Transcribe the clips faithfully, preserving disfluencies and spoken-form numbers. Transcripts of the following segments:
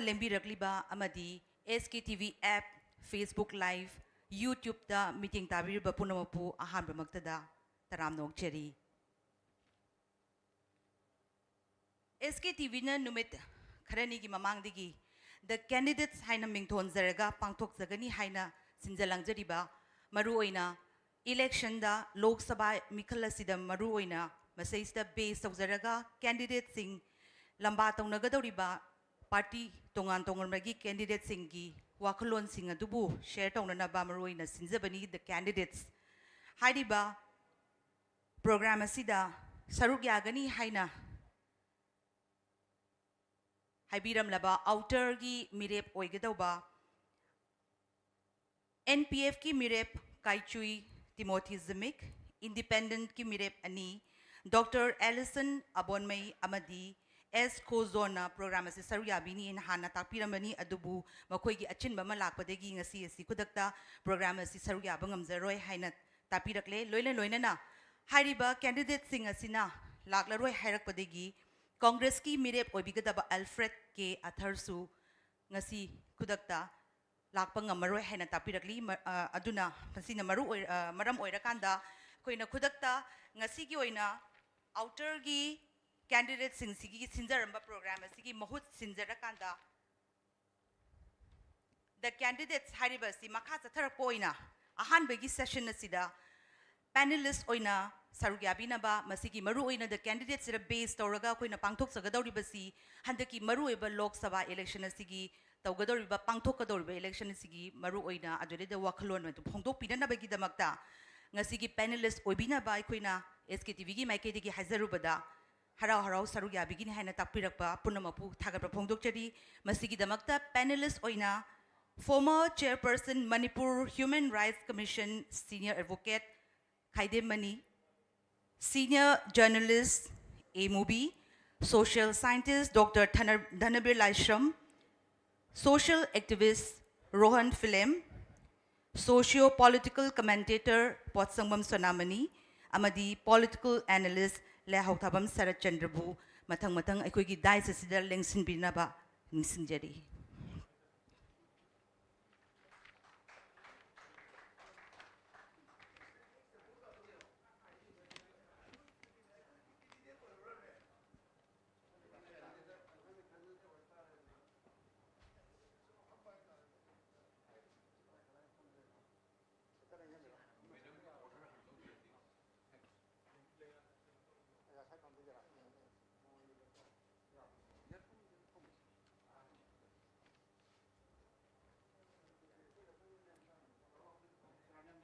ꯂꯦꯡꯕꯤꯔꯛꯂꯤꯕ ꯑꯃꯗꯤ S K T V app, Facebook Live, YouTube-ꯇ ꯃꯤꯠꯌꯦꯡ ꯇꯥꯕꯤꯔꯤꯕ ꯄꯨꯝꯅꯃꯛꯄꯨ ꯑꯍꯥꯟꯕꯃꯛꯇꯗ ꯇꯔꯥꯝꯅ ꯑꯣꯛꯆꯔꯤ꯫ S K T V-ꯅ ꯅꯨꯃꯤꯠ ꯈꯔꯅꯤꯒꯤ ꯃꯃꯥꯡꯗꯒꯤ The Candidates ꯍꯥꯏꯅ ꯃꯤꯡꯊꯣꯟꯖꯔꯒ ꯄꯥꯡꯊꯣꯛꯆꯒꯅꯤ ꯍꯥꯏꯅ ꯁꯤꯟꯖ ꯂꯥꯡꯖꯔꯤꯕ, ꯃꯔꯨꯑꯣꯏꯅ election-ꯗ, ꯂꯣꯛ ꯁꯚꯥ ꯃꯤꯈꯜ ꯑꯁꯤꯗ ꯃꯔꯨꯑꯣꯏꯅ ꯃꯁꯤꯗꯩꯁꯤꯗ base ꯇꯧꯖꯔꯒ candidate-ꯁꯤꯡ, ꯂꯝꯕꯥ ꯇꯧꯅꯒꯗꯧꯔꯤꯕ party ꯇꯣꯉꯥꯟ ꯇꯣꯉꯥꯟꯕꯒꯤ candidate-ꯁꯤꯡꯒꯤ ꯋꯥꯈꯜꯂꯣꯟꯁꯤꯡ ꯑꯗꯨꯕꯨ share ꯇꯧꯅꯅꯕ ꯃꯔꯨꯑꯣꯏꯅ ꯁꯤꯟꯖꯕꯅꯤ The Candidates꯫ ꯍꯥꯏꯔꯤꯕ program ꯑꯁꯤꯗ ꯁꯔꯨꯛ ꯌꯥꯒꯅꯤ ꯍꯥꯏꯅ ꯍꯥꯏꯕꯤꯔꯝꯂꯕ outer-ꯒꯤ ꯃꯤꯔꯦꯞ ꯑꯣꯏꯒꯗꯧꯕ N P F-ꯀꯤ ꯃꯤꯔꯦꯞ ꯀꯥꯏꯆꯨꯏ ꯇꯤꯃꯣꯊꯤ ꯖꯤꯃꯤꯛ, independent-ꯀꯤ ꯃꯤꯔꯦꯞ ꯑꯅꯤ, Doctor Alison ꯑꯕꯣꯟꯃꯩ ꯑꯃꯗꯤ S ꯈꯣꯖꯣꯟꯅ program ꯑꯁꯤ ꯁꯔꯨꯛ ꯌꯥꯕꯤꯅꯤꯅ ꯍꯥꯟꯅ ꯇꯥꯛꯄꯤꯔꯝꯕꯅꯤ, ꯑꯗꯨꯕꯨ ꯃꯈꯣꯏꯒꯤ ꯑꯆꯤꯟꯕ ꯑꯃ ꯂꯥꯛꯄꯗꯒꯤ ꯉꯁꯤ ꯑꯁꯤ ꯈꯨꯗꯛꯇ program ꯑꯁꯤ ꯁꯔꯨꯛ ꯌꯥꯕ ꯉꯝꯖꯔꯣꯏ ꯍꯥꯏꯅ ꯇꯥꯛꯄꯤꯔꯛꯂꯦ꯫ ꯂꯣꯏꯅ ꯂꯣꯏꯅꯅ ꯍꯥꯏꯔꯤꯕ candidate-ꯁꯤꯡ ꯑꯁꯤꯅ ꯂꯥꯛꯂꯔꯣꯏ ꯍꯥꯏꯔꯛꯄꯗꯒꯤ Congress-ꯀꯤ ꯃꯤꯔꯦꯞ ꯑꯣꯏꯕꯤꯒꯗꯕ Alfred K ꯑꯊꯔꯁꯨ ꯉꯁꯤ ꯈꯨꯗꯛꯇ ꯂꯥꯛꯄ ꯉꯝꯃꯔꯣꯏ ꯍꯥꯏꯅ ꯇꯥꯛꯄꯤꯔꯛꯂꯤ꯫ ꯃ-, ꯑ, ꯑꯗꯨꯅ ꯃꯁꯤꯅ ꯃꯔꯨ ꯑꯣꯏ-, ꯑ, ꯃꯔꯝ ꯑꯣꯏꯔꯀꯥꯟꯗ ꯑꯩꯈꯣꯏꯅ ꯈꯨꯗꯛꯇ ꯉꯁꯤꯒꯤ ꯑꯣꯏꯅ outer-ꯒꯤ candidate-ꯁꯤꯡꯁꯤꯒꯤ ꯁꯤꯟꯖꯔꯝꯕ program ꯑꯁꯤꯒꯤ ꯃꯍꯨꯠ ꯁꯤꯟꯖꯔꯀꯥꯟꯗ The Candidates ꯍꯥꯏꯔꯤꯕ ꯑꯁꯤ ꯃꯈꯥ ꯆꯠꯊꯔꯛꯄ ꯑꯣꯏꯅ ꯑꯍꯥꯟꯕꯒꯤ session ꯑꯁꯤꯗ panelist ꯑꯣꯏꯅ ꯁꯔꯨꯛ ꯌꯥꯕꯤꯅꯕ, ꯃꯁꯤꯒꯤ ꯃꯔꯨꯑꯣꯏꯅ The Candidates-ꯁꯤꯗ base ꯇꯧꯔꯒ ꯑꯩꯈꯣꯏꯅ ꯄꯥꯡꯊꯣꯛꯆꯒꯗꯧꯔꯤꯕꯁꯤ ꯍꯟꯗꯛꯀꯤ ꯃꯔꯨꯑꯣꯏꯕ ꯂꯣꯛ ꯁꯚꯥ election ꯑꯁꯤꯒꯤ ꯇꯧꯒꯗꯧꯔꯤꯕ, ꯄꯥꯡꯊꯣꯛꯀꯗꯧꯔꯤꯕ election ꯑꯁꯤꯒꯤ ꯃꯔꯨꯑꯣꯏꯅ ꯑꯗꯨꯗꯩꯗ ꯋꯥꯈꯜꯂꯣꯟ ꯑꯗꯨ ꯐꯣꯡꯗꯣꯛꯄꯤꯅꯅꯕꯒꯤꯗꯃꯛꯇ ꯉꯁꯤꯒꯤ panelist ꯑꯣꯏꯕꯤꯅꯕ ꯑꯩꯈꯣꯏꯅ S K T V-ꯒꯤ ꯃꯥꯏꯀꯩꯗꯒꯤ ꯍꯥꯏꯖꯔꯨꯕꯗ ꯍꯔꯥꯎ ꯍꯔꯥꯎ ꯁꯔꯨꯛ ꯌꯥꯕꯤꯒꯅꯤ ꯍꯥꯏꯅ ꯇꯥꯛꯄꯤꯔꯛꯄ ꯄꯨꯝꯅꯃꯛꯄꯨ ꯊꯥꯒꯠꯄ ꯐꯣꯡꯗꯣꯛꯆꯔꯤ꯫ ꯃꯁꯤꯒꯤꯗꯃꯛꯇ panelist ꯑꯣꯏꯅ former chairperson Manipur Human Rights Commission, senior advocate ꯈꯥꯏꯗꯦꯝꯃꯅꯤ, senior journalist A Mubi, social scientist Doctor Dhana-, Dhanabir Laishram, social activist Rohan Philem, socio-political commentator ꯄꯣꯠꯁꯪꯕꯝ ꯁꯣꯅꯥꯃꯅꯤ ꯑꯃꯗꯤ political analyst ꯂꯩꯍꯥꯎꯊꯥꯕꯝ ꯁꯔꯠ ꯆꯟꯗ꯭ꯔꯕꯨ ꯃꯊꯪ ꯃꯊꯪ ꯑꯩꯈꯣꯏꯒꯤ dais ꯑꯁꯤꯗ ꯂꯦꯡꯁꯤꯟꯕꯤꯅꯕ ꯅꯤꯡꯁꯤꯡꯖꯔꯤ꯫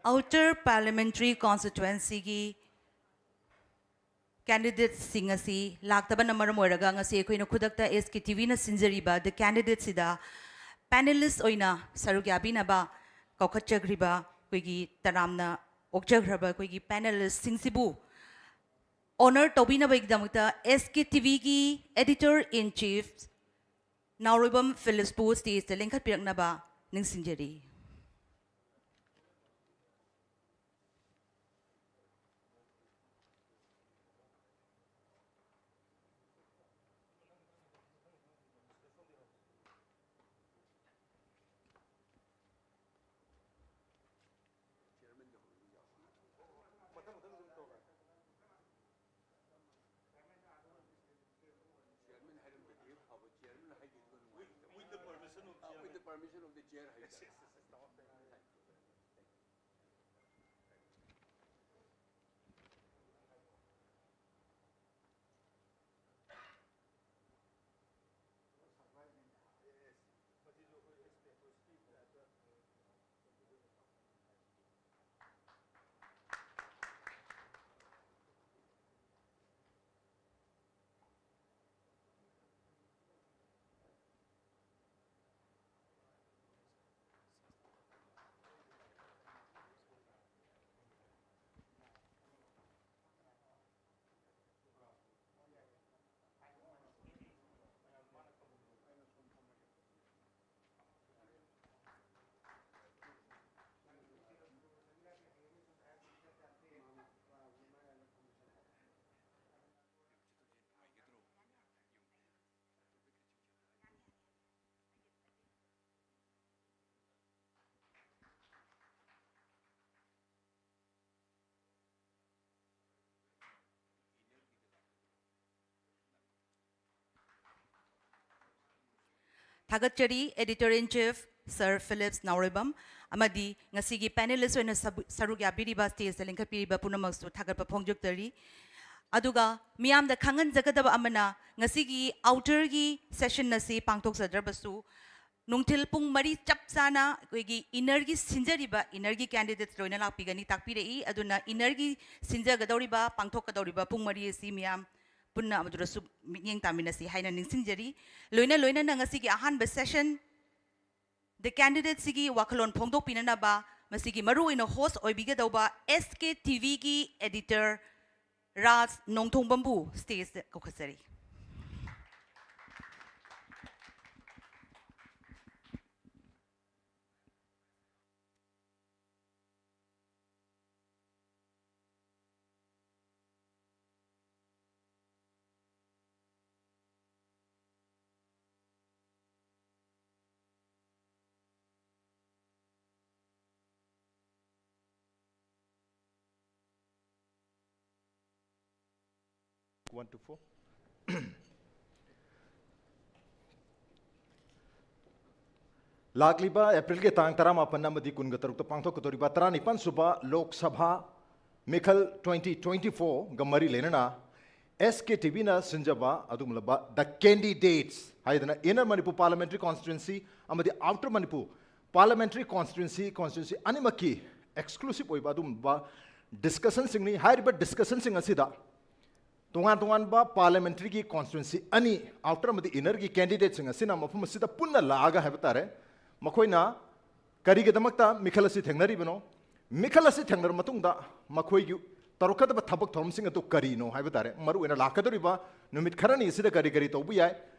Outer Parliamentary Constituencyꯒꯤ candidatesꯁꯤꯡ ꯑꯁꯤ ꯂꯥꯛꯇꯕꯅ ꯃꯔꯝ ꯑꯣꯏꯔꯒ ꯉꯁꯤ ꯑꯩꯈꯣꯏꯅ ꯈꯨꯗꯛꯇ SKTVꯅ ꯁꯤꯟꯖꯔꯤꯕ The Candidatesꯁꯤꯗ panelist ꯑꯣꯏꯅ ꯁꯔꯨꯛ ꯌꯥꯕꯤꯅꯕ ꯀꯧꯈꯠꯆꯈ꯭ꯔꯤꯕ ꯑꯩꯈꯣꯏꯒꯤ ꯇꯔꯥꯝꯅ ꯑꯣꯛꯆꯈ꯭ꯔꯕ ꯑꯩꯈꯣꯏꯒꯤ panelistꯁꯤꯡꯁꯤꯕꯨ honor ꯇꯧꯕꯤꯅꯕꯒꯤꯗꯃꯛꯇ SKTVꯒꯤ Editor in Chief ꯅꯥꯎꯔꯣꯏꯕꯝ ꯐꯤꯂꯤꯞꯁꯄꯨ stageꯇ ꯂꯦꯡꯈꯠꯄꯤꯔꯛꯅꯕ ꯅꯤꯡꯁꯤꯡꯖꯔꯤ꯫ Chairman ꯍꯥꯏꯔꯝꯕꯗꯤ ꯐꯕ, chairman ꯍꯥꯏꯈꯤꯕꯗꯣ ꯅꯨꯡꯉꯥꯏꯇꯕ꯫ With the permission of chairman. With the permission of the chair ꯍꯥꯏꯕ꯫ ꯊꯥꯒꯠꯆꯔꯤ editor in chief Sir Phillips ꯅꯥꯎꯔꯦꯝꯕꯝ ꯑꯃꯗꯤ ꯉꯁꯤꯒꯤ panelist ꯑꯣꯏꯅ ꯁꯕꯨ- ꯁꯔꯨꯛ ꯌꯥꯕꯤꯔꯤꯕ, stage ꯇ ꯂꯤꯡꯈꯠꯄꯤꯔꯤꯕ ꯄꯨꯝꯅꯃꯛꯁꯨ ꯊꯥꯒꯠꯄ ꯐꯣꯡꯗꯣꯛꯆꯔꯤ꯫ ꯑꯗꯨꯒ ꯃꯤꯌꯥꯝꯗ ꯈꯪꯍꯟꯖꯒꯗꯕ ꯑꯃꯅ, ꯉꯁꯤꯒꯤ outer ꯒꯤ session ꯑꯁꯤ ꯄꯥꯡꯊꯣꯛꯆꯗ꯭ꯔꯕꯁꯨ, ꯅꯨꯡꯊꯤꯜ ꯄꯨꯡ ꯃꯔꯤ ꯆꯞ ꯆꯥꯅ ꯑꯩꯈꯣꯏꯒꯤ inner ꯒꯤ ꯁꯤꯟꯖꯔꯤꯕ, inner ꯒꯤ candidates ꯂꯣꯏꯅ ꯂꯥꯛꯄꯤꯒꯅꯤ, ꯇꯥꯛꯄꯤꯔꯛꯏ꯫ ꯑꯗꯨꯅ inner ꯒꯤ ꯁꯤꯟꯖꯒꯗꯧꯔꯤꯕ, ꯄꯥꯡꯊꯣꯛꯀꯗꯧꯔꯤꯕ ꯄꯨꯡ ꯃꯔꯤ ꯑꯁꯤ ꯃꯤꯌꯥꯝ ꯄꯨꯟꯅ ꯑꯗꯨꯗꯁꯨ ꯃꯤꯠꯌꯦꯡ ꯇꯥꯃꯤꯟꯅꯁꯤ ꯍꯥꯏꯅ ꯅꯤꯡꯁꯤꯡꯖꯔꯤ꯫ ꯂꯣꯏꯅ ꯂꯣꯏꯅꯅ ꯉꯁꯤꯒꯤ ꯑꯍꯥꯟꯕ session, the candidate ꯁꯤꯒꯤ ꯋꯥꯈꯜꯂꯣꯟ ꯐꯣꯡꯗꯣꯛꯄꯤꯅꯅꯕ ꯃꯁꯤꯒꯤ ꯃꯔꯨꯑꯣꯏꯅ host ꯑꯣꯏꯕꯤꯒꯗꯧꯕ S K T V ꯒꯤ editor ꯔꯥꯖ ꯅꯣꯡꯊꯣꯡꯕꯝꯕꯨ stage ꯇ ꯀꯧꯈꯠꯆꯔꯤ꯫ One to four. ꯂꯥꯛꯂꯤꯕ ꯑꯦꯄ꯭ꯔꯤꯜꯒꯤ ꯇꯥꯡ ꯇꯔꯥꯃꯥꯄꯟ ꯑꯃꯗꯤ ꯀꯨꯟꯒ ꯇꯔꯨꯛꯇ ꯄꯥꯡꯊꯣꯛꯀꯗꯧꯔꯤꯕ ꯇꯔꯥꯅꯤꯄꯥꯟ ꯁꯨꯕ ꯂꯣꯛ ꯁꯚꯥ ꯃꯤꯈꯜ twenty twenty-four ꯒ ꯃꯔꯤ ꯂꯩꯅꯅ S K T V ꯅ ꯁꯤꯟꯖꯕ ꯑꯗꯨꯒꯨꯝꯂꯕ The Candidates ꯍꯥꯏꯗꯅ Inner Manipur Parliamentary Constituency ꯑꯃꯗꯤ Outer Manipur Parliamentary Constituency, constituency ꯑꯅꯤꯃꯛꯀꯤ exclusive ꯑꯣꯏꯕ ꯑꯗꯨꯒꯨꯝꯕ discussion ꯁꯤꯡꯅꯤ꯫ ꯍꯥꯏꯔꯤꯕ discussion ꯁꯤꯡ ꯑꯁꯤꯗ ꯇꯣꯉꯥꯟ ꯇꯣꯉꯥꯟꯕ parliamentary ꯒꯤ constituency ꯑꯅꯤ, outer ꯑꯃꯗꯤ inner ꯒꯤ candidate ꯁꯤꯡ ꯑꯁꯤꯅ ꯃꯐꯝ ꯑꯁꯤꯗ ꯄꯨꯟꯅ ꯂꯥꯛꯑꯒ ꯍꯥꯏꯕ ꯇꯥꯔꯦ, ꯃꯈꯣꯏꯅ ꯀꯔꯤꯒꯤꯗꯃꯛꯇ ꯃꯤꯈꯜ ꯑꯁꯤ ꯊꯦꯡꯅꯔꯤꯕꯅꯣ, ꯃꯤꯈꯜ ꯑꯁꯤ ꯊꯦꯡꯅꯔꯕ ꯃꯇꯨꯡꯗ ꯃꯈꯣꯏꯒꯤ ꯇꯧꯔꯛꯀꯗꯕ ꯊꯕꯛ ꯊꯧꯔꯝꯁꯤꯡ ꯑꯗꯨ ꯀꯔꯤꯅꯣ ꯍꯥꯏꯕ ꯇꯥꯔꯦ, ꯃꯔꯨꯑꯣꯏꯅ ꯂꯥꯛꯀꯗꯧꯔꯤꯕ ꯅꯨꯃꯤꯠ ꯈꯔꯅꯤ ꯑꯁꯤꯗ ꯀꯔꯤ ꯀꯔꯤ ꯇꯧꯕ ꯌꯥꯏ,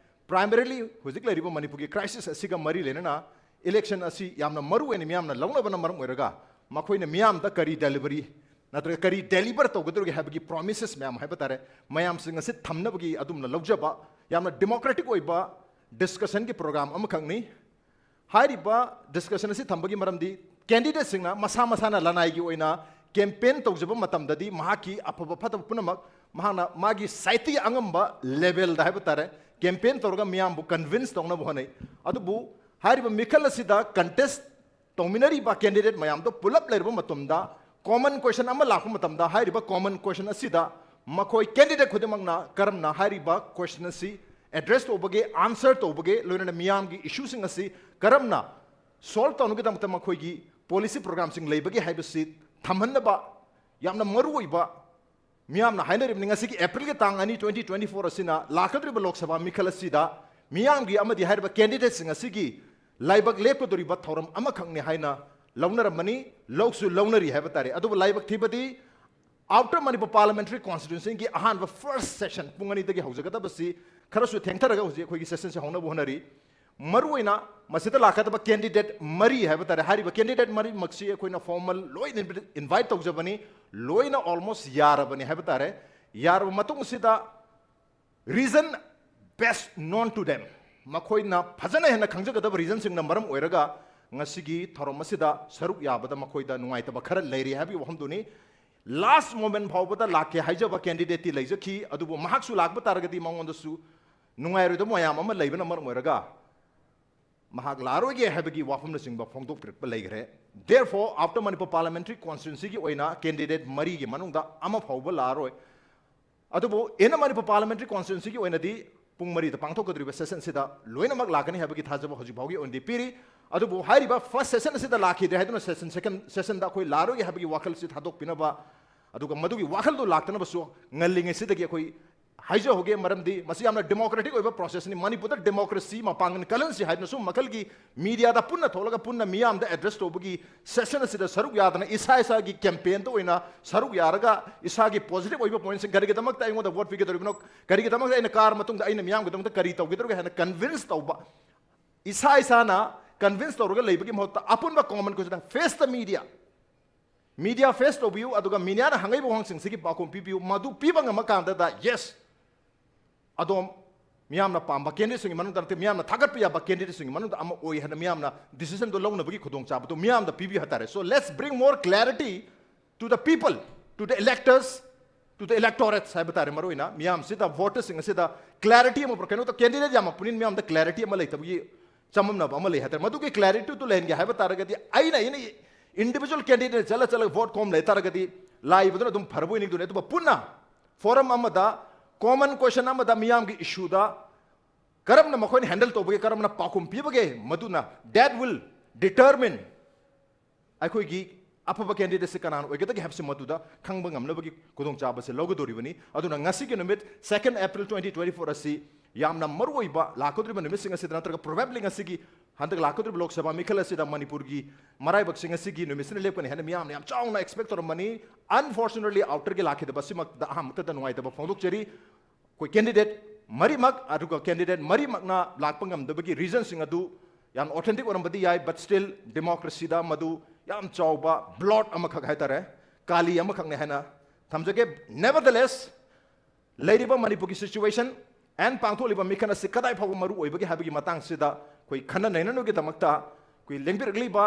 primarily ꯍꯧꯖꯤꯛ ꯂꯩꯔꯤꯕ ꯃꯅꯤꯄꯨꯔꯒꯤ crisis ꯑꯁꯤꯒ ꯃꯔꯤ ꯂꯩꯅꯅ election ꯑꯁꯤ ꯌꯥꯝꯅ ꯃꯔꯨꯑꯣꯏꯅ ꯃꯤꯌꯥꯝꯅ ꯂꯧꯅꯕꯅ ꯃꯔꯝ ꯑꯣꯏꯔꯒ ꯃꯈꯣꯏꯅ ꯃꯤꯌꯥꯝꯗ ꯀꯔꯤ delivery ꯅꯠꯇ꯭ꯔꯒ ꯀꯔꯤ deliver ꯇꯧꯒꯗꯧꯔꯤꯒꯦ ꯍꯥꯏꯕꯒꯤ promises ꯃꯌꯥꯝ ꯍꯥꯏꯕ ꯇꯥꯔꯦ, ꯃꯌꯥꯝꯁꯤꯡ ꯑꯁꯤ ꯊꯝꯅꯕꯒꯤ ꯑꯗꯨꯝꯅ ꯂꯧꯖꯕ ꯌꯥꯝꯅ democratic ꯑꯣꯏꯕ discussion ꯒꯤ program ꯑꯃꯈꯛꯅꯤ꯫ ꯍꯥꯏꯔꯤꯕ discussion ꯑꯁꯤ ꯊꯝꯕꯒꯤ ꯃꯔꯝꯗꯤ candidate ꯁꯤꯡꯅ ꯃꯁꯥ ꯃꯁꯥꯅ ꯂꯅꯥꯏꯒꯤ ꯑꯣꯏꯅ campaign ꯇꯧꯖꯕ ꯃꯇꯝꯗꯗꯤ ꯃꯍꯥꯛꯀꯤ ꯑꯐꯕ ꯐꯠꯇꯕ ꯄꯨꯝꯅꯃꯛ ꯃꯍꯥꯛꯅ ꯃꯥꯒꯤ ꯁꯥꯏꯠꯇꯒꯤ ꯑꯉꯝꯕ ꯂꯦꯚꯦꯜꯗ ꯍꯥꯏꯕ ꯇꯥꯔꯦ, ꯀꯦꯝꯄꯦꯟ ꯇꯧꯔꯒ ꯃꯤꯌꯥꯝꯕꯨ ꯀꯟꯚꯤꯟꯁ ꯇꯧꯅꯕ ꯍꯣꯠꯅꯩ꯫ ꯑꯗꯨꯕꯨ ꯍꯥꯏꯔꯤꯕ ꯃꯤꯈꯜ ꯑꯁꯤꯗ ꯀꯟꯇꯦꯁ ꯇꯧꯃꯤꯟꯅꯔꯤꯕ ꯀꯦꯟꯗꯤꯗꯦꯠ ꯃꯌꯥꯝꯗꯣ ꯄꯨꯂꯞ ꯂꯩꯔꯕ ꯃꯇꯝꯗ, ꯀꯣꯃꯟ ꯀꯣꯏꯁꯟ ꯑꯃ ꯂꯥꯛꯄ ꯃꯇꯝꯗ, ꯍꯥꯏꯔꯤꯕ ꯀꯣꯃꯟ ꯀꯣꯏꯁꯟ ꯑꯁꯤꯗ ꯃꯈꯣꯏ ꯀꯦꯟꯗꯤꯗꯦꯠ ꯈꯨꯗꯤꯡꯃꯛꯅ ꯀꯔꯝꯅ ꯍꯥꯏꯔꯤꯕ ꯀꯣꯏꯁꯟ ꯑꯁꯤ ꯑꯦꯗ꯭ꯔꯦꯁ ꯇꯧꯕꯒꯦ, ꯑꯟꯁꯔ ꯇꯧꯕꯒꯦ, ꯂꯣꯏꯅꯅ ꯃꯤꯌꯥꯝꯒꯤ ꯏꯁꯨꯁꯤꯡ ꯑꯁꯤ ꯀꯔꯝꯅ ꯁꯣꯜꯕ ꯇꯧꯅꯕꯒꯤꯗꯃꯛꯇ ꯃꯈꯣꯏꯒꯤ ꯄꯣꯂꯤꯁꯤ ꯄ꯭ꯔꯣꯒ꯭ꯔꯥꯝꯁꯤꯡ ꯂꯩꯕꯒꯦ ꯍꯥꯏꯕꯁꯤ ꯊꯝꯍꯟꯅꯕ ꯌꯥꯝꯅ ꯃꯔꯨꯑꯣꯏꯕ ꯃꯤꯌꯥꯝꯅ ꯍꯥꯏꯅꯔꯤꯕꯅꯤ꯫ ꯉꯁꯤꯒꯤ ꯑꯦꯄ꯭ꯔꯤꯜꯒꯤ ꯇꯥꯡ ꯑꯅꯤ, twenty twenty-four ꯑꯁꯤꯅ ꯂꯥꯛꯀꯗꯧꯔꯤꯕ ꯂꯣꯛ ꯁꯚꯥ ꯃꯤꯈꯜ ꯑꯁꯤꯗ ꯃꯤꯌꯥꯝꯒꯤ ꯑꯃꯗꯤ ꯍꯥꯏꯔꯤꯕ ꯀꯦꯟꯗꯤꯗꯦꯠꯁꯤꯡ ꯑꯁꯤꯒꯤ ꯂꯥꯏꯕꯛ ꯂꯦꯞꯀꯗꯧꯔꯤꯕ ꯊꯧꯔꯝ ꯑꯃꯈꯛꯅꯤ ꯍꯥꯏꯅ ꯂꯧꯅꯔꯝꯕꯅꯤ, ꯂꯧꯁꯨ ꯂꯧꯅꯔꯤ ꯍꯥꯏꯕ ꯇꯥꯔꯦ꯫ ꯑꯗꯨꯕꯨ ꯂꯥꯏꯕꯛ ꯊꯤꯕꯗꯤ Outer Manipur Parliamentary Constituencyꯒꯤ ꯑꯍꯥꯟꯕ first session ꯄꯨꯡ ꯑꯅꯤꯗꯒꯤ ꯍꯧꯖꯒꯗꯕꯁꯤ ꯈꯔꯁꯨ ꯊꯦꯡꯊꯔꯒ ꯍꯧꯖꯤꯛ ꯑꯩꯈꯣꯏꯒꯤ sessionꯁꯤ ꯍꯧꯅꯕ ꯍꯣꯠꯅꯔꯤ꯫ ꯃꯔꯨꯑꯣꯏꯅ ꯃꯁꯤꯗ ꯂꯥꯛꯀꯗꯕ ꯀꯦꯟꯗꯤꯗꯦꯠ ꯃꯔꯤ ꯍꯥꯏꯕ ꯇꯥꯔꯦ, ꯍꯥꯏꯔꯤꯕ ꯀꯦꯟꯗꯤꯗꯦꯠ ꯃꯔꯤꯃꯛꯁꯤ ꯑꯩꯈꯣꯏꯅ ꯐꯣꯔꯃꯦꯜ ꯂꯣꯏꯅ ꯏꯟꯚꯥꯏꯠ ꯇꯧꯖꯕꯅꯤ, ꯂꯣꯏꯅ ꯑꯣꯜꯃꯣꯁ ꯌꯥꯔꯕꯅꯤ ꯍꯥꯏꯕ ꯇꯥꯔꯦ꯫ ꯌꯥꯔꯕ ꯃꯇꯨꯡꯁꯤꯗ reason best known to them, ꯃꯈꯣꯏꯅ ꯐꯖꯅ ꯍꯦꯟꯅ ꯈꯪꯖꯒꯗꯕ ꯔꯤꯖꯟꯁꯤꯡꯅ ꯃꯔꯝ ꯑꯣꯏꯔꯒ ꯉꯁꯤꯒꯤ ꯊꯧꯔꯝ ꯑꯁꯤꯗ ꯁꯔꯨꯛ ꯌꯥꯕꯗ ꯃꯈꯣꯏꯗ ꯅꯨꯡꯉꯥꯏꯇꯕ ꯈꯔ ꯂꯩꯔꯤ ꯍꯥꯏꯕꯒꯤ ꯋꯥꯐꯝꯗꯨꯅꯤ꯫ ꯂꯥꯁ ꯃꯣꯃꯦꯟ ꯐꯥꯎꯕꯗ ꯂꯥꯛꯀꯦ ꯍꯥꯏꯖꯕ ꯀꯦꯟꯗꯤꯗꯦꯠꯇꯤ ꯂꯩꯖꯈꯤ, ꯑꯗꯨꯕꯨ ꯃꯍꯥꯛꯁꯨ ꯂꯥꯛꯄ ꯇꯥꯔꯒꯗꯤ ꯃꯉꯣꯟꯗꯁꯨ ꯅꯨꯡꯉꯥꯏꯔꯣꯏꯗꯕ ꯃꯌꯥꯝ ꯑꯃ ꯂꯩꯕꯅ ꯃꯔꯝ ꯑꯣꯏꯔꯒ ꯃꯍꯥꯛ ꯂꯥꯛꯑꯔꯣꯏꯒꯦ ꯍꯥꯏꯕꯒꯤ ꯋꯥꯐꯝꯅꯆꯤꯡꯕ ꯐꯣꯡꯗꯣꯛꯄꯤꯔꯛꯄ ꯂꯩꯈ꯭ꯔꯦ꯫ Therefore, Outer Manipur Parliamentary Constituencyꯒꯤ ꯑꯣꯏꯅ ꯀꯦꯟꯗꯤꯗꯦꯠ ꯃꯔꯤꯒꯤ ꯃꯅꯨꯡꯗ ꯑꯃ ꯐꯥꯎꯕ ꯂꯥꯛꯑꯔꯣꯏ꯫ ꯑꯗꯨꯕꯨ Inner Manipur Parliamentary Constituencyꯒꯤ ꯑꯣꯏꯅꯗꯤ ꯄꯨꯡ ꯃꯔꯤꯗ ꯄꯥꯡꯊꯣꯛꯀꯗꯧꯔꯤꯕ sessionꯁꯤꯗ ꯂꯣꯏꯅꯃꯛ ꯂꯥꯛꯀꯅꯤ ꯍꯥꯏꯕꯒꯤ ꯊꯥꯖꯕ ꯍꯧꯖꯤꯛ ꯐꯥꯎꯒꯤ ꯑꯣꯏꯅꯗꯤ ꯄꯤꯔꯤ꯫ ꯑꯗꯨꯕꯨ ꯍꯥꯏꯔꯤꯕ first session ꯑꯁꯤꯗ ꯂꯥꯛꯈꯤꯗ꯭ꯔꯦ ꯍꯥꯏꯗꯨꯅ session, second sessionꯗ ꯑꯩꯈꯣꯏ ꯂꯥꯛꯑꯔꯣꯏꯒꯦ ꯍꯥꯏꯕꯒꯤ ꯋꯥꯈꯜꯁꯤ ꯊꯥꯗꯣꯛꯄꯤꯅꯕ, ꯑꯗꯨꯒ ꯃꯗꯨꯒꯤ ꯋꯥꯈꯜꯗꯨ ꯂꯥꯛꯇꯅꯕꯁꯨ ꯉꯜꯂꯤꯉꯩꯁꯤꯗꯒꯤ ꯑꯩꯈꯣꯏ ꯍꯥꯏꯖꯍꯧꯒꯦ, ꯃꯔꯝꯗꯤ ꯃꯁꯤ ꯌꯥꯝꯅ democratic ꯑꯣꯏꯕ processꯅꯤ꯫ ꯃꯅꯤꯄꯨꯔꯗ democracy, ꯃꯄꯥꯡꯒꯜ ꯀꯜꯍꯟꯁꯤ ꯍꯥꯏꯗꯨꯅ ꯁꯨꯝ ꯃꯈꯜꯒꯤ mediaꯗ ꯄꯨꯟꯅ ꯊꯣꯛꯂꯒ ꯄꯨꯟꯅ ꯃꯤꯌꯥꯝꯗ address ꯇꯧꯕꯒꯤ session ꯑꯁꯤꯗ ꯁꯔꯨꯛ ꯌꯥꯗꯅ ꯏꯁꯥ ꯏꯁꯥꯒꯤ campaignꯗ ꯑꯣꯏꯅ ꯁꯔꯨꯛ ꯌꯥꯔꯒ ꯏꯁꯥꯒꯤ positive ꯑꯣꯏꯕ pointꯁꯤꯡ, ꯀꯔꯤꯒꯤꯗꯃꯛꯇ ꯑꯩꯉꯣꯟꯗ vote ꯄꯤꯒꯗꯧꯔꯤꯕꯅꯣ, ꯀꯔꯤꯒꯤꯗꯃꯛꯇ ꯑꯩꯅ ꯀꯥꯔ ꯃꯇꯨꯡꯗ ꯑꯩꯅ ꯃꯤꯌꯥꯝꯒꯤꯗꯃꯛꯇ ꯀꯔꯤ ꯇꯧꯒꯗꯧꯔꯤꯒꯦ ꯍꯥꯏꯅ convince ꯇꯧꯕ, ꯏꯁꯥ ꯏꯁꯥꯅ convince ꯇꯧꯔꯒ ꯂꯩꯕꯒꯤ ꯃꯍꯨꯠꯇ ꯑꯄꯨꯟꯕ common question, face the media, media face ꯇꯧꯕꯤꯌꯨ, ꯑꯗꯨꯒ mediaꯅ ꯍꯪꯉꯛꯏꯕ ꯋꯥꯍꯪꯁꯤꯡꯁꯤꯒꯤ ꯄꯥꯎꯈꯨꯝ ꯄꯤꯕꯤꯌꯨ꯫ ꯃꯗꯨ ꯄꯤꯕ ꯉꯝꯃꯀꯥꯟꯗꯗ, yes, ꯑꯗꯣꯝ ꯃꯤꯌꯥꯝꯅ ꯄꯥꯝꯕ candidateꯁꯤꯡꯒꯤ ꯃꯅꯨꯡꯗ ꯅꯠꯇꯦ, ꯃꯤꯌꯥꯝꯅ ꯊꯥꯒꯠꯄ ꯌꯥꯕ candidateꯁꯤꯡꯒꯤ ꯃꯅꯨꯡꯗ ꯑꯃ ꯑꯣꯏ ꯍꯥꯏꯅ ꯃꯤꯌꯥꯝꯅ decisionꯗꯣ ꯂꯧꯅꯕꯒꯤ ꯈꯨꯗꯣꯡꯆꯥꯕꯗꯣ ꯃꯤꯌꯥꯝꯗ ꯄꯤꯕꯤꯌꯨ ꯍꯥꯏꯇꯥꯔꯦ꯫ So let's bring more clarity to the people, to the electors, to the electorates ꯍꯥꯏꯕ ꯇꯥꯔꯦ, ꯃꯔꯨꯑꯣꯏꯅ ꯃꯤꯌꯥꯝꯁꯤꯗ, votersꯁꯤꯡ ꯑꯁꯤꯗ clarity ꯑꯃ ꯄꯨꯔꯛ-, ꯀꯩꯅꯣ, candidate ꯌꯥꯝꯃꯛꯄꯅꯤꯅ ꯃꯤꯌꯥꯝꯗ clarity ꯑꯃ ꯂꯩꯇꯕꯒꯤ ꯆꯃꯝꯅꯕ ꯑꯃ ꯂꯩ ꯍꯥꯏꯇꯥꯔꯦ꯫ ꯃꯗꯨꯒꯤ clarityꯗꯨ ꯂꯩꯍꯟꯒꯦ ꯍꯥꯏꯕ ꯇꯥꯔꯒꯗꯤ ꯑꯩꯅ, ꯑꯩꯅ individual candidate ꯆꯠꯂ ꯆꯠꯂꯒ vote ꯈꯣꯝ ꯂꯩ ꯇꯥꯔꯒꯗꯤ ꯂꯥꯛꯏꯕꯗꯨꯅ ꯑꯗꯨꯝ ꯐꯔꯕꯣꯏ ꯅꯤꯡꯗꯣꯏꯅꯦ꯫ ꯑꯗꯨꯒ ꯄꯨꯟꯅ forum ꯑꯃꯗ, common question ꯑꯃꯗ, ꯃꯤꯌꯥꯝꯒꯤ issueꯗ ꯀꯔꯝꯅ ꯃꯈꯣꯏꯅ handle ꯇꯧꯕꯒꯦ, ꯀꯔꯝꯅ ꯄꯥꯎꯈꯨꯝ ꯄꯤꯕꯒꯦ, ꯃꯗꯨꯅ, that will determine ꯑꯩꯈꯣꯏꯒꯤ ꯑꯐꯕ candidateꯁꯤ ꯀꯅꯥꯅ ꯑꯣꯏꯒꯗꯒꯦ ꯍꯥꯏꯕꯁꯤ ꯃꯗꯨꯗ ꯈꯪꯕ ꯉꯝꯅꯕꯒꯤ ꯈꯨꯗꯣꯡꯆꯥꯕꯁꯤ ꯂꯧꯒꯗꯧꯔꯤꯕꯅꯤ꯫ ꯑꯗꯨꯅ ꯉꯁꯤꯒꯤ ꯅꯨꯃꯤꯠ, second April twenty twenty-four ꯑꯁꯤ ꯌꯥꯝꯅ ꯃꯔꯨꯑꯣꯏꯕ, ꯂꯥꯛꯀꯗꯧꯔꯤꯕ ꯅꯨꯃꯤꯠꯁꯤꯡ ꯑꯁꯤꯗ ꯅꯠꯇ꯭ꯔꯒ probably ꯉꯁꯤꯒꯤ ꯍꯟꯗꯛ ꯂꯥꯛꯀꯗꯧꯔꯤꯕ ꯂꯣꯛ ꯁꯚꯥ ꯃꯤꯈꯜ ꯑꯁꯤꯗ ꯃꯅꯤꯄꯨꯔꯒꯤ ꯃꯔꯥꯏꯕꯛꯁꯤꯡ ꯑꯁꯤꯒꯤ ꯅꯨꯃꯤꯠꯁꯤꯅ ꯂꯦꯞꯀꯅꯤ ꯍꯥꯏꯅ ꯃꯤꯌꯥꯝꯅ ꯌꯥꯝ ꯆꯥꯎꯅ expect ꯇꯧꯔꯝꯕꯅꯤ꯫ Unfortunately, outerꯒꯤ ꯂꯥꯛꯈꯤꯗꯕ ꯑꯁꯤꯃꯛꯇ ꯑꯍꯥꯟꯕꯗ ꯅꯨꯡꯉꯥꯏꯇꯕ ꯐꯣꯡꯗꯣꯛꯆꯔꯤ꯫ ꯑꯩꯈꯣꯏ candidate ꯃꯔꯤꯃꯛ, ꯑꯗꯨꯒ candidate ꯃꯔꯤꯃꯛꯅ ꯂꯥꯛꯄ ꯉꯝꯗꯕꯒꯤ reasonꯁꯤꯡ ꯑꯗꯨ ꯌꯥꯝ authentic ꯑꯣꯏꯔꯝꯕꯗꯤ ꯌꯥꯏ, but still democracyꯗ ꯃꯗꯨ ꯌꯥꯝ ꯆꯥꯎꯕ blot ꯑꯃꯈꯛ ꯍꯥꯏꯇꯥꯔꯦ, ꯀꯥꯂꯤ ꯑꯃꯈꯛꯅꯦ ꯍꯥꯏꯅ ꯊꯝꯖꯒꯦ꯫ Nevertheless, ꯂꯩꯔꯤꯕ ꯃꯅꯤꯄꯨꯔꯒꯤ situation and ꯄꯥꯡꯊꯣꯛꯂꯤꯕ ꯃꯤꯈꯜ ꯑꯁꯤ ꯀꯗꯥꯏ ꯐꯥꯎꯕ ꯃꯔꯨ ꯑꯣꯏꯕꯒꯦ ꯍꯥꯏꯕꯒꯤ ꯃꯇꯥꯡꯁꯤꯗ ꯑꯩꯈꯣꯏ ꯈꯟꯅ ꯅꯩꯅꯅꯕꯒꯤꯗꯃꯛꯇ ꯑꯩꯈꯣꯏ ꯂꯦꯡꯕꯤꯔꯛꯂꯤꯕ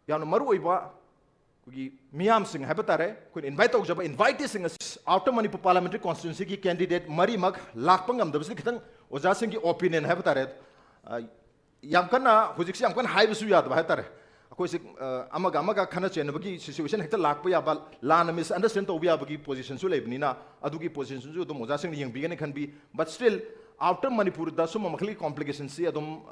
ꯌꯥꯝꯅ ꯃꯔꯨ ꯑꯣꯏꯕ ꯑꯩꯈꯣꯏꯒꯤ ꯃꯤꯌꯥꯝꯁꯤꯡ ꯍꯥꯏꯕ ꯇꯥꯔꯦ, ꯑꯩꯈꯣꯏꯅ invite ꯇꯧꯖꯕ inviteeꯁꯤꯡ ꯑꯁꯤ Outer Manipur Parliamentary Constituencyꯒꯤ candidate ꯃꯔꯤꯃꯛ ꯂꯥꯛꯄ ꯉꯝꯗꯕꯁꯤꯗ ꯈꯤꯇꯪ ꯑꯣꯖꯥꯁꯤꯡꯒꯤ opinion ꯍꯥꯏꯕ ꯇꯥꯔꯦ, ꯑ, ꯌꯥꯝ ꯀꯟꯅ, ꯍꯧꯖꯤꯛꯁꯤ ꯌꯥꯝ ꯀꯟꯅ ꯍꯥꯏꯕꯁꯨ ꯌꯥꯗꯕ ꯍꯥꯏ ꯇꯥꯔꯦ꯫ ꯑꯩꯈꯣꯏꯁꯦ, ꯑ, ꯑꯃꯒ ꯑꯃꯒ ꯈꯟꯅ ꯆꯩꯅꯕꯒꯤ situation ꯍꯦꯛꯇ ꯂꯥꯛꯄ ꯌꯥꯕ, ꯂꯥꯟꯅ misunderstand ꯇꯧꯕ ꯌꯥꯕꯒꯤ positionꯁꯨ ꯂꯩꯕꯅꯤꯅ, ꯑꯗꯨꯒꯤ positionꯁꯨ ꯑꯗꯨꯝ ꯑꯣꯖꯥꯁꯤꯡꯅ ꯌꯦꯡꯕꯤꯒꯅꯤ ꯈꯟꯕꯤ꯫ But still, Outer Manipurꯗ ꯁꯨꯝꯕ ꯃꯈꯜꯒꯤ complicationꯁꯤ ꯑꯗꯨꯝ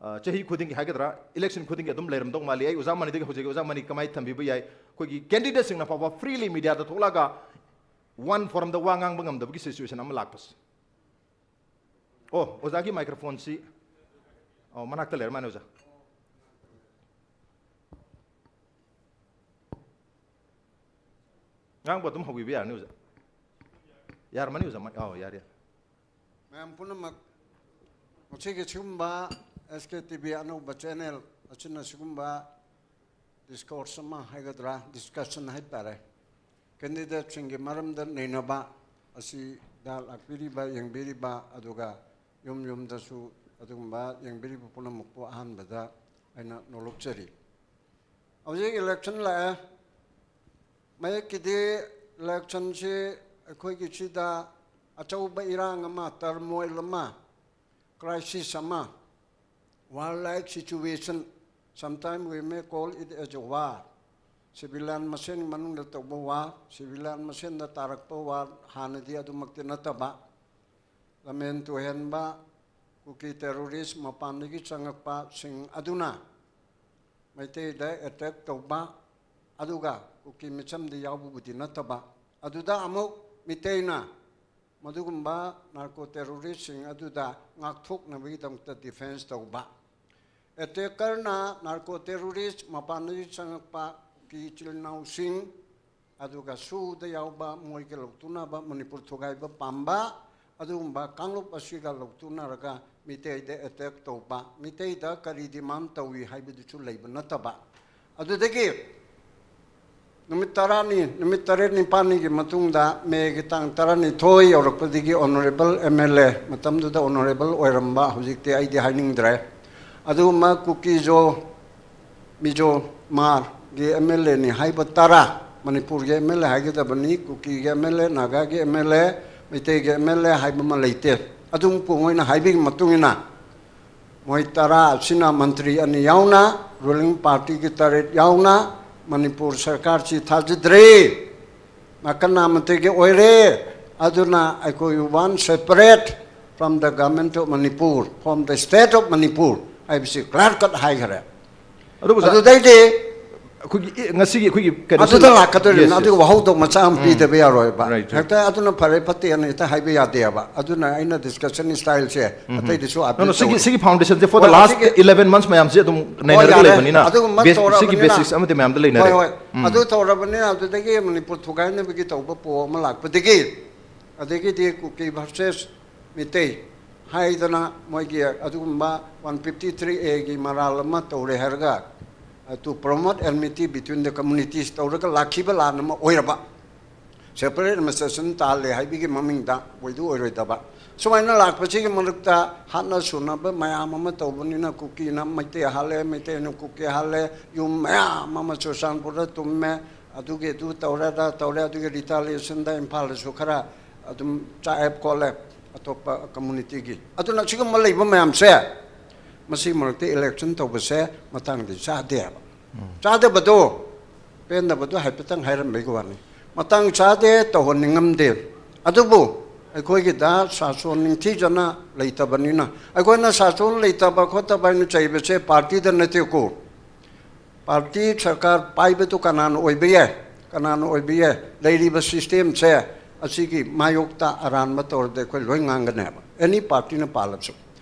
ꯑ, ꯆꯍꯤ ꯈꯨꯗꯤꯡꯒꯤ ꯍꯥꯏꯒꯗ꯭ꯔꯥ, election ꯈꯨꯗꯤꯡꯒꯤ ꯑꯗꯨꯝ ꯂꯩꯔꯝꯗꯧ ꯃꯥꯜꯂꯤ꯫ ꯑꯩ ꯑꯣꯖꯥ ꯃꯅꯤꯗꯒꯤ ꯍꯧꯖꯒꯦ, ꯑꯣꯖꯥ ꯃꯅꯤ ꯀꯃꯥꯏꯅ ꯊꯝꯕꯤꯕ ꯌꯥꯏ? ꯑꯩꯈꯣꯏꯒꯤ candidateꯁꯤꯡꯅ ꯐꯥꯎꯕ freely mediaꯗ ꯊꯣꯛꯂꯛꯑꯒ one forumꯗ ꯋꯥ ꯉꯥꯡꯕ ꯉꯝꯗꯕꯒꯤ situationꯑꯃ ꯂꯥꯛꯄꯁꯦ꯫ ꯑꯣ, ꯑꯣꯖꯥꯒꯤ microphoneꯁꯤ, ꯑꯣ, ꯃꯅꯥꯛꯇ ꯂꯩꯔ ꯃꯥꯅꯦ, ꯑꯣꯖꯥ꯫ ꯉꯥꯡꯕ ꯑꯗꯨꯝ ꯍꯧꯕꯤꯕ ꯌꯥꯔꯅꯤ, ꯑꯣꯖꯥ꯫ ꯌꯥꯔꯝꯃꯅꯤ, ꯑꯣꯖꯥ꯫ ꯃꯥ-, ꯑꯧ, ꯌꯥꯔꯦ, ꯌꯥꯔꯦ꯫ ꯃꯌꯥꯝ ꯄꯨꯝꯅꯃꯛ, ꯉꯁꯤꯒꯤ ꯁꯤꯒꯨꯝꯕ S K T V ꯑꯅꯧꯕ channel ꯑꯁꯤꯅ ꯁꯤꯒꯨꯝꯕ discourse ꯑꯃ ꯍꯥꯏꯒꯗ꯭ꯔꯥ, discussion ꯍꯥꯏꯇꯥꯔꯦ, candidateꯁꯤꯡꯒꯤ ꯃꯔꯝꯗ ꯅꯩꯅꯕ ꯑꯁꯤꯗ ꯂꯥꯛꯄꯤꯔꯤꯕ, ꯌꯦꯡꯕꯤꯔꯤꯕ, ꯑꯗꯨꯒ ꯌꯨꯝ ꯌꯨꯝꯗꯁꯨ ꯑꯗꯨꯒꯨꯝꯕ ꯌꯦꯡꯕꯤꯔꯤꯕ ꯄꯨꯝꯅꯃꯛꯄꯨ ꯑꯍꯥꯟꯕꯗ ꯑꯩꯅ ꯅꯣꯂꯨꯛꯆꯔꯤ꯫ ꯍꯧꯖꯤꯛ election ꯂꯥꯛꯑꯦ꯫ ꯃꯌꯦꯛꯀꯤꯗꯤ Election ꯁꯤ ꯑꯩꯈꯣꯏꯒꯤ ꯁꯤꯗ ꯑꯆꯧꯕ ꯏꯔꯥꯡ ꯑꯃ, turmoil ꯑꯃ, crisis ꯑꯃ, war like situation, sometimes we may call it as a war. Civilian ꯃꯁꯦꯟ ꯃꯅꯨꯡꯗ ꯇꯧꯕ war, civilian ꯃꯁꯦꯟꯗ ꯇꯥꯔꯛꯄ war, ꯍꯥꯟꯅꯗꯤ ꯑꯗꯨꯃꯛꯇꯤ ꯅꯠꯇꯕ, ꯂꯝꯍꯦꯟ ꯇꯨꯍꯦꯟꯕ ꯀꯨꯀꯤ terrorist ꯃꯄꯥꯟꯗꯒꯤ ꯆꯪꯉꯛꯄꯁꯤꯡ ꯑꯗꯨꯅ ꯃꯩꯇꯩꯗ attack ꯇꯧꯕ, ꯑꯗꯨꯒ ꯀꯨꯀꯤ ꯃꯤꯆꯝꯗ ꯌꯥꯎꯕꯕꯨꯗꯤ ꯅꯠꯇꯕ, ꯑꯗꯨꯗ ꯑꯃꯨꯛ ꯃꯤꯇꯩꯅ ꯃꯗꯨꯒꯨꯝꯕ narco terroristꯁꯤꯡ ꯑꯗꯨꯗ ꯉꯥꯛꯊꯣꯛꯅꯕꯒꯤꯗꯃꯛꯇ defence ꯇꯧꯕ꯫ Attackerꯅ narco terrorist ꯃꯄꯥꯟꯗꯒꯤ ꯆꯪꯉꯛꯄ ꯀꯨꯀꯤ ꯏꯆꯤꯜ ꯏꯅꯥꯎꯁꯤꯡ, ꯑꯗꯨꯒ ꯁꯨꯗ ꯌꯥꯎꯕ ꯃꯣꯏꯒ ꯂꯧꯇꯨꯅꯕ ꯃꯅꯤꯄꯨꯔ ꯊꯨꯒꯥꯏꯕ ꯄꯥꯝꯕ, ꯑꯗꯨꯒꯨꯝꯕ ꯀꯥꯡꯂꯨꯞ ꯑꯁꯤꯒ ꯂꯧꯇꯨꯅꯔꯒ ꯃꯤꯇꯩꯗ attack ꯇꯧꯕ, ꯃꯤꯇꯩꯗ ꯀꯔꯤ demand ꯇꯧꯏ ꯍꯥꯏꯕꯗꯨꯁꯨ ꯂꯩꯕ ꯅꯠꯇꯕ꯫ ꯑꯗꯨꯗꯒꯤ ꯅꯨꯃꯤꯠ ꯇꯔꯥꯅꯤ, ꯅꯨꯃꯤꯠ ꯇꯔꯦꯠ ꯅꯤꯄꯥꯜꯅꯤꯒꯤ ꯃꯇꯨꯡꯗ, ꯃꯦꯒꯤ ꯇꯥꯡ ꯇꯔꯥꯅꯤꯊꯣꯏ ꯌꯧꯔꯛꯄꯗꯒꯤ honourable MLA, ꯃꯇꯝꯗꯨꯗ honourable ꯑꯣꯏꯔꯝꯕ, ꯍꯧꯖꯤꯛꯇꯤ ꯑꯩꯗꯤ ꯍꯥꯏꯅꯤꯡꯗ꯭ꯔꯦ, ꯑꯗꯨꯒꯨꯝꯕ ꯀꯨꯀꯤ ꯖꯣ, ꯃꯤꯖꯣ, ꯃꯥꯔꯒꯤ MLAꯅꯤ ꯍꯥꯏꯕ ꯇꯔꯥ, ꯃꯅꯤꯄꯨꯔꯒꯤ MLA ꯍꯥꯏꯒꯗꯕꯅꯤ, ꯀꯨꯀꯤꯒꯤ MLA, ꯅꯥꯒꯥꯒꯤ MLA, ꯃꯩꯇꯩꯒꯤ MLA ꯍꯥꯏꯕ ꯑꯃ ꯂꯩꯇꯦ꯫ ꯑꯗꯨꯝ ꯄꯨꯡ ꯑꯣꯏꯅ ꯍꯥꯏꯕꯒꯤ ꯃꯇꯨꯡ ꯏꯟꯅ ꯃꯣꯏ ꯇꯔꯥ ꯑꯁꯤꯅ ꯃꯟꯇ꯭ꯔꯤ ꯑꯅꯤ ꯌꯥꯎꯅ, ruling partyꯒꯤ ꯇꯔꯦꯠ ꯌꯥꯎꯅ ꯃꯅꯤꯄꯨꯔ ꯁꯔꯀꯥꯔꯁꯤ ꯊꯥꯖꯗ꯭ꯔꯦ꯫ ꯅꯥꯀꯟ ꯅꯥꯃꯠꯇꯒꯤ ꯑꯣꯏꯔꯦ꯫ ꯑꯗꯨꯅ ꯑꯩꯈꯣꯏ want separate from the government of Manipur, from the state of Manipur ꯍꯥꯏꯕꯁꯤ clear cut ꯍꯥꯏꯈꯔꯦ꯫ ꯑꯗꯨꯕꯨ ꯁꯥꯔ, ꯑꯗꯨꯗꯩꯗꯤ ꯑꯩꯈꯣꯏꯒꯤ, ꯑꯦ, ꯉꯁꯤꯒꯤ ꯑꯩꯈꯣꯏꯒꯤ ꯀꯩꯅꯣꯁꯤ ꯑꯗꯨꯗ ꯂꯥꯛꯀꯗꯣꯏꯔꯤꯕꯅꯤ꯫ Yes, yes. ꯑꯗꯨꯒ ꯋꯥꯍꯧꯗꯣꯛ ꯃꯆꯥ ꯑꯃ ꯎꯝ꯫ ꯄꯤꯗꯕ ꯌꯥꯔꯣꯏꯕ꯫ Right, right. ꯍꯦꯛꯇ ꯑꯗꯨꯅ ꯐꯔꯦ ꯐꯠꯇꯦ ꯑꯅ ꯍꯦꯛꯇ ꯍꯥꯏꯕ ꯌꯥꯗꯦꯕ꯫ ꯑꯗꯨꯅ ꯑꯩꯅ discussion styleꯁꯦ ꯎꯝ, ꯎꯝ꯫ ꯑꯇꯩꯗꯁꯨ No, no, update ꯁꯤꯒꯤ, ꯇꯧꯔꯦ꯫ ꯁꯤꯒꯤ foundationꯁꯦ for the ꯍꯣꯏ, last ꯁꯤꯒꯤ eleven months ꯃꯌꯥꯝꯁꯦ ꯑꯗꯨꯝ ꯍꯣꯏ, ꯅꯩꯅꯔꯒ ꯌꯥꯔꯦ꯫ ꯂꯩꯕꯅꯤꯅ, ꯑꯗꯨꯒꯨꯝꯕ base-, ꯁꯤꯒꯤ ꯇꯧꯔꯕꯅꯤꯅ꯫ Basics ꯑꯃꯗꯤ ꯃꯌꯥꯝꯗ ꯂꯩꯅꯔꯦ꯫ ꯍꯣꯏ, ꯍꯣꯏ꯫ ꯎꯝ꯫ ꯑꯗꯨ ꯇꯧꯔꯕꯅꯤꯅ ꯑꯗꯨꯗꯒꯤ ꯃꯅꯤꯄꯨꯔ ꯊꯨꯒꯥꯏꯅꯕꯒꯤ ꯇꯧꯕ ꯄꯣ ꯑꯃ ꯂꯥꯛꯄꯗꯒꯤ, ꯑꯗꯒꯤꯗꯤ ꯀꯨꯀꯤ versus ꯃꯤꯇꯩ ꯍꯥꯏꯗꯅ ꯃꯣꯏꯒꯤ ꯑꯗꯨꯒꯨꯝꯕ one fifty three Aꯒꯤ ꯃꯔꯥꯜ ꯑꯃ ꯇꯧꯔꯦ ꯍꯥꯏꯔꯒ, ꯑ, to promote enmity between the communities ꯇꯧꯔꯒ ꯂꯥꯛꯈꯤꯕ ꯂꯥꯟ ꯑꯃ ꯑꯣꯏꯔꯕ꯫ Separate administration ꯇꯥꯍꯜꯂꯦ ꯍꯥꯏꯕꯒꯤ ꯃꯃꯤꯡꯗ ꯑꯣꯏꯗꯨ ꯑꯣꯏꯔꯣꯏꯗꯕ꯫ ꯁꯨꯃꯥꯏꯅ ꯂꯥꯛꯄꯁꯤꯒꯤ ꯃꯔꯛꯇ ꯍꯥꯠꯅ ꯁꯨꯅꯕ ꯃꯌꯥꯝ ꯑꯃ ꯇꯧꯕꯅꯤꯅ ꯀꯨꯀꯤꯅ ꯃꯩꯇꯩ ꯍꯥꯠꯂꯦ, ꯃꯩꯇꯩꯅ ꯀꯨꯀꯤ ꯍꯥꯠꯂꯦ, ꯌꯨꯝ ꯃꯌꯥꯝ ꯑꯃ ꯆꯨꯔꯆꯥꯟꯄꯨꯔꯗ ꯇꯨꯝꯃꯦ, ꯑꯗꯨꯒꯤ ꯑꯗꯨ ꯇꯧꯔꯦ, ꯑꯗꯥ ꯇꯧꯔꯦ, ꯑꯗꯨꯒꯤ ꯔꯤꯇꯥꯂꯤꯌꯦꯁꯟꯗ ꯏꯝꯐꯥꯜꯗꯁꯨ ꯈꯔ ꯑꯗꯨꯝ ꯆꯥꯛꯑꯦꯞ ꯈꯣꯠꯂꯦ ꯑꯇꯣꯞꯄ ꯀꯝꯃꯨꯅꯤꯇꯤꯒꯤ꯫ ꯑꯗꯨꯅ ꯁꯤꯒꯨꯝꯕ ꯂꯩꯕ ꯃꯌꯥꯝꯁꯦ, ꯃꯁꯤ ꯃꯔꯛꯇ ꯏꯂꯦꯛꯁꯟ ꯇꯧꯕꯁꯦ ꯃꯇꯥꯡꯗꯤ ꯆꯥꯗꯦ ꯍꯥꯏꯕ꯫ ꯆꯥꯗꯕꯗꯣ, ꯄꯦꯟꯗꯕꯗꯣ ꯍꯥꯏꯐꯦꯠꯇꯪ ꯍꯥꯏꯔꯝꯕꯒꯤ ꯋꯥꯅꯤ꯫ ꯃꯇꯥꯡ ꯆꯥꯗꯦ, ꯇꯧꯍꯟꯅꯤꯡꯉꯝꯗꯦ꯫ ꯑꯗꯨꯕꯨ ꯑꯩꯈꯣꯏꯒꯤꯗ ꯁꯥꯁꯣꯟ ꯅꯤꯡꯊꯤꯖꯅ ꯂꯩꯇꯕꯅꯤꯅ, ꯑꯩꯈꯣꯏꯅ ꯁꯥꯁꯣꯟ ꯂꯩꯇꯕ ꯈꯣꯠꯇꯕ ꯍꯥꯏꯅ ꯆꯩꯕꯁꯦ ꯄꯥꯔꯇꯤꯗ ꯅꯠꯇꯦꯀꯣ꯫ ꯄꯥꯔꯇꯤ ꯁꯔꯀꯥꯔ ꯄꯥꯏꯕꯗꯨ ꯀꯅꯥꯅ ꯑꯣꯏꯕ ꯌꯥꯏ? ꯀꯅꯥꯅ ꯑꯣꯏꯕ ꯌꯥꯏ? ꯂꯩꯔꯤꯕ ꯁꯤꯁꯇꯦꯝꯁꯦ, ꯑꯁꯤꯒꯤ ꯃꯥꯌꯣꯛꯇ ꯑꯔꯥꯟꯕ ꯇꯧꯔꯗꯤ ꯑꯩꯈꯣꯏ ꯂꯣꯏ ꯉꯥꯡꯒꯅꯦꯕ, ꯑꯦꯅꯤ ꯄꯥꯔꯇꯤꯅ ꯄꯥꯜꯂꯁꯨ꯫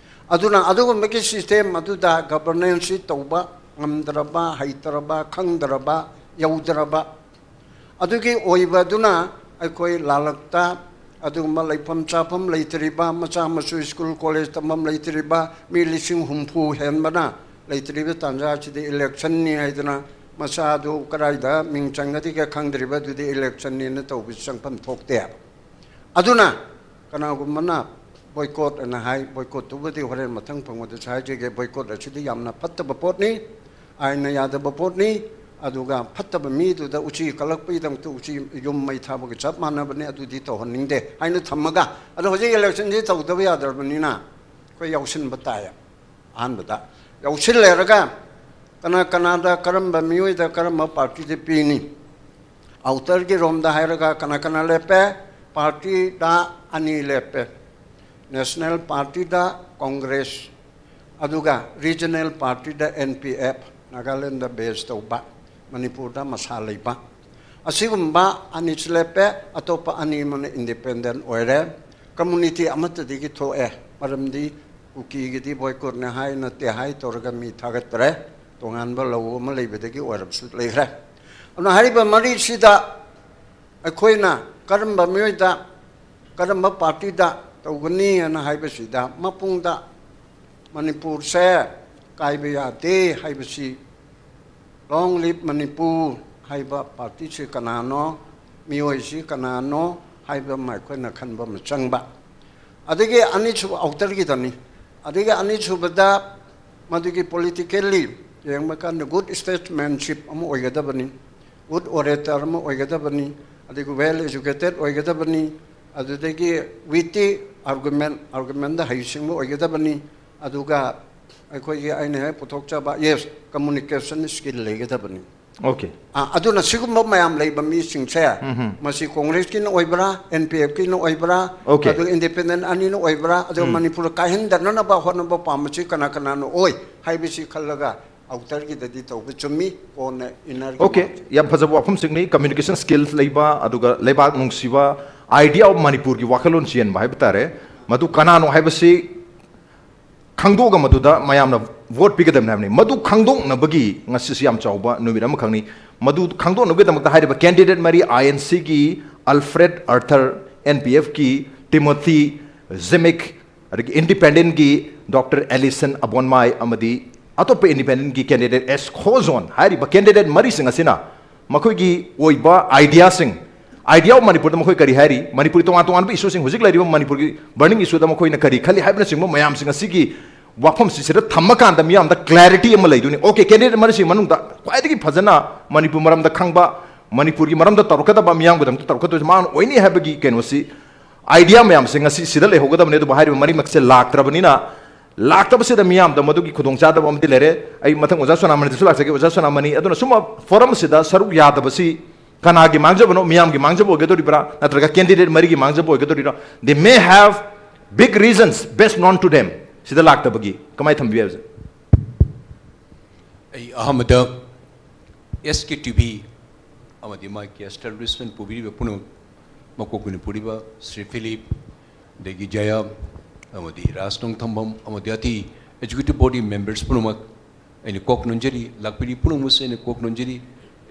ꯑꯗꯨꯅ ꯑꯗꯨꯒꯨꯝꯕꯒꯤ ꯁꯤꯁꯇꯦꯝ ꯑꯗꯨꯗ ꯒꯕꯔꯅꯦꯟꯁꯁꯤ ꯇꯧꯕ ꯉꯝꯗ꯭ꯔꯕ, ꯍꯩꯇ꯭ꯔꯕ, ꯈꯪꯗ꯭ꯔꯕ, ꯌꯧꯗ꯭ꯔꯕ, ꯑꯗꯨꯒꯤ ꯑꯣꯏꯕꯗꯨꯅ ꯑꯩꯈꯣꯏ ꯂꯥꯜꯂꯛꯇ ꯑꯗꯨꯒꯨꯝꯕ ꯂꯩꯐꯝ ꯆꯥꯐꯝ ꯂꯩꯇ꯭ꯔꯤꯕ, ꯃꯆꯥ ꯃꯁꯨ ꯁ꯭ꯀꯨꯜ ꯀꯣꯂꯦꯖ ꯇꯝꯐꯝ ꯂꯩꯇ꯭ꯔꯤꯕ ꯃꯤ ꯂꯤꯁꯤꯡ ꯍꯨꯝꯐꯨ ꯍꯦꯟꯕꯅ ꯂꯩꯇ꯭ꯔꯤꯕ ꯇꯥꯟꯖꯥꯁꯤꯗ ꯏꯂꯦꯛꯁꯟꯅꯤ ꯍꯥꯏꯗꯅ ꯃꯆꯥꯗꯨ ꯀꯗꯥꯏꯗ ꯃꯤꯡ ꯆꯪꯒꯗꯒꯦ ꯈꯪꯗ꯭ꯔꯤꯕ ꯑꯗꯨꯗꯤ ꯏꯂꯦꯛꯁꯟꯅꯤꯅ ꯇꯧꯕꯁꯤ ꯆꯪꯐꯝ ꯊꯣꯛꯇꯦ꯫ ꯑꯗꯨꯅ ꯀꯅꯥꯒꯨꯝꯕꯅ ꯕꯣꯏꯀꯣꯠ ꯑꯅ ꯍꯥꯏ, ꯕꯣꯏꯀꯣꯠꯇꯨꯕꯨꯗꯤ ꯍꯣꯔꯦꯟ ꯃꯊꯪ ꯐꯪꯕꯗꯁꯨ ꯍꯥꯏꯖꯒꯦ, ꯕꯣꯏꯀꯣꯠ ꯑꯁꯤꯗꯤ ꯌꯥꯝꯅ ꯐꯠꯇꯕ ꯄꯣꯠꯅꯤ, ꯑꯥꯏꯟꯅ ꯌꯥꯗꯕ ꯄꯣꯠꯅꯤ꯫ ꯑꯗꯨꯒ ꯐꯠꯇꯕ ꯃꯤꯗꯨꯗ ꯎꯆꯤ ꯀꯜꯂꯛꯄꯒꯤꯗꯃꯛꯇ ꯎꯆꯤ ꯌꯨꯝ ꯃꯩ ꯊꯥꯕꯒ ꯆꯞ ꯃꯥꯟꯅꯕꯅꯤ, ꯑꯗꯨꯗꯤ ꯇꯧꯍꯟꯅꯤꯡꯗꯦ ꯍꯥꯏꯅ ꯊꯝꯃꯒ, ꯑꯗꯣ ꯍꯧꯖꯤꯛ ꯏꯂꯦꯛꯁꯟꯁꯤ ꯇꯧꯗꯕ ꯌꯥꯗ꯭ꯔꯕꯅꯤꯅ ꯑꯩꯈꯣꯏ ꯌꯥꯎꯁꯤꯟꯕ ꯇꯥꯏ꯫ ꯑꯍꯥꯟꯕꯗ ꯌꯥꯎꯁꯤꯜꯂꯦꯔꯒ ꯀꯅꯥ ꯀꯅꯥꯗ ꯀꯔꯝꯕ ꯃꯤꯑꯣꯏꯗ ꯀꯔꯝꯕ ꯄꯥꯔꯇꯤꯗ ꯄꯤꯅꯤ? ꯑꯥꯎꯇꯔꯒꯤ ꯔꯣꯝꯗ ꯍꯥꯏꯔꯒ ꯀꯅꯥ ꯀꯅꯥ ꯂꯦꯞꯄꯦ? ꯄꯥꯔꯇꯤꯗ ꯑꯅꯤ ꯂꯦꯞꯄꯦ, ꯅꯦꯁꯅꯦꯜ ꯄꯥꯔꯇꯤꯗ ꯀꯣꯡꯒ꯭ꯔꯦꯁ, ꯑꯗꯨꯒ ꯔꯤꯖꯅꯦꯜ ꯄꯥꯔꯇꯤꯗ N P F, Nagaland base ꯇꯧꯕ, ꯃꯅꯤꯄꯨꯔꯗ ꯃꯁꯥ ꯂꯩꯕ꯫ ꯑꯁꯤꯒꯨꯝꯕ ꯑꯅꯤꯁꯨ ꯂꯦꯞꯄꯦ, ꯑꯇꯣꯞꯄ ꯑꯅꯤ ꯑꯃꯅ ꯏꯟꯗꯤꯄꯦꯟꯗꯦꯟ ꯑꯣꯏꯔꯦ꯫ ꯀꯝꯃꯨꯅꯤꯇꯤ ꯑꯃꯠꯇꯗꯒꯤ ꯊꯣꯛꯑꯦ, ꯃꯔꯝꯗꯤ ꯀꯨꯀꯤꯒꯤꯗꯤ ꯕꯣꯏꯀꯣꯠꯅꯦ ꯍꯥꯏ, ꯅꯠꯇꯦ ꯍꯥꯏ ꯇꯧꯔꯒ ꯃꯤ ꯊꯥꯒꯠꯇ꯭ꯔꯦ, ꯇꯣꯉꯥꯟꯕ ꯂꯧ ꯑꯃ ꯂꯩꯕꯗꯒꯤ ꯑꯣꯏꯔꯕꯁꯨ ꯂꯩꯈ꯭ꯔꯦ꯫ ꯑꯗꯨꯅ ꯍꯥꯏꯔꯤꯕ ꯃꯔꯤꯁꯤꯗ ꯑꯩꯈꯣꯏꯅ ꯀꯔꯝꯕ ꯃꯤꯑꯣꯏꯗ, ꯀꯔꯝꯕ ꯄꯥꯔꯇꯤꯗ ꯇꯧꯒꯅꯤ ꯍꯥꯏꯅ ꯍꯥꯏꯕꯁꯤꯗ, ꯃꯄꯨꯡꯗ ꯃꯅꯤꯄꯨꯔꯁꯦ ꯀꯥꯏꯕ ꯌꯥꯗꯦ ꯍꯥꯏꯕꯁꯤ, ꯂꯣꯡ ꯂꯤꯞ ꯃꯅꯤꯄꯨꯔ ꯍꯥꯏꯕ ꯄꯥꯔꯇꯤꯁꯤ ꯀꯅꯥꯅꯣ, ꯃꯤꯑꯣꯏꯁꯤ ꯀꯅꯥꯅꯣ ꯍꯥꯏꯕ ꯑꯃ ꯑꯩꯈꯣꯏꯅ ꯈꯟꯕ ꯑꯃ ꯆꯪꯕ꯫ ꯑꯗꯒꯤ ꯑꯅꯤꯁꯨꯕ ꯑꯥꯎꯇꯔꯒꯤꯗꯅꯤ꯫ ꯑꯗꯒꯤ ꯑꯅꯤꯁꯨꯕꯗ ꯃꯗꯨꯒꯤ ꯄꯣꯂꯤꯇꯤꯀꯦꯜꯂꯤ ꯌꯦꯡꯕ ꯀꯥꯟꯗ ꯒꯨꯗ ꯁ꯭ꯇꯦꯠꯁꯃꯦꯟꯁꯤꯞ ꯑꯃ ꯑꯣꯏꯒꯗꯕꯅꯤ꯫ good orator ꯑꯃ ꯑꯣꯏꯒꯗꯕꯅꯤ, ꯑꯗꯒꯤ well educated ꯑꯣꯏꯒꯗꯕꯅꯤ, ꯑꯗꯨꯗꯒꯤ witty argument, argumentꯗ ꯍꯩꯁꯤꯡꯕ ꯑꯣꯏꯒꯗꯕꯅꯤ, ꯑꯗꯨꯒ ꯑꯩꯈꯣꯏꯒꯤ ꯑꯩꯅ ꯍꯦꯛ ꯄꯨꯊꯣꯛꯆꯕ, yes, communication skill ꯂꯩꯒꯗꯕꯅꯤ꯫ Okay. ꯑ, ꯑꯗꯨꯅ ꯁꯤꯒꯨꯝꯕ ꯃꯌꯥꯝ ꯂꯩꯕ ꯃꯤꯁꯤꯡꯁꯦ, ꯃꯁꯤ ꯀꯣꯡꯒ꯭ꯔꯦꯁꯀꯤꯅ ꯑꯣꯏꯕ꯭ꯔꯥ, ꯑꯦꯟ ꯄꯤ ꯑꯦꯐꯀꯤꯅ ꯑꯣꯏꯕ꯭ꯔꯥ, Okay. ꯑꯗꯨꯒ ꯏꯟꯗꯤꯄꯦꯟꯗꯦꯟ ꯑꯅꯤꯅ ꯑꯣꯏꯕ꯭ꯔꯥ, ꯑꯗꯨꯒ ꯃꯅꯤꯄꯨꯔ ꯀꯥꯏꯍꯟꯗꯅꯅꯕ ꯍꯣꯠꯅꯕ ꯄꯥꯝꯕꯁꯤ ꯀꯅꯥ ꯀꯅꯥꯅ ꯑꯣꯏ ꯍꯥꯏꯕꯁꯤ ꯈꯜꯂꯒ ꯑꯥꯎꯇꯔꯒꯤꯗꯗꯤ ꯇꯧꯕ ꯆꯨꯝꯃꯤ, ꯀꯣꯟꯅ ꯏꯟꯅꯔꯒꯤ Okay, ꯌꯥꯝ ꯐꯖꯕ ꯋꯥꯐꯝꯁꯤꯡꯅꯤ꯫ Communication skills ꯂꯩꯕ, ꯑꯗꯨꯒ ꯂꯩꯕꯥꯛ ꯅꯨꯡꯁꯤꯕ, idea of ꯃꯅꯤꯄꯨꯔꯒꯤ ꯋꯥꯈꯜꯂꯣꯟ ꯆꯦꯟꯕ ꯍꯥꯏꯕ ꯇꯥꯔꯦ꯫ ꯃꯗꯨ ꯀꯅꯥꯅꯣ ꯍꯥꯏꯕꯁꯤ ꯈꯪꯗꯣꯛꯑꯒ ꯃꯗꯨꯗ ꯃꯌꯥꯝꯅ vote ꯄꯤꯒꯗꯕꯅꯤ ꯍꯥꯏꯕꯅꯤ꯫ ꯃꯗꯨ ꯈꯪꯗꯣꯛꯅꯕꯒꯤ ꯉꯁꯤꯁꯤ ꯌꯥꯝ ꯆꯥꯎꯕ ꯅꯨꯃꯤꯠ ꯑꯃꯈꯛꯅꯤ꯫ ꯃꯗꯨ ꯈꯪꯗꯣꯛꯅꯕꯒꯤꯗꯃꯛꯇ ꯍꯥꯏꯔꯤꯕ candidate ꯃꯔꯤ, ꯑꯥꯏ ꯑꯦꯟ ꯁꯤꯒꯤ ꯑꯜꯐ꯭ꯔꯦꯗ ꯑꯥꯔꯊꯔ, ꯑꯦꯟ ꯄꯤ ꯑꯦꯐꯀꯤ ꯇꯤꯃꯣꯊꯤ ꯖꯤꯃꯤꯛ, ꯑꯗꯒꯤ ꯏꯟꯗꯤꯄꯦꯟꯗꯦꯟꯒꯤ ꯗꯣꯛꯇꯔ ꯑꯦꯂꯤꯁꯟ ꯑꯕꯣꯟꯃꯥꯏ ꯑꯃꯗꯤ ꯑꯇꯣꯞꯄ ꯏꯟꯗꯤꯄꯦꯟꯗꯦꯟꯒꯤ candidate ꯑꯦꯁ ꯈꯣꯖꯣꯟ ꯍꯥꯏꯔꯤꯕ candidate ꯃꯔꯤꯁꯤꯡ ꯑꯁꯤꯅ ꯃꯈꯣꯏꯒꯤ ꯑꯣꯏꯕ ideaꯁꯤꯡ, idea of ꯃꯅꯤꯄꯨꯔꯗ ꯃꯈꯣꯏ ꯀꯔꯤ ꯍꯥꯏꯔꯤ, ꯃꯅꯤꯄꯨꯔꯒꯤ ꯇꯣꯉꯥꯟ ꯇꯣꯉꯥꯟꯕ issueꯁꯤꯡ, ꯍꯧꯖꯤꯛ ꯂꯩꯔꯤꯕ ꯃꯅꯤꯄꯨꯔꯒꯤ burning issueꯗ ꯃꯈꯣꯏꯅ ꯀꯔꯤ ꯈꯜꯂꯤ ꯍꯥꯏꯕꯅꯆꯤꯡꯕ ꯃꯌꯥꯝꯁꯤꯡ ꯑꯁꯤꯒꯤ ꯋꯥꯐꯝꯁꯤ ꯁꯤꯗ ꯊꯝꯃꯀꯥꯟꯗ ꯃꯤꯌꯥꯝꯗ clarity ꯑꯃ ꯂꯩꯗꯣꯏꯅꯤ꯫ Okay, candidate ꯃꯔꯤꯁꯤꯒꯤ ꯃꯅꯨꯡꯗ ꯈ꯭ꯋꯥꯏꯗꯒꯤ ꯐꯖꯅ ꯃꯅꯤꯄꯨꯔ ꯃꯔꯝꯗ ꯈꯪꯕ, ꯃꯅꯤꯄꯨꯔꯒꯤ ꯃꯔꯝꯗ ꯇꯧꯔꯛꯀꯗꯕ, ꯃꯤꯌꯥꯝꯒꯤꯗꯃꯛꯇ ꯇꯧꯔꯛꯀꯗꯣꯏꯁꯦ ꯃꯥꯅ ꯑꯣꯏꯅꯤ ꯍꯥꯏꯕꯒꯤ ꯀꯩꯅꯣꯁꯤ, idea ꯃꯌꯥꯝꯁꯦ ꯉꯁꯤ ꯁꯤꯗ ꯂꯩꯍꯧꯒꯗꯕꯅꯤ꯫ ꯑꯗꯨꯕꯨ ꯍꯥꯏꯔꯤꯕ ꯃꯔꯤꯃꯛꯁꯦ ꯂꯥꯛꯇ꯭ꯔꯕꯅꯤꯅ, ꯂꯥꯛꯇꯕꯁꯤꯗ ꯃꯤꯌꯥꯝꯗ ꯃꯗꯨꯒꯤ ꯈꯨꯗꯣꯡꯆꯥꯗꯕ ꯑꯃꯗꯤ ꯂꯩꯔꯦ꯫ ꯑꯩ ꯃꯊꯪ ꯑꯣꯖꯥ ꯁꯣꯅꯥꯃꯅꯤꯗꯁꯨ ꯂꯥꯛꯆꯒꯦ꯫ ꯑꯣꯖꯥ ꯁꯣꯅꯥꯃꯅꯤ, ꯑꯗꯨꯅ ꯁꯨꯝꯕ forum ꯑꯁꯤꯗ ꯁꯔꯨꯛ ꯌꯥꯗꯕꯁꯤ ꯀꯅꯥꯒꯤ ꯃꯥꯡꯖꯕꯅꯣ? ꯃꯤꯌꯥꯝꯒꯤ ꯃꯥꯡꯖꯕ ꯑꯣꯏꯒꯗꯧꯔꯤꯕ꯭ꯔꯥ, ꯅꯠꯇ꯭ꯔꯒ candidate ꯃꯔꯤꯒꯤ ꯃꯥꯡꯖꯕ ꯑꯣꯏꯒꯗꯧꯔꯤꯕ꯭ꯔꯥ? They may have big reasons best known to them꯫ ꯁꯤꯗ ꯂꯥꯛꯇꯕꯒꯤ ꯀꯃꯥꯏꯅ ꯊꯝꯕꯤꯕ ꯌꯥꯏ, ꯑꯣꯖꯥ? ꯑꯩ ꯑꯍꯥꯟꯕꯗ ꯑꯦꯁ ꯀꯦ ꯇꯤ ꯚꯤ ꯑꯃꯗꯤ ꯃꯥꯒꯤ ꯒꯦꯁꯇ ꯔꯤꯁꯄꯦꯟ ꯄꯨꯕꯤꯔꯤꯕ ꯄꯨꯝꯅꯃꯛ, ꯃꯀꯣꯛ ꯑꯣꯏꯅ ꯄꯨꯔꯤꯕ ꯁ꯭ꯔꯤ ꯐꯤꯂꯤꯞ, ꯑꯗꯒꯤ ꯖꯌꯥ, ꯑꯃꯗꯤ ꯔꯥꯖ ꯅꯣꯡꯊꯝꯕꯝ, ꯑꯃꯗꯤ ꯑꯇꯩ executive body members ꯄꯨꯝꯅꯃꯛ ꯑꯩꯅ ꯀꯣꯛ ꯅꯣꯟꯖꯔꯤ꯫ ꯂꯥꯛꯄꯤꯔꯤ ꯄꯨꯝꯅꯃꯛꯁꯨ ꯑꯩꯅ ꯀꯣꯛ ꯅꯣꯟꯖꯔꯤ꯫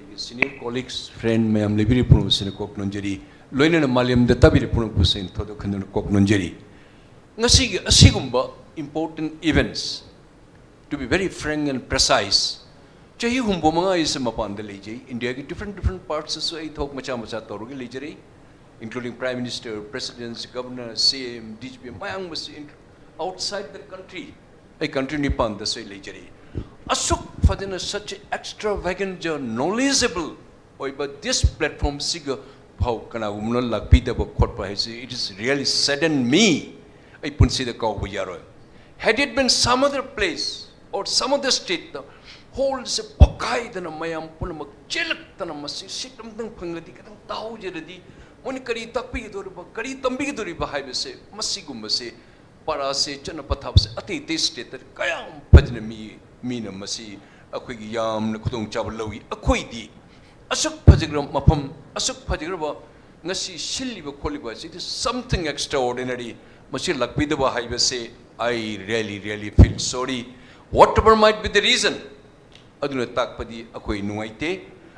ꯑꯩꯒꯤ senior colleagues, friend ꯃꯌꯥꯝ ꯂꯩꯕꯤꯔꯤ ꯄꯨꯝꯅꯃꯛꯁꯨ ꯑꯩꯅ ꯀꯣꯛ ꯅꯣꯟꯖꯔꯤ꯫ ꯂꯣꯏꯅꯅ ꯃꯥꯂꯦꯝꯗ ꯇꯥꯕꯤꯔꯤ ꯄꯨꯝꯅꯃꯛꯄꯨꯁꯨ ꯑꯩꯅ ꯊꯣꯏꯗꯣꯛ ꯈꯟꯗꯨꯅ ꯀꯣꯛ ꯅꯣꯟꯖꯔꯤ꯫ ꯉꯁꯤꯒꯤ ꯑꯁꯤꯒꯨꯝꯕ important events, to be very frank and precise, ꯆꯍꯤ ꯍꯨꯝꯐꯨ ꯃꯉꯥ ꯑꯩꯁꯦ ꯃꯄꯥꯟꯗ ꯂꯩꯖꯩ꯫ ꯏꯟꯗꯤꯌꯥꯒꯤ different different partsꯇꯁꯨ ꯑꯩ ꯊꯕꯛ ꯃꯆꯥ ꯃꯆꯥ ꯇꯧꯔꯒ ꯂꯩꯖꯔꯤ, including Prime Minister, Presidents, Governor, C M, D G P, ꯃꯌꯥꯝ ꯑꯁꯤ outside the country, ꯑꯩ country ꯅꯤꯄꯥꯟꯗꯁꯨ ꯑꯩ ꯂꯩꯖꯔꯤ꯫ ꯑꯁꯨꯛ ꯐꯖꯅ such extravagant, knowledgeable ꯑꯣꯏꯕ this platform ꯁꯤꯒ ꯐꯥꯎ ꯀꯅꯥꯒꯨꯝꯕꯅ ꯂꯥꯛꯄꯤꯗꯕ ꯈꯣꯠꯄ ꯍꯥꯏꯁꯤ, it is really sadden me. ꯑꯩ ꯄꯨꯟꯁꯤꯗ ꯀꯥꯎꯕ ꯌꯥꯔꯣꯏ. Had it been some other place or some other state, ꯍꯣꯜꯁꯦ ꯄꯣꯛꯈꯥꯏꯗꯅ ꯃꯌꯥꯝ ꯄꯨꯝꯅꯃꯛ ꯆꯦꯜꯂꯛꯇꯅ ꯃꯁꯤ ꯁꯤꯠ ꯑꯃꯇꯪ ꯐꯪꯉꯗꯤ, ꯈꯤꯇꯪ ꯇꯥꯍꯧꯖꯔꯗꯤ, ꯃꯣꯏꯅ ꯀꯔꯤ ꯇꯥꯛꯄꯤꯒꯗꯧꯔꯤꯕ, ꯀꯔꯤ ꯇꯝꯕꯤꯒꯗꯧꯔꯤꯕ ꯍꯥꯏꯕꯁꯦ, ꯃꯁꯤꯒꯨꯝꯕꯁꯦ, ꯄꯔꯥꯁꯦ, ꯆꯠꯅ ꯄꯊꯥꯞꯁꯦ ꯑꯇꯩ ꯑꯇꯩ ꯁ꯭ꯇꯦꯠꯇ ꯀꯌꯥꯝ ꯐꯖꯅ ꯃꯤ, ꯃꯤꯅ ꯃꯁꯤ ꯑꯩꯈꯣꯏꯒꯤ ꯌꯥꯝꯅ ꯈꯨꯗꯣꯡꯆꯥꯕ ꯂꯧꯏ꯫ ꯑꯩꯈꯣꯏꯗꯤ ꯑꯁꯨꯛ ꯐꯖꯈ꯭ꯔꯕ ꯃꯐꯝ, ꯑꯁꯨꯛ ꯐꯖꯈ꯭ꯔꯕ ꯉꯁꯤ ꯁꯤꯜꯂꯤꯕ ꯈꯣꯠꯂꯤꯕ ꯑꯁꯤꯗꯤ something extraordinary. ꯃꯁꯤ ꯂꯥꯛꯄꯤꯗꯕ ꯍꯥꯏꯕꯁꯦ, I really, really feel sorry. Whatever might be the reason, ꯑꯗꯨꯅ ꯇꯥꯛꯄꯗꯤ ꯑꯩꯈꯣꯏ ꯅꯨꯡꯉꯥꯏꯇꯦ꯫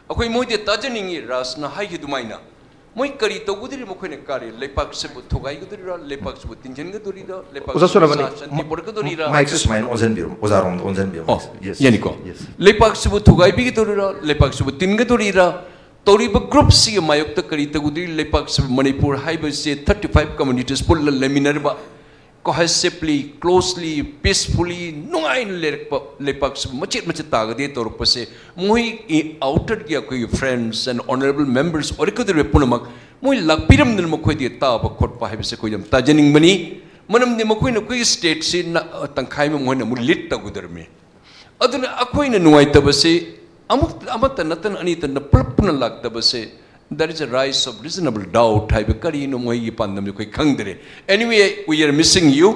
ꯑꯩꯈꯣꯏ ꯃꯣꯏꯗ ꯇꯥꯖꯅꯤꯡꯉꯤ, ꯔꯥꯖꯅ ꯍꯥꯏꯈꯤ ꯑꯗꯨꯃꯥꯏꯅ꯫ ꯃꯣꯏ ꯀꯔꯤ ꯇꯧꯒꯗꯧꯔꯤ? ꯃꯈꯣꯏꯅ ꯀꯔꯤ ꯂꯩꯄꯥꯛꯁꯤꯕꯨ ꯊꯨꯒꯥꯏꯒꯗꯧꯔꯤꯔꯥ? ꯂꯩꯄꯥꯛꯁꯤꯕꯨ ꯇꯤꯟꯁꯤꯟꯒꯗꯧꯔꯤꯔꯥ? ꯂꯩꯄꯥꯛꯁꯤꯕꯨ ꯑꯣꯖꯥ ꯁꯣꯂꯥꯃꯅꯤ, ꯁꯥ ꯁꯥꯟꯇꯤ ꯄꯨꯔꯛꯀꯗꯧꯔꯤꯔꯥ? ꯃꯥꯏꯛꯁꯦ ꯁꯨꯃꯥꯏꯅ ꯑꯣꯟꯁꯤꯟꯕꯤꯔꯣ, ꯑꯣꯖꯥꯔꯣꯝꯗ ꯑꯣꯟꯁꯤꯟꯕꯤꯔꯣ꯫ ꯑꯣ, ꯃꯥꯏꯛꯁꯦ꯫ Yes, ꯌꯥꯅꯤꯀꯣ? Yes. ꯂꯩꯄꯥꯛꯁꯤꯕꯨ ꯊꯨꯒꯥꯏꯕꯤꯒꯗꯧꯔꯤꯔꯥ? ꯂꯩꯄꯥꯛꯁꯤꯕꯨ ꯇꯤꯟꯒꯗꯧꯔꯤꯔꯥ? ꯇꯧꯔꯤꯕ ꯒ꯭ꯔꯨꯞꯁꯤꯒꯤ ꯃꯥꯌꯣꯛꯇ ꯀꯔꯤ ꯇꯧꯒꯗꯧꯔꯤ? ꯂꯩꯄꯥꯛꯁꯤꯕꯨ, ꯃꯅꯤꯄꯨꯔ ꯍꯥꯏꯕꯁꯦ thirty five communities ꯄꯨꯜꯂ ꯂꯩꯃꯤꯟꯅꯔꯤꯕ, cohesively, closely, peacefully, ꯅꯨꯡꯉꯥꯏꯅ ꯂꯩꯔꯛꯄ ꯂꯩꯄꯥꯛꯁꯤꯕꯨ ꯃꯆꯦꯠ ꯃꯆꯦꯠ ꯇꯥꯒꯗꯦ ꯇꯧꯔꯛꯄꯁꯦ, ꯃꯣꯏ outerꯒꯤ ꯑꯩꯈꯣꯏꯒꯤ friends and honourable members ꯑꯣꯏꯔꯛꯀꯗꯧꯔꯤꯕ ꯄꯨꯝꯅꯃꯛ, ꯃꯣꯏ ꯂꯥꯛꯄꯤꯔꯝꯗꯅ ꯃꯈꯣꯏꯗꯤ ꯇꯥꯕ ꯈꯣꯠꯄ ꯍꯥꯏꯕꯁꯦ ꯑꯩꯈꯣꯏ ꯌꯥꯝ ꯇꯥꯖꯅꯤꯡꯕꯅꯤ꯫ ꯃꯔꯝꯗꯤ ꯃꯈꯣꯏꯅ ꯑꯩꯈꯣꯏꯒꯤ stateꯁꯤ ꯅ-, ꯇꯪꯈꯥꯏ ꯑꯃ ꯃꯈꯣꯏꯅ ꯑꯃꯨꯛ lead ꯇꯧꯒꯗꯧꯔꯤꯕꯅꯤ꯫ ꯑꯗꯨꯅ ꯑꯩꯈꯣꯏꯅ ꯅꯨꯡꯉꯥꯏꯇꯕꯁꯤ ꯑꯃꯨꯛ, ꯑꯃꯠꯇ ꯅꯠꯇꯅ ꯑꯅꯤꯇꯅ ꯄꯨꯂꯞ ꯄꯨꯟꯅ ꯂꯥꯛꯇꯕꯁꯦ, there is a rise of reasonable doubt ꯍꯥꯏꯕ ꯀꯔꯤꯅꯣ ꯃꯣꯏꯒꯤ ꯄꯥꯟꯗꯝꯁꯦ ꯑꯩꯈꯣꯏ ꯈꯪꯗ꯭ꯔꯦ꯫ Anyway, we are missing you.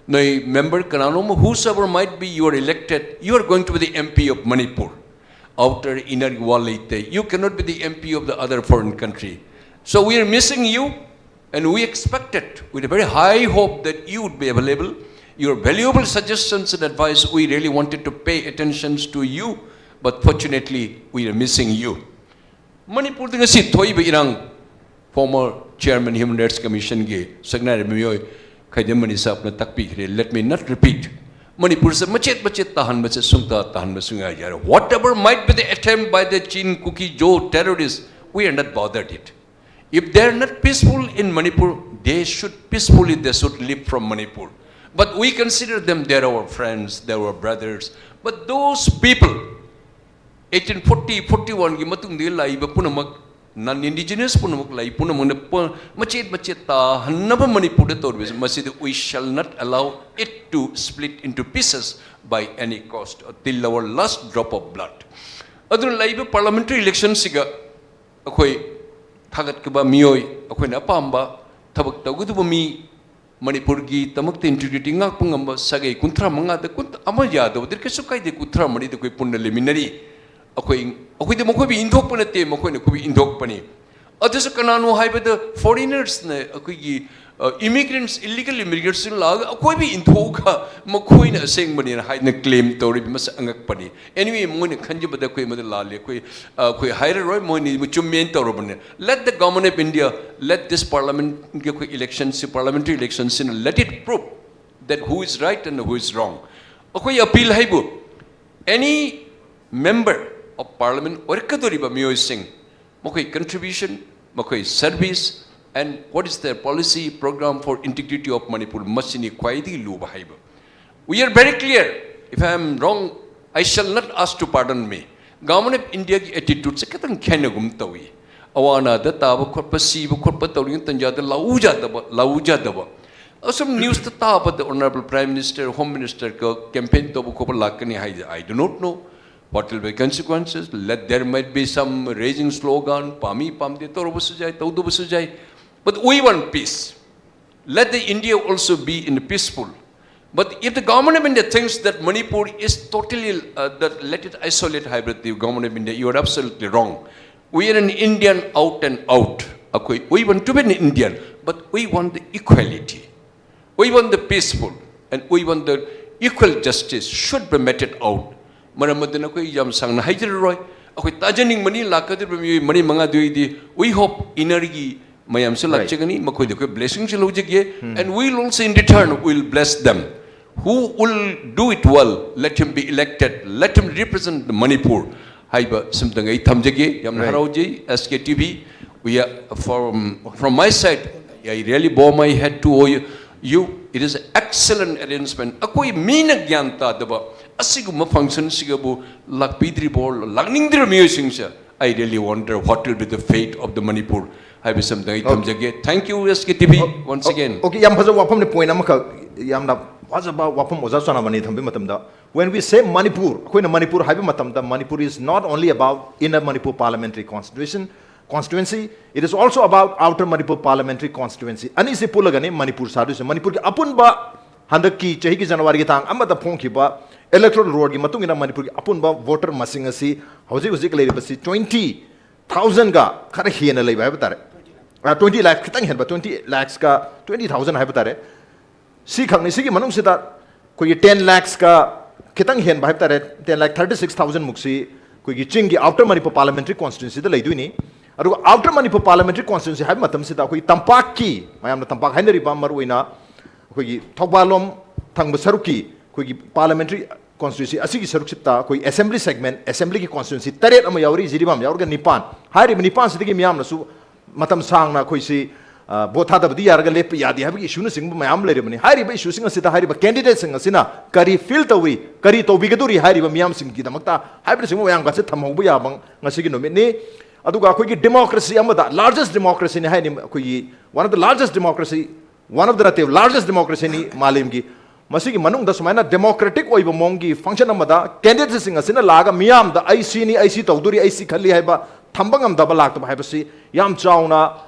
ꯅꯣꯏ member ꯀꯅꯥꯅꯣꯝ, whosoever might be, you are elected, you are going to be the M P of Manipur. Outer, inner ꯒꯤ ꯋꯥ ꯂꯩꯇꯦ. You cannot be the M P of the other foreign country. So we are missing you. And we expected with a very high hope that you would be available. Your valuable suggestions and advice, we really wanted to pay attentions to you, but fortunately, we are missing you. ꯃꯅꯤꯄꯨꯔꯗ ꯉꯁꯤ ꯊꯣꯛꯏꯕ ꯏꯔꯥꯡ, former chairman Human Rights Commissionꯒꯤ ꯁꯛꯅꯥꯏꯔꯕ ꯃꯤꯑꯣꯏ ꯈꯩꯗꯦꯝ money ꯁꯥꯍꯕꯅ ꯇꯥꯛꯄꯤꯈ꯭ꯔꯦ, let me not repeat. ꯃꯅꯤꯄꯨꯔꯁꯦ ꯃꯆꯦꯠ ꯃꯆꯦꯠ ꯇꯥꯍꯟꯕꯁꯦ ꯁꯨꯡꯇꯥ ꯇꯥꯍꯟꯕ ꯁꯨꯡꯌꯥ ꯌꯥꯔꯣꯏ. Whatever might be the attempt by the Chin Kuki Zo terrorists, we are not bothered it. If they are not peaceful in Manipur, they should peacefully, they should leave from Manipur. But we consider them, they are our friends, they are our brothers. But those people, eighteen forty forty ꯋꯥꯟꯒꯤ ꯃꯇꯨꯡꯗꯒꯤ ꯂꯥꯛꯏꯕ ꯄꯨꯝꯅꯃꯛ, non indigenous ꯄꯨꯝꯅꯃꯛ, ꯂꯥꯛꯏ ꯄꯨꯝꯅꯃꯛꯅ ꯄ- ꯃꯆꯦꯠ ꯃꯆꯦꯠ ꯇꯥꯍꯟꯅꯕ ꯃꯅꯤꯄꯨꯔꯗ ꯇꯧꯔꯤꯕꯁꯤ, ꯃꯁꯤꯗ we shall not allow it to split into pieces by any cost till our last drop of blood. ꯑꯗꯨꯅ ꯂꯥꯛꯏꯕ parliamentary election ꯁꯤꯒ ꯑꯩꯈꯣꯏ ꯊꯥꯒꯠꯀꯗꯕ ꯃꯤꯑꯣꯏ, ꯑꯩꯈꯣꯏꯅ ꯑꯄꯥꯝꯕ ꯊꯕꯛ ꯇꯧꯒꯗꯕ ꯃꯤ, ꯃꯅꯤꯄꯨꯔꯒꯤꯗꯃꯛꯇ integrity ꯉꯥꯛꯄ ꯉꯝꯕ ꯁꯥꯒꯩ ꯀꯨꯟꯊ꯭ꯔꯥ ꯃꯉꯥꯗ ꯀꯨꯟ-, ꯑꯃ ꯌꯥꯗꯕꯗꯤ ꯀꯩꯁꯨ ꯀꯥꯏꯗꯦ, ꯀꯨꯟꯊ꯭ꯔꯥ ꯃꯔꯤꯗ ꯑꯩꯈꯣꯏ ꯄꯨꯟꯅ ꯂꯩꯃꯤꯟꯅꯔꯤ꯫ ꯑꯩꯈꯣꯏ, ꯑꯩꯈꯣꯏꯗꯤ ꯃꯈꯣꯏꯕꯨ ꯏꯟꯊꯣꯛꯄ ꯅꯠꯇꯦ, ꯃꯈꯣꯏꯅ ꯑꯩꯈꯣꯏꯕꯨ ꯏꯟꯊꯣꯛꯄꯅꯤ꯫ ꯑꯗꯨꯁꯨ ꯀꯅꯥꯅꯣ ꯍꯥꯏꯕꯗ, foreigners ꯅ, ꯑꯩꯈꯣꯏꯒꯤ, ꯑ, immigrants, illegal immigrants ꯁꯤꯡ ꯂꯥꯛꯑꯒ ꯑꯩꯈꯣꯏꯕꯨ ꯏꯟꯊꯣꯛꯑꯒ ꯃꯈꯣꯏꯅ ꯑꯁꯦꯡꯕꯅꯦꯅ ꯍꯥꯏꯗꯅ claim ꯇꯧꯔꯤꯕ, ꯃꯁꯤ ꯑꯉꯛꯄꯅꯤ꯫ Anyway, ꯃꯣꯏꯅ ꯈꯟꯖꯕꯗ ꯑꯩꯈꯣꯏ ꯃꯗꯨ ꯂꯥꯜꯂꯤ, ꯑꯩꯈꯣꯏ, ꯑ, ꯑꯩꯈꯣꯏ ꯍꯥꯏꯔꯔꯣꯏ, ꯃꯣꯏꯅ ꯆꯨꯝꯃꯦꯅ ꯇꯧꯔꯕꯅꯤ꯫ Let the Government of India, let this parliament ꯒꯤ ꯑꯩꯈꯣꯏ election ꯁꯤ, parliamentary election ꯁꯤꯅ let it prove that who is right and who is wrong. ꯑꯩꯈꯣꯏ appeal ꯍꯥꯏꯕꯨ, any member of parliament ꯑꯣꯏꯔꯛꯀꯗꯧꯔꯤꯕ ꯃꯤꯑꯣꯏꯁꯤꯡ, ꯃꯈꯣꯏ contribution, ꯃꯈꯣꯏ service, and what is their policy program for integrity of Manipur, ꯃꯁꯤꯅꯤ ꯈ꯭ꯋꯥꯏꯗꯒꯤ ꯂꯨꯕ ꯍꯥꯏꯕ꯫ We are very clear. If I am wrong, I shall not ask to pardon me. Government of India ꯒꯤ attitude ꯁꯦ ꯈꯤꯇꯪ ꯈꯦꯠꯅꯒꯨꯝ ꯇꯧꯏ꯫ ꯑꯋꯥ ꯑꯅꯥꯗ ꯇꯥꯕ ꯈꯣꯠꯄ, ꯁꯤꯕ ꯈꯣꯠꯄ ꯇꯧꯔꯤꯉꯩ ꯇꯟꯖꯥꯗ ꯂꯥꯛꯎ ꯌꯥꯗꯕ, ꯂꯥꯛꯎ ꯌꯥꯗꯕ꯫ ꯑꯁꯨꯝ news ꯇ ꯇꯥꯕꯗ Honorable Prime Minister, Home Minister ꯒ campaign ꯇꯧꯕ ꯈꯣꯠꯄ ꯂꯥꯛꯀꯅꯤ ꯍꯥꯏꯗꯤ, I do not know what will be consequences. Let there might be some raising slogan, ꯄꯥꯝꯃꯤ ꯄꯥꯝꯗꯦ ꯇꯧꯔꯕꯁꯨ ꯌꯥꯏ, ꯇꯧꯗꯕꯁꯨ ꯌꯥꯏ꯫ But we want peace. Let the India also be in peaceful. But if the Government of India thinks that Manipur is totally, uh, that let it isolate hybrid, the Government of India, you are absolutely wrong. We are an Indian out and out. ꯑꯩꯈꯣꯏ, we want to be an Indian, but we want the equality. We want the peaceful and we want the equal justice should be meted out. ꯃꯔꯝ ꯑꯗꯨꯅ ꯑꯩꯈꯣꯏ ꯌꯥꯝ ꯁꯥꯡꯅ ꯍꯥꯏꯖꯔꯔꯣꯏ꯫ ꯑꯩꯈꯣꯏ ꯇꯥꯖꯅꯤꯡꯕꯅꯤ, ꯂꯥꯛꯀꯗꯧꯔꯤꯕ ꯃꯤꯑꯣꯏ ꯃꯔꯤ ꯃꯉꯥꯗꯨꯒꯤꯗꯤ, we hope inner ꯒꯤ ꯃꯌꯥꯝꯁꯨ ꯂꯥꯛꯆꯒꯅꯤ, ꯃꯈꯣꯏꯗ ꯑꯩꯈꯣꯏ blessing ꯁꯨ ꯂꯧꯖꯒꯦ, and we will also in return will bless them. Who will do it well, let him be elected, let him represent the Manipur. ꯍꯥꯏꯕ ꯁꯤꯝꯇꯪ ꯑꯩ ꯊꯝꯖꯒꯦ꯫ ꯌꯥꯝꯅ ꯍꯔꯥꯎꯖꯩ, S K T V. We are, from, from my side, I really bow my head to all you. It is excellent arrangement. ꯑꯩꯈꯣꯏ ꯃꯤꯅ ꯒ꯭ꯌꯥꯟ ꯇꯥꯗꯕ ꯑꯁꯤꯒꯨꯝꯕ functionꯁꯤꯒꯕꯨ ꯂꯥꯛꯄꯤꯗ꯭ꯔꯤꯕꯣ, ꯂꯥꯛꯅꯤꯡꯗ꯭ꯔꯤꯕ ꯃꯤꯑꯣꯏꯁꯤꯡꯁꯦ, I really wonder what will be the fate of the Manipur ꯍꯥꯏꯕꯁꯤ ꯑꯝꯇꯪ ꯑꯩ ꯊꯝꯖꯒꯦ. Thank you, S K T V, once again. Okay, ꯌꯥꯝ ꯐꯖꯕ ꯋꯥꯐꯝꯅꯤ, point ꯑꯃꯈꯛ ꯌꯥꯝꯅ ꯐꯖꯕ ꯋꯥꯐꯝ ꯑꯣꯖꯥ ꯆꯅꯥꯃꯅꯤ ꯊꯝꯕꯤꯕ ꯃꯇꯝꯗ, when we say Manipur, ꯑꯩꯈꯣꯏꯅ ꯃꯅꯤꯄꯨꯔ ꯍꯥꯏꯕ ꯃꯇꯝꯗ, Manipur is not only about inner Manipur parliamentary constitution, constituency, it is also about outer Manipur parliamentary constituency. ꯑꯅꯤꯁꯤ ꯄꯨꯜꯂꯒꯅꯤ ꯃꯅꯤꯄꯨꯔ ꯁꯥꯗꯣꯏꯁꯦ, ꯃꯅꯤꯄꯨꯔꯒꯤ ꯑꯄꯨꯟꯕ ꯍꯟꯗꯛꯀꯤ ꯆꯍꯤꯒꯤ ꯖꯅꯋꯥꯔꯤꯒꯤ ꯇꯥꯡ ꯑꯃꯗ ꯐꯣꯡꯈꯤꯕ electoral rollꯒꯤ ꯃꯇꯨꯡ ꯏꯟꯅ ꯃꯅꯤꯄꯨꯔꯒꯤ ꯑꯄꯨꯟꯕ voter ꯃꯁꯤꯡ ꯑꯁꯤ ꯍꯧꯖꯤꯛ ꯍꯧꯖꯤꯛ ꯂꯩꯔꯤꯕꯁꯤ twenty thousandꯒ ꯈꯔ ꯍꯦꯟꯅ ꯂꯩꯕ ꯍꯥꯏꯕ ꯇꯥꯔꯦ. Twenty lakh, ꯈꯤꯇꯪ ꯍꯦꯟꯕ, twenty lakhsꯀ twenty thousand ꯍꯥꯏꯕ ꯇꯥꯔꯦ꯫ ꯁꯤ ꯈꯛꯅꯤ꯫ ꯁꯤꯒꯤ ꯃꯅꯨꯡꯁꯤꯗ ꯑꯩꯈꯣꯏꯒꯤ ten lakhsꯀ ꯈꯤꯇꯪ ꯍꯦꯟꯕ ꯍꯥꯏꯕ ꯇꯥꯔꯦ, ten lakh thirty six thousand ꯃꯨꯛꯁꯤ ꯑꯩꯈꯣꯏꯒꯤ ꯆꯤꯡꯒꯤ outer Manipur parliamentary constituencyꯗ ꯂꯩꯗꯣꯏꯅꯤ꯫ ꯑꯗꯨꯒ outer Manipur parliamentary constituency ꯍꯥꯏꯕ ꯃꯇꯝꯁꯤꯗ ꯑꯩꯈꯣꯏ ꯇꯝꯄꯥꯛꯀꯤ, ꯃꯌꯥꯝꯅ ꯇꯝꯄꯥꯛ ꯍꯥꯏꯅꯔꯤꯕ, ꯃꯔꯨꯑꯣꯏꯅ ꯑꯩꯈꯣꯏꯒꯤ ꯊꯧꯕꯥꯜ ꯂꯣꯝ ꯊꯪꯕ ꯁꯔꯨꯛꯀꯤ ꯑꯩꯈꯣꯏꯒꯤ parliamentary constituency ꯑꯁꯤꯒꯤ ꯁꯔꯨꯛꯁꯤꯗ ꯑꯩꯈꯣꯏ assembly segment, assemblyꯒꯤ constituency ꯇꯔꯦꯠ ꯑꯃ ꯌꯥꯎꯔꯤ, ꯖꯤꯔꯤꯕꯥꯝ ꯌꯥꯎꯔꯒ ꯅꯤꯄꯥꯟ꯫ ꯍꯥꯏꯔꯤꯕ ꯅꯤꯄꯥꯟꯁꯤꯗꯒꯤ ꯃꯤꯌꯥꯝꯅꯁꯨ ꯃꯇꯝ ꯁꯥꯡꯅ ꯑꯩꯈꯣꯏꯁꯤ, ꯑ, vote ꯊꯥꯗꯕꯗꯤ ꯌꯥꯔꯒ ꯂꯦꯞꯄ ꯌꯥꯗꯦ ꯍꯥꯏꯕꯒꯤ issueꯅꯆꯤꯡꯕ ꯃꯌꯥꯝ ꯂꯩꯔꯕꯅꯤ꯫ ꯍꯥꯏꯔꯤꯕ issueꯁꯤꯡ ꯑꯁꯤꯗ ꯍꯥꯏꯔꯤꯕ candidateꯁꯤꯡ ꯑꯁꯤꯅ ꯀꯔꯤ feel ꯇꯧꯏ, ꯀꯔꯤ ꯇꯧꯕꯤꯒꯗꯧꯔꯤ ꯍꯥꯏꯔꯤꯕ ꯃꯤꯌꯥꯝꯁꯤꯡꯒꯤꯗꯃꯛꯇ ꯍꯥꯏꯕꯅꯆꯤꯡꯕ ꯃꯌꯥꯝꯒꯁꯦ ꯊꯝꯍꯧꯕ ꯌꯥꯕ ꯉꯁꯤꯒꯤ ꯅꯨꯃꯤꯠꯅꯤ꯫ ꯑꯗꯨꯒ ꯑꯩꯈꯣꯏꯒꯤ democracy ꯑꯃꯗ largest democracyꯅꯤ ꯍꯥꯏꯅꯤ, ꯑꯩꯈꯣꯏꯒꯤ one of the largest democracy, one of the ꯅꯠꯇꯦ, largest democracyꯅꯤ ꯃꯥꯂꯦꯝꯒꯤ꯫ ꯃꯁꯤꯒꯤ ꯃꯅꯨꯡꯗ ꯁꯨꯃꯥꯏꯅ democratic ꯑꯣꯏꯕ ꯃꯑꯣꯡꯒꯤ function ꯑꯃꯗ candidateꯁꯤꯡ ꯑꯁꯤꯅ ꯂꯥꯛꯑꯒ ꯃꯤꯌꯥꯝꯗ "ꯑꯩ ꯁꯤꯅꯤ, ꯑꯩ ꯁꯤ ꯇꯧꯗꯣꯔꯤ, ꯑꯩ ꯁꯤ ꯈꯜꯂꯤ" ꯍꯥꯏꯕ ꯊꯝꯕ ꯉꯝꯗꯕ ꯂꯥꯛꯇꯕ ꯍꯥꯏꯕꯁꯤ ꯌꯥꯝ ꯆꯥꯎꯅ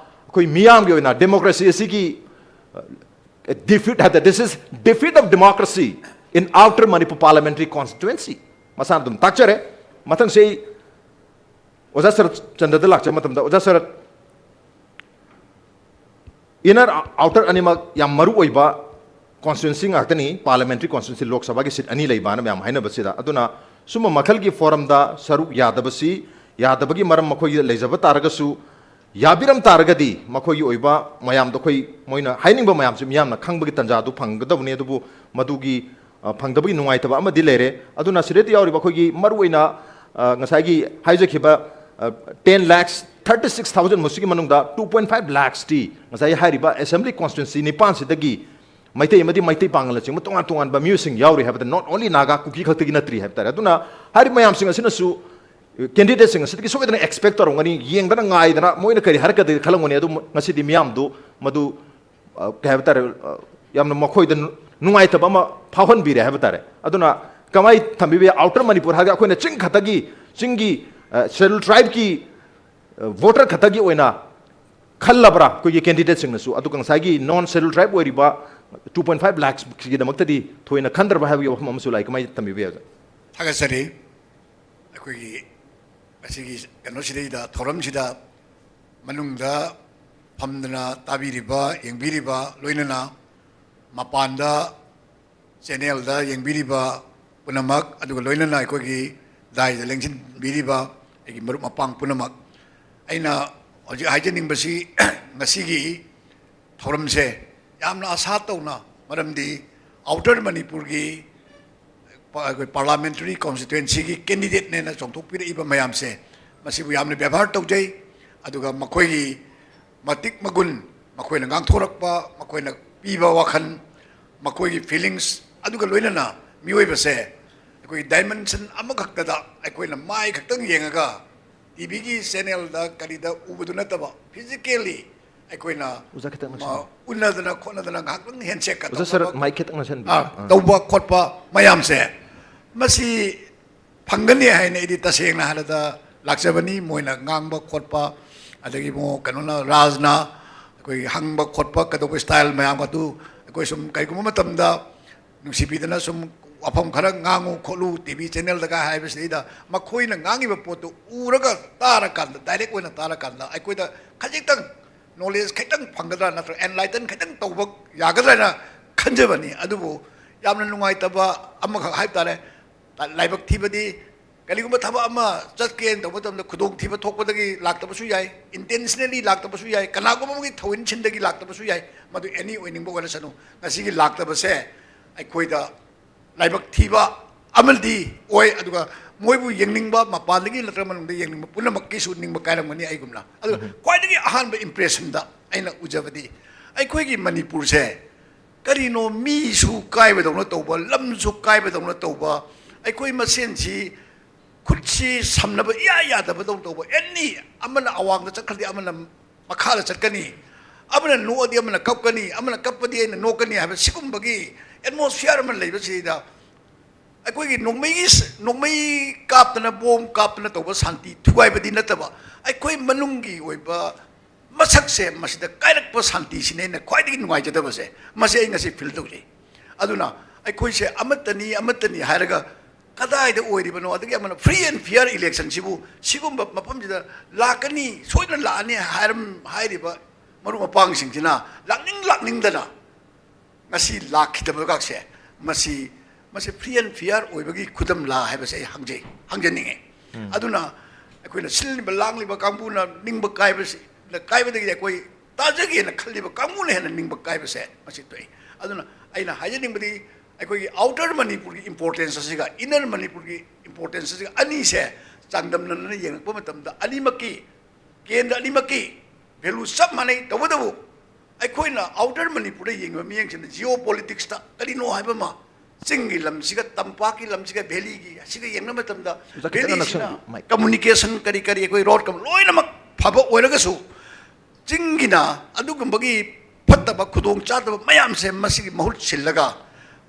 ꯑꯩꯈꯣꯏ ꯃꯤꯌꯥꯝꯒꯤ ꯑꯣꯏꯅ democracy ꯑꯁꯤꯒꯤ, ꯑ, defeat ꯍꯥꯏ ꯇꯥꯔꯦ, this is defeat of democracy in outer Manipur parliamentary constituency꯫ ꯃꯁꯥꯅ ꯑꯗꯨꯝ ꯇꯥꯛꯆꯔꯦ꯫ ꯃꯊꯪꯁꯤ ꯑꯩ ꯑꯣꯖꯥ ꯁꯔꯠ ꯆꯟꯗ꯭ꯔꯗ ꯂꯥꯛꯆꯕ ꯃꯇꯝꯗ, ꯑꯣꯖꯥ ꯁꯔꯠ, inner outer ꯑꯅꯤꯃꯛ ꯌꯥꯝ ꯃꯔꯨ ꯑꯣꯏꯕ constituency ꯉꯥꯛꯇꯅꯤ, parliamentary constituency, ꯂꯣꯛ ꯁꯚꯥꯒꯤ seat ꯑꯅꯤ ꯂꯩꯕꯅ ꯃꯌꯥꯝ ꯍꯥꯏꯅꯕꯁꯤꯗ꯫ ꯑꯗꯨꯅ ꯁꯨꯝꯕ ꯃꯈꯜꯒꯤ forumꯗ ꯁꯔꯨꯛ ꯌꯥꯗꯕꯁꯤ, ꯌꯥꯗꯕꯒꯤ ꯃꯔꯝ ꯃꯈꯣꯏꯒꯤ ꯂꯩꯖꯕ ꯇꯥꯔꯒꯁꯨ, ꯌꯥꯕꯤꯔꯝ ꯇꯥꯔꯒꯗꯤ ꯃꯈꯣꯏꯒꯤ ꯑꯣꯏꯕ ꯃꯌꯥꯝꯗꯣ ꯑꯩꯈꯣꯏ ꯃꯣꯏꯅ ꯍꯥꯏꯅꯤꯡꯕ ꯃꯌꯥꯝꯁꯤ ꯃꯤꯌꯥꯝꯅ ꯈꯪꯕꯒꯤ ꯇꯥꯟꯖꯥꯗꯨ ꯐꯪꯒꯗꯕꯅꯤ꯫ ꯑꯗꯨꯕꯨ ꯃꯗꯨꯒꯤ, ꯑ, ꯐꯪꯗꯕꯒꯤ ꯅꯨꯡꯉꯥꯏꯇꯕ ꯑꯃꯗꯤ ꯂꯩꯔꯦ꯫ ꯑꯗꯨꯅ ꯁꯤꯗꯩꯗ ꯌꯥꯎꯔꯤꯕ ꯑꯩꯈꯣꯏꯒꯤ ꯃꯔꯨꯑꯣꯏꯅ, ꯑ, ꯉꯁꯥꯏꯒꯤ ꯍꯥꯏꯖꯈꯤꯕ, ꯑ, ten lakhs thirty six thousand ꯃꯁꯤꯒꯤ ꯃꯅꯨꯡꯗ two point five lakhsꯇꯤ ꯉꯁꯥꯏ ꯍꯥꯏꯔꯤꯕ assembly constituency ꯅꯤꯄꯥꯟꯁꯤꯗꯒꯤ ꯃꯩꯇꯩ ꯑꯃꯗꯤ ꯃꯩꯇꯩ ꯄꯥꯉꯜꯅꯆꯤꯡꯕ ꯇꯣꯉꯥꯟ ꯇꯣꯉꯥꯟꯕ ꯃꯤꯑꯣꯏꯁꯤꯡ ꯌꯥꯎꯔꯤ ꯍꯥꯏꯕꯗ, not only ꯅꯥꯒꯥ, ꯀꯨꯀꯤ ꯈꯛꯇꯒꯤ ꯅꯠꯇ꯭ꯔꯤ ꯍꯥꯏꯕ ꯇꯥꯔꯦ꯫ ꯑꯗꯨꯅ ꯍꯥꯏꯔꯤꯕ ꯃꯌꯥꯝꯁꯤꯡ ꯑꯁꯤꯅꯁꯨ candidateꯁꯤꯡ ꯑꯁꯤꯗꯒꯤ ꯁꯣꯏꯗꯅ expect ꯇꯧꯔꯝꯒꯅꯤ, ꯌꯦꯡꯗꯅ ꯉꯥꯏꯗꯅ ꯃꯣꯏꯅ ꯀꯔꯤ ꯍꯥꯏꯔꯛꯀꯗꯒꯦ ꯈꯜꯂꯝꯒꯅꯤ꯫ ꯑꯗꯨ ꯉꯁꯤꯗꯤ ꯃꯤꯌꯥꯝꯗꯨ ꯃꯗꯨ, ꯑ, ꯀꯩ ꯍꯥꯏꯕ ꯇꯥꯔꯦ, ꯑ, ꯌꯥꯝꯅ ꯃꯈꯣꯏꯗ ꯅꯨꯡꯉꯥꯏꯇꯕ ꯑꯃ ꯐꯥꯎꯍꯟꯕꯤꯔꯦ ꯍꯥꯏꯕ ꯇꯥꯔꯦ꯫ ꯑꯗꯨꯅ ꯀꯃꯥꯏ ꯊꯝꯕꯤꯕ ꯌꯥꯏ? Outer ꯃꯅꯤꯄꯨꯔ ꯍꯥꯏꯔꯒ ꯑꯩꯈꯣꯏꯅ ꯆꯤꯡ ꯈꯛꯇꯒꯤ, ꯆꯤꯡꯒꯤ, ꯑ, Scheduled Tribeꯀꯤ, ꯑ, voter ꯈꯛꯇꯒꯤ ꯑꯣꯏꯅ ꯈꯜꯂꯕ꯭ꯔꯥ ꯑꯩꯈꯣꯏꯒꯤ candidateꯁꯤꯡꯅꯁꯨ? ꯑꯗꯨꯒ ꯉꯁꯥꯏꯒꯤ non Scheduled Tribe ꯑꯣꯏꯔꯤꯕ two point five lakhsꯀꯤꯗꯃꯛꯇꯗꯤ ꯊꯣꯏꯅ ꯈꯟꯗ꯭ꯔꯕ ꯍꯥꯏꯕꯒꯤ ꯋꯥꯐꯝ ꯑꯃꯁꯨ ꯂꯥꯛꯏ꯫ ꯀꯃꯥꯏꯅ ꯊꯝꯕꯤꯕ ꯌꯥꯏ, ꯑꯣꯖꯥ? ꯊꯥꯒꯠꯆꯔꯤ꯫ ꯑꯩꯈꯣꯏꯒꯤ ꯉꯁꯤꯒꯤ ꯀꯩꯅꯣꯁꯤꯗꯩꯗ, ꯊꯧꯔꯝꯁꯤꯗ ꯃꯅꯨꯡꯗ ꯐꯝꯗꯅ ꯇꯥꯕꯤꯔꯤꯕ, ꯌꯦꯡꯕꯤꯔꯤꯕ, ꯂꯣꯏꯅꯅ ꯃꯄꯥꯟꯗ channelꯗ ꯌꯦꯡꯕꯤꯔꯤꯕ ꯄꯨꯝꯅꯃꯛ, ꯑꯗꯨꯒ ꯂꯣꯏꯅꯅ ꯑꯩꯈꯣꯏꯒꯤ ꯗꯥꯏꯗ ꯂꯦꯡꯁꯤꯟꯕꯤꯔꯤꯕ ꯑꯩꯒꯤ ꯃꯔꯨꯞ ꯃꯄꯥꯡ ꯄꯨꯝꯅꯃꯛ, ꯑꯩꯅ ꯍꯧꯖꯤꯛ ꯍꯥꯏꯖꯅꯤꯡꯕꯁꯤ, ꯉꯁꯤꯒꯤ ꯊꯧꯔꯝꯁꯦ ꯌꯥꯝꯅ ꯑꯁꯥ ꯇꯧꯅ, ꯃꯔꯝꯗꯤ Outer ꯃꯅꯤꯄꯨꯔꯒꯤ ꯄ-, ꯑꯩꯈꯣꯏ parliamentary constituencyꯒꯤ candidateꯅꯦꯅ ꯆꯣꯡꯊꯣꯛꯄꯤꯔꯛꯏꯕ ꯃꯌꯥꯝꯁꯦ, ꯃꯁꯤꯕꯨ ꯌꯥꯝꯅ ꯕꯦꯕꯥꯔ ꯇꯧꯖꯩ꯫ ꯑꯗꯨꯒ ꯃꯈꯣꯏꯒꯤ ꯃꯇꯤꯛ ꯃꯒꯨꯟ, ꯃꯈꯣꯏꯅ ꯉꯥꯡꯊꯣꯔꯛꯄ, ꯃꯈꯣꯏꯅ ꯄꯤꯕ ꯋꯥꯈꯜ, ꯃꯈꯣꯏꯒꯤ feelings, ꯑꯗꯨꯒ ꯂꯣꯏꯅꯅ ꯃꯤꯑꯣꯏꯕꯁꯦ ꯑꯩꯈꯣꯏꯒꯤ dimension ꯑꯃꯈꯛꯇꯗ ꯑꯩꯈꯣꯏꯅ ꯃꯥꯏ ꯈꯛꯇꯪ ꯌꯦꯡꯉꯒ TVꯒꯤ channelꯗ ꯀꯔꯤꯗ ꯎꯕꯗꯨ ꯅꯠꯇꯕ, physically ꯑꯩꯈꯣꯏꯅ, ꯑꯣꯖꯥ, ꯈꯤꯇꯪ ꯃ-, ꯅꯛꯁꯤꯜꯂꯣ꯫ ꯎꯅꯗꯅ ꯈꯣꯠꯅꯗꯅ ꯉꯥꯏꯍꯥꯛꯇꯪ handshake ꯑꯣꯖꯥ, ꯁꯔ, ꯇꯧꯅꯕ, mic ꯈꯤꯇꯪ ꯅꯛꯁꯟꯕꯤꯌꯨ꯫ ꯑꯥ, ꯑꯥ꯫ ꯇꯧꯕ ꯈꯣꯠꯄ ꯃꯌꯥꯝꯁꯦ, ꯃꯁꯤ ꯐꯪꯒꯅꯤ ꯍꯥꯏꯅ ꯑꯩꯗꯤ ꯇꯁꯦꯡꯅ ꯍꯥꯏꯔꯕꯗ ꯂꯥꯛꯆꯕꯅꯤ꯫ ꯃꯣꯏꯅ ꯉꯥꯡꯕ ꯈꯣꯠꯄ, ꯑꯗꯒꯤ ꯏꯕꯨꯡꯉꯣ ꯀꯩꯅꯣꯅ, ꯔꯥꯖꯅ ꯑꯩꯈꯣꯏꯒꯤ ꯍꯪꯕ ꯈꯣꯠꯄ ꯀꯩꯗꯧꯕ style ꯃꯌꯥꯝ ꯑꯗꯨ ꯑꯩꯈꯣꯏ ꯁꯨꯝ ꯀꯩꯒꯨꯝꯕ ꯃꯇꯝꯗ ꯅꯨꯡꯁꯤꯕꯤꯗꯅ ꯁꯨꯝ ꯋꯥꯐꯝ ꯈꯔ ꯉꯥꯡꯉꯨ ꯈꯣꯠꯂꯨ, TV channelꯗꯒ ꯍꯥꯏꯕꯁꯤꯗꯩꯗ ꯃꯈꯣꯏꯅ ꯉꯥꯡꯉꯤꯕ ꯄꯣꯠꯇꯨ ꯎꯔꯒ ꯇꯥꯔꯀꯥꯟꯗ, direct ꯑꯣꯏꯅ ꯇꯥꯔꯀꯥꯟꯗ ꯑꯩꯈꯣꯏꯗ ꯈꯖꯤꯛꯇꯪ knowledge ꯈꯤꯇꯪ ꯐꯪꯒꯗ꯭ꯔꯥ, ꯅꯠꯇ꯭ꯔꯒ enlighten ꯈꯤꯇꯪ ꯇꯧꯕ ꯌꯥꯒꯗ꯭ꯔꯥ ꯍꯥꯏꯅ ꯈꯟꯖꯕꯅꯤ꯫ ꯑꯗꯨꯕꯨ ꯌꯥꯝꯅ ꯅꯨꯡꯉꯥꯏꯇꯕ ꯑꯃꯈꯛ ꯍꯥꯏꯕ ꯇꯥꯔꯦ, ꯂꯥꯏꯕꯛ ꯊꯤꯕꯗꯤ ꯀꯔꯤꯒꯨꯝꯕ ꯊꯕꯛ ꯑꯃ ꯆꯠꯀꯦꯅ ꯇꯧꯕ ꯃꯇꯝꯗ ꯈꯨꯗꯣꯡꯊꯤꯕ ꯊꯣꯛꯄꯗꯒꯤ ꯂꯥꯛꯇꯕꯁꯨ ꯌꯥꯏ, intentionally ꯂꯥꯛꯇꯕꯁꯨ ꯌꯥꯏ, ꯀꯅꯥꯒꯨꯝꯕ ꯑꯃꯒꯤ ꯊꯧꯏꯟ ꯁꯤꯟꯗꯒꯤ ꯂꯥꯛꯇꯕꯁꯨ ꯌꯥꯏ, ꯃꯗꯨ any ꯑꯣꯏꯅꯤꯡꯕ ꯑꯣꯏꯔꯁꯅꯨ꯫ ꯉꯁꯤꯒꯤ ꯂꯥꯛꯇꯕꯁꯦ ꯑꯩꯈꯣꯏꯗ ꯂꯥꯏꯕꯛ ꯊꯤꯕ ꯑꯃꯗꯤ ꯑꯣꯏ, ꯑꯗꯨꯒ ꯃꯣꯏꯕꯨ ꯌꯦꯡꯅꯤꯡꯕ, ꯃꯄꯥꯟꯗꯒꯤ ꯅꯠꯇ꯭ꯔꯒ ꯃꯅꯨꯡꯗ ꯌꯦꯡꯅꯤꯡꯕ ꯄꯨꯝꯅꯃꯛꯀꯤꯁꯨ ꯅꯤꯡꯕ ꯀꯥꯏꯔꯝꯒꯅꯤ꯫ ꯑꯩꯒꯨꯝꯅ, ꯑꯗꯨꯒ ꯎꯝ꯫ ꯈ꯭ꯋꯥꯏꯗꯒꯤ ꯑꯍꯥꯟꯕ impressionꯗ ꯑꯩꯅ ꯎꯖꯕꯗꯤ ꯑꯩꯈꯣꯏꯒꯤ ꯃꯅꯤꯄꯨꯔꯁꯦ ꯀꯔꯤꯅꯣ ꯃꯤꯁꯨ ꯀꯥꯏꯕꯗꯧꯅ ꯇꯧꯕ, ꯂꯝꯁꯨ ꯀꯥꯏꯕꯗꯧꯅ ꯇꯧꯕ, ꯑꯩꯈꯣꯏ ꯃꯁꯦꯟꯁꯤ ꯈꯨꯠꯁꯤ ꯁꯝꯅꯕ ꯏꯌꯥ ꯌꯥꯗꯕꯗꯧꯅ ꯇꯧꯕ꯫ ꯑꯦꯅꯤ ꯑꯃꯅ ꯑꯋꯥꯡꯗ ꯆꯠꯈ꯭ꯔꯗꯤ ꯑꯃꯅ ꯃꯈꯥꯗ ꯆꯠꯀꯅꯤ, ꯑꯃꯅ ꯅꯣꯛꯑꯗꯤ ꯑꯃꯅ ꯀꯞꯀꯅꯤ, ꯑꯃꯅ ꯀꯞꯄꯗꯤ ꯑꯩꯅ ꯅꯣꯛꯀꯅꯤ ꯍꯥꯏꯕ ꯁꯤꯒꯨꯝꯕꯒꯤ ꯑꯦꯠꯃꯣꯁꯐꯤꯌꯥꯔ ꯑꯃ ꯂꯩꯕꯁꯤꯗ ꯑꯩꯈꯣꯏꯒꯤ ꯅꯣꯡꯃꯩꯒꯤ ꯅꯣꯡꯃꯩ ꯀꯥꯞꯇꯅ, ꯕꯣꯝ ꯀꯥꯞꯇꯅ ꯇꯧꯕ ꯁꯥꯟꯇꯤ ꯊꯨꯒꯥꯏꯕꯗꯤ ꯅꯠꯇꯕ, ꯑꯩꯈꯣꯏ ꯃꯅꯨꯡꯒꯤ ꯑꯣꯏꯕ ꯃꯁꯛꯁꯦ ꯃꯁꯤꯗ ꯀꯥꯏꯔꯛꯄ ꯁꯥꯟꯇꯤꯁꯤꯅꯦ ꯑꯩꯅ ꯈ꯭ꯋꯥꯏꯗꯒꯤ ꯅꯨꯡꯉꯥꯏꯖꯗꯕꯁꯦ꯫ ꯃꯁꯤ ꯑꯩ ꯉꯁꯤ ꯐꯤꯜ ꯇꯧꯖꯩ꯫ ꯑꯗꯨꯅ ꯑꯩꯈꯣꯏꯁꯦ ꯑꯃꯠꯇꯅꯤ, ꯑꯃꯠꯇꯅꯤ ꯍꯥꯏꯔꯒ ꯀꯗꯥꯏꯗ ꯑꯣꯏꯔꯤꯕꯅꯣ? ꯑꯗꯒꯤ ꯑꯃꯅ ꯐ꯭ꯔꯤ ꯑꯦꯟ ꯐꯤꯌꯔ ꯏꯂꯦꯛꯁꯟꯁꯤꯕꯨ ꯁꯤꯒꯨꯝꯕ ꯃꯐꯝꯁꯤꯗ ꯂꯥꯛꯀꯅꯤ, ꯁꯣꯏꯗꯅ ꯂꯥꯛꯑꯅꯤ ꯍꯥꯏꯔꯝ ꯍꯥꯏꯔꯤꯕ ꯃꯔꯨꯞ ꯃꯄꯥꯡꯁꯤꯡꯁꯤꯅ ꯂꯥꯛꯅꯤꯡ ꯂꯥꯛꯅꯤꯡꯗꯅ ꯉꯁꯤ ꯂꯥꯛꯈꯤꯗꯕꯒꯁꯦ, ꯃꯁꯤ, ꯃꯁꯤ ꯐ꯭ꯔꯤ ꯑꯦꯟ ꯐꯤꯌꯔ ꯑꯣꯏꯕꯒꯤ ꯈꯨꯗꯝꯂꯥ ꯍꯥꯏꯕꯁꯦ ꯑꯩ ꯍꯪꯖꯩ, ꯍꯪꯖꯅꯤꯡꯉꯤ꯫ ꯑꯗꯨꯅ ꯑꯩꯈꯣꯏꯅ ꯁꯤꯜꯂꯤꯕ ꯂꯥꯡꯂꯤꯕ ꯀꯥꯡꯕꯨꯅ ꯅꯤꯡꯕ ꯀꯥꯏꯕꯁꯤ, ꯀꯥꯏꯕꯗꯒꯤꯗꯤ ꯑꯩꯈꯣꯏ ꯇꯥꯖꯒꯦꯅ ꯈꯜꯂꯤꯕ ꯀꯥꯡꯕꯨꯅ ꯍꯦꯟꯅ ꯅꯤꯡꯕ ꯀꯥꯏꯕꯁꯦ ꯃꯁꯤ ꯊꯣꯛꯏ꯫ ꯑꯗꯨꯅ ꯑꯩꯅ ꯍꯥꯏꯖꯅꯤꯡꯕꯗꯤ, ꯑꯩꯈꯣꯏꯒꯤ ꯑꯥꯎꯇꯔ ꯃꯅꯤꯄꯨꯔꯒꯤ ꯏꯝꯄꯣꯔꯇꯦꯟꯁ ꯑꯁꯤꯒ ꯏꯅꯔ ꯃꯅꯤꯄꯨꯔꯒꯤ ꯏꯝꯄꯣꯔꯇꯦꯟꯁ ꯑꯁꯤꯒ ꯑꯅꯤꯁꯦ ꯆꯥꯡꯗꯝꯅꯅ ꯌꯦꯡꯉꯛꯄ ꯃꯇꯝꯗ, ꯑꯅꯤꯃꯛꯀꯤ, ꯀꯦꯟꯗ꯭ꯔ ꯑꯅꯤꯃꯛꯀꯤ ꯚꯦꯂꯨ ꯆꯞ ꯃꯥꯟꯅꯩ꯫ ꯇꯧꯕꯇꯕꯨ ꯑꯩꯈꯣꯏꯅ ꯑꯥꯎꯇꯔ ꯃꯅꯤꯄꯨꯔꯗ ꯌꯦꯡꯉꯤꯕ ꯃꯤꯠꯌꯦꯡꯁꯤꯅ ꯖꯤꯑꯣ ꯄꯣꯂꯤꯇꯤꯛꯁꯇ ꯀꯔꯤꯅꯣ ꯍꯥꯏꯕ ꯑꯃ, ꯆꯤꯡꯒꯤ ꯂꯝꯁꯤꯒ ꯇꯝꯄꯥꯛꯀꯤ ꯂꯝꯁꯤꯒ ꯚꯦꯂꯤꯒꯤ ꯑꯁꯤꯒ ꯌꯦꯡꯅꯕ ꯃꯇꯝꯗ, ꯑꯣꯖꯥ, ꯈꯤꯇꯪ ꯚꯦꯂꯤꯁꯤꯅ ꯅꯛꯁꯟꯕꯤꯌꯨ, ꯃꯥꯏꯛ꯫ ꯀꯝꯃꯨꯅꯤꯀꯦꯁꯟ ꯀꯔꯤ ꯀꯔꯤ, ꯑꯩꯈꯣꯏ ꯔꯣꯗ ꯀꯝ-, ꯂꯣꯏꯅꯃꯛ ꯐꯕ ꯑꯣꯏꯔꯒꯁꯨ, ꯆꯤꯡꯒꯤꯅ ꯑꯗꯨꯒꯨꯝꯕꯒꯤ ꯐꯠꯇꯕ ꯈꯨꯗꯣꯡ ꯆꯥꯗꯕ ꯃꯌꯥꯝꯁꯦ ꯃꯁꯤꯒꯤ ꯃꯍꯨꯠ ꯁꯤꯜꯂꯒ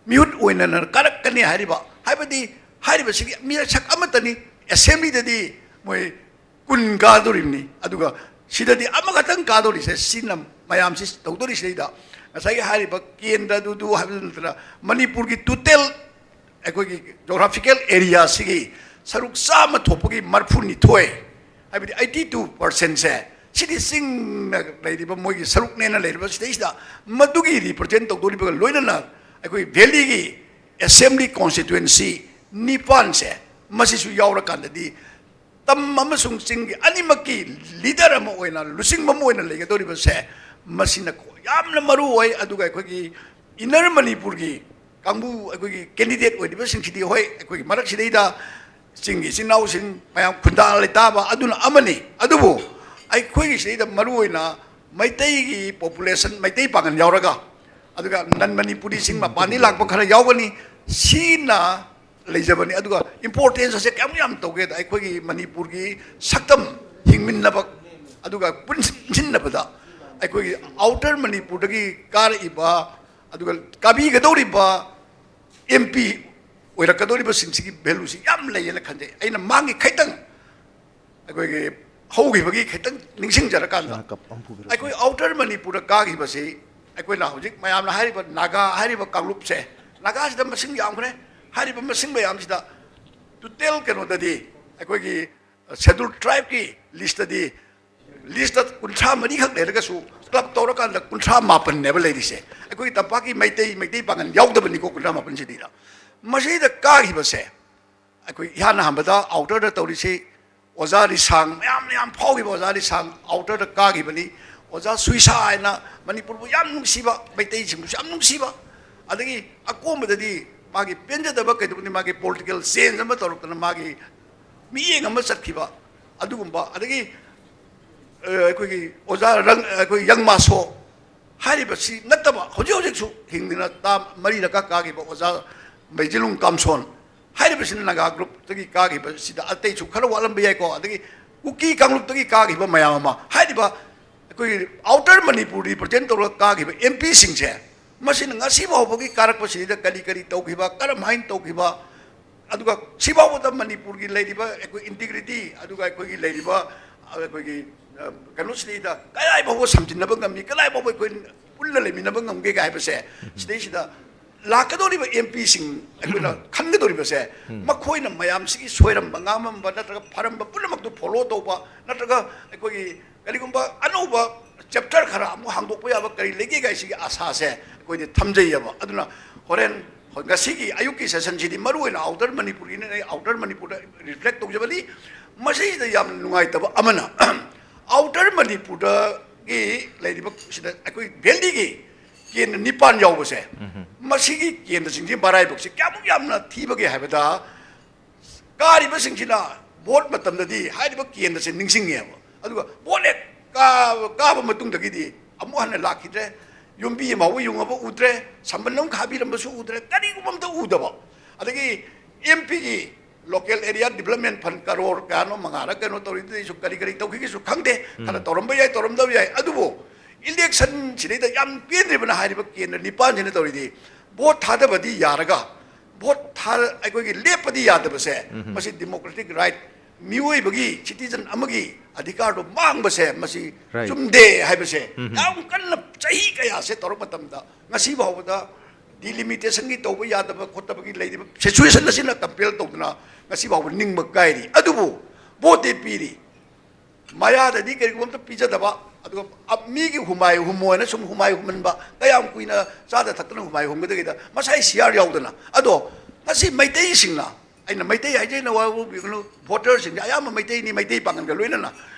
ꯃꯤꯍꯨꯠ ꯑꯣꯏꯅꯅ ꯀꯥꯔꯛꯀꯅꯤ ꯍꯥꯏꯔꯤꯕ, ꯍꯥꯏꯕꯗꯤ ꯍꯥꯏꯔꯤꯕꯁꯤꯒꯤ ꯃꯤꯁꯛ ꯑꯃꯠꯇꯅꯤ꯫ ꯑꯦꯁꯦꯝꯕ꯭ꯂꯤꯗꯗꯤ ꯃꯣꯏ ꯀꯨꯟ ꯀꯥꯗꯣꯔꯤꯕꯅꯤ, ꯑꯗꯨꯒ ꯁꯤꯗꯗꯤ ꯑꯃꯈꯛꯇꯪ ꯀꯥꯗꯣꯔꯤꯁꯦ꯫ ꯁꯤꯅ ꯃꯌꯥꯝꯁꯤ ꯇꯧꯗꯣꯔꯤꯁꯤꯗꯩꯗ ꯉꯁꯥꯏꯒꯤ ꯍꯥꯏꯔꯤꯕ ꯀꯦꯟꯗ꯭ꯔꯗꯨꯗꯨ ꯍꯥꯏꯕꯗꯨ ꯅꯠꯇꯅ ꯃꯅꯤꯄꯨꯔꯒꯤ ꯇꯣꯇꯦꯜ ꯑꯩꯈꯣꯏꯒꯤ ꯖꯣꯒ꯭ꯔꯥꯐꯤꯀꯦꯜ ꯑꯦꯔꯤꯌꯥꯁꯤꯒꯤ ꯁꯔꯨꯛ ꯆꯥꯝꯃ ꯊꯣꯛꯄꯒꯤ ꯃꯔꯤꯐꯨꯅꯤꯊꯣꯏ, ꯍꯥꯏꯕꯗꯤ ꯑꯩꯠꯇꯤ ꯇꯨ ꯄꯥꯔꯁꯦꯟꯁꯦ, ꯁꯤꯗꯤ ꯆꯤꯡꯅ ꯂꯩꯔꯤꯕ ꯃꯣꯏꯒꯤ ꯁꯔꯨꯛꯅꯦꯅ ꯂꯩꯔꯤꯕ ꯁꯤꯗꯩꯁꯤꯗ ꯃꯗꯨꯒꯤ ꯔꯤꯄ꯭ꯔꯖꯦꯟ ꯇꯧꯗꯣꯔꯤꯕꯒ ꯂꯣꯏꯅꯅ ꯑꯩꯈꯣꯏ ꯚꯦꯂꯤꯒꯤ ꯑꯦꯁꯦꯝꯕ꯭ꯂꯤ ꯀꯣꯟꯁꯇꯤꯇ꯭ꯋꯦꯟꯁꯤ ꯅꯤꯄꯥꯟꯁꯦ, ꯃꯁꯤꯁꯨ ꯌꯥꯎꯔꯀꯥꯟꯗꯗꯤ ꯇꯝ ꯑꯃꯁꯨꯡ ꯆꯤꯡꯒꯤ ꯑꯅꯤꯃꯛꯀꯤ ꯂꯤꯗꯔ ꯑꯃ ꯑꯣꯏꯅ, ꯂꯨꯆꯤꯡꯕ ꯑꯃ ꯑꯣꯏꯅ ꯂꯩꯒꯗꯧꯔꯤꯕꯁꯦ, ꯃꯁꯤꯅ ꯌꯥꯝꯅ ꯃꯔꯨ ꯑꯣꯏ꯫ ꯑꯗꯨꯒ ꯑꯩꯈꯣꯏꯒꯤ ꯏꯟꯅꯔ ꯃꯅꯤꯄꯨꯔꯒꯤ ꯀꯥꯡꯕꯨ, ꯑꯩꯈꯣꯏꯒꯤ ꯀꯦꯟꯗꯤꯗꯦꯠ ꯑꯣꯏꯔꯤꯕꯁꯤꯡꯁꯤꯗꯤ, ꯍꯣꯏ, ꯑꯩꯈꯣꯏꯒꯤ ꯃꯔꯛꯁꯤꯗꯩꯗ ꯆꯤꯡꯒꯤ ꯏꯆꯤꯟ ꯏꯅꯥꯎꯁꯤꯡ ꯃꯌꯥꯝ ꯈꯨꯟꯗꯥ ꯂꯩꯇꯥꯕ ꯑꯗꯨꯅ ꯑꯃꯅꯤ, ꯑꯗꯨꯕꯨ ꯑꯩꯈꯣꯏꯒꯤ ꯁꯤꯗꯩꯗ ꯃꯔꯨ ꯑꯣꯏꯅ ꯃꯩꯇꯩꯒꯤ ꯄꯣꯄꯨꯂꯦꯁꯟ, ꯃꯩꯇꯩ ꯄꯥꯡꯒꯜ ꯌꯥꯎꯔꯒ ꯑꯗꯨꯒ ꯅꯟ ꯃꯅꯤꯄꯨꯔꯤꯁꯤꯡ ꯃꯄꯥꯟꯗꯒꯤ ꯂꯥꯛꯄ ꯈꯔ ꯌꯥꯎꯒꯅꯤ꯫ ꯁꯤꯅ ꯂꯩꯖꯕꯅꯤ꯫ ꯑꯗꯨꯒ importance ꯑꯁꯦ ꯀꯌꯥꯝ ꯌꯥꯝ ꯇꯧꯒꯦꯗ, ꯑꯩꯈꯣꯏꯒꯤ ꯃꯅꯤꯄꯨꯔꯒꯤ ꯁꯛꯇꯝ ꯍꯤꯡꯃꯤꯟꯅꯕ, ꯑꯗꯨꯒ ꯄꯨꯟꯁꯤꯟꯅꯕꯗ ꯑꯩꯈꯣꯏꯒꯤ ꯑꯥꯎꯇꯔ ꯃꯅꯤꯄꯨꯔꯗꯒꯤ ꯀꯥꯔꯛꯏꯕ, ꯑꯗꯨꯒ ꯀꯥꯕꯤꯒꯗꯧꯔꯤꯕ ꯑꯦꯝ ꯄꯤ ꯑꯣꯏꯔꯛꯀꯗꯧꯔꯤꯕꯁꯤꯡꯁꯤꯒꯤ ꯚꯦꯂꯨꯁꯤ ꯌꯥꯝ ꯂꯩꯌꯦꯅ ꯈꯟꯖꯩ꯫ ꯑꯩꯅ ꯃꯥꯡꯒꯤ ꯈꯤꯇꯪ, ꯑꯩꯈꯣꯏꯒꯤ ꯍꯧꯈꯤꯕꯒꯤ ꯈꯤꯇꯪ ꯅꯤꯡꯁꯤꯡꯖꯔꯀꯥꯟꯗ, ꯁꯥꯔ, ꯀꯞ ꯑꯃ ꯄꯨꯕꯤꯔꯛꯑꯣ꯫ ꯑꯩꯈꯣꯏ ꯑꯥꯎꯇꯔ ꯃꯅꯤꯄꯨꯔꯗ ꯀꯥꯈꯤꯕꯁꯤ ꯑꯩꯈꯣꯏꯅ ꯍꯧꯖꯤꯛ ꯃꯌꯥꯝꯅ ꯍꯥꯏꯔꯤꯕ ꯅꯥꯒꯥ ꯍꯥꯏꯔꯤꯕ ꯀꯥꯡꯂꯨꯞꯁꯦ, ꯅꯥꯒꯥꯁꯤꯗ ꯃꯁꯤꯡ ꯌꯥꯝꯈ꯭ꯔꯦ꯫ ꯍꯥꯏꯔꯤꯕ ꯃꯁꯤꯡ ꯃꯌꯥꯝꯁꯤꯗ ꯇꯣꯇꯦꯜ ꯀꯩꯅꯣꯗꯗꯤ, ꯑꯩꯈꯣꯏꯒꯤ ꯁꯦꯗꯨꯜ ꯇ꯭ꯔꯥꯏꯕꯀꯤ ꯂꯤꯁꯇꯗꯤ ꯂꯤꯁꯇ ꯀꯨꯟꯊ꯭ꯔꯥ ꯃꯔꯤꯈꯛ ꯂꯩꯔꯒꯁꯨ ꯀ꯭ꯂꯕ ꯇꯧꯔꯀꯥꯟꯗ ꯀꯨꯟꯊ꯭ꯔꯥ ꯃꯥꯄꯟꯅꯦꯕ ꯂꯩꯔꯤꯁꯦ꯫ ꯑꯩꯈꯣꯏꯒꯤ ꯇꯝꯄꯥꯛꯀꯤ ꯃꯩꯇꯩ, ꯃꯩꯇꯩ ꯄꯥꯉꯜ ꯌꯥꯎꯗꯕꯅꯤꯀꯣ ꯀꯨꯟꯊ꯭ꯔꯥ ꯃꯥꯄꯟꯁꯤꯗꯤꯗ꯫ ꯃꯁꯤꯗ ꯀꯥꯈꯤꯕꯁꯦ ꯑꯩꯈꯣꯏ ꯏꯍꯥꯟ ꯍꯥꯟꯕꯗ ꯑꯥꯎꯇꯔꯗ ꯇꯧꯔꯤꯁꯤ ꯑꯣꯖꯥ ꯔꯤꯁꯥꯡ, ꯃꯌꯥꯝ ꯃꯌꯥꯝ ꯐꯥꯎꯈꯤꯕ ꯑꯣꯖꯥ ꯔꯤꯁꯥꯡ ꯑꯥꯎꯇꯔꯗ ꯀꯥꯈꯤꯕꯅꯤ꯫ ꯑꯣꯖꯥ ꯁꯨꯏꯁꯥ ꯍꯥꯏꯅ ꯃꯅꯤꯄꯨꯔꯕꯨ ꯌꯥꯝ ꯅꯨꯡꯁꯤꯕ, ꯃꯩꯇꯩꯁꯤꯡꯕꯨꯁꯨ ꯌꯥꯝ ꯅꯨꯡꯁꯤꯕ, ꯑꯗꯒꯤ ꯑꯀꯣꯟꯕꯗꯗꯤ ꯃꯥꯒꯤ ꯄꯦꯟꯖꯗꯕ ꯀꯩꯗꯧꯕꯅꯤ, ꯃꯥꯒꯤ ꯄꯣꯂꯤꯇꯤꯀꯦꯜ ꯆꯦꯟꯖ ꯑꯃ ꯇꯧꯔꯛꯇꯅ ꯃꯥꯒꯤ ꯃꯤꯠꯌꯦꯡ ꯑꯃ ꯆꯠꯈꯤꯕ, ꯑꯗꯨꯒꯨꯝꯕ, ꯑꯗꯒꯤ ꯑ, ꯑꯩꯈꯣꯏꯒꯤ ꯑꯣꯖꯥ ꯔꯪ-, ꯑꯩꯈꯣꯏ ꯌꯪꯃꯥꯁꯣ ꯍꯥꯏꯔꯤꯕꯁꯤ ꯅꯠꯇꯕ, ꯍꯧꯖꯤꯛ ꯍꯧꯖꯤꯛꯁꯨ ꯍꯤꯡꯗꯅ ꯇꯥ ꯃꯔꯤꯔꯛꯀ ꯀꯥꯈꯤꯕ ꯑꯣꯖꯥ ꯃꯩꯖꯤꯂꯨꯡ ꯀꯥꯝꯁꯣꯟ ꯍꯥꯏꯔꯤꯕꯁꯤꯅ ꯅꯥꯒꯥ ꯒ꯭ꯔꯨꯞꯇꯒꯤ ꯀꯥꯈꯤꯕꯁꯤꯗ, ꯑꯇꯩꯁꯨ ꯈꯔ ꯋꯥꯠꯂꯝꯕ ꯌꯥꯏꯀꯣ, ꯑꯗꯒꯤ ꯀꯨꯀꯤ ꯀꯥꯡꯂꯨꯞꯇꯒꯤ ꯀꯥꯈꯤꯕ ꯃꯌꯥꯝ ꯑꯃ, ꯍꯥꯏꯔꯤꯕ ꯑꯩꯈꯣꯏꯒꯤ ꯑꯥꯎꯇꯔ ꯃꯅꯤꯄꯨꯔ ꯔꯤꯄ꯭ꯔꯖꯦꯟ ꯇꯧꯔꯒ ꯀꯥꯈꯤꯕ ꯑꯦꯝ ꯄꯤꯁꯤꯡꯁꯦ, ꯃꯁꯤꯅ ꯉꯁꯤ ꯐꯥꯎꯕꯒꯤ ꯀꯥꯔꯛꯄꯁꯤꯗ ꯀꯔꯤ ꯀꯔꯤ ꯇꯧꯈꯤꯕ, ꯀꯔꯝꯍꯥꯏꯅ ꯇꯧꯈꯤꯕ, ꯑꯗꯨꯒ ꯁꯤꯐꯥꯎꯕꯗ ꯃꯅꯤꯄꯨꯔꯒꯤ ꯂꯩꯔꯤꯕ ꯑꯩꯈꯣꯏ ꯏꯟꯇꯤꯒ꯭ꯔꯤꯇꯤ, ꯑꯗꯨꯒ ꯑꯩꯈꯣꯏꯒꯤ ꯂꯩꯔꯤꯕ, ꯑꯩꯈꯣꯏꯒꯤ, ꯑ, ꯀꯩꯅꯣꯁꯤꯗꯩꯗ ꯀꯗꯥꯏ ꯐꯥꯎꯕ ꯁꯝꯖꯤꯟꯅꯕ ꯉꯝꯃꯤ, ꯀꯗꯥꯏ ꯐꯥꯎꯕ ꯑꯩꯈꯣꯏ ꯄꯨꯟꯅ ꯂꯩꯃꯤꯟꯅꯕ ꯉꯝꯒꯦ ꯍꯥꯏꯕꯁꯦ, ꯁꯤꯗꯩꯁꯤꯗ ꯂꯥꯛꯀꯗꯧꯔꯤꯕ ꯑꯦꯝ ꯄꯤꯁꯤꯡ ꯑꯩꯈꯣꯏꯅ ꯈꯟꯒꯗꯧꯔꯤꯕꯁꯦ, ꯃꯈꯣꯏꯅ ꯃꯌꯥꯝꯁꯤꯒꯤ ꯁꯣꯏꯔꯝꯕ, ꯉꯥꯝꯃꯝꯕ ꯅꯠꯇ꯭ꯔꯒ ꯐꯔꯝꯕ ꯄꯨꯝꯅꯃꯛꯇꯨ ꯐꯣꯂꯣ ꯇꯧꯕ, ꯅꯠꯇ꯭ꯔꯒ ꯑꯩꯈꯣꯏꯒꯤ ꯀꯔꯤꯒꯨꯝꯕ ꯑꯅꯧꯕ ꯆꯦꯞꯇꯔ ꯈꯔ ꯑꯃꯨꯛ ꯍꯥꯡꯗꯣꯛꯄ ꯌꯥꯕ ꯀꯔꯤ ꯂꯩꯒꯦ ꯀꯥꯏꯁꯤꯒꯤ ꯑꯥꯁꯥꯁꯦ ꯑꯩꯈꯣꯏꯗꯤ ꯊꯝꯖꯩꯑꯕ꯫ ꯑꯗꯨꯅ ꯍꯣꯔꯦꯟ ꯉꯁꯤꯒꯤ ꯑꯌꯨꯛꯀꯤ ꯁꯦꯁꯟꯁꯤꯗꯤ ꯃꯔꯨ ꯑꯣꯏꯅ ꯑꯥꯎꯇꯔ ꯃꯅꯤꯄꯨꯔꯒꯤꯅ, ꯑꯩ ꯑꯥꯎꯇꯔ ꯃꯅꯤꯄꯨꯔꯗ ꯔꯤꯐ꯭ꯂꯦꯛ ꯇꯧꯖꯕꯅꯤ꯫ ꯃꯁꯤꯗ ꯌꯥꯝ ꯅꯨꯡꯉꯥꯏꯇꯕ ꯑꯃꯅ, ꯑꯥꯎꯇꯔ ꯃꯅꯤꯄꯨꯔꯗꯒꯤ ꯂꯩꯔꯤꯕ ꯁꯤꯗ ꯑꯩꯈꯣꯏ ꯚꯦꯂꯤꯒꯤ ꯀꯦꯟꯗ꯭ꯔ ꯅꯤꯄꯥꯟ ꯌꯥꯎꯕꯁꯦ, ꯃꯁꯤꯒꯤ ꯀꯦꯟꯗ꯭ꯔꯁꯤꯡꯁꯤ ꯃꯔꯥꯏꯕꯛꯁꯤ ꯀꯌꯥꯃꯨꯛ ꯌꯥꯝꯅ ꯊꯤꯕꯒꯦ ꯍꯥꯏꯕꯗ, ꯀꯥꯔꯤꯕꯁꯤꯡꯁꯤꯅ ꯚꯣꯠ ꯃꯇꯝꯗꯗꯤ ꯍꯥꯏꯔꯤꯕ ꯀꯦꯟꯗ꯭ꯔꯁꯦ ꯅꯤꯡꯁꯤꯡꯉꯦꯕ, ꯑꯗꯨꯒ ꯚꯣꯠ ꯍꯦꯛ ꯀꯥꯕ, ꯀꯥꯕ ꯃꯇꯨꯡꯗꯒꯤꯗꯤ ꯑꯃꯨꯛ ꯍꯟꯅ ꯂꯥꯛꯈꯤꯗ꯭ꯔꯦ꯫ ꯌꯨꯝꯕꯤ ꯑꯃ ꯐꯥꯎꯕ ꯌꯨꯡꯉꯕ ꯎꯗ꯭ꯔꯦ, ꯁꯝꯕꯜ ꯑꯃ ꯈꯥꯕꯤꯔꯝꯕꯁꯨ ꯎꯗ꯭ꯔꯦ, ꯀꯔꯤꯒꯨꯝꯕ ꯑꯝꯇ ꯎꯗꯕ꯫ ꯑꯗꯒꯤ ꯑꯦꯝ ꯄꯤꯒꯤ local area development fund crore ꯀꯌꯥꯅꯣ, ꯃꯉꯥꯔ ꯀꯩꯅꯣ ꯇꯧꯔꯤꯗꯨꯗꯩꯁꯨ ꯀꯔꯤ ꯀꯔꯤ ꯇꯧꯈꯤꯒꯦꯁꯨ ꯈꯪꯗꯦ꯫ ꯈꯔ ꯎꯝ꯫ ꯇꯧꯔꯝꯕ ꯌꯥꯏ, ꯇꯧꯔꯝꯗꯕ ꯌꯥꯏ꯫ ꯑꯗꯨꯕꯨ election ꯁꯤꯗꯩꯗ ꯌꯥꯝ ꯄꯦꯟꯗ꯭ꯔꯤꯕꯅ ꯍꯥꯏꯔꯤꯕ ꯀꯦꯟꯗ꯭ꯔ ꯅꯤꯄꯥꯟꯁꯤꯅ ꯇꯧꯔꯤꯗꯤ, vote ꯊꯥꯗꯕꯗꯤ ꯌꯥꯔꯒ, vote ꯊꯥ-, ꯑꯩꯈꯣꯏꯒꯤ ꯂꯦꯞꯄꯗꯤ ꯌꯥꯗꯕꯁꯦ, ꯎꯝ꯫ ꯃꯁꯤ democratic right, ꯃꯤꯑꯣꯏꯕꯒꯤ, citizen ꯑꯃꯒꯤ ꯑꯙꯤꯀꯥꯔꯗꯣ ꯃꯥꯡꯕꯁꯦ, ꯃꯁꯤ Right. ꯆꯨꯝꯗꯦ ꯍꯥꯏꯕꯁꯦ ꯎꯝ꯫ ꯌꯥꯝ ꯀꯟꯅ ꯆꯍꯤ ꯀꯌꯥꯁꯦ ꯇꯧꯔꯛꯄ ꯃꯇꯝꯗ, ꯉꯁꯤ ꯐꯥꯎꯕꯗ delimitationꯒꯤ ꯇꯧꯕ ꯌꯥꯗꯕ ꯈꯣꯠꯇꯕꯒꯤ ꯂꯩꯔꯤꯕ situation ꯑꯁꯤꯅ compel ꯇꯧꯗꯅ ꯉꯁꯤ ꯐꯥꯎꯕ ꯅꯤꯡꯕ ꯀꯥꯏꯔꯤ꯫ ꯑꯗꯨꯕꯨ voteꯇꯤ ꯄꯤꯔꯤ꯫ ꯃꯌꯥꯗꯗꯤ ꯀꯔꯤꯒꯨꯝꯕ ꯑꯝꯇ ꯄꯤꯖꯗꯕ, ꯑꯗꯨꯒ ꯑ-, ꯃꯤꯒꯤ ꯍꯨꯃꯥꯏ ꯍꯨꯝꯃꯣ ꯍꯥꯏꯅ ꯁꯨꯝ ꯍꯨꯃꯥꯏ ꯍꯨꯝꯍꯟꯕ, ꯀꯌꯥꯝ ꯀꯨꯏꯅ ꯆꯥꯗ ꯊꯛꯇꯅ ꯍꯨꯃꯥꯏ ꯍꯨꯝꯒꯗꯒꯦꯗ, ꯃꯁꯥꯏ ꯁꯤꯌꯥꯔ ꯌꯥꯎꯗꯅ꯫ ꯑꯗꯣ ꯉꯁꯤ ꯃꯩꯇꯩꯁꯤꯡꯅ, ꯑꯩꯅ ꯃꯩꯇꯩ ꯍꯥꯏꯖꯩꯅ ꯋꯥ ꯎꯕꯤꯒꯅꯨ, voterꯁꯤꯡꯁꯦ ꯑꯌꯥꯝꯕ ꯃꯩꯇꯩꯅꯤ, ꯃꯩꯇꯩ ꯄꯥꯡꯒꯜꯒ ꯂꯣꯏꯅꯅ,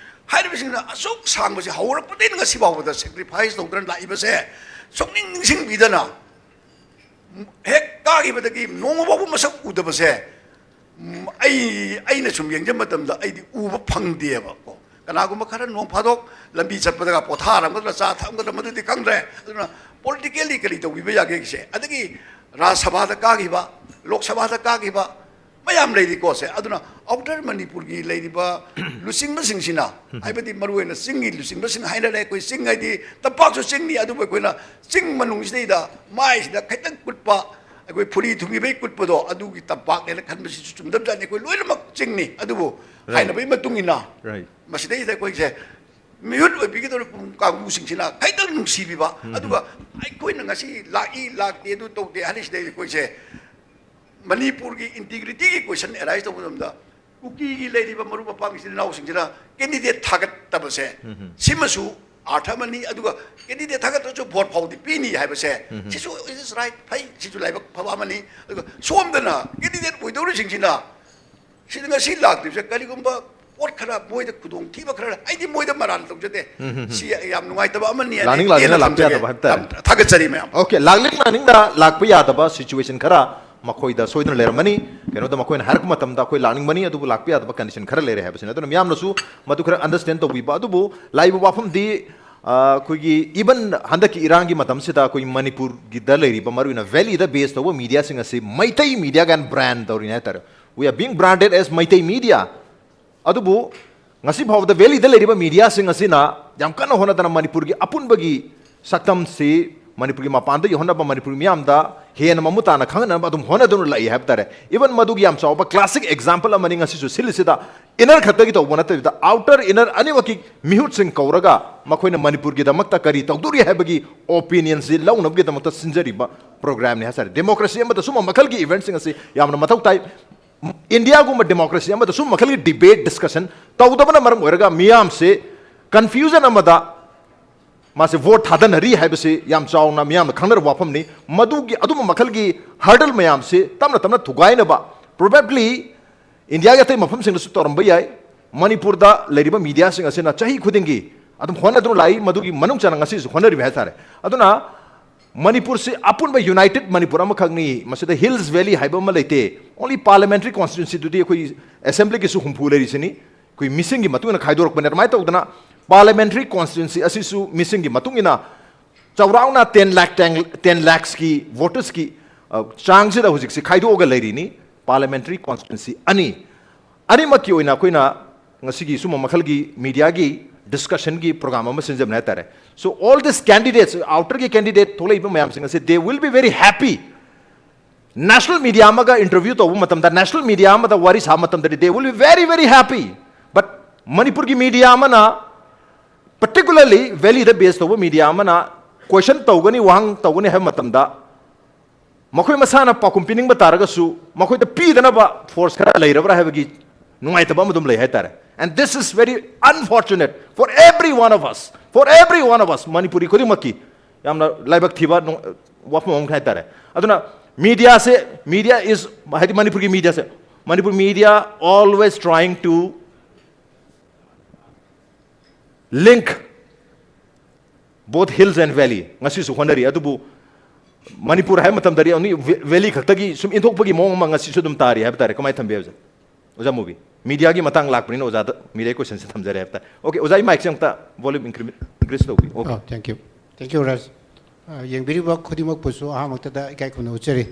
ꯍꯥꯏꯔꯤꯕꯁꯤꯡꯅ ꯑꯁꯨꯛ ꯁꯥꯡꯕꯁꯤ ꯍꯧꯔꯛꯄꯗꯒꯤꯅ ꯉꯁꯤ ꯐꯥꯎꯕꯗ sacrifice ꯇꯧꯗꯅ ꯂꯥꯛꯏꯕꯁꯦ ꯁꯨꯛꯅꯤꯡ ꯅꯤꯡꯁꯤꯡꯕꯤꯗꯅ, ꯍꯦꯛ ꯀꯥꯈꯤꯕꯗꯒꯤ ꯅꯣꯡꯃ ꯐꯥꯎꯕ ꯃꯁꯛ ꯎꯗꯕꯁꯦ, ꯎꯝ, ꯑꯩ, ꯑꯩꯅ ꯁꯨꯝ ꯌꯦꯡꯖꯕ ꯃꯇꯝꯗ ꯑꯩꯗꯤ ꯎꯕ ꯐꯪꯗꯦꯕ ꯀꯣ꯫ ꯀꯅꯥꯒꯨꯝꯕ ꯈꯔ ꯅꯣꯡ ꯐꯥꯗꯣꯛ ꯂꯝꯕꯤ ꯆꯠꯄꯗꯒ ꯄꯣꯊꯥꯔꯝꯒꯗ꯭ꯔꯥ, ꯆꯥ ꯊꯛꯑꯝꯒꯗ꯭ꯔꯥ, ꯃꯗꯨꯗꯤ ꯈꯪꯗ꯭ꯔꯦ꯫ ꯑꯗꯨꯅ politically ꯀꯔꯤ ꯇꯧꯕꯤꯕ ꯌꯥꯒꯦꯒꯤꯁꯦ, ꯑꯗꯒꯤ ꯔꯥꯖ ꯁꯚꯥꯗ ꯀꯥꯈꯤꯕ, ꯂꯣꯛ ꯁꯚꯥꯗ ꯀꯥꯈꯤꯕ ꯃꯌꯥꯝ ꯂꯩꯔꯤꯀꯣ ꯁꯦ꯫ ꯑꯗꯨꯅ outer ꯃꯅꯤꯄꯨꯔꯒꯤ ꯂꯩꯔꯤꯕ ꯂꯨꯆꯤꯡꯕꯁꯤꯡꯁꯤꯅ, ꯍꯥꯏꯕꯗꯤ ꯃꯔꯨꯑꯣꯏꯅ ꯆꯤꯡꯒꯤ ꯂꯨꯆꯤꯡꯕꯁꯤꯡ ꯍꯥꯏꯅꯔꯦ꯫ ꯑꯩꯈꯣꯏ ꯆꯤꯡ ꯍꯥꯏꯗꯤ ꯇꯝꯄꯥꯛꯁꯨ ꯆꯤꯡꯅꯤ, ꯑꯗꯨꯕꯨ ꯑꯩꯈꯣꯏꯅ ꯆꯤꯡ ꯃꯅꯨꯡꯁꯤꯗꯩꯗ ꯃꯥꯏꯁꯤꯗ ꯈꯤꯇꯪ ꯀꯨꯠꯄ, ꯑꯩꯈꯣꯏ ꯐꯨꯔꯤ ꯊꯨꯡꯉꯤꯕꯩ ꯀꯨꯠꯄꯗꯣ, ꯑꯗꯨꯒꯤ ꯇꯝꯄꯥꯛꯅꯦꯅ ꯈꯟꯕꯁꯤꯁꯨ ꯆꯨꯝꯗꯕꯖꯥꯠꯅꯤ꯫ ꯑꯩꯈꯣꯏ ꯂꯣꯏꯅꯃꯛ ꯆꯤꯡꯅꯤ꯫ ꯑꯗꯨꯕꯨ Right. ꯍꯥꯏꯅꯕꯒꯤ ꯃꯇꯨꯡ ꯏꯟꯅ Right. ꯃꯁꯤꯗꯩꯗ ꯑꯩꯈꯣꯏꯁꯦ ꯃꯤꯍꯨꯠ ꯑꯣꯏꯕꯤꯒꯗꯧꯔꯤꯕ ꯀꯥꯡꯕꯨꯁꯤꯡꯁꯤꯅ ꯈꯤꯇꯪ ꯅꯨꯡꯁꯤꯕꯤꯕ, ꯎꯝ꯫ ꯑꯗꯨꯒ ꯑꯩꯈꯣꯏꯅ ꯉꯁꯤ ꯂꯥꯛꯏ ꯂꯥꯛꯇꯦ ꯑꯗꯨ ꯇꯧꯗꯦ ꯍꯥꯏꯔꯤꯁꯤꯗꯩ ꯑꯩꯈꯣꯏꯁꯦ ꯃꯅꯤꯄꯨꯔꯒꯤ integrityꯒꯤ question arise ꯇꯧꯕ ꯃꯇꯝꯗ, ꯀꯨꯀꯤꯒꯤ ꯂꯩꯔꯤꯕ ꯃꯔꯨꯞ ꯃꯄꯥꯡ ꯏꯆꯤꯜ ꯏꯅꯥꯎꯁꯤꯡꯁꯤꯅ candidate ꯊꯥꯒꯠꯇꯕꯁꯦ, ꯎꯝ꯫ ꯁꯤꯃꯁꯨ ꯑꯥꯔꯊ ꯑꯃꯅꯤ꯫ ꯑꯗꯨꯒ candidate ꯊꯥꯒꯠꯇ꯭ꯔꯁꯨ vote ꯐꯥꯎꯗꯤ ꯄꯤꯅꯤ ꯍꯥꯏꯕꯁꯦ, ꯎꯝ꯫ ꯁꯤꯁꯨ it is right, ꯐꯩ, ꯁꯤꯁꯨ ꯂꯥꯏꯕꯛ ꯐꯕ ꯑꯃꯅꯤ꯫ ꯑꯗꯨꯒ ꯁꯣꯝꯗꯅ candidate ꯑꯣꯏꯗꯧꯔꯤꯁꯤꯡꯁꯤꯅ ꯁꯤꯗ ꯉꯁꯤ ꯂꯥꯛꯇ꯭ꯔꯤꯕꯁꯦ ꯀꯔꯤꯒꯨꯝꯕ ꯄꯣꯠ ꯈꯔ ꯃꯣꯏꯗ ꯈꯨꯗꯣꯡꯊꯤꯕ ꯈꯔ, ꯑꯩꯗꯤ ꯃꯣꯏꯗ ꯃꯔꯥꯟ ꯇꯧꯖꯗꯦ꯫ ꯎꯝ, ꯎꯝ, ꯎꯝ꯫ ꯁꯤ ꯌꯥꯝ ꯅꯨꯡꯉꯥꯏꯇꯕ ꯑꯃꯅꯤ ꯍꯥꯏꯅ ꯂꯥꯛꯅꯤꯡ ꯂꯥꯛꯅꯤꯡꯅ ꯇꯦꯟꯅ ꯂꯥꯛꯄ ꯊꯝꯖꯒꯦ꯫ ꯌꯥꯗꯕ ꯍꯥꯏꯕ ꯇꯥꯔꯦ꯫ ꯌꯥꯝ ꯊꯥꯒꯠꯆꯔꯤ ꯃꯌꯥꯝ꯫ Okay, ꯂꯥꯛꯅꯤꯡ ꯂꯥꯛꯅꯤꯡꯅ ꯂꯥꯛꯄ ꯌꯥꯗꯕ situation ꯈꯔ ꯃꯈꯣꯏꯗ ꯁꯣꯏꯗꯅ ꯂꯩꯔꯝꯃꯅꯤ꯫ ꯀꯩꯅꯣꯗ ꯃꯈꯣꯏꯅ ꯍꯥꯏꯔꯛꯄ ꯃꯇꯝꯗ ꯑꯩꯈꯣꯏ ꯂꯥꯛꯅꯤꯡꯕꯅꯤ, ꯑꯗꯨꯕꯨ ꯂꯥꯛꯄ ꯌꯥꯗꯕ condition ꯈꯔ ꯂꯩꯔꯦ ꯍꯥꯏꯕꯁꯤꯅꯤ꯫ ꯑꯗꯨꯅ ꯃꯤꯌꯥꯝꯅꯁꯨ ꯃꯗꯨ ꯈꯔ understand ꯇꯧꯕꯤꯕ꯫ ꯑꯗꯨꯕꯨ ꯂꯥꯛꯏꯕ ꯋꯥꯐꯝꯗꯤ ꯑꯩꯈꯣꯏꯒꯤ ꯏꯕꯟ ꯍꯟꯗꯛꯀꯤ ꯏꯔꯥꯡꯒꯤ ꯃꯇꯝꯁꯤꯗ ꯑꯩꯈꯣꯏ ꯃꯅꯤꯄꯨꯔꯒꯤꯗ ꯂꯩꯔꯤꯕ ꯃꯔꯨꯑꯣꯏꯅ ꯚꯦꯂꯤꯗ ꯕꯦꯁ ꯇꯧꯕ ꯃꯤꯗꯤꯌꯥꯁꯤꯡ ꯑꯁꯤ ꯃꯩꯇꯩ ꯃꯤꯗꯤꯌꯥ ꯀꯥꯏꯅ ꯕ꯭ꯔꯥꯟ ꯇꯧꯔꯤꯅꯦ ꯍꯥꯏꯇꯥꯔꯦ꯫ We are being branded as Meitei media. ꯑꯗꯨꯕꯨ ꯉꯁꯤ ꯐꯥꯎꯕꯗ ꯚꯦꯂꯤꯗ ꯂꯩꯔꯤꯕ ꯃꯤꯗꯤꯌꯥꯁꯤꯡ ꯑꯁꯤꯅ ꯌꯥꯝ ꯀꯟꯅ ꯍꯣꯠꯅꯗꯅ ꯃꯅꯤꯄꯨꯔꯒꯤ ꯑꯄꯨꯟꯕꯒꯤ ꯁꯛꯇꯝꯁꯤ ꯃꯅꯤꯄꯨꯔꯒꯤ ꯃꯄꯥꯟꯗ ꯌꯧꯍꯟꯅꯕ, ꯃꯅꯤꯄꯨꯔ ꯃꯤꯌꯥꯝꯗ ꯍꯦꯟꯅ ꯃꯃꯨꯠ ꯇꯥꯅ ꯈꯪꯍꯟꯅꯕ ꯑꯗꯨꯝ ꯍꯣꯠꯅꯗꯨꯅ ꯂꯥꯛꯏ ꯍꯥꯏꯕ ꯇꯥꯔꯦ꯫ ꯏꯕꯟ ꯃꯗꯨꯒꯤ ꯌꯥꯝ ꯆꯥꯎꯕ ꯀ꯭ꯂꯥꯁꯤꯛ ꯑꯦꯛꯖꯥꯝꯄꯜ ꯑꯃꯅꯤ ꯉꯁꯤꯁꯨ ꯁꯤꯜꯂꯤꯁꯤꯗ꯫ ꯏꯟꯅꯔ ꯈꯛꯇꯒꯤ ꯇꯧꯕ ꯅꯠꯇꯕꯤꯗ ꯑꯥꯎꯇꯔ ꯏꯟꯅꯔ ꯑꯅꯤꯃꯛꯀꯤ ꯃꯤꯍꯨꯠꯁꯤꯡ ꯀꯧꯔꯒ ꯃꯈꯣꯏꯅ ꯃꯅꯤꯄꯨꯔꯒꯤꯗꯃꯛꯇ ꯀꯔꯤ ꯇꯧꯗꯣꯔꯤ ꯍꯥꯏꯕꯒꯤ ꯑꯣꯄꯤꯅꯤꯌꯟꯁꯤ ꯂꯧꯅꯕꯒꯤꯗꯃꯛꯇ ꯁꯤꯟꯖꯔꯤꯕ ꯄ꯭ꯔꯣꯒ꯭ꯔꯥꯝꯅꯤ ꯍꯥꯏꯇꯥꯔꯦ꯫ ꯗꯦꯃꯣꯀ꯭ꯔꯦꯁꯤ ꯑꯃꯗ ꯁꯨꯝꯕ ꯃꯈꯜꯒꯤ ꯏꯚꯦꯟꯠꯁꯤꯡ ꯑꯁꯤ ꯌꯥꯝꯅ ꯃꯊꯧ ꯇꯥꯏ꯫ ꯏꯟꯗꯤꯌꯥꯒꯨꯝꯕ ꯗꯦꯃꯣꯀ꯭ꯔꯦꯁꯤ ꯑꯃꯗ ꯁꯨꯝꯕ ꯃꯈꯜꯒꯤ ꯗꯤꯕꯦꯠ, ꯗꯤꯁꯀꯁꯟ ꯇꯧꯗꯕꯅ ꯃꯔꯝ ꯑꯣꯏꯔꯒ ꯃꯤꯌꯥꯝꯁꯦ ꯀꯟꯐ꯭ꯌꯨꯖꯟ ꯑꯃꯗ ꯃꯥꯁꯦ ꯚꯣꯠ ꯊꯥꯗꯅꯔꯤ ꯍꯥꯏꯕꯁꯤ ꯌꯥꯝ ꯆꯥꯎꯅ ꯃꯤꯌꯥꯝꯅ ꯈꯪꯅꯔꯕ ꯋꯥꯐꯝꯅꯤ꯫ ꯃꯗꯨꯒꯤ ꯑꯗꯨꯝꯕ ꯃꯈꯜꯒꯤ ꯍꯔꯗꯜ ꯃꯌꯥꯝꯁꯤ ꯇꯞꯅ ꯇꯞꯅ ꯊꯨꯒꯥꯏꯅꯕ, ꯄ꯭ꯔꯣꯕꯦꯕ꯭ꯂꯤ ꯏꯟꯗꯤꯌꯥꯒꯤ ꯑꯇꯩ ꯃꯐꯝꯁꯤꯡꯗꯁꯨ ꯇꯧꯔꯝꯕ ꯌꯥꯏ꯫ ꯃꯅꯤꯄꯨꯔꯗ ꯂꯩꯔꯤꯕ ꯃꯤꯗꯤꯌꯥꯁꯤꯡ ꯑꯁꯤꯅ ꯆꯍꯤ ꯈꯨꯗꯤꯡꯒꯤ ꯑꯗꯨꯝ ꯍꯣꯠꯅꯗꯨꯅ ꯂꯥꯛꯏ, ꯃꯗꯨꯒꯤ ꯃꯅꯨꯡ ꯆꯟꯅ ꯉꯁꯤꯁꯨ ꯍꯣꯠꯅꯔꯤꯕ ꯍꯥꯏꯇꯥꯔꯦ꯫ ꯑꯗꯨꯅ ꯃꯅꯤꯄꯨꯔꯁꯤ ꯑꯄꯨꯟꯕ ꯌꯨꯅꯥꯏꯇꯦꯗ ꯃꯅꯤꯄꯨꯔ ꯑꯃꯈꯛꯅꯤ꯫ ꯃꯁꯤꯗ ꯍꯤꯜꯁ ꯚꯦꯂꯤ ꯍꯥꯏꯕ ꯑꯃ ꯂꯩꯇꯦ꯫ ꯑꯣꯟꯂꯤ ꯄꯥꯔꯂꯤꯌꯥꯃꯦꯟꯇꯔꯤ ꯀꯣꯟꯁꯇꯤꯇ꯭ꯌꯨꯟꯁꯤꯗꯨꯗꯤ ꯑꯩꯈꯣꯏ ꯑꯦꯁꯦꯝꯕ꯭ꯂꯤꯒꯤꯁꯨ ꯍꯨꯝꯐꯨ ꯂꯩꯔꯤꯁꯤꯅꯤ꯫ ꯑꯩꯈꯣꯏ ꯃꯤꯁꯤꯡꯒꯤ ꯃꯇꯨꯡ ꯏꯟꯅ ꯈꯥꯏꯗꯣꯔꯛꯄꯅꯤ꯫ ꯑꯗꯨꯃꯥꯏꯅ ꯇꯧꯗꯅ ꯄꯥꯔꯂꯤꯌꯥꯃꯦꯟꯇꯔꯤ ꯀꯣꯟꯁꯇꯤꯇ꯭ꯌꯨꯟꯁꯤ ꯑꯁꯤꯁꯨ ꯃꯤꯁꯤꯡꯒꯤ ꯃꯇꯨꯡ ꯏꯟꯅ ꯆꯥꯎꯔꯥꯛꯅ ꯇꯦꯟ ꯂꯥꯈ, ꯇꯦꯟ ꯂꯥꯈꯁꯀꯤ ꯚꯣꯇꯔꯁꯀꯤ, ꯑ, ꯆꯥꯡꯁꯤꯗ ꯍꯧꯖꯤꯛꯁꯤ ꯈꯥꯏꯗꯣꯛꯑꯒ ꯂꯩꯔꯤꯅꯤ꯫ ꯄꯥꯔꯂꯤꯌꯥꯃꯦꯟꯇꯔꯤ ꯀꯣꯟꯁꯇꯤꯇ꯭ꯌꯨꯟꯁꯤ ꯑꯅꯤ꯫ ꯑꯅꯤꯃꯛꯀꯤ ꯑꯣꯏꯅ ꯑꯩꯈꯣꯏꯅ ꯉꯁꯤꯒꯤ ꯁꯨꯝꯕ ꯃꯈꯜꯒꯤ ꯃꯤꯗꯤꯌꯥꯒꯤ ꯗꯤꯁꯀꯁꯟꯒꯤ ꯄ꯭ꯔꯣꯒ꯭ꯔꯥꯝ ꯑꯃ ꯁꯤꯟꯖꯕꯅꯤ ꯍꯥꯏꯇꯥꯔꯦ꯫ So all these candidates, ꯑꯥꯎꯇꯔꯒꯤ ꯀꯦꯟꯗꯤꯗꯦꯠ ꯊꯣꯛꯂꯛꯏꯕ ꯃꯌꯥꯝꯁꯤꯡ ꯑꯁꯤ, they will be very happy꯫ National media ꯑꯃꯒ ꯏꯟꯇꯔꯚ꯭ꯌꯨ ꯇꯧꯕ ꯃꯇꯝꯗ, ꯅꯦꯁꯅꯦꯜ ꯃꯤꯗꯤꯌꯥ ꯑꯃꯗ ꯋꯥꯔꯤ ꯁꯥꯕ ꯃꯇꯝꯗꯗꯤ, they will be very, very happy. But ꯃꯅꯤꯄꯨꯔꯒꯤ ꯃꯤꯗꯤꯌꯥ ꯑꯃꯅ, ꯄꯔꯇꯤꯀꯨꯂꯔꯂꯤ ꯚꯦꯂꯤꯗ ꯕꯦꯁ ꯇꯧꯕ ꯃꯤꯗꯤꯌꯥ ꯑꯃꯅ ꯀꯣꯏꯁꯟ ꯇꯧꯒꯅꯤ, ꯋꯥꯍꯪ ꯇꯧꯒꯅꯤ ꯍꯥꯏꯕ ꯃꯇꯝꯗ, ꯃꯈꯣꯏ ꯃꯁꯥꯅ ꯄꯥꯎꯈꯨꯝ ꯄꯤꯅꯤꯡꯕ ꯇꯥꯔꯒꯁꯨ, ꯃꯈꯣꯏꯗ ꯄꯤꯗꯅꯕ ꯐꯣꯔꯁ ꯈꯔ ꯂꯩꯔꯕ꯭ꯔꯥ ꯍꯥꯏꯕꯒꯤ ꯅꯨꯡꯉꯥꯏꯇꯕ ꯑꯃ ꯑꯗꯨꯝ ꯂꯩ ꯍꯥꯏꯇꯥꯔꯦ꯫ And this is very unfortunate for every one of us, for every one of us, Manipuri ꯈꯨꯗꯤꯡꯃꯛꯀꯤ ꯌꯥꯝꯅ ꯂꯥꯏꯕꯛ ꯊꯤꯕ ꯅꯨꯡ-, ꯋꯥꯐꯝ ꯑꯃ ꯍꯥꯏꯇꯥꯔꯦ꯫ ꯑꯗꯨꯅ ꯃꯤꯗꯤꯌꯥꯁꯦ, ꯃꯤꯗꯤꯌꯥ ꯏꯁ, ꯍꯥꯏꯗꯤ ꯃꯅꯤꯄꯨꯔꯒꯤ ꯃꯤꯗꯤꯌꯥꯁꯦ, Manipur media always trying to link both hills and valley, ꯉꯁꯤꯁꯨ ꯍꯣꯠꯅꯔꯤ꯫ ꯑꯗꯨꯕꯨ ꯃꯅꯤꯄꯨꯔ ꯍꯥꯏꯕ ꯃꯇꯝꯗꯗꯤ only valley ꯈꯛꯇꯒꯤ ꯁꯨꯝ ꯏꯟꯊꯣꯛꯄꯒꯤ ꯃꯑꯣꯡ ꯑꯃ ꯉꯁꯤꯁꯨ ꯑꯗꯨꯝ ꯇꯥꯔꯤ ꯍꯥꯏꯕ ꯇꯥꯔꯦ꯫ ꯀꯃꯥꯏꯅ ꯊꯝꯕꯤ ꯑꯣꯖꯥ? ꯑꯣꯖꯥ ꯃꯨꯕꯤ, ꯃꯤꯗꯤꯌꯥꯒꯤ ꯃꯇꯥꯡ ꯂꯥꯛꯄꯅꯤꯅ ꯑꯣꯖꯥꯗ ꯃꯤꯗꯤꯌꯥꯒꯤ ꯀꯣꯏꯁꯟꯁꯦ ꯊꯝꯖꯔꯦ ꯍꯥꯏꯕ ꯇꯥꯔꯦ꯫ ꯑꯣꯀꯦ, ꯑꯣꯖꯥ, ꯑꯩ ꯃꯥꯏꯛꯁꯦ ꯑꯃꯨꯛꯇ volume increment Please ꯇꯧꯕꯤꯌꯨ꯫ Okay. Oh, thank you. Thank you, Raj. ꯑ, ꯌꯦꯡꯕꯤꯔꯤꯕ ꯈꯨꯗꯤꯡꯃꯛꯄꯨꯁꯨ ꯑꯍꯥꯟꯕꯃꯛꯇꯗ ꯏꯀꯥꯏ ꯈꯨꯝꯅꯕ ꯎꯠꯆꯔꯤ꯫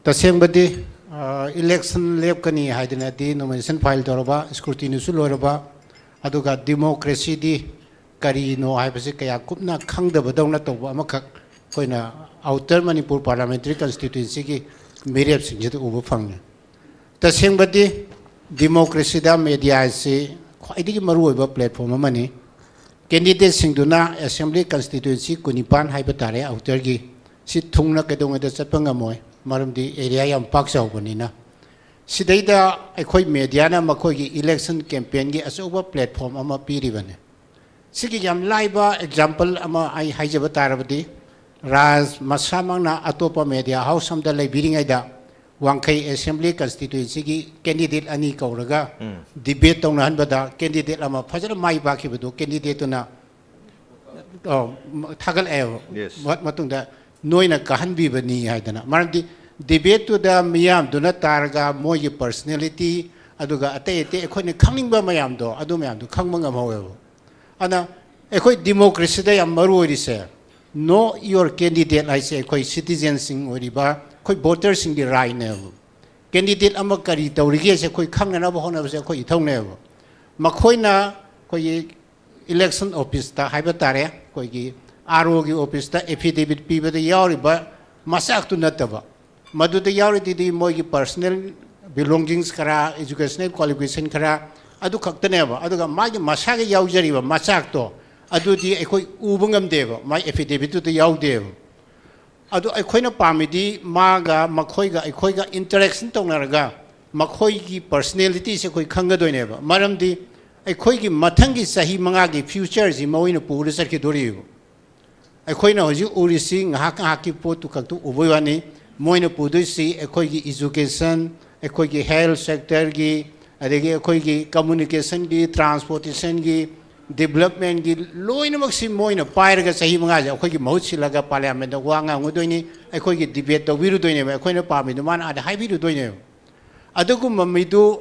ꯇꯁꯦꯡꯕꯗꯤ, ꯑ, election ꯂꯦꯞꯀꯅꯤ ꯍꯥꯏꯗꯅꯗꯤ nomination file ꯇꯧꯔꯕ, scrutinyꯁꯨ ꯂꯣꯏꯔꯕ, ꯑꯗꯨꯒ democracyꯗꯤ ꯀꯔꯤꯅꯣ ꯍꯥꯏꯕꯁꯤ ꯀꯌꯥ ꯀꯨꯞꯅ ꯈꯪꯗꯕꯗꯧꯅ ꯇꯧꯕ ꯑꯃꯈꯛ ꯑꯩꯈꯣꯏꯅ Outer Manipur Parliamentary Constituencyꯒꯤ ꯃꯤꯔꯦꯞꯁꯤꯡꯁꯤꯗ ꯎꯕ ꯐꯪꯉꯤ꯫ ꯇꯁꯦꯡꯕꯗꯤ democracyꯗ media ꯑꯁꯤ ꯈ꯭ꯋꯥꯏꯗꯒꯤ ꯃꯔꯨꯑꯣꯏꯕ platform ꯑꯃꯅꯤ꯫ Candidateꯁꯤꯡꯗꯨꯅ Assembly Constituency ꯀꯨꯟꯅꯤꯄꯥꯟ ꯍꯥꯏꯕ ꯇꯥꯔꯦ, Outerꯒꯤ, ꯁꯤ ꯊꯨꯡꯅ ꯀꯩꯗꯧꯉꯩꯗ ꯆꯠꯄ ꯉꯝꯃꯣꯏ, ꯃꯔꯝꯗꯤ area ꯌꯥꯝ ꯄꯥꯛ ꯆꯥꯎꯕꯅꯤꯅ꯫ ꯁꯤꯗꯩꯗ ꯑꯩꯈꯣꯏ mediaꯅ ꯃꯈꯣꯏꯒꯤ election campaignꯒꯤ ꯑꯆꯧꯕ platform ꯑꯃ ꯄꯤꯔꯤꯕꯅꯤ꯫ ꯁꯤꯒꯤ ꯌꯥꯝ ꯂꯥꯏꯕ example ꯑꯃ ꯑꯩ ꯍꯥꯏꯖꯕ ꯇꯥꯔꯕꯗꯤ, ꯔꯥꯖ ꯃꯁꯥꯃꯛꯅ ꯑꯇꯣꯞꯄ media house ꯑꯃꯗ ꯂꯩꯕꯤꯔꯤꯉꯩꯗ ꯋꯥꯡꯈꯩ Assembly Constituencyꯒꯤ candidate ꯑꯅꯤ ꯀꯧꯔꯒ debate ꯇꯧꯅꯍꯟꯕꯗ candidate ꯑꯃ ꯐꯖꯅ ꯃꯥꯏ ꯄꯥꯛꯈꯤꯕꯗꯨ candidateꯇꯨꯅ, ꯑ, ꯊꯥꯒꯠꯂꯛꯑꯦꯕ꯫ Yes. ꯃ-, ꯃꯇꯨꯡꯗ ꯅꯣꯏꯅ ꯀꯥꯍꯟꯕꯤꯕꯅꯤ ꯍꯥꯏꯗꯅ꯫ ꯃꯔꯝꯗꯤ debateꯇꯨꯗ ꯃꯤꯌꯥꯝꯗꯨꯅ ꯇꯥꯔꯒ ꯃꯣꯏꯒꯤ personality, ꯑꯗꯨꯒ ꯑꯇꯩ ꯑꯇꯩ ꯑꯩꯈꯣꯏꯅ ꯈꯪꯅꯤꯡꯕ ꯃꯌꯥꯝꯗꯣ, ꯑꯗꯨ ꯃꯌꯥꯝꯗꯣ ꯈꯪꯕ ꯉꯝꯍꯧꯋꯦꯕ꯫ ꯑꯗꯨꯅ ꯑꯩꯈꯣꯏ democracyꯗ ꯌꯥꯝ ꯃꯔꯨ ꯑꯣꯏꯔꯤꯁꯦ, know your candidate ꯍꯥꯏꯁꯦ ꯑꯩꯈꯣꯏ citizenꯁꯤꯡ ꯑꯣꯏꯔꯤꯕ ꯑꯩꯈꯣꯏ voterꯁꯤꯡꯒꯤ rightꯅꯦꯕ꯫ Candidate ꯑꯃ ꯀꯔꯤ ꯇꯧꯔꯤꯒꯦꯁꯦ ꯑꯩꯈꯣꯏ ꯈꯪꯅꯅꯕ ꯍꯣꯠꯅꯕꯁꯦ ꯑꯩꯈꯣꯏ ꯏꯊꯧꯅꯦꯕ꯫ ꯃꯈꯣꯏꯅ ꯑꯩꯈꯣꯏꯒꯤ election officeꯇ ꯍꯥꯏꯕ ꯇꯥꯔꯦ, ꯑꯩꯈꯣꯏꯒꯤ ROꯒꯤ officeꯇ affidavit ꯄꯤꯕꯗ ꯌꯥꯎꯔꯤꯕ ꯃꯆꯥꯛꯇꯨ ꯅꯠꯇꯕ, ꯃꯗꯨꯗ ꯌꯥꯎꯔꯤꯗꯨꯗꯤ ꯃꯣꯏꯒꯤ personal belongings ꯈꯔ, educational qualification ꯈꯔ, ꯑꯗꯨ ꯈꯛꯇꯅꯦꯕ꯫ ꯑꯗꯨꯒ ꯃꯥꯒꯤ ꯃꯁꯥꯒꯤ ꯌꯥꯎꯖꯔꯤꯕ ꯃꯆꯥꯛꯇꯣ, ꯑꯗꯨꯗꯤ ꯑꯩꯈꯣꯏ ꯎꯕ ꯉꯝꯗꯦꯕ, ꯃꯥꯒꯤ affidavitꯇꯨꯗ ꯌꯥꯎꯗꯦꯕ꯫ ꯑꯗꯨ ꯑꯩꯈꯣꯏꯅ ꯄꯥꯝꯃꯤꯗꯤ ꯃꯥꯒ, ꯃꯈꯣꯏꯒ, ꯑꯩꯈꯣꯏꯒ interaction ꯇꯧꯅꯔꯒ ꯃꯈꯣꯏꯒꯤ personalityꯁꯦ ꯑꯩꯈꯣꯏ ꯈꯪꯒꯗꯣꯏꯅꯦꯕ꯫ ꯃꯔꯝꯗꯤ ꯑꯩꯈꯣꯏꯒꯤ ꯃꯊꯪꯒꯤ ꯆꯍꯤ ꯃꯉꯥꯒꯤ futureꯁꯤ ꯃꯣꯏꯅ ꯄꯨꯔ ꯆꯠꯈꯤꯗꯣꯔꯤꯕ꯫ ꯑꯩꯈꯣꯏꯅ ꯍꯧꯖꯤꯛ ꯎꯔꯤꯁꯤ ꯉꯥꯏꯍꯥꯛ ꯉꯥꯏꯍꯥꯛꯀꯤ ꯄꯣꯠꯇꯨ ꯈꯛꯇ ꯎꯕꯒꯤ ꯋꯥꯅꯤ꯫ ꯃꯣꯏꯅ ꯄꯨꯗꯣꯏꯁꯤ ꯑꯩꯈꯣꯏꯒꯤ education, ꯑꯩꯈꯣꯏꯒꯤ health sectorꯒꯤ, ꯑꯗꯒꯤ ꯑꯩꯈꯣꯏꯒꯤ communicationꯒꯤ, transportationꯒꯤ, developmentꯀꯤ, ꯂꯣꯏꯅꯃꯛꯁꯤ ꯃꯣꯏꯅ ꯄꯥꯏꯔꯒ ꯆꯍꯤ ꯃꯉꯥꯁꯦ ꯑꯩꯈꯣꯏꯒꯤ ꯃꯍꯨꯠ ꯁꯤꯜꯂꯒ parliamentꯇ ꯋꯥ ꯉꯥꯡꯒꯗꯣꯏꯅꯤ, ꯑꯩꯈꯣꯏꯒꯤ debate ꯇꯧꯕꯤꯔꯨꯗꯣꯏꯅꯦꯕ, ꯑꯩꯈꯣꯏꯅ ꯄꯥꯝꯃꯤꯗꯣ ꯃꯥꯅ ꯑꯥꯗ ꯍꯥꯏꯕꯤꯔꯨꯗꯣꯏꯅꯦꯕ꯫ ꯑꯗꯨꯒꯨꯝꯕ ꯃꯤꯗꯨ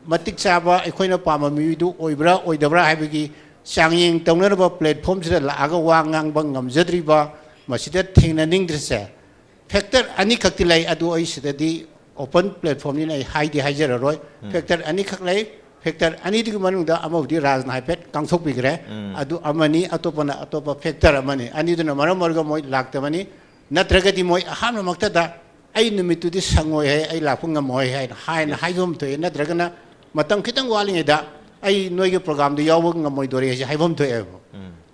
ꯃꯇꯤꯛ ꯆꯥꯕ ꯑꯩꯈꯣꯏꯅ ꯄꯥꯝꯕ ꯃꯤꯗꯨ ꯑꯣꯏꯕ꯭ꯔꯥ ꯑꯣꯏꯗꯕ꯭ꯔꯥ ꯍꯥꯏꯕꯒꯤ ꯆꯥꯡꯌꯦꯡ ꯇꯧꯅꯅꯕ platformꯁꯤꯗ ꯂꯥꯛꯑꯒ ꯋꯥ ꯉꯥꯡꯕ ꯉꯝꯖꯗ꯭ꯔꯤꯕ, ꯃꯁꯤꯗ ꯊꯦꯡꯅꯅꯤꯡꯗ꯭ꯔꯤꯁꯦ factor ꯑꯅꯤꯈꯛꯇꯤ ꯂꯩ꯫ ꯑꯗꯨ ꯑꯩ ꯁꯤꯗꯗꯤ open platformꯅꯤꯅ ꯑꯩ ꯍꯥꯏꯗꯤ ꯍꯥꯏꯖꯔꯔꯣꯏ꯫ Factor ꯑꯅꯤꯈꯛ ꯂꯩ꯫ Factor ꯑꯅꯤꯗꯨꯒꯤ ꯃꯅꯨꯡꯗ ꯑꯃꯕꯨꯗꯤ ꯔꯥꯖꯅ ꯍꯥꯏꯐꯦꯠ ꯉꯥꯡꯊꯣꯛꯄꯤꯈ꯭ꯔꯦ꯫ ꯑꯗꯨ ꯑꯃꯅꯤ, ꯑꯇꯣꯞꯄꯅ ꯑꯇꯣꯞꯄ factor ꯑꯃꯅꯤ꯫ ꯑꯅꯤꯗꯨꯅ ꯃꯔꯝ ꯑꯣꯏꯔꯒ ꯃꯣꯏ ꯂꯥꯛꯇꯕꯅꯤ꯫ ꯅꯠꯇ꯭ꯔꯒꯗꯤ ꯃꯣꯏ ꯑꯍꯥꯟꯕꯃꯛꯇꯗ "ꯑꯩ ꯅꯨꯃꯤꯠꯇꯨꯗꯤ ꯁꯪꯉꯣꯏ ꯍꯥꯏ, ꯑꯩ ꯂꯥꯛꯄ ꯉꯝꯃꯣꯏ" ꯍꯥꯏꯅ, ꯍꯥꯏꯅ ꯍꯥꯏꯕ ꯑꯃ ꯊꯣꯛꯑꯦ꯫ ꯅꯠꯇ꯭ꯔꯒꯅ "ꯃꯇꯝ ꯈꯤꯇꯪ ꯋꯥꯠꯂꯤꯉꯩꯗ ꯑꯩ ꯅꯣꯏꯒꯤ programꯗꯨ ꯌꯥꯎꯕ ꯉꯝꯃꯣꯏꯗꯣꯔꯦ" ꯍꯥꯏꯁꯦ ꯍꯥꯏꯐꯝ ꯊꯣꯛꯑꯦꯕ꯫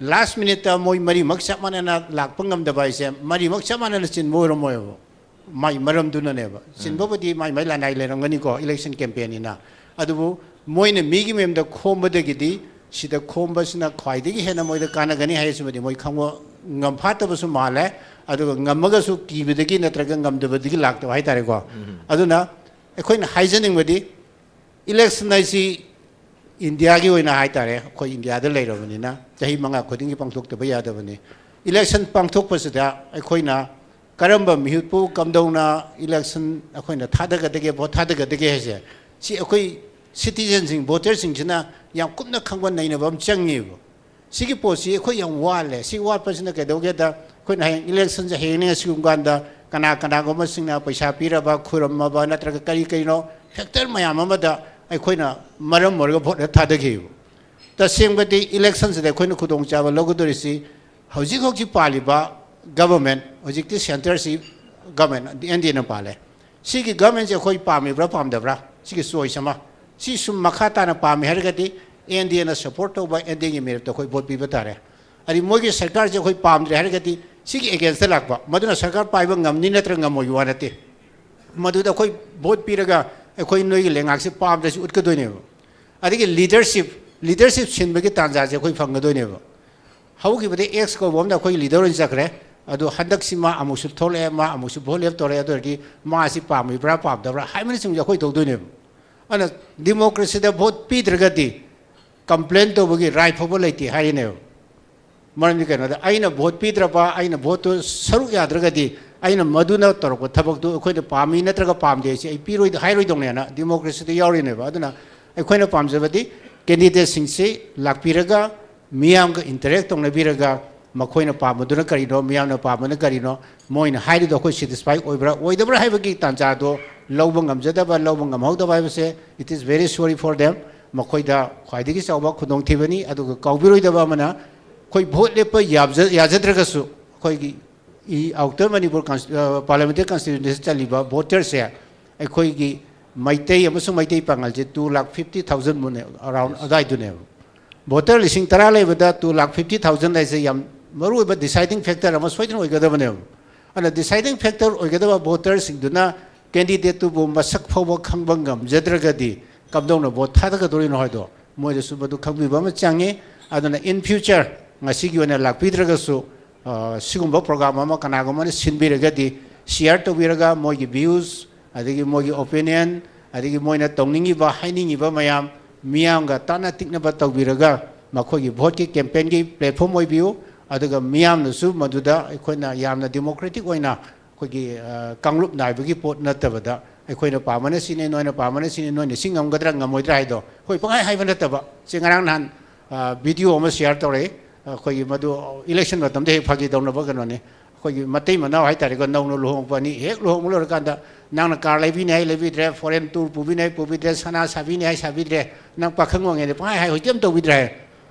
Last minuteꯇ ꯃꯣꯏ ꯃꯔꯤꯃꯛ ꯆꯞ ꯃꯥꯟꯅꯅ ꯂꯥꯛꯄ ꯉꯝꯗꯕ ꯍꯥꯏꯁꯦ ꯃꯔꯤꯃꯛ ꯆꯞ ꯃꯥꯟꯅꯅ ꯆꯤꯟꯕ ꯑꯣꯏꯔꯝꯃꯣꯏꯕ꯫ ꯃꯥꯏ ꯃꯔꯝꯗꯨꯅꯅꯦꯕ꯫ ꯆꯤꯟꯕꯕꯨꯗꯤ ꯃꯥꯏ ꯃꯥꯏ ꯂꯅꯥꯏ ꯂꯩꯔꯝꯒꯅꯤꯀꯣ, election campaignꯅꯤꯅ꯫ ꯑꯗꯨꯕꯨ ꯃꯣꯏꯅ ꯃꯤꯒꯤ ꯃꯌꯨꯝꯗ ꯈꯣꯝꯕꯗꯒꯤꯗꯤ ꯁꯤꯗ ꯈꯣꯝꯕꯁꯤꯅ ꯈ꯭ꯋꯥꯏꯗꯒꯤ ꯍꯦꯟꯅ ꯃꯣꯏꯗ ꯀꯥꯟꯅꯒꯅꯤ ꯍꯥꯏꯁꯤꯃꯗꯤ ꯃꯣꯏ ꯈꯪꯕ ꯉꯝꯐꯥꯠꯇꯕꯁꯨ ꯃꯥꯜꯂꯦ꯫ ꯑꯗꯨꯒ ꯉꯝꯃꯒꯁꯨ ꯀꯤꯕꯗꯒꯤ ꯅꯠꯇ꯭ꯔꯒ ꯉꯝꯗꯕꯗꯒꯤ ꯂꯥꯛꯇꯕ ꯍꯥꯏꯇꯥꯔꯦꯀꯣ꯫ ꯑꯗꯨꯅ ꯑꯩꯈꯣꯏꯅ ꯍꯥꯏꯖꯅꯤꯡꯕꯗꯤ election ꯍꯥꯏꯁꯤ Indiaꯒꯤ ꯑꯣꯏꯅ ꯍꯥꯏꯇꯥꯔꯦ, ꯑꯩꯈꯣꯏ Indiaꯗ ꯂꯩꯔꯕꯅꯤꯅ ꯆꯍꯤ ꯃꯉꯥ ꯈꯨꯗꯤꯡꯒꯤ ꯄꯥꯡꯊꯣꯛꯇꯕ ꯌꯥꯗꯕꯅꯤ꯫ Election ꯄꯥꯡꯊꯣꯛꯄꯁꯤꯗ ꯑꯩꯈꯣꯏꯅ ꯀꯔꯝꯕ ꯃꯤꯍꯨꯠꯄꯨ ꯀꯝꯗꯧꯅ election ꯑꯩꯈꯣꯏꯅ ꯊꯥꯗꯒꯗꯒꯦ, vote ꯊꯥꯗꯒꯗꯒꯦ ꯍꯥꯏꯁꯦ, ꯁꯤ ꯑꯩꯈꯣꯏ citizenꯁꯤꯡ, voterꯁꯤꯡꯁꯤꯅ ꯌꯥꯝ ꯀꯨꯞꯅ ꯈꯪꯕ ꯅꯩꯅꯕ ꯑꯃ ꯆꯪꯉꯦꯕ꯫ ꯁꯤꯒꯤ ꯄꯣꯠꯁꯤ ꯑꯩꯈꯣꯏ ꯌꯥꯝ ꯋꯥꯠꯂꯦ꯫ ꯁꯤ ꯋꯥꯠꯄꯁꯤꯅ ꯀꯩꯗꯧꯒꯦꯗ, ꯑꯩꯈꯣꯏꯅ ꯍꯌꯦꯡ electionꯁꯦ ꯍꯌꯦꯡꯅꯦ ꯁꯤꯒꯨꯝꯕ ꯀꯥꯟꯗ ꯀꯅꯥ ꯀꯅꯥꯒꯨꯝꯕꯁꯤꯡꯅ ꯄꯩꯁꯥ ꯄꯤꯔꯕ, ꯈꯨꯔꯝꯃꯕ, ꯅꯠꯇ꯭ꯔꯒ ꯀꯔꯤ ꯀꯔꯤꯅꯣ factor ꯃꯌꯥꯝ ꯑꯃꯗ ꯑꯩꯈꯣꯏꯅ ꯃꯔꯝ ꯑꯣꯏꯔꯒ vote ꯊꯥꯗꯈꯤꯕ꯫ ꯇꯁꯦꯡꯕꯗꯤ electionꯁꯤꯗ ꯑꯩꯈꯣꯏꯅ ꯈꯨꯗꯣꯡꯆꯥꯕ ꯂꯧꯒꯗꯧꯔꯤꯁꯤ ꯍꯧꯖꯤꯛ ꯍꯧꯖꯤꯛ ꯄꯥꯜꯂꯤꯕ government, ꯍꯧꯖꯤꯛꯇꯤ centreꯁꯤ government NDAꯅ ꯄꯥꯜꯂꯦ꯫ ꯁꯤꯒꯤ governmentꯁꯦ ꯑꯩꯈꯣꯏ ꯄꯥꯝꯃꯤꯕ꯭ꯔꯥ ꯄꯥꯝꯗꯕ꯭ꯔꯥ? ꯁꯤꯒꯤ choice ꯑꯃ꯫ ꯁꯤ ꯁꯨꯝ ꯃꯈꯥ ꯇꯥꯅ ꯄꯥꯝꯃꯤ ꯍꯥꯏꯔꯒꯗꯤ NDAꯅ support ꯇꯧꯕ NDAꯒꯤ ꯃꯤꯔꯦꯞꯇ ꯑꯩꯈꯣꯏ vote ꯄꯤꯕ ꯇꯥꯔꯦ꯫ ꯑꯗꯩ ꯃꯣꯏꯒꯤ ꯁꯔꯀꯥꯔꯁꯦ ꯑꯩꯈꯣꯏ ꯄꯥꯝꯗ꯭ꯔꯦ ꯍꯥꯏꯔꯒꯗꯤ ꯁꯤꯒꯤ againstꯇ ꯂꯥꯛꯄ, ꯃꯗꯨꯅ ꯁꯔꯀꯥꯔ ꯄꯥꯏꯕ ꯉꯝꯅꯤ ꯅꯠꯇ꯭ꯔꯒ ꯉꯝꯃꯣꯏꯒꯤ ꯋꯥ ꯅꯠꯇꯦ꯫ ꯃꯗꯨꯗ ꯑꯩꯈꯣꯏ vote ꯄꯤꯔꯒ ꯑꯩꯈꯣꯏ ꯅꯣꯏꯒꯤ ꯂꯩꯉꯥꯛꯁꯦ ꯄꯥꯝꯗ꯭ꯔꯁꯨ ꯎꯠꯀꯗꯣꯏꯅꯦꯕ꯫ ꯑꯗꯒꯤ leadership, leadership ꯁꯤꯟꯕꯒꯤ ꯇꯥꯟꯖꯥꯁꯦ ꯑꯩꯈꯣꯏ ꯐꯪꯒꯗꯣꯏꯅꯦꯕ꯫ ꯍꯧꯈꯤꯕꯗ X ꯀꯧꯕ ꯑꯃꯅ ꯑꯩꯈꯣꯏ leader ꯑꯣꯏꯅ ꯆꯠꯈ꯭ꯔꯦ꯫ ꯑꯗꯣ ꯍꯟꯗꯛꯁꯤ ꯃꯥ ꯑꯃꯨꯛꯁꯨ ꯊꯣꯛꯂꯛꯑꯦ, ꯃꯥ ꯑꯃꯨꯛꯁꯨ vote ꯂꯦꯞꯇꯧꯔꯦ꯫ ꯑꯗꯨ ꯑꯣꯏꯔꯗꯤ ꯃꯥꯁꯤ ꯄꯥꯝꯃꯤꯕ꯭ꯔꯥ ꯄꯥꯝꯗꯕ꯭ꯔꯥ ꯍꯥꯏꯕꯅꯆꯤꯡꯕꯁꯦ ꯑꯩꯈꯣꯏ ꯇꯧꯗꯣꯏꯅꯦꯕ꯫ ꯑꯗꯨꯅ democracyꯗ vote ꯄꯤꯗ꯭ꯔꯒꯗꯤ complain ꯇꯧꯕꯒꯤ right ꯐꯥꯎꯕ ꯂꯩꯇꯦ ꯍꯥꯏꯔꯤꯅꯦꯕ꯫ ꯃꯔꯝꯗꯤ ꯀꯩꯅꯣꯗ, ꯑꯩꯅ vote ꯄꯤꯗ꯭ꯔꯕ, ꯑꯩꯅ voteꯇꯨ ꯁꯔꯨꯛ ꯌꯥꯗ꯭ꯔꯒꯗꯤ, ꯑꯩꯅ ꯃꯗꯨꯅ ꯇꯧꯔꯛꯄ ꯊꯕꯛꯇꯨ ꯑꯩꯈꯣꯏꯅ ꯄꯥꯝꯃꯤ ꯅꯠꯇ꯭ꯔꯒ ꯄꯥꯝꯗꯦ ꯍꯥꯏꯁꯤ ꯑꯩ ꯄꯤꯔꯣꯏ ꯍꯥꯏꯔꯣꯏꯗꯧꯅꯦꯅ democracyꯗ ꯌꯥꯎꯔꯤꯅꯦꯕ꯫ ꯑꯗꯨꯅ ꯑꯩꯈꯣꯏꯅ ꯄꯥꯝꯖꯕꯗꯤ candidateꯁꯤꯡꯁꯤ ꯂꯥꯛꯄꯤꯔꯒ ꯃꯤꯌꯥꯝꯒ interact ꯇꯧꯅꯕꯤꯔꯒ ꯃꯈꯣꯏꯅ ꯄꯥꯝꯕꯗꯨꯅ ꯀꯔꯤꯅꯣ, ꯃꯤꯌꯥꯝꯅ ꯄꯥꯝꯕꯅ ꯀꯔꯤꯅꯣ, ꯃꯣꯏꯅ ꯍꯥꯏꯔꯤꯗꯣ ꯑꯩꯈꯣꯏ satisfy ꯑꯣꯏꯕ꯭ꯔꯥ ꯑꯣꯏꯗꯕ꯭ꯔꯥ ꯍꯥꯏꯕꯒꯤ ꯇꯥꯟꯖꯥꯗꯣ ꯂꯧꯕ ꯉꯝꯖꯗꯕ, ꯂꯧꯕ ꯉꯝꯍꯧꯗꯕ ꯍꯥꯏꯕꯁꯦ, it is very sorry for them. ꯃꯈꯣꯏꯗ ꯈ꯭ꯋꯥꯏꯗꯒꯤ ꯆꯥꯎꯕ ꯈꯨꯗꯣꯡꯊꯤꯕꯅꯤ꯫ ꯑꯗꯨꯒ ꯀꯥꯎꯕꯤꯔꯣꯏꯗꯕ ꯑꯃꯅ, ꯑꯩꯈꯣꯏ vote ꯂꯦꯞꯄ ꯌꯥꯕꯖ-, ꯌꯥꯖꯗ꯭ꯔꯒꯁꯨ, ꯑꯩꯈꯣꯏꯒꯤ ꯏ-, Outer Manipur Cons-, ꯑ, Parliamentary Constituency ꯆꯜꯂꯤꯕ voterꯁꯦ ꯑꯩꯈꯣꯏꯒꯤ ꯃꯩꯇꯩ ꯑꯃꯁꯨꯡ Meitei ꯄꯥꯉꯜꯁꯦ two lakh fifty thousand ꯃꯨꯛꯅꯦ, around ꯑꯗꯥꯏꯗꯨꯅꯦꯕ꯫ Voter ꯂꯤꯁꯤꯡ ꯇꯔꯥ ꯂꯩꯕꯗ two lakh fifty thousand ꯍꯥꯏꯁꯦ ꯌꯥꯝ ꯃꯔꯨꯑꯣꯏꯕ deciding factor ꯑꯃ ꯁꯣꯏꯗꯅ ꯑꯣꯏꯒꯗꯕꯅꯦꯕ꯫ ꯑꯗꯨꯅ deciding factor ꯑꯣꯏꯒꯗꯕ voterꯁꯤꯡꯗꯨꯅ candidateꯇꯨꯕꯨ ꯃꯁꯛ ꯐꯥꯎꯕ ꯈꯪꯕ ꯉꯝꯖꯗ꯭ꯔꯒꯗꯤ ꯀꯝꯗꯧꯅ vote ꯊꯥꯗꯒꯗꯧꯔꯤꯅꯣ ꯍꯥꯏꯗꯣ ꯃꯣꯏꯗꯁꯨ ꯃꯗꯨ ꯈꯪꯕꯤꯕ ꯑꯃ ꯆꯪꯉꯤ꯫ ꯑꯗꯨꯅ in future ꯉꯁꯤꯒꯤ ꯑꯣꯏꯅ ꯂꯥꯛꯄꯤꯗ꯭ꯔꯒꯁꯨ, ꯑ, ꯁꯤꯒꯨꯝꯕ program ꯑꯃ ꯀꯅꯥꯒꯨꯝꯕꯅ ꯁꯤꯟꯕꯤꯔꯒꯗꯤ share ꯇꯧꯕꯤꯔꯒ ꯃꯣꯏꯒꯤ views, ꯑꯗꯒꯤ ꯃꯣꯏꯒꯤ opinion, ꯑꯗꯒꯤ ꯃꯣꯏꯅ ꯇꯧꯅꯤꯡꯉꯤꯕ, ꯍꯥꯏꯅꯤꯡꯉꯤꯕ ꯃꯌꯥꯝ ꯃꯤꯌꯥꯝꯒ ꯇꯥꯟꯅ ꯇꯤꯛꯅꯕ ꯇꯧꯕꯤꯔꯒ ꯃꯈꯣꯏꯒꯤ voteꯀꯤ campaignꯒꯤ platform ꯑꯣꯏꯕꯤꯌꯨ꯫ ꯑꯗꯨꯒ ꯃꯤꯌꯥꯝꯅꯁꯨ ꯃꯗꯨꯗ ꯑꯩꯈꯣꯏꯅ ꯌꯥꯝꯅ democratic ꯑꯣꯏꯅ ꯑꯩꯈꯣꯏꯒꯤ, ꯑ, ꯀꯥꯡꯂꯨꯞ ꯅꯥꯏꯕꯒꯤ ꯄꯣꯠ ꯅꯠꯇꯕꯗ ꯑꯩꯈꯣꯏꯅ ꯄꯥꯝꯕꯅ ꯁꯤꯅꯤ, ꯅꯣꯏꯅ ꯄꯥꯝꯕꯅ ꯁꯤꯅꯤ, ꯅꯣꯏꯅ ꯁꯤ ꯉꯝꯒꯗ꯭ꯔꯥ ꯉꯝꯃꯣꯏꯗ꯭ꯔꯥ ꯍꯥꯏꯗꯣ ꯑꯩꯈꯣꯏ ꯄꯪꯍꯥꯏ ꯍꯥꯏꯕ ꯅꯠꯇꯕ꯫ ꯁꯤ ꯉꯔꯥꯡ ꯅꯍꯥꯟ, ꯑ, video ꯑꯃ share ꯇꯧꯔꯛꯏ꯫ ꯑꯩꯈꯣꯏꯒꯤ ꯃꯗꯨ election ꯃꯇꯝꯗ ꯍꯦꯛ ꯐꯥꯒꯤ ꯇꯧꯅꯕ ꯀꯩꯅꯣꯅꯤ꯫ ꯑꯩꯈꯣꯏꯒꯤ ꯃꯇꯩ ꯃꯅꯥꯎ ꯍꯥꯏꯇꯥꯔꯦꯀꯣ, ꯅꯧꯅ ꯂꯨꯍꯣꯡꯉꯛꯄ ꯑꯅꯤ ꯍꯦꯛ ꯂꯨꯍꯣꯡꯕ ꯂꯣꯏꯔꯀꯥꯟꯗ ꯅꯪꯅ car ꯂꯩꯕꯤꯅꯤ ꯍꯥꯏ ꯂꯩꯕꯤꯗ꯭ꯔꯦ, foreign tour ꯄꯨꯕꯤꯅꯤ ꯍꯥꯏ ꯄꯨꯕꯤꯗ꯭ꯔꯦ, ꯁꯅꯥ ꯁꯥꯕꯤꯅꯤ ꯍꯥꯏ ꯁꯥꯕꯤꯗ꯭ꯔꯦ, ꯅꯪ ꯄꯥꯈꯪ ꯑꯣꯏꯉꯩꯗ ꯄꯪꯍꯥꯏ ꯍꯥꯏ, ꯍꯧꯖꯤꯛꯇꯤ ꯑꯝ ꯇꯧꯕꯤꯗ꯭ꯔꯦ ꯍꯥꯏ꯫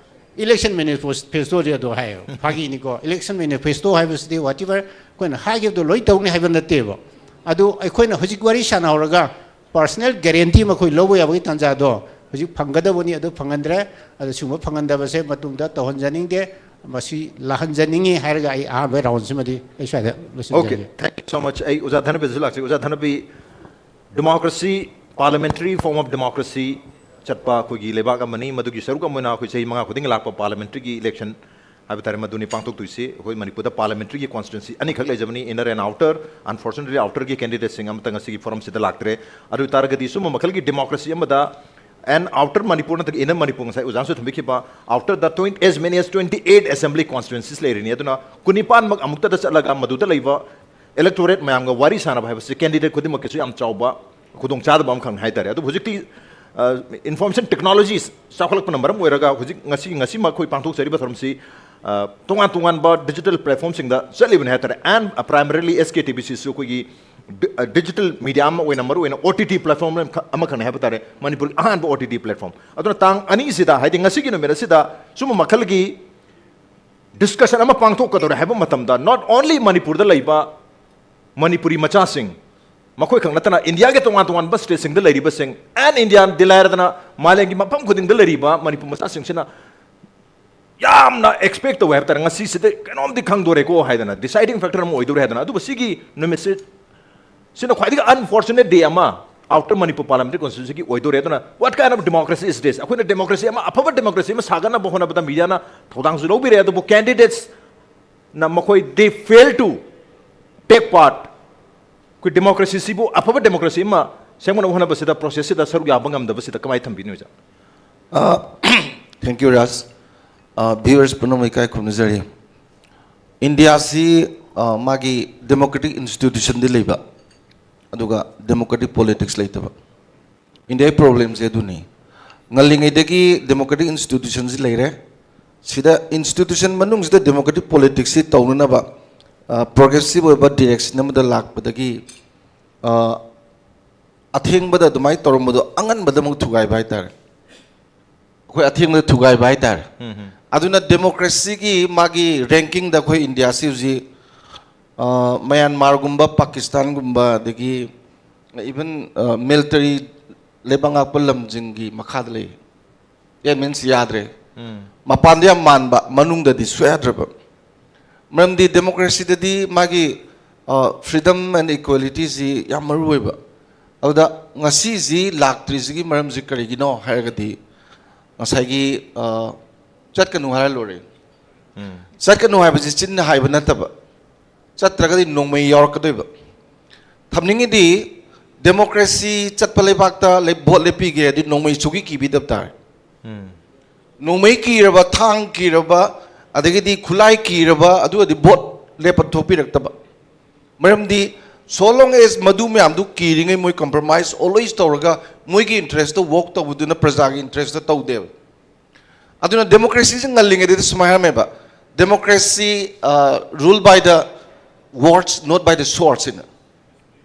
Election manifestoꯗꯤ ꯑꯗꯨ ꯍꯥꯏꯌꯦꯕ꯫ ꯐꯥꯒꯤꯅꯤꯀꯣ꯫ Election manifesto ꯍꯥꯏꯕꯁꯤꯗꯤ whatever ꯑꯩꯈꯣꯏꯅ ꯍꯥꯏꯈꯤꯕꯗꯣ ꯂꯣꯏ ꯇꯧꯅꯤ ꯍꯥꯏꯕ ꯅꯠꯇꯦꯕ꯫ ꯑꯗꯨ ꯑꯩꯈꯣꯏꯅ ꯍꯧꯖꯤꯛ ꯋꯥꯔꯤ ꯁꯥꯟꯅꯍꯧꯔꯒ personal guarantee ꯃꯈꯣꯏ ꯂꯧꯕ ꯌꯥꯕꯒꯤ ꯇꯥꯟꯖꯥꯗꯣ ꯍꯧꯖꯤꯛ ꯐꯪꯒꯗꯕꯅꯤ꯫ ꯑꯗꯨ ꯐꯪꯍꯟꯗ꯭ꯔꯦ꯫ ꯑꯗꯨ ꯁꯤꯒꯨꯝꯕ ꯐꯪꯍꯟꯗꯕꯁꯦ ꯃꯇꯨꯡꯗ ꯇꯧꯍꯟꯖꯅꯤꯡꯗꯦ꯫ ꯃꯁꯤ ꯂꯥꯛꯍꯟꯖꯅꯤꯡꯉꯤ ꯍꯥꯏꯔꯒ ꯑꯩ ꯑꯍꯥꯟꯕ roundꯁꯤꯃꯗꯤ ꯑꯩ ꯁ꯭ꯋꯥꯏꯗ Okay, ꯂꯣꯏꯁꯤꯟꯖꯔꯒꯦ꯫ Thank you so much. ꯑꯩ ꯑꯣꯖꯥ ꯙꯅꯕꯤꯗꯁꯨ ꯂꯥꯛꯆꯒꯦ꯫ ꯑꯣꯖꯥ ꯙꯅꯕꯤ, democracy, parliamentary form of democracy ꯆꯠꯄ ꯑꯩꯈꯣꯏꯒꯤ ꯂꯩꯕꯥꯛ ꯑꯃꯅꯤ꯫ ꯃꯗꯨꯒꯤ ꯁꯔꯨꯛ ꯑꯃ ꯑꯣꯏꯅ ꯑꯩꯈꯣꯏ ꯆꯍꯤ ꯃꯉꯥ ꯈꯨꯗꯤꯡꯒꯤ ꯂꯥꯛꯄ parliamentaryꯒꯤ election ꯍꯥꯏꯕ ꯇꯥꯔꯦ, ꯃꯗꯨꯅꯤ ꯄꯥꯡꯊꯣꯛꯇꯣꯏꯁꯤ꯫ ꯑꯩꯈꯣꯏ ꯃꯅꯤꯄꯨꯔꯗ parliamentaryꯒꯤ constituency ꯑꯅꯤꯈꯛ ꯂꯩꯖꯕꯅꯤ, inner and outer꯫ Unfortunately, outerꯒꯤ candidateꯁꯤꯡ ꯑꯃꯠꯇ ꯉꯁꯤꯒꯤ forumꯁꯤꯗ ꯂꯥꯛꯇ꯭ꯔꯦ꯫ ꯑꯗꯨ ꯑꯣꯏ ꯇꯥꯔꯒꯗꯤ ꯁꯨꯝꯕ ꯃꯈꯜꯒꯤ democracy ꯑꯃꯗ, and outer ꯃꯅꯤꯄꯨꯔ ꯅꯠꯇ꯭ꯔꯒ inner ꯃꯅꯤꯄꯨꯔ, ꯉꯁꯥꯏ ꯑꯣꯖꯥꯅꯁꯨ ꯊꯝꯕꯤꯈꯤꯕ, outerꯗ twenty, as many as twenty eight assembly constituencies ꯂꯩꯔꯤꯅꯤ꯫ ꯑꯗꯨꯅ ꯀꯨꯟꯅꯤꯄꯥꯟꯃꯛ ꯑꯃꯨꯛꯇꯗ ꯆꯠꯂꯒ ꯃꯗꯨꯗ ꯂꯩꯕ electorate ꯃꯌꯥꯝꯒ ꯋꯥꯔꯤ ꯁꯥꯟꯅꯕ ꯍꯥꯏꯕꯁꯤ candidate ꯈꯨꯗꯤꯡꯃꯛꯀꯤꯁꯨ ꯌꯥꯝ ꯆꯥꯎꯕ ꯈꯨꯗꯣꯡꯆꯥꯗꯕ ꯑꯃꯈꯛꯅꯤ ꯍꯥꯏꯇꯥꯔꯦ꯫ ꯑꯗꯨꯕꯨ ꯍꯧꯖꯤꯛꯇꯤ ꯏꯟꯐꯣꯔꯃꯦꯁꯟ ꯇꯦꯛꯅꯣꯂꯣꯖꯤꯁ ꯆꯥꯎꯈꯠꯂꯛꯄꯅ ꯃꯔꯝ ꯑꯣꯏꯔꯒ ꯍꯧꯖꯤꯛ ꯉꯁꯤ ꯉꯁꯤꯃꯛ ꯑꯩꯈꯣꯏ ꯄꯥꯡꯊꯣꯛꯆꯔꯤꯕ ꯊꯧꯔꯝꯁꯤ ꯑ, ꯇꯣꯉꯥꯟ ꯇꯣꯉꯥꯟꯕ ꯗꯤꯖꯤꯇꯦꯜ ꯄ꯭ꯂꯦꯠꯐꯣꯝꯁꯤꯡꯗ ꯆꯠꯂꯤꯕꯅꯤ ꯍꯥꯏ ꯇꯥꯔꯦ꯫ ꯑꯦꯟ ꯄ꯭ꯔꯥꯏꯃꯔꯤꯂꯤ ꯑꯦꯁ ꯀꯦ ꯇꯤ ꯚꯤꯁꯤꯁꯨ ꯑꯩꯈꯣꯏꯒꯤ ꯗꯤꯖꯤꯇꯦꯜ ꯃꯤꯗꯤꯌꯥ ꯑꯃ ꯑꯣꯏꯅ ꯃꯔꯨ ꯑꯣꯏꯅ ꯑꯣ ꯇꯤ ꯇꯤ ꯄ꯭ꯂꯦꯠꯐꯣꯝ ꯑꯃꯈꯛꯅꯤ ꯍꯥꯏꯕ ꯇꯥꯔꯦ, ꯃꯅꯤꯄꯨꯔꯒꯤ ꯑꯍꯥꯟꯕ ꯑꯣ ꯇꯤ ꯇꯤ ꯄ꯭ꯂꯦꯠꯐꯣꯝ꯫ ꯑꯗꯨꯅ ꯇꯥꯡ ꯑꯅꯤꯁꯤꯗ, ꯍꯥꯏꯗꯤ ꯉꯁꯤꯒꯤ ꯅꯨꯃꯤꯠ ꯑꯁꯤꯗ ꯁꯨꯝꯕ ꯃꯈꯜꯒꯤ ꯗꯤꯁꯀꯁꯟ ꯑꯃ ꯄꯥꯡꯊꯣꯛꯀꯗꯧꯔꯦ ꯍꯥꯏꯕ ꯃꯇꯝꯗ, ꯅꯣꯠ ꯑꯣꯟꯂꯤ ꯃꯅꯤꯄꯨꯔꯗ ꯂꯩꯕ ꯃꯅꯤꯄꯨꯔꯤ ꯃꯆꯥꯁꯤꯡ, ꯃꯈꯣꯏ ꯈꯛ ꯅꯠꯇꯅ ꯏꯟꯗꯤꯌꯥꯒꯤ ꯇꯣꯉꯥꯟ ꯇꯣꯉꯥꯟꯕ ꯁ꯭ꯇꯦꯠꯁꯤꯡꯗ ꯂꯩꯔꯤꯕꯁꯤꯡ, ꯑꯦꯟ ꯏꯟꯗꯤꯌꯥꯗꯤ ꯂꯥꯏꯔꯗꯅ, ꯃꯥꯂꯦꯝꯒꯤ ꯃꯐꯝ ꯈꯨꯗꯤꯡꯗ ꯂꯩꯔꯤꯕ ꯃꯅꯤꯄꯨꯔ ꯃꯆꯥꯁꯤꯡꯁꯤꯅ ꯌꯥꯝꯅ ꯑꯦꯛꯁꯄꯦꯛ ꯇꯧꯋꯦ ꯍꯥꯏꯕ ꯇꯥꯔꯦ꯫ ꯉꯁꯤꯁꯤꯗ ꯀꯩꯅꯣꯝꯗꯤ ꯈꯪꯗꯣꯔꯦꯀꯣ ꯍꯥꯏꯗꯅ, ꯗꯤꯁꯥꯏꯗꯤꯡ ꯐꯦꯛꯇꯔ ꯑꯃ ꯑꯣꯏꯗꯣꯔꯦ ꯍꯥꯏꯗꯅ꯫ ꯑꯗꯨꯕꯨ ꯁꯤꯒꯤ ꯅꯨꯃꯤꯠꯁꯤ, ꯁꯤꯅ ꯈ꯭ꯋꯥꯏꯗꯒꯤ ꯑꯟꯐꯣꯔꯆꯨꯅꯦꯠ ꯗꯦ ꯑꯃ ꯑꯥꯎꯇꯔ ꯃꯅꯤꯄꯨꯔ ꯄꯥꯔꯂꯤꯌꯥꯃꯦꯟꯇꯔꯤ ꯀꯣꯟꯁꯇꯤꯇ꯭ꯌꯨꯟꯁꯤꯒꯤ ꯑꯣꯏꯗꯣꯔꯦ꯫ ꯑꯗꯨꯅ what kind of democracy is this? ꯑꯩꯈꯣꯏꯅ ꯗꯦꯃꯣꯀ꯭ꯔꯦꯁꯤ ꯑꯃ, ꯑꯐꯕ ꯗꯦꯃꯣꯀ꯭ꯔꯦꯁꯤ ꯑꯃ ꯁꯥꯒꯠꯅꯕ ꯍꯣꯠꯅꯕꯗ ꯃꯤꯗꯤꯌꯥꯅ ꯊꯧꯗꯥꯡꯁꯨ ꯂꯧꯕꯤꯔꯦ, ꯑꯗꯨꯕꯨ ꯀꯦꯟꯗꯤꯗꯦꯠꯁꯅ ꯃꯈꯣꯏ, they fail to take part, ꯑꯩꯈꯣꯏ ꯗꯦꯃꯣꯀ꯭ꯔꯦꯁꯤꯁꯤꯕꯨ ꯑꯐꯕ ꯗꯦꯃꯣꯀ꯭ꯔꯦꯁꯤ ꯑꯃ ꯁꯦꯝꯒꯠꯅꯕ ꯍꯣꯠꯅꯕꯁꯤꯗ, ꯄ꯭ꯔꯣꯁꯦꯁꯁꯤꯗ ꯁꯔꯨꯛ ꯌꯥꯕ ꯉꯝꯗꯕꯁꯤꯗ ꯀꯃꯥꯏꯅ ꯊꯝꯕꯤꯅꯤ, ꯑꯣꯖꯥ? ꯊꯦꯡꯛ ꯌꯨ ꯔꯥꯖ꯫ ꯚ꯭ꯌꯨꯋꯔꯁ ꯄꯨꯝꯅꯃꯛ ꯏꯀꯥꯏ ꯈꯨꯝꯅꯖꯔꯤ꯫ ꯏꯟꯗꯤꯌꯥꯁꯤ ꯑ, ꯃꯥꯒꯤ ꯗꯦꯃꯣꯀ꯭ꯔꯦꯇꯤꯛ ꯏꯟꯁꯇꯤꯇ꯭ꯌꯨꯁꯟꯗꯤ ꯂꯩꯕ, ꯑꯗꯨꯒ ꯗꯦꯃꯣꯀ꯭ꯔꯦꯇꯤꯛ ꯄꯣꯂꯤꯇꯤꯛꯁ ꯂꯩꯇꯕ꯫ ꯏꯟꯗꯤꯌꯥꯒꯤ ꯄ꯭ꯔꯣꯕ꯭ꯂꯦꯝꯁꯦ ꯑꯗꯨꯅꯤ꯫ ꯉꯜꯂꯤꯉꯩꯗꯒꯤ ꯗꯦꯃꯣꯀ꯭ꯔꯦꯇꯤꯛ ꯏꯟꯁꯇꯤꯇ꯭ꯌꯨꯁꯟꯁꯤ ꯂꯩꯔꯦ꯫ ꯁꯤꯗ ꯏꯟꯁꯇꯤꯇ꯭ꯌꯨꯁꯟ ꯃꯅꯨꯡꯁꯤꯗ ꯗꯦꯃꯣꯀ꯭ꯔꯦꯇꯤꯛ ꯄꯣꯂꯤꯇꯤꯛꯁꯁꯤ ꯇꯧꯅꯅꯕ ꯄ꯭ꯔꯣꯒ꯭ꯔꯦꯁꯤꯞ ꯑꯣꯏꯕ ꯗꯤꯔꯦꯛꯁꯟ ꯑꯃꯗ ꯂꯥꯛꯄꯗꯒꯤ, ꯑ, ꯑꯊꯦꯡꯕꯗ ꯑꯗꯨꯃꯥꯏꯅ ꯇꯧꯔꯝꯕꯗꯣ ꯑꯉꯟꯕꯗ ꯑꯃꯨꯛ ꯊꯨꯒꯥꯏꯕ ꯍꯥꯏꯇꯥꯔꯦ꯫ ꯑꯩꯈꯣꯏ ꯑꯊꯦꯡꯕꯗ ꯊꯨꯒꯥꯏꯕ ꯍꯥꯏꯇꯥꯔꯦ꯫ ꯑꯗꯨꯅ ꯗꯦꯃꯣꯀ꯭ꯔꯦꯁꯤꯒꯤ ꯃꯥꯒꯤ ꯔꯦꯡꯀꯤꯡꯗ ꯑꯩꯈꯣꯏ ꯏꯟꯗꯤꯌꯥꯁꯤ ꯍꯧꯖꯤꯛ, ꯑ, ꯃꯌꯥꯟꯃꯥꯔꯒꯨꯝꯕ, ꯄꯥꯀꯤꯁꯇꯥꯟꯒꯨꯝꯕ, ꯑꯗꯒꯤ ꯏꯚꯟ ꯃꯤꯂꯤꯇꯔꯤ ꯂꯩꯕꯥꯛ ꯉꯥꯛꯄ ꯂꯝꯁꯤꯡꯒꯤ ꯃꯈꯥꯗ ꯂꯩ꯫ ꯌꯥꯝ ꯃꯤꯟꯁ ꯌꯥꯗ꯭ꯔꯦ꯫ ꯃꯄꯥꯟꯗ ꯌꯥꯝ ꯃꯥꯟꯕ, ꯃꯅꯨꯡꯗꯗꯤ ꯁꯨꯌꯥ ꯌꯥꯗ꯭ꯔꯕ꯫ ꯃꯔꯝꯗꯤ ꯗꯦꯃꯣꯀ꯭ꯔꯦꯁꯤꯗꯗꯤ ꯃꯥꯒꯤ freedom and equality ꯁꯤ ꯌꯥꯝ ꯃꯔꯨ ꯑꯣꯏꯕ꯫ ꯑꯗꯨꯗ ꯉꯁꯤꯁꯤ ꯂꯥꯛꯇ꯭ꯔꯤꯁꯤꯒꯤ ꯃꯔꯝꯁꯤ ꯀꯔꯤꯒꯤꯅꯣ ꯍꯥꯏꯔꯒꯗꯤ, ꯉꯁꯥꯏꯒꯤ, ꯑ, ꯆꯠꯀꯅꯨ ꯍꯥꯏꯔ ꯂꯣꯏꯔꯦ꯫ ꯆꯠꯀꯅꯨ ꯍꯥꯏꯕꯁꯤ ꯆꯤꯟꯅ ꯍꯥꯏꯕ ꯅꯠꯇꯕ, ꯆꯠꯇ꯭ꯔꯒꯗꯤ ꯅꯣꯡꯃꯩ ꯌꯥꯎꯔꯛꯀꯗꯣꯏꯕ꯫ ꯊꯝꯅꯤꯡꯉꯤꯗꯤ, ꯗꯦꯃꯣꯀ꯭ꯔꯦꯁꯤ ꯆꯠꯄ ꯂꯩꯕꯥꯛꯇ ꯂꯩ-, ꯚꯣꯠ ꯂꯦꯞꯄꯤꯒꯦ ꯍꯥꯏꯗꯤ ꯅꯣꯡꯃꯩ ꯁꯨꯒꯤ ꯀꯤꯕꯤꯗꯕ ꯇꯥꯔꯦ꯫ ꯅꯣꯡꯃꯩ ꯀꯤꯔꯕ, ꯊꯥꯡ ꯀꯤꯔꯕ, ꯑꯗꯒꯤꯗꯤ ꯈꯨꯠꯂꯥꯏ ꯀꯤꯔꯕ, ꯑꯗꯨꯒꯗꯤ ꯚꯣꯠ ꯂꯦꯞꯄ ꯊꯣꯛꯄꯤꯔꯛꯇꯕ꯫ ꯃꯔꯝꯗꯤ So long as ꯃꯗꯨ ꯃꯌꯥꯝꯗꯨ ꯀꯤꯔꯤꯉꯩ ꯃꯣꯏ compromise always ꯇꯧꯔꯒ ꯃꯣꯏꯒꯤ interest work ꯇꯧꯕꯗꯨꯅ ꯄ꯭ꯔꯖꯥꯒꯤ interest ꯇꯧꯗꯦꯕ꯫ ꯑꯗꯨꯅ democracy ꯁꯤ ꯉꯜꯂꯤꯉꯩꯗ ꯁꯨꯃꯥꯏꯅ ꯍꯥꯏꯔꯝꯃꯦꯕ, "Democracy rule by the words, not by the swords" ꯍꯥꯏꯅ꯫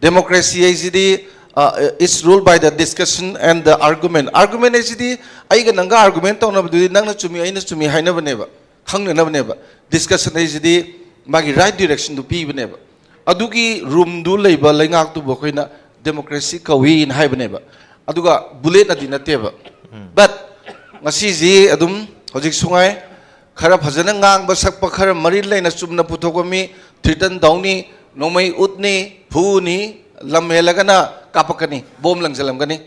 Democracy ꯍꯥꯏꯁꯤꯗꯤ, uh, it's ruled by the discussion and the argument. Argument ꯍꯥꯏꯁꯤꯗꯤ ꯑꯩꯒ ꯅꯪꯒ argument ꯇꯧꯅꯕꯗꯨꯗꯤ ꯅꯪꯅ ꯆꯨꯝꯃꯤ ꯑꯩꯅ ꯆꯨꯝꯃꯤ ꯍꯥꯏꯅꯕꯅꯦꯕ, ꯈꯪꯅꯅꯕꯅꯦꯕ꯫ Discussion ꯍꯥꯏꯁꯤꯗꯤ ꯃꯥꯒꯤ right direction ꯗꯨ ꯄꯤꯕꯅꯦꯕ꯫ ꯑꯗꯨꯒꯤ room ꯗꯨ ꯂꯩꯕ ꯂꯩꯉꯥꯛꯇꯨꯕꯨ ꯑꯩꯈꯣꯏꯅ democracy ꯀꯧꯏꯅ ꯍꯥꯏꯕꯅꯦꯕ꯫ ꯑꯗꯨꯒ bullet ꯅꯗꯤ ꯅꯠꯇꯦꯕ꯫ But ꯉꯁꯤꯁꯤ ꯑꯗꯨꯝ ꯍꯧꯖꯤꯛ ꯁꯨꯉꯥꯏ ꯈꯔ ꯐꯖꯅ ꯉꯥꯡꯕ ꯁꯛꯄ, ꯈꯔ ꯃꯔꯤ ꯂꯩꯅ ꯆꯨꯝꯅ ꯄꯨꯊꯣꯛꯄ ꯃꯤ threaten ꯇꯧꯅꯤ, ꯅꯣꯡꯃꯩ ꯎꯠꯅꯤ, ꯐꯨꯅꯤ, ꯂꯝ ꯍꯦꯜꯂꯒꯅ ꯀꯥꯞꯄꯛꯀꯅꯤ, bomb ꯂꯪꯁꯤꯜꯂꯝꯒꯅꯤ꯫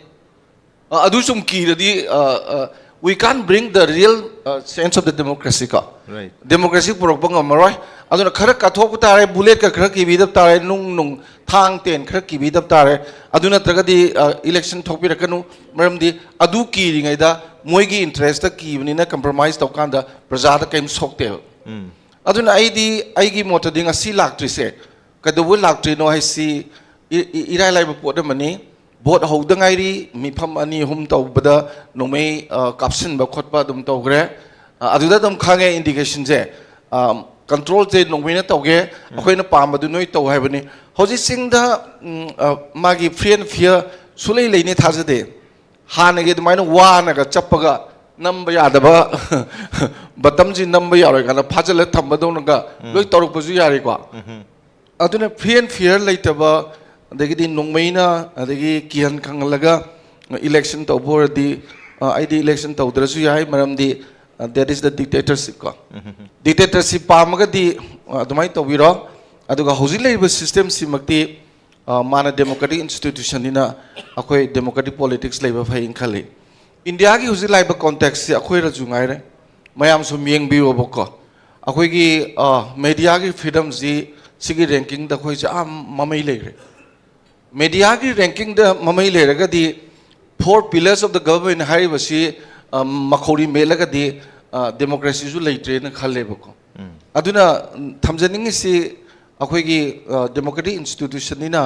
ꯑ, ꯑꯗꯨ ꯁꯨꯝ ꯀꯤꯔꯗꯤ, ꯑ, ꯑ, we can't bring the real, uh, sense of the democracy ꯀꯣ꯫ Right. Democracy ꯄꯨꯔꯛꯄ ꯉꯝꯃꯔꯣꯏ꯫ ꯑꯗꯨꯅ ꯈꯔ ꯀꯥꯊꯣꯛꯄ ꯇꯥꯔꯦ, bullet ꯀ ꯈꯔ ꯀꯤꯕꯤꯗꯕ ꯇꯥꯔꯦ, ꯅꯨꯡ ꯅꯨꯡ ꯊꯥꯡ ꯇꯦꯟ ꯈꯔ ꯀꯤꯕꯤꯗꯕ ꯇꯥꯔꯦ꯫ ꯑꯗꯨ ꯅꯠꯇ꯭ꯔꯒꯗꯤ, ꯑ, election ꯊꯣꯛꯄꯤꯔꯛꯀꯅꯨ꯫ ꯃꯔꯝꯗꯤ ꯑꯗꯨ ꯀꯤꯔꯤꯉꯩꯗ ꯃꯣꯏꯒꯤ interest ꯀꯤꯕꯅꯤꯅ compromise ꯇꯧꯀꯥꯟꯗ ꯄ꯭ꯔꯖꯥꯗ ꯀꯔꯤꯝ ꯁꯣꯛꯇꯦꯕ꯫ ꯑꯗꯨꯅ ꯑꯩꯗꯤ, ꯑꯩꯒꯤ ꯃꯣꯠꯇꯗꯤ ꯉꯁꯤ ꯂꯥꯛꯇ꯭ꯔꯤꯁꯦ ꯀꯩꯗꯧꯕꯩ ꯂꯥꯛꯇ꯭ꯔꯤꯅꯣ ꯍꯥꯏꯁꯤ ꯏ-, ꯏ-, ꯏꯔꯥꯏ ꯂꯥꯏꯕ ꯄꯣꯠ ꯑꯃꯅꯤ꯫ Vote ꯍꯧꯗ ꯉꯥꯏꯔꯤ, ꯃꯤꯐꯝ ꯑꯅꯤ ꯑꯍꯨꯝ ꯇꯧꯕꯗ ꯅꯣꯡꯃꯩ, ꯑ, ꯀꯥꯞꯁꯤꯟꯕ ꯈꯣꯠꯄ ꯑꯗꯨꯝ ꯇꯧꯈ꯭ꯔꯦ꯫ ꯑ, ꯑꯗꯨꯗ ꯑꯗꯨꯝ ꯈꯪꯉꯦ indication ꯁꯦ꯫ ꯑ, control ꯁꯦ ꯅꯣꯡꯃꯩꯅ ꯇꯧꯒꯦ, ꯑꯩꯈꯣꯏꯅ ꯄꯥꯝꯕꯗꯨ ꯅꯣꯏ ꯇꯧ ꯍꯥꯏꯕꯅꯤ꯫ ꯍꯧꯖꯤꯛ ꯆꯤꯡꯗ, ꯎꯝ, ꯑ, ꯃꯥꯒꯤ free and fair ꯁꯨꯂꯩ ꯂꯩꯅꯤ ꯊꯥꯖꯗꯦ꯫ ꯍꯥꯟꯅꯒꯤ ꯑꯗꯨꯃꯥꯏꯅ ꯋꯥꯅꯒ ꯆꯞꯄꯒ ꯅꯝꯕ ꯌꯥꯗꯕ button ꯁꯤ ꯅꯝꯕ ꯌꯥꯔꯣꯏ ꯀꯥꯏꯅ ꯐꯥꯖꯤꯜꯂ ꯊꯝꯕꯗꯧꯅꯒ ꯂꯣꯏ ꯇꯧꯔꯛꯄꯁꯨ ꯌꯥꯔꯤꯀꯣ꯫ ꯑꯗꯨꯅ free and fair ꯂꯩꯇꯕ, ꯑꯗꯒꯤꯗꯤ ꯅꯣꯡꯃꯩꯅ, ꯑꯗꯒꯤ ꯀꯤꯍꯟ ꯈꯪꯍꯜꯂꯒ election ꯇꯧꯕ ꯑꯣꯏꯔꯗꯤ, ꯑ, ꯑꯩꯗꯤ election ꯇꯧꯗ꯭ꯔꯁꯨ ꯌꯥꯏ, ꯃꯔꯝꯗꯤ, ꯑ, that is the dictatorship ꯀꯣ꯫ Dictatorship ꯄꯥꯝꯃꯒꯗꯤ, ꯑ, ꯑꯗꯨꯃꯥꯏꯅ ꯇꯧꯕꯤꯔꯣ꯫ ꯑꯗꯨꯒ ꯍꯧꯖꯤꯛ ꯂꯩꯔꯤꯕ system ꯁꯤꯃꯛꯇꯤ, ꯑ, ꯃꯥꯅ democratic institution ꯅꯤꯅ ꯑꯩꯈꯣꯏ democratic politics ꯂꯩꯕ ꯐꯩꯅ ꯈꯜꯂꯤ꯫ ꯏꯟꯗꯤꯌꯥꯒꯤ ꯍꯧꯖꯤꯛ ꯂꯥꯛꯏꯕ context ꯁꯤ ꯑꯩꯈꯣꯏꯔꯁꯨ ꯉꯥꯏꯔꯦ, ꯃꯌꯥꯝ ꯁꯨꯝ ꯌꯦꯡꯕꯤꯌꯣꯕꯀꯣ꯫ ꯑꯩꯈꯣꯏꯒꯤ, ꯑ, media ꯒꯤ freedom ꯁꯤ ꯁꯤꯒꯤ ranking ꯗ ꯑꯩꯈꯣꯏꯁꯦ ꯑꯥ ꯃꯃꯩ ꯂꯩꯈ꯭ꯔꯦ꯫ Media ꯒꯤ ranking ꯗ ꯃꯃꯩ ꯂꯩꯔꯒꯗꯤ four pillars of the government ꯍꯥꯏꯔꯤꯕꯁꯤ, ꯑ, ꯃꯈꯧꯔꯤ ꯃꯦꯠꯂꯒꯗꯤ, ꯑ, democracy ꯁꯨ ꯂꯩꯇ꯭ꯔꯦꯅ ꯈꯜꯂꯦꯕꯀꯣ꯫ ꯑꯗꯨꯅ, ꯎꯝ, ꯊꯝꯖꯅꯤꯡꯉꯤꯁꯤ, ꯑꯩꯈꯣꯏꯒꯤ ꯗꯦꯃꯣꯀ꯭ꯔꯦꯇꯤꯛ ꯏꯟꯁꯇꯤꯇ꯭ꯌꯨꯁꯟꯅꯤꯅ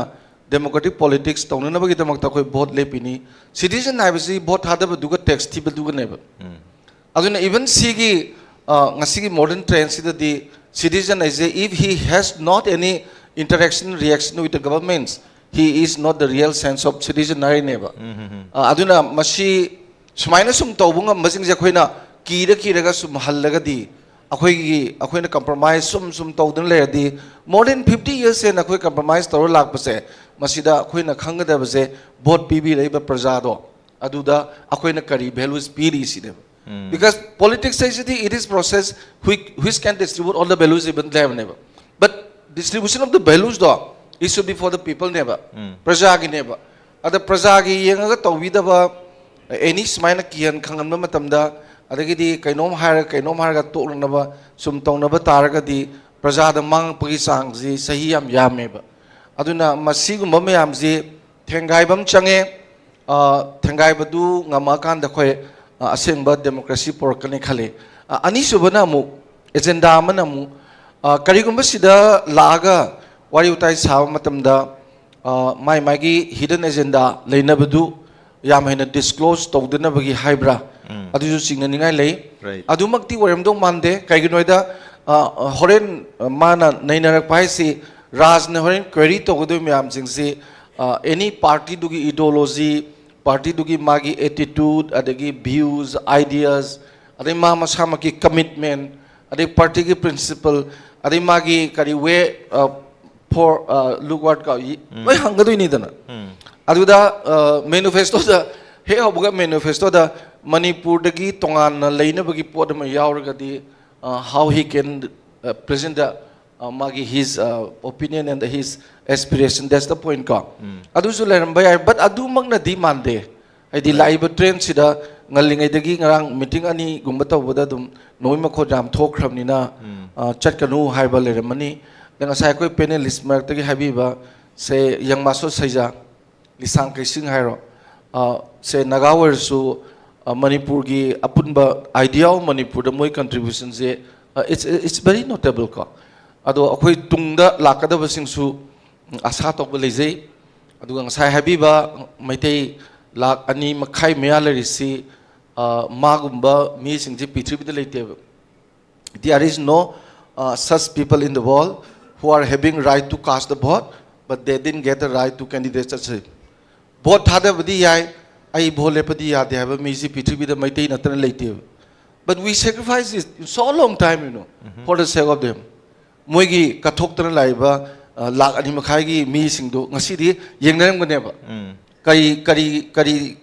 ꯗꯦꯃꯣꯀ꯭ꯔꯦꯇꯤꯛ ꯄꯣꯂꯤꯇꯤꯛꯁ ꯇꯧꯅꯅꯕꯒꯤꯗꯃꯛꯇ ꯑꯩꯈꯣꯏ ꯚꯣꯠ ꯂꯦꯞꯄꯤꯅꯤ꯫ ꯁꯤꯇꯤꯖꯟ ꯍꯥꯏꯕꯁꯤ ꯚꯣꯠ ꯊꯥꯗꯕꯗꯨꯒ ꯇꯦꯛꯁ ꯊꯤꯕꯗꯨꯒꯅꯦꯕ꯫ ꯑꯗꯨꯅ ꯏꯚꯟ ꯁꯤꯒꯤ ꯉꯁꯤꯒꯤ ꯃꯣꯗꯔꯟ ꯇ꯭ꯔꯦꯟꯁꯤꯗꯗꯤ ꯁꯤꯇꯤꯖꯟ ꯍꯥꯏꯁꯦ, if he has not any interaction reaction with the governments, he is not the real sense of citizen ꯍꯥꯏꯔꯤꯅꯦꯕ꯫ ꯑꯗꯨꯅ ꯃꯁꯤ ꯁꯨꯃꯥꯏꯅ ꯁꯨꯝ ꯇꯧꯕ ꯉꯝꯕꯁꯤꯡꯁꯦ ꯑꯩꯈꯣꯏꯅ ꯀꯤꯔ ꯀꯤꯔꯒ ꯁꯨꯝ ꯍꯜꯂꯒꯗꯤ, ꯑꯩꯈꯣꯏꯒꯤ ꯑꯩꯈꯣꯏꯅ ꯀꯝꯄ꯭ꯔꯣꯃꯥꯏꯁ ꯁꯨꯝ ꯁꯨꯝ ꯇꯧꯗꯨꯅ ꯂꯩꯔꯗꯤ, more than fifty years ꯍꯦꯟꯅ ꯑꯩꯈꯣꯏ ꯀꯝꯄ꯭ꯔꯣꯃꯥꯏꯁ ꯇꯧꯔ ꯂꯥꯛꯄꯁꯦ, ꯃꯁꯤꯗ ꯑꯩꯈꯣꯏꯅ ꯈꯪꯒꯗꯕꯁꯦ, ꯚꯣꯠ ꯄꯤꯕꯤꯔꯛꯏꯕ ꯄ꯭ꯔꯖꯥꯗꯣ, ꯑꯗꯨꯗ ꯑꯩꯈꯣꯏꯅ ꯀꯔꯤ ꯚꯦꯂꯨꯁ ꯄꯤꯔꯤ ꯁꯤꯅꯦꯕ꯫ Because politics ꯍꯥꯏꯁꯤꯗꯤ, it is process which, which can distribute all the values even ꯍꯥꯏꯕꯅꯦꯕ꯫ But distribution of the values ꯗꯣ, it should be for the people ꯅꯦꯕ, ꯄ꯭ꯔꯖꯥꯒꯤꯅꯦꯕ꯫ ꯑꯗ ꯄ꯭ꯔꯖꯥꯒꯤ ꯌꯦꯡꯉꯒ ꯇꯧꯕꯤꯗꯕ, ꯑꯦꯅꯤ ꯁꯨꯃꯥꯏꯅ ꯀꯤꯍꯟ ꯈꯪꯍꯟꯕ ꯃꯇꯝꯗ, ꯑꯗꯒꯤꯗꯤ ꯀꯩꯅꯣꯝ ꯍꯥꯏꯔꯒ ꯀꯩꯅꯣꯝ ꯍꯥꯏꯔꯒ ꯇꯣꯛꯅꯅꯕ ꯁꯨꯝ ꯇꯧꯅꯕ ꯇꯥꯔꯒꯗꯤ, ꯄ꯭ꯔꯖꯥꯗ ꯃꯥꯡꯉꯛꯄꯒꯤ ꯆꯥꯡꯁꯤ ꯆꯍꯤ ꯌꯥꯝ ꯌꯥꯝꯃꯦꯕ꯫ ꯑꯗꯨꯅ ꯃꯁꯤꯒꯨꯝꯕ ꯃꯌꯥꯝꯁꯤ ꯊꯦꯡꯒꯥꯏꯕ ꯑꯃ ꯆꯪꯉꯦ꯫ ꯊꯦꯡꯒꯥꯏꯕꯗꯨ ꯉꯝꯃꯛꯑꯀꯥꯟꯗ ꯑꯩꯈꯣꯏ ꯑꯁꯦꯡꯕ ꯗꯦꯃꯣꯀ꯭ꯔꯦꯁꯤ ꯄꯨꯔꯛꯀꯅꯤ ꯈꯜꯂꯤ꯫ ꯑꯅꯤꯁꯨꯕꯅ ꯑꯃꯨꯛ, ꯑꯦꯖꯦꯟꯗꯥ ꯑꯃꯅ ꯑꯃꯨꯛ, ꯀꯔꯤꯒꯨꯝꯕ ꯁꯤꯗ ꯂꯥꯛꯑꯒ ꯋꯥꯔꯤ ꯋꯥꯇꯥꯏ ꯁꯥꯕ ꯃꯇꯝꯗ, ꯃꯥꯏ ꯃꯥꯒꯤ ꯍꯤꯗꯟ ꯑꯦꯖꯦꯟꯗꯥ ꯂꯩꯅꯕꯗꯨ ꯌꯥꯝ ꯍꯦꯟꯅ ꯗꯤꯁꯀ꯭ꯂꯣꯖ ꯇꯧꯗꯅꯕꯒꯤ ꯍꯥꯏꯕ꯭ꯔꯥ, ꯑꯗꯨꯁꯨ ꯆꯤꯡꯅꯅꯤꯡꯉꯥꯏ ꯂꯩ꯫ ꯑꯗꯨꯃꯛꯇꯤ ꯑꯣꯏꯔꯝꯗꯧ ꯃꯥꯟꯗꯦ꯫ ꯀꯩꯒꯤꯅꯣ ꯍꯥꯏꯗ, ꯍꯣꯔꯦꯟ ꯃꯥꯅ ꯅꯩꯅꯔꯛꯄ ꯍꯥꯏꯁꯤ, ꯔꯥꯖꯅ ꯍꯣꯔꯦꯟ ꯀ꯭ꯋꯦꯔꯤ ꯇꯧꯒꯗꯣꯏ ꯃꯌꯥꯝꯁꯤꯡꯁꯤ, ꯑꯦꯅꯤ ꯄꯥꯔꯇꯤꯗꯨꯒꯤ ꯏꯗꯤꯑꯣꯂꯣꯖꯤ, ꯄꯥꯔꯇꯤꯗꯨꯒꯤ ꯃꯥꯒꯤ ꯑꯦꯇꯤꯇ꯭ꯌꯨꯠ, ꯑꯗꯒꯤ ꯚ꯭ꯌꯨꯁ, ꯑꯥꯏꯗꯤꯌꯥꯁ, ꯑꯗꯩ ꯃꯥ ꯃꯁꯥꯃꯛꯀꯤ ꯀꯃꯤꯠꯃꯦꯟ, ꯑꯗꯩ ꯄꯥꯔꯇꯤꯒꯤ ꯄ꯭ꯔꯤꯟꯁꯤꯄꯜ, ꯑꯗꯩ ꯃꯥꯒꯤ ꯀꯔꯤ ꯋꯦ ꯐꯣꯔ ꯂꯨꯛ ꯋꯥꯔꯗ ꯀ ꯂꯣꯏ ꯍꯪꯒꯗꯣꯏꯅꯤꯗꯅ꯫ ꯑꯗꯨꯗ ꯃꯦꯅꯤꯐꯦꯁꯇꯣꯗ, ꯍꯦꯛ ꯍꯧꯕꯒ ꯃꯦꯅꯤꯐꯦꯁꯇꯣꯗ ꯃꯅꯤꯄꯨꯔꯗꯒꯤ ꯇꯣꯉꯥꯟꯅ ꯂꯩꯅꯕꯒꯤ ꯄꯣꯠ ꯑꯃ ꯌꯥꯎꯔꯒꯗꯤ, how he can present the, ꯃꯥꯒꯤ his opinion and his aspiration, that's the point ꯀꯣ꯫ ꯑꯗꯨꯁꯨ ꯂꯩꯔꯝꯕ ꯌꯥꯏ, but ꯑꯗꯨꯃꯛꯅꯗꯤ ꯃꯥꯟꯗꯦ꯫ ꯍꯥꯏꯗꯤ ꯂꯥꯛꯏꯕ ꯇ꯭ꯔꯦꯟꯁꯤꯗ ꯉꯜꯂꯤꯉꯩꯗꯒꯤ ꯉꯔꯥꯡ ꯃꯤꯇꯤꯡ ꯑꯅꯤꯒꯨꯝꯕ ꯇꯧꯕꯗ ꯑꯗꯨꯝ ꯅꯣꯏ ꯃꯈꯣꯟ ꯌꯥꯝ ꯊꯣꯛꯈ꯭ꯔꯕꯅꯤꯅ, ꯆꯠꯀꯅꯨ ꯍꯥꯏꯕ ꯂꯩꯔꯝꯃꯅꯤ꯫ ꯑꯗ ꯉꯁꯥꯏ ꯑꯩꯈꯣꯏ ꯄꯦꯅꯦꯂꯤꯁ ꯃꯔꯛꯇꯒꯤ ꯍꯥꯏꯕꯤꯕ, ꯁꯦ, ꯌꯪꯃꯥꯁꯣ ꯁꯩꯖꯥ, ꯂꯤꯁꯥꯡ ꯀꯩꯁꯤꯡ ꯍꯥꯏꯔꯣ, ꯁꯦ, ꯅꯥꯒꯥ ꯑꯣꯏꯔꯁꯨ, ꯃꯅꯤꯄꯨꯔꯒꯤ ꯑꯄꯨꯟꯕ idea of ꯃꯅꯤꯄꯨꯔꯗ ꯃꯣꯏ ꯀꯟꯇ꯭ꯔꯤꯕ꯭ꯌꯨꯁꯟꯁꯦ, it's, it's very notable ꯀꯣ꯫ ꯑꯗꯣ ꯑꯩꯈꯣꯏ ꯇꯨꯡꯗ ꯂꯥꯛꯀꯗꯕꯁꯤꯡꯁꯨ ꯑꯁꯥ ꯇꯧꯕ ꯂꯩꯖꯩ꯫ ꯑꯗꯨꯒ ꯉꯁꯥꯏ ꯍꯥꯏꯕꯤꯕ ꯃꯩꯇꯩ ꯂꯥꯛ ꯑꯅꯤ ꯃꯈꯥꯏ ꯃꯌꯥ ꯂꯩꯔꯤꯁꯤ, ꯑ, ꯃꯥꯒꯨꯝꯕ ꯃꯤꯁꯤꯡꯁꯦ ꯄ꯭ꯔꯤꯊꯤꯕꯤꯗ ꯂꯩꯇꯦꯕ꯫ There is no, uh, such people in the world who are having right to cast the vote, but they didn't get the right to candidate such a vote. ꯊꯥꯗꯕꯗꯤ ꯌꯥꯏ, ꯑꯩ ꯚꯣꯠ ꯂꯦꯞꯄꯗꯤ ꯌꯥꯗꯦ ꯍꯥꯏꯕ ꯃꯤꯁꯤ ꯄ꯭ꯔꯤꯊꯤꯕꯤꯗ ꯃꯩꯇꯩ ꯅꯠꯇꯅ ꯂꯩꯇꯦꯕ꯫ But we sacrifice it so long time, you know, for the sake of them. ꯃꯣꯏꯒꯤ ꯀꯠꯊꯣꯛꯇꯅ ꯂꯥꯛꯏꯕ, ꯑ, ꯂꯥꯛ ꯑꯅꯤ ꯃꯈꯥꯏꯒꯤ ꯃꯤꯁꯤꯡꯗꯣ ꯉꯁꯤꯗꯤ ꯌꯦꯡꯅꯔꯝꯒꯅꯦꯕ꯫ ꯀꯔꯤ, ꯀꯔꯤ, ꯀꯔꯤ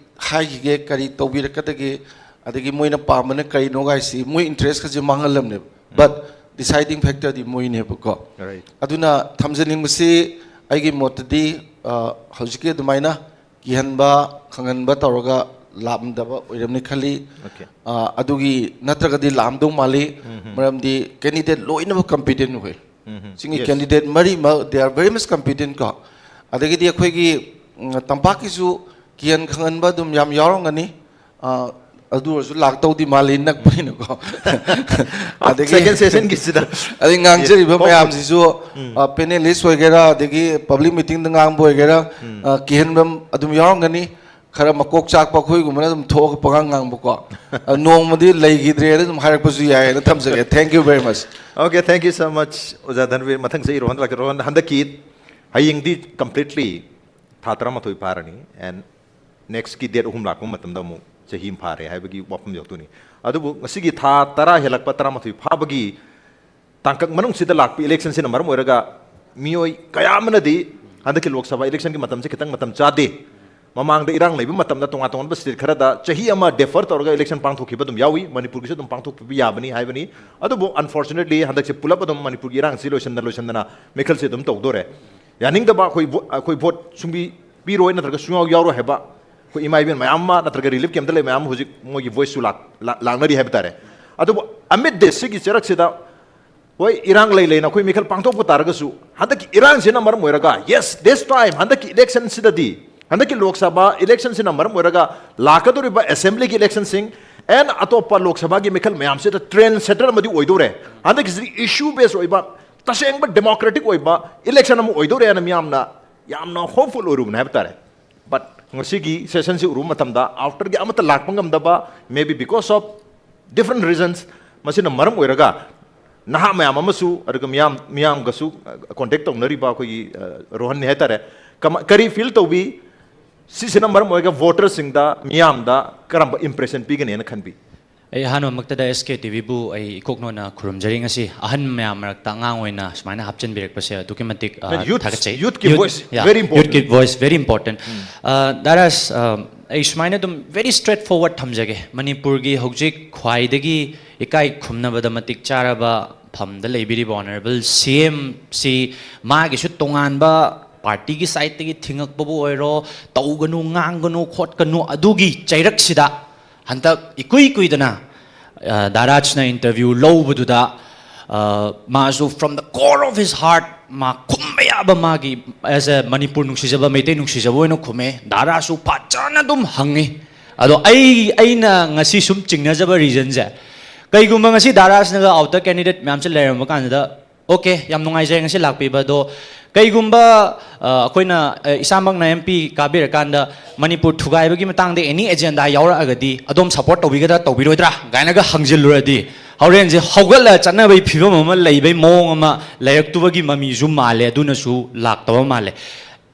ꯍꯥꯏꯈꯤꯒꯦ, ꯀꯔꯤ ꯇꯧꯕꯤꯔꯛꯀꯗꯒꯦ, ꯑꯗꯒꯤ ꯃꯣꯏꯅ ꯄꯥꯝꯕꯅ ꯀꯔꯤꯅꯣ ꯍꯥꯏꯁꯤ ꯃꯣꯏ interest ꯀꯁꯦ ꯃꯥꯡꯍꯜꯂꯝꯅꯦꯕ꯫ But deciding factor D ꯃꯣꯏꯅꯦꯕꯀꯣ꯫ Right. ꯑꯗꯨꯅ ꯊꯝꯖꯅꯤꯡꯕꯁꯤ ꯑꯩꯒꯤ ꯃꯣꯠꯇꯗꯤ, ꯑ, ꯍꯧꯖꯤꯛꯀꯤ ꯑꯗꯨꯃꯥꯏꯅ ꯀꯤꯍꯟꯕ, ꯈꯪꯍꯟꯕ ꯇꯧꯔꯒ ꯂꯥꯛꯑꯝꯗꯕ ꯑꯣꯏꯔꯝꯅꯤ ꯈꯜꯂꯤ꯫ Okay. ꯑ, ꯑꯗꯨꯒꯤ ꯅꯠꯇ꯭ꯔꯒꯗꯤ ꯂꯥꯛꯑꯝꯗꯧ ꯃꯥꯜꯂꯤ꯫ ꯃꯔꯝꯗꯤ candidate ꯂꯣꯏꯅꯃꯛ competent ꯑꯣꯏ꯫ ꯆꯤꯡꯒꯤ Yes. Candidate ꯃꯔꯤꯃꯛ, they are very much competent ꯀꯣ꯫ ꯑꯗꯒꯤꯗꯤ ꯑꯩꯈꯣꯏꯒꯤ, ꯎꯝ, ꯇꯝꯄꯥꯛꯀꯤꯁꯨ ꯀꯤꯍꯟ ꯈꯪꯍꯟꯕ ꯑꯗꯨꯝ ꯌꯥꯝ ꯌꯥꯎꯔꯝꯒꯅꯤ꯫ ꯑ, ꯑꯗꯨ ꯑꯣꯏꯔꯁꯨ ꯂꯥꯛꯇꯧꯗꯤ ꯃꯥꯜꯂꯤ, ꯅꯛꯄꯅꯤꯅꯀꯣ꯫ ꯑꯗꯒꯤ second session ꯒꯤꯁꯤꯗ꯫ ꯑꯗꯩ ꯉꯥꯡꯖꯔꯤꯕ ꯍꯣꯏ꯫ ꯃꯌꯥꯝꯁꯤꯁꯨ, ꯎꯝ꯫ ꯑ, panelist ꯑꯣꯏꯒꯦꯔꯥ, ꯑꯗꯒꯤ public meeting ꯗ ꯉꯥꯡꯕ ꯑꯣꯏꯒꯦꯔꯥ, ꯎꯝ꯫ ꯑ, ꯀꯤꯍꯟꯕ ꯑꯗꯨꯝ ꯌꯥꯎꯔꯝꯒꯅꯤ꯫ ꯈꯔ ꯃꯀꯣꯛ ꯆꯥꯛꯄ ꯑꯩꯈꯣꯏꯒꯨꯝꯕꯅ ꯑꯗꯨꯝ ꯊꯣꯛꯑꯒ ꯄꯉꯥꯡ ꯉꯥꯡꯕꯀꯣ꯫ ꯑ, ꯅꯣꯡꯃꯗꯤ ꯂꯩꯈꯤꯗ꯭ꯔꯦꯅ ꯑꯗꯨꯝ ꯍꯥꯏꯔꯛꯄꯁꯨ ꯌꯥꯏꯌꯦꯅ ꯊꯝꯖꯒꯦ꯫ Thank you very much. Okay, thank you so much, ꯑꯣꯖꯥ ꯙꯟꯕꯤꯔ꯫ ꯃꯊꯪ ꯆꯍꯤ ꯔꯣꯍꯟ ꯂꯥꯛꯀꯦ꯫ ꯔꯣꯍꯟ, ꯍꯟꯗꯛꯀꯤ ꯍꯌꯦꯡꯗꯤ completely ꯊꯥ ꯇꯔꯥꯃꯥꯊꯣꯏ ꯐꯥꯔꯅꯤ, and next ꯀꯤ date ꯑꯍꯨꯝ ꯂꯥꯛꯄ ꯃꯇꯝꯗ ꯑꯃꯨꯛ ꯆꯍꯤ ꯑꯃ ꯐꯥꯔꯦ ꯍꯥꯏꯕꯒꯤ ꯋꯥꯐꯝ ꯌꯧꯔꯛꯇꯣꯏꯅꯤ꯫ ꯑꯗꯨꯕꯨ ꯉꯁꯤꯒꯤ ꯊꯥ ꯇꯔꯥ ꯍꯦꯜꯂꯛꯄ, ꯇꯔꯥꯃꯥꯊꯣꯏ ꯐꯥꯕꯒꯤ ꯇꯥꯡꯀꯛ ꯃꯅꯨꯡꯁꯤꯗ ꯂꯥꯛꯄ election ꯁꯤꯅ ꯃꯔꯝ ꯑꯣꯏꯔꯒ ꯃꯤꯑꯣꯏ ꯀꯌꯥ ꯑꯃꯅꯗꯤ ꯍꯟꯗꯛꯀꯤ ꯂꯣꯛ ꯁꯚꯥ election ꯒꯤ ꯃꯇꯝꯁꯦ ꯈꯤꯇꯪ ꯃꯇꯝ ꯆꯥꯗꯦ, ꯃꯃꯥꯡꯗ ꯏꯔꯥꯡ ꯂꯩꯕ ꯃꯇꯝꯗ ꯇꯣꯉꯥꯟ ꯇꯣꯉꯥꯟꯕ state ꯈꯔꯗ ꯆꯍꯤ ꯑꯃ defer ꯇꯧꯔꯒ election ꯄꯥꯡꯊꯣꯛꯈꯤꯕ ꯑꯗꯨꯝ ꯌꯥꯎꯏ, ꯃꯅꯤꯄꯨꯔꯒꯤꯁꯨ ꯑꯗꯨꯝ ꯄꯥꯡꯊꯣꯛꯄꯤꯕ ꯌꯥꯕꯅꯤ ꯍꯥꯏꯕꯅꯤ꯫ ꯑꯗꯨꯕꯨ unfortunately ꯍꯟꯗꯛꯁꯦ ꯄꯨꯂꯞ ꯑꯗꯨꯝ ꯃꯅꯤꯄꯨꯔꯒꯤ ꯏꯔꯥꯡꯁꯤ ꯂꯣꯏꯁꯤꯟꯅ ꯂꯣꯏꯁꯤꯟꯗꯅ ꯃꯤꯈꯜꯁꯦ ꯑꯗꯨꯝ ꯇꯧꯗꯣꯔꯦ꯫ ꯌꯥꯅꯤꯡꯗꯕ ꯑꯩꯈꯣꯏ vo-, ꯑꯩꯈꯣꯏ vote ꯁꯨꯡꯄꯤ ꯄꯤꯔꯣꯏ ꯅꯠꯇ꯭ꯔꯒ ꯁꯨꯡꯌꯥꯎ ꯌꯥꯎꯔꯣꯏ ꯍꯥꯏꯕ ꯑꯩꯈꯣꯏ ꯏꯃꯥ ꯏꯕꯦꯟ ꯃꯌꯥꯝ ꯑꯃ ꯅꯠꯇ꯭ꯔꯒ relief camp ꯇ ꯂꯩꯕ ꯃꯌꯥꯝ ꯑꯃ ꯍꯧꯖꯤꯛ ꯃꯣꯏꯒꯤ voice ꯁꯨ ꯂꯥꯛ-, ꯂꯥꯛ-, ꯂꯥꯛꯅꯔꯤ ꯍꯥꯏꯕ ꯇꯥꯔꯦ꯫ ꯑꯗꯨꯕꯨ amid this ꯁꯤꯒꯤ ꯆꯩꯔꯛꯁꯤꯗ ꯍꯣꯏ, ꯏꯔꯥꯡ ꯂꯩ ꯂꯩꯅ ꯑꯩꯈꯣꯏ ꯃꯤꯈꯜ ꯄꯥꯡꯊꯣꯛꯄ ꯇꯥꯔꯒꯁꯨ, ꯍꯟꯗꯛꯀꯤ ꯏꯔꯥꯡꯁꯤꯅ ꯃꯔꯝ ꯑꯣꯏꯔꯒ, yes, this time, ꯍꯟꯗꯛꯀꯤ election ꯁꯤꯗꯗꯤ, ꯍꯟꯗꯛꯀꯤ ꯂꯣꯛ ꯁꯚꯥ election ꯁꯤꯅ ꯃꯔꯝ ꯑꯣꯏꯔꯒ ꯂꯥꯛꯀꯗꯧꯔꯤꯕ assembly ꯒꯤ election ꯁꯤꯡ and ꯑꯇꯣꯞꯄ ꯂꯣꯛ ꯁꯚꯥ ꯒꯤ ꯃꯤꯈꯜ ꯃꯌꯥꯝꯁꯤꯗ trend setter ꯑꯃꯗꯤ ꯑꯣꯏꯗꯧꯔꯦ꯫ ꯍꯟꯗꯛꯀꯤꯁꯤꯗꯤ issue base ꯑꯣꯏꯕ, ꯇꯁꯦꯡꯕ democratic ꯑꯣꯏꯕ election ꯑꯃ ꯑꯣꯏꯗꯧꯔꯦꯅ ꯃꯤꯌꯥꯝꯅ ꯌꯥꯝꯅ hopeful ꯑꯣꯏꯔꯨꯕꯅꯦ ꯍꯥꯏꯕ ꯇꯥꯔꯦ꯫ But ꯉꯁꯤꯒꯤ session ꯁꯤ ꯎꯔꯨꯕ ꯃꯇꯝꯗ, after ꯒꯤ ꯑꯃꯠꯇ ꯂꯥꯛꯄ ꯉꯝꯗꯕ, maybe because of different reasons, ꯃꯁꯤꯅ ꯃꯔꯝ ꯑꯣꯏꯔꯒ ꯅꯍꯥ ꯃꯌꯥꯝ ꯑꯃꯁꯨ, ꯑꯗꯨꯒ ꯃꯤꯌꯥꯝ, ꯃꯤꯌꯥꯝꯒꯁꯨ, ꯑ, contact ꯇꯧꯅꯔꯤꯕ ꯑꯩꯈꯣꯏꯒꯤ, ꯑ, ꯔꯣꯍꯟꯅꯤ ꯍꯥꯏꯇꯥꯔꯦ, ꯀꯃ-, ꯀꯔꯤ feel ꯇꯧꯕꯤ? ꯁꯤꯁꯤꯅ ꯃꯔꯝ ꯑꯣꯏꯔꯒ voter ꯁꯤꯡꯗ, ꯃꯤꯌꯥꯝꯗ ꯀꯔꯝꯕ impression ꯄꯤꯒꯅꯦꯅ ꯈꯟꯕꯤ? ꯑꯩ ꯑꯍꯥꯟꯕꯃꯛꯇꯗ S K T V ꯕꯨ ꯑꯩ ꯏꯀꯣꯛꯅꯣꯅ ꯈꯨꯔꯨꯝꯖꯔꯤ꯫ ꯉꯁꯤ ꯑꯍꯟ ꯃꯌꯥꯝ ꯃꯔꯛꯇ ꯑꯉꯥꯡ ꯑꯣꯏꯅ ꯁꯨꯃꯥꯏꯅ ꯍꯥꯞꯆꯤꯟꯕꯤꯔꯛꯄꯁꯦ ꯑꯗꯨꯛꯀꯤ ꯃꯇꯤꯛ, ꯑ, Youth, ꯊꯥꯒꯠꯆꯩ꯫ Youth ꯀꯤ Youth, voice, yeah, very important. Youth ꯀꯤ voice very important꯫ ꯑ, ꯗꯥꯔꯥꯁ, ꯑ, ꯑꯩ ꯁꯨꯃꯥꯏꯅ ꯑꯗꯨꯝ very straight forward ꯊꯝꯖꯒꯦ꯫ ꯃꯅꯤꯄꯨꯔꯒꯤ ꯍꯧꯖꯤꯛ ꯈ꯭ꯋꯥꯏꯗꯒꯤ ꯏꯀꯥꯏ ꯈꯨꯝꯅꯕꯗ ꯃꯇꯤꯛ ꯆꯥꯔꯕ ꯐꯝꯗ ꯂꯩꯕꯤꯔꯤꯕ Honourable C M ꯁꯤ ꯃꯥꯒꯤꯁꯨ ꯇꯣꯉꯥꯟꯕ party ꯒꯤ side ꯇꯒꯤ ꯊꯤꯡꯉꯛꯄꯕꯨ ꯑꯣꯏꯔꯣ, ꯇꯧꯒꯅꯨ, ꯉꯥꯡꯒꯅꯨ, ꯈꯣꯠꯀꯅꯨ, ꯑꯗꯨꯒꯤ ꯆꯩꯔꯛꯁꯤꯗ ꯍꯟꯗꯛ ꯏꯀꯨꯏ ꯀꯨꯏꯗꯅ, ꯑ, ꯗꯥꯔꯥꯖꯅ interview ꯂꯧꯕꯗꯨꯗ, ꯑ, ꯃꯥꯁꯨ from the core of his heart ꯃꯥ ꯈꯨꯝꯕ ꯌꯥꯕ ꯃꯥꯒꯤ as a ꯃꯅꯤꯄꯨꯔ ꯅꯨꯡꯁꯤꯖꯕ, ꯃꯩꯇꯩ ꯅꯨꯡꯁꯤꯖꯕ ꯑꯣꯏꯅ ꯈꯨꯝꯃꯦ꯫ ꯗꯥꯔꯥꯁꯨ ꯐꯖꯅ ꯑꯗꯨꯝ ꯍꯪꯉꯤ꯫ ꯑꯗꯣ ꯑꯩ, ꯑꯩꯅ ꯉꯁꯤ ꯁꯨꯝ ꯆꯤꯡꯅꯖꯕ reason ꯁꯦ, ꯀꯩꯒꯨꯝꯕ ꯉꯁꯤ ꯗꯥꯔꯥꯖꯅꯒ outer candidate ꯃꯌꯥꯝꯁꯦ ꯂꯩꯔꯝꯕ ꯀꯥꯟꯗ, OK, ꯌꯥꯝ ꯅꯨꯡꯉꯥꯏꯖꯔꯦ ꯉꯁꯤ ꯂꯥꯛꯄꯤꯕ꯫ ꯑꯗꯣ ꯀꯩꯒꯨꯝꯕ, ꯑ, ꯑꯩꯈꯣꯏꯅ, ꯑ, ꯏꯁꯥꯃꯛꯅ M P ꯀꯥꯕꯤꯔꯀꯥꯟꯗ ꯃꯅꯤꯄꯨꯔ ꯊꯨꯒꯥꯏꯕꯒꯤ ꯃꯇꯥꯡꯗ any agenda ꯌꯥꯎꯔꯛꯑꯒꯗꯤ ꯑꯗꯣꯝ support ꯇꯧꯕꯤꯒꯗ꯭ꯔꯥ, ꯇꯧꯕꯤꯔꯣꯏꯗ꯭ꯔꯥ ꯀꯥꯏꯅꯒ ꯍꯪꯖꯤꯜꯂꯨꯔꯗꯤ, ꯍꯣꯔꯦꯟꯁꯦ ꯍꯧꯒꯠꯂ ꯆꯠꯅꯕꯒꯤ ꯐꯤꯕꯝ ꯑꯃ ꯂꯩꯕꯩ ꯃꯑꯣꯡ ꯑꯃ ꯂꯩꯔꯛꯇꯨꯕꯒꯤ ꯃꯃꯤꯁꯨ ꯃꯥꯜꯂꯦ, ꯑꯗꯨꯅꯁꯨ ꯂꯥꯛꯇꯕ ꯃꯥꯜꯂꯦ꯫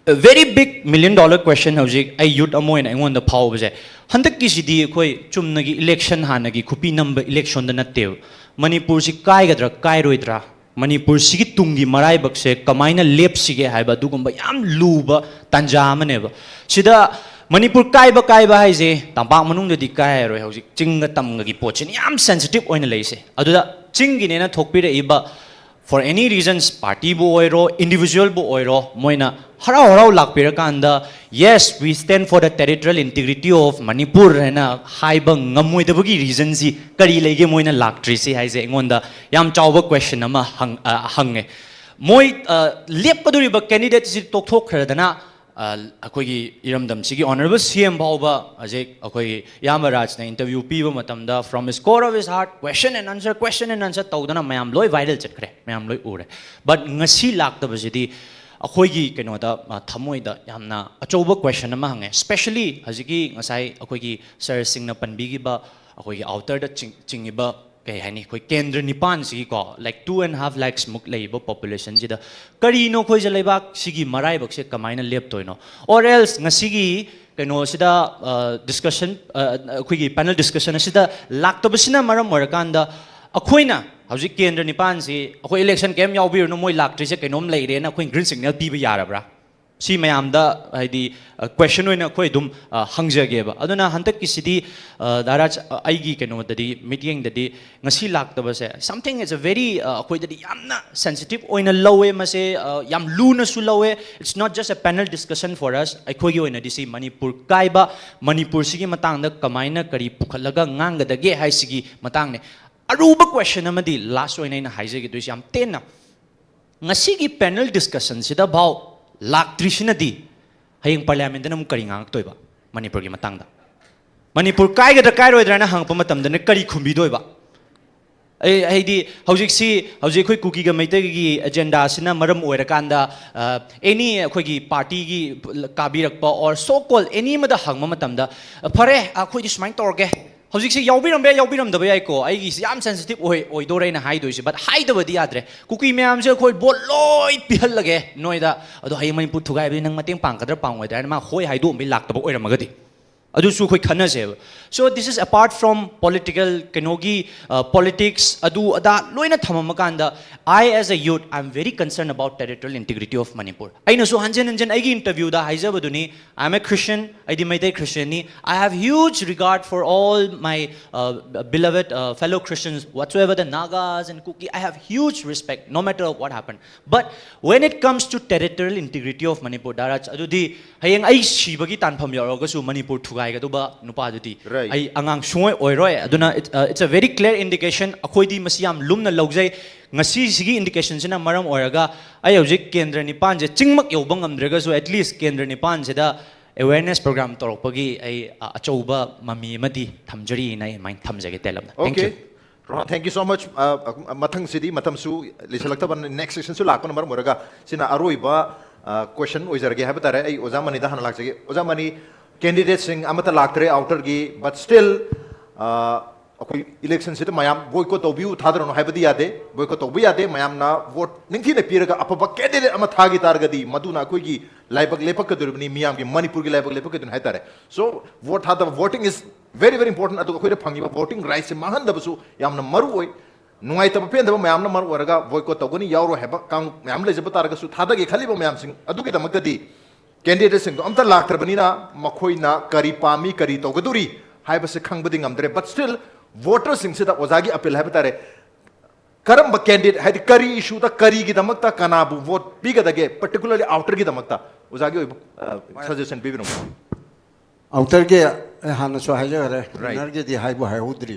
A very big million dollar question ꯍꯧꯖꯤꯛ ꯑꯩ youth ꯑꯃ ꯑꯣꯏꯅ ꯑꯩꯉꯣꯟꯗ ꯐꯥꯎꯕꯁꯦ, ꯍꯟꯗꯛꯀꯤꯁꯤꯗꯤ ꯑꯩꯈꯣꯏ ꯆꯨꯝꯅꯒꯤ election, ꯍꯥꯟꯅꯒꯤ ꯈꯨꯄꯤ ꯅꯝꯕ election ꯗ ꯅꯠꯇꯦꯕ꯫ ꯃꯅꯤꯄꯨꯔꯁꯤ ꯀꯥꯏꯒꯗ꯭ꯔꯥ ꯀꯥꯏꯔꯣꯏꯗ꯭ꯔꯥ, ꯃꯅꯤꯄꯨꯔꯁꯤꯒꯤ ꯇꯨꯡꯒꯤ ꯃꯔꯥꯏꯕꯛꯁꯦ ꯀꯃꯥꯏꯅ ꯂꯦꯞꯁꯤꯒꯦ ꯍꯥꯏꯕ ꯑꯗꯨꯒꯨꯝꯕ ꯌꯥꯝ ꯂꯨꯕ ꯇꯥꯟꯖꯥ ꯑꯃꯅꯦꯕ꯫ ꯁꯤꯗ ꯃꯅꯤꯄꯨꯔ ꯀꯥꯏꯕ ꯀꯥꯏꯕ ꯍꯥꯏꯁꯦ ꯇꯝꯄꯥꯛ ꯃꯅꯨꯡꯗꯗꯤ ꯀꯥꯏꯔꯔꯣꯏ, ꯍꯧꯖꯤꯛ ꯆꯤꯡꯒ ꯇꯝꯒꯒꯤ ꯄꯣꯠꯁꯤꯅ ꯌꯥꯝ sensitive ꯑꯣꯏꯅ ꯂꯩꯁꯦ꯫ ꯑꯗꯨꯗ ꯆꯤꯡꯒꯤꯅꯦꯅ ꯊꯣꯛꯄꯤꯔꯛꯏꯕ, for any reasons, party ꯕꯨ ꯑꯣꯏꯔꯣ, individual ꯕꯨ ꯑꯣꯏꯔꯣ, ꯃꯣꯏꯅ ꯍꯔꯥꯎ ꯍꯔꯥꯎ ꯂꯥꯛꯄꯤꯔꯀꯥꯟꯗ, "Yes, we stand for the territorial integrity of Manipur" ꯍꯥꯏꯅ ꯍꯥꯏꯕ ꯉꯝꯃꯣꯏꯗꯕꯒꯤ reason ꯁꯤ ꯀꯔꯤ ꯂꯩꯒꯦ ꯃꯣꯏꯅ ꯂꯥꯛꯇ꯭ꯔꯤꯁꯤ ꯍꯥꯏꯁꯦ ꯑꯩꯉꯣꯟꯗ ꯌꯥꯝ ꯆꯥꯎꯕ question ꯑꯃ ꯍꯪ-, ꯑ, ꯍꯪꯉꯦ꯫ ꯃꯣꯏ, ꯑ, ꯂꯦꯞꯀꯗꯧꯔꯤꯕ candidate ꯁꯤ ꯇꯣꯛꯊꯣꯛꯈ꯭ꯔꯗꯅ, ꯑꯩꯈꯣꯏꯒꯤ ꯏꯔꯝꯗꯝꯁꯤꯒꯤ ꯑꯣꯅꯔꯦꯕꯜ ꯁꯤ ꯑꯦꯝ ꯐꯥꯎꯕ ꯍꯧꯖꯤꯛ ꯑꯩꯈꯣꯏꯒꯤ ꯏꯌꯥꯝꯕ ꯔꯥꯖꯅ ꯏꯟꯇꯔꯚ꯭ꯌꯨ ꯄꯤꯕ ꯃꯇꯝꯗ from his core of his heart question and answer, question and answer ꯇꯧꯗꯅ ꯃꯌꯥꯝ ꯂꯣꯏ ꯚꯥꯏꯔꯦꯜ ꯆꯠꯈ꯭ꯔꯦ, ꯃꯌꯥꯝ ꯂꯣꯏ ꯎꯔꯦ꯫ ꯕꯠ ꯉꯁꯤ ꯂꯥꯛꯇꯕꯁꯤꯗꯤ ꯑꯩꯈꯣꯏꯒꯤ ꯀꯩꯅꯣꯗ, ꯊꯃꯣꯏꯗ ꯌꯥꯝꯅ ꯑꯆꯧꯕ ꯀ꯭ꯋꯦꯁꯟ ꯑꯃ ꯍꯪꯉꯦ꯫ ꯁ꯭ꯄꯦꯁꯦꯂꯤ ꯍꯧꯖꯤꯛꯀꯤ ꯉꯁꯥꯏ ꯑꯩꯈꯣꯏꯒꯤ ꯁꯔꯁꯤꯡꯅ ꯄꯟꯕꯤꯈꯤꯕ ꯑꯩꯈꯣꯏꯒꯤ ꯑꯥꯎꯇꯔꯗ ꯆꯤꯡꯉꯤꯕ, ꯀꯩ ꯍꯥꯏꯅꯤ, ꯑꯩꯈꯣꯏ ꯀꯦꯟꯗ꯭ꯔ ꯅꯤꯄꯥꯟꯁꯤꯒꯤꯀꯣ, like two and half lakhs ꯃꯨꯛ ꯂꯩꯔꯤꯕ ꯄꯣꯄꯨꯂꯦꯁꯟꯁꯤꯗ ꯀꯔꯤꯅꯣ ꯑꯩꯈꯣꯏꯁꯦ, ꯂꯩꯕꯥꯛꯁꯤꯒꯤ ꯃꯔꯥꯏꯕꯛꯁꯦ ꯀꯃꯥꯏꯅ ꯂꯦꯞꯇꯣꯏꯅꯣ? ꯑꯣꯔ ꯑꯦꯜꯁ ꯉꯁꯤꯒꯤ ꯀꯩꯅꯣꯁꯤꯗ, ꯗꯤꯁꯀꯁꯟ, ꯑꯩꯈꯣꯏꯒꯤ ꯄꯦꯅꯦꯜ ꯗꯤꯁꯀꯁꯟ ꯑꯁꯤꯗ ꯂꯥꯛꯇꯕꯁꯤꯅ ꯃꯔꯝ ꯑꯣꯏꯔꯀꯥꯟꯗ ꯑꯩꯈꯣꯏꯅ ꯍꯧꯖꯤꯛ ꯀꯦꯟꯗ꯭ꯔ ꯅꯤꯄꯥꯟꯁꯤ ꯑꯩꯈꯣꯏ ꯏꯂꯦꯛꯁꯟ ꯀꯩꯝ ꯌꯥꯎꯕꯤꯔꯨꯅꯨ, ꯃꯣꯏ ꯂꯥꯛꯇ꯭ꯔꯤꯁꯦ ꯀꯩꯅꯣꯝ ꯂꯩꯔꯦꯅ ꯑꯩꯈꯣꯏ ꯒ꯭ꯔꯤꯟ ꯁꯤꯒꯅꯦꯜ ꯄꯤꯕ ꯌꯥꯔꯕ꯭ꯔꯥ? ꯁꯤ ꯃꯌꯥꯝꯗ ꯍꯥꯏꯗꯤ ꯀ꯭ꯋꯦꯁꯟ ꯑꯣꯏꯅ ꯑꯩꯈꯣꯏ ꯑꯗꯨꯝ ꯍꯪꯖꯒꯦꯕ꯫ ꯑꯗꯨꯅ ꯍꯟꯗꯛꯀꯤꯁꯤꯗꯤ, ꯗꯥꯔꯥꯖ, ꯑꯩꯒꯤ ꯀꯩꯅꯣꯗꯗꯤ, ꯃꯤꯠꯌꯦꯡꯗꯗꯤ ꯉꯁꯤ ꯂꯥꯛꯇꯕꯁꯦ, something is a very, ꯑꯩꯈꯣꯏꯗꯗꯤ ꯌꯥꯝꯅ ꯁꯦꯟꯁꯤꯇꯤꯞ ꯑꯣꯏꯅ ꯂꯧꯋꯦ ꯃꯁꯦ, ꯌꯥꯝ ꯂꯨꯅꯁꯨ ꯂꯧꯋꯦ꯫ It's not just a panel discussion for us. ꯑꯩꯈꯣꯏꯒꯤ ꯑꯣꯏꯅꯗꯤ ꯁꯤ ꯃꯅꯤꯄꯨꯔ ꯀꯥꯏꯕ, ꯃꯅꯤꯄꯨꯔꯁꯤꯒꯤ ꯃꯇꯥꯡꯗ ꯀꯃꯥꯏꯅ ꯀꯔꯤ ꯄꯨꯈꯠꯂꯒ ꯉꯥꯡꯒꯗꯒꯦ ꯍꯥꯏꯁꯤꯒꯤ ꯃꯇꯥꯡꯅꯦ꯫ ꯑꯔꯨꯕ ꯀ꯭ꯋꯦꯁꯟ ꯑꯃꯗꯤ ꯂꯥꯁ ꯑꯣꯏꯅ ꯑꯩꯅ ꯍꯥꯏꯖꯒꯦꯗꯣꯏꯁꯦ ꯌꯥꯝ ꯇꯦꯟꯅ, ꯉꯁꯤꯒꯤ ꯄꯦꯅꯦꯜ ꯗꯤꯁꯀꯁꯟꯁꯤꯗ ꯐꯥꯎ ꯂꯥꯛꯇ꯭ꯔꯤꯁꯤꯅꯗꯤ ꯍꯌꯦꯡ ꯄꯥꯔꯂꯤꯌꯥꯃꯦꯟꯗꯅ ꯑꯃꯨꯛ ꯀꯔꯤ ꯉꯥꯡꯉꯛꯇꯣꯏꯕ ꯃꯅꯤꯄꯨꯔꯒꯤ ꯃꯇꯥꯡꯗ? ꯃꯅꯤꯄꯨꯔ ꯀꯥꯏꯒꯗ꯭ꯔꯥ ꯀꯥꯏꯔꯣꯏꯗ꯭ꯔꯥꯅ ꯍꯪꯉꯛꯄ ꯃꯇꯝꯗꯅ ꯀꯔꯤ ꯈꯨꯝꯕꯤꯗꯣꯏꯕ? ꯑꯩ ꯍꯥꯏꯗꯤ ꯍꯧꯖꯤꯛꯁꯤ, ꯍꯧꯖꯤꯛ ꯑꯩꯈꯣꯏ ꯀꯨꯀꯤꯒ ꯃꯩꯇꯩꯒꯤ ꯑꯦꯖꯦꯟꯗꯥꯁꯤꯅ ꯃꯔꯝ ꯑꯣꯏꯔꯀꯥꯟꯗ, ꯑꯦꯅꯤ ꯑꯩꯈꯣꯏꯒꯤ ꯄꯥꯔꯇꯤꯒꯤ ꯀꯥꯕꯤꯔꯛꯄ ꯑꯣꯔ ꯁꯣ ꯀꯣꯜ ꯑꯦꯅꯤ ꯑꯃꯗ ꯍꯪꯕ ꯃꯇꯝꯗ, "ꯐꯔꯦ, ꯑꯩꯈꯣꯏꯗꯤ ꯁꯨꯃꯥꯏꯅ ꯇꯧꯔꯒꯦ"꯫ ꯍꯧꯖꯤꯛꯁꯤ ꯌꯥꯎꯕꯤꯔꯝꯕ ꯌꯥꯏ, ꯌꯥꯎꯕꯤꯔꯝꯗꯕ ꯌꯥꯏꯀꯣ, ꯑꯩꯒꯤꯁꯤ ꯌꯥꯝ ꯁꯦꯟꯁꯤꯇꯤꯞ ꯑꯣꯏ, ꯑꯣꯏꯗꯣꯔꯦꯅ ꯍꯥꯏꯗꯣꯏꯁꯦ, ꯕꯠ ꯍꯥꯏꯗꯕꯗꯤ ꯌꯥꯗ꯭ꯔꯦ꯫ ꯀꯨꯀꯤ ꯃꯌꯥꯝꯁꯦ ꯑꯩꯈꯣꯏ ꯚꯣꯠ ꯂꯣꯏ ꯄꯤꯍꯜꯂꯒꯦ ꯅꯣꯏꯗ, ꯑꯗꯣ ꯍꯌꯦꯡ ꯃꯅꯤꯄꯨꯔ ꯊꯨꯒꯥꯏꯕꯗꯤ ꯅꯪ ꯃꯇꯦꯡ ꯄꯥꯡꯒꯗ꯭ꯔꯥ ꯄꯥꯡꯉꯣꯏꯗ꯭ꯔꯥ ꯍꯥꯏꯅ ꯃꯥ ꯍꯣꯏ ꯍꯥꯏꯗꯣꯛꯑꯝꯕꯩ ꯂꯥꯛꯇꯕ ꯑꯣꯏꯔꯝꯃꯒꯗꯤ, ꯑꯗꯨꯁꯨ ꯑꯩꯈꯣꯏ ꯈꯟꯅꯁꯦꯕ꯫ So this is apart from political, ꯀꯩꯅꯣꯒꯤ, ꯄꯣꯂꯤꯇꯤꯛꯁ ꯑꯗꯨ ꯑꯗꯥ ꯂꯣꯏꯅ ꯊꯝꯃꯝꯃꯀꯥꯟꯗ, I as a youth, I am very concerned about territorial integrity of Manipur. ꯑꯩꯅꯁꯨ ꯍꯟꯖꯤꯟ ꯍꯟꯖꯤꯟ ꯑꯩꯒꯤ ꯏꯟꯇꯔꯚ꯭ꯌꯨꯗ ꯍꯥꯏꯖꯕꯗꯨꯅꯤ, I am a Christian, ꯑꯩꯗꯤ Meitei ꯈ꯭ꯔꯤꯁꯇꯤꯌꯟꯅꯤ꯫ I have huge regard for all my, uh, beloved, uh, fellow Christians, whatsoever the Nagas and Kuki, I have huge respect, no matter what happened. But when it comes to territorial integrity of Manipur, ꯗꯥꯔꯥꯖ, ꯑꯗꯨꯗꯤ ꯍꯌꯦꯡ ꯑꯩ ꯁꯤꯕꯒꯤ ꯇꯥꯟꯐꯝ ꯌꯧꯔꯒꯁꯨ Manipur ꯊꯨꯒꯥꯏ ꯊꯨꯒꯥꯏꯒꯗꯧꯕ ꯅꯨꯄꯥꯗꯨꯗꯤ Right. ꯑꯩ ꯑꯉꯥꯡ ꯁꯨꯡꯑꯣꯏ ꯑꯣꯏꯔꯣꯏ꯫ ꯑꯗꯨꯅ it's a very clear indication꯫ ꯑꯩꯈꯣꯏꯗꯤ ꯃꯁꯤ ꯌꯥꯝ ꯂꯨꯝꯅ ꯂꯧꯖꯩ꯫ ꯉꯁꯤꯁꯤꯒꯤ ꯏꯟꯗꯤꯀꯦꯁꯟꯁꯤꯅ ꯃꯔꯝ ꯑꯣꯏꯔꯒ ꯑꯩ ꯍꯧꯖꯤꯛ ꯀꯦꯟꯗ꯭ꯔ ꯅꯤꯄꯥꯟꯁꯦ ꯆꯤꯡꯃꯛ ꯌꯧꯕ ꯉꯝꯗ꯭ꯔꯒꯁꯨ at least ꯀꯦꯟꯗ꯭ꯔ ꯅꯤꯄꯥꯟꯁꯤꯗ awareness program ꯇꯧꯔꯛꯄꯒꯤ ꯑꯩ ꯑ, ꯑꯆꯧꯕ ꯃꯃꯤ ꯑꯃꯗꯤ ꯊꯝꯖꯔꯤꯅ ꯑꯩ ꯑꯗꯨꯃꯥꯏꯅ ꯊꯝꯖꯒꯦ꯫ ꯇꯦꯂꯞꯅ꯫ Thank you꯫ Okay. Rohan, thank you so much. Uh, ꯃꯊꯪꯁꯤꯗꯤ ꯃꯇꯝꯁꯨ ꯂꯩꯁꯜꯂꯛꯇꯕ, next sessionꯁꯨ ꯂꯥꯛꯄꯅ ꯃꯔꯝ ꯑꯣꯏꯔꯒ ꯁꯤꯅ ꯑꯔꯣꯏꯕ ꯀꯣꯏꯁꯟ ꯑꯣꯏꯖꯔꯒꯦ ꯍꯥꯏꯕ ꯇꯥꯔꯦ꯫ ꯑꯩ ꯑꯣꯖꯥ ꯃꯅꯤꯗ ꯍꯥꯟꯅ ꯂꯥꯛꯆꯒꯦ꯫ ꯑꯣꯖꯥ ꯃꯅꯤ, candidateꯁꯤꯡ ꯑꯃꯠꯇ ꯂꯥꯛꯇ꯭ꯔꯦ outerꯒꯤ, but still ꯑꯩꯈꯣꯏ ꯏꯂꯦꯛꯁꯟꯁꯤꯗ ꯃꯌꯥꯝ boycott ꯇꯧꯕꯤꯌꯨ, ꯊꯥꯗꯔꯅꯨ ꯍꯥꯏꯕꯗꯤ ꯌꯥꯗꯦ꯫ Boycott ꯇꯧꯕ ꯌꯥꯗꯦ꯫ ꯃꯌꯥꯝꯅ vote ꯅꯤꯡꯊꯤꯅ ꯄꯤꯔꯒ ꯑꯐꯕ candidate ꯑꯃ ꯊꯥꯈꯤ ꯇꯥꯔꯒꯗꯤ ꯃꯗꯨꯅ ꯑꯩꯈꯣꯏꯒꯤ ꯂꯥꯏꯕꯛ ꯂꯦꯞꯄꯛꯀꯗꯧꯔꯤꯕꯅꯤ, ꯃꯤꯌꯥꯝꯒꯤ, ꯃꯅꯤꯄꯨꯔꯒꯤ ꯂꯥꯏꯕꯛ ꯂꯦꯞꯄꯛꯀꯗꯣꯏꯅꯤ ꯍꯥꯏꯇꯥꯔꯦ꯫ So vote ꯊꯥꯗꯕ, voting is very very important꯫ ꯑꯗꯨꯒ ꯑꯩꯈꯣꯏꯗ ꯐꯪꯉꯤꯕ voting rightꯁꯦ ꯃꯥꯡꯍꯟꯗꯕꯁꯨ ꯌꯥꯝꯅ ꯃꯔꯨ ꯑꯣꯏ꯫ ꯅꯨꯡꯉꯥꯏꯇꯕ ꯄꯦꯟꯗꯕ ꯃꯌꯥꯝꯅ ꯃꯔꯝ ꯑꯣꯏꯔꯒ boycott ꯇꯧꯒꯅꯤ, ꯌꯥꯎꯔꯣꯏ ꯍꯥꯏꯕ ꯀꯥꯡꯂꯨꯞ ꯃꯌꯥꯝ ꯂꯩꯖꯕ ꯇꯥꯔꯒꯁꯨ, ꯊꯥꯗꯒꯦ ꯈꯜꯂꯤꯕ ꯃꯌꯥꯝꯁꯤꯡ ꯑꯗꯨꯒꯤꯗꯃꯛꯇꯗꯤ candidateꯁꯤꯡꯗꯣ ꯑꯝꯇ ꯂꯥꯛꯇ꯭ꯔꯕꯅꯤꯅ ꯃꯈꯣꯏꯅ ꯀꯔꯤ ꯄꯥꯝꯃꯤ, ꯀꯔꯤ ꯇꯧꯒꯗꯧꯔꯤ ꯍꯥꯏꯕꯁꯦ ꯈꯪꯕꯗꯤ ꯉꯝꯗ꯭ꯔꯦ꯫ But still voterꯁꯤꯡꯁꯤꯗ ꯑꯣꯖꯥꯒꯤ appeal ꯍꯥꯏꯕ ꯇꯥꯔꯦ, ꯀꯔꯝꯕ candidate, ꯍꯥꯏꯗꯤ ꯀꯔꯤ issueꯗ ꯀꯔꯤꯒꯤꯗꯃꯛꯇ ꯀꯅꯥꯕꯨ vote ꯄꯤꯒꯗꯒꯦ, particularly outerꯒꯤꯗꯃꯛꯇ ꯑꯣꯖꯥꯒꯤ ꯑꯣꯏꯕ suggestion ꯄꯤꯕꯤꯔꯝꯃꯨ꯫ Outerꯒꯤ ꯑꯩ ꯍꯥꯟꯅꯁꯨ ꯍꯥꯏꯖꯈ꯭ꯔꯦ, innerꯒꯤꯗꯤ ꯍꯥꯏꯕꯨ ꯍꯥꯏꯍꯧꯗ꯭ꯔꯤ꯫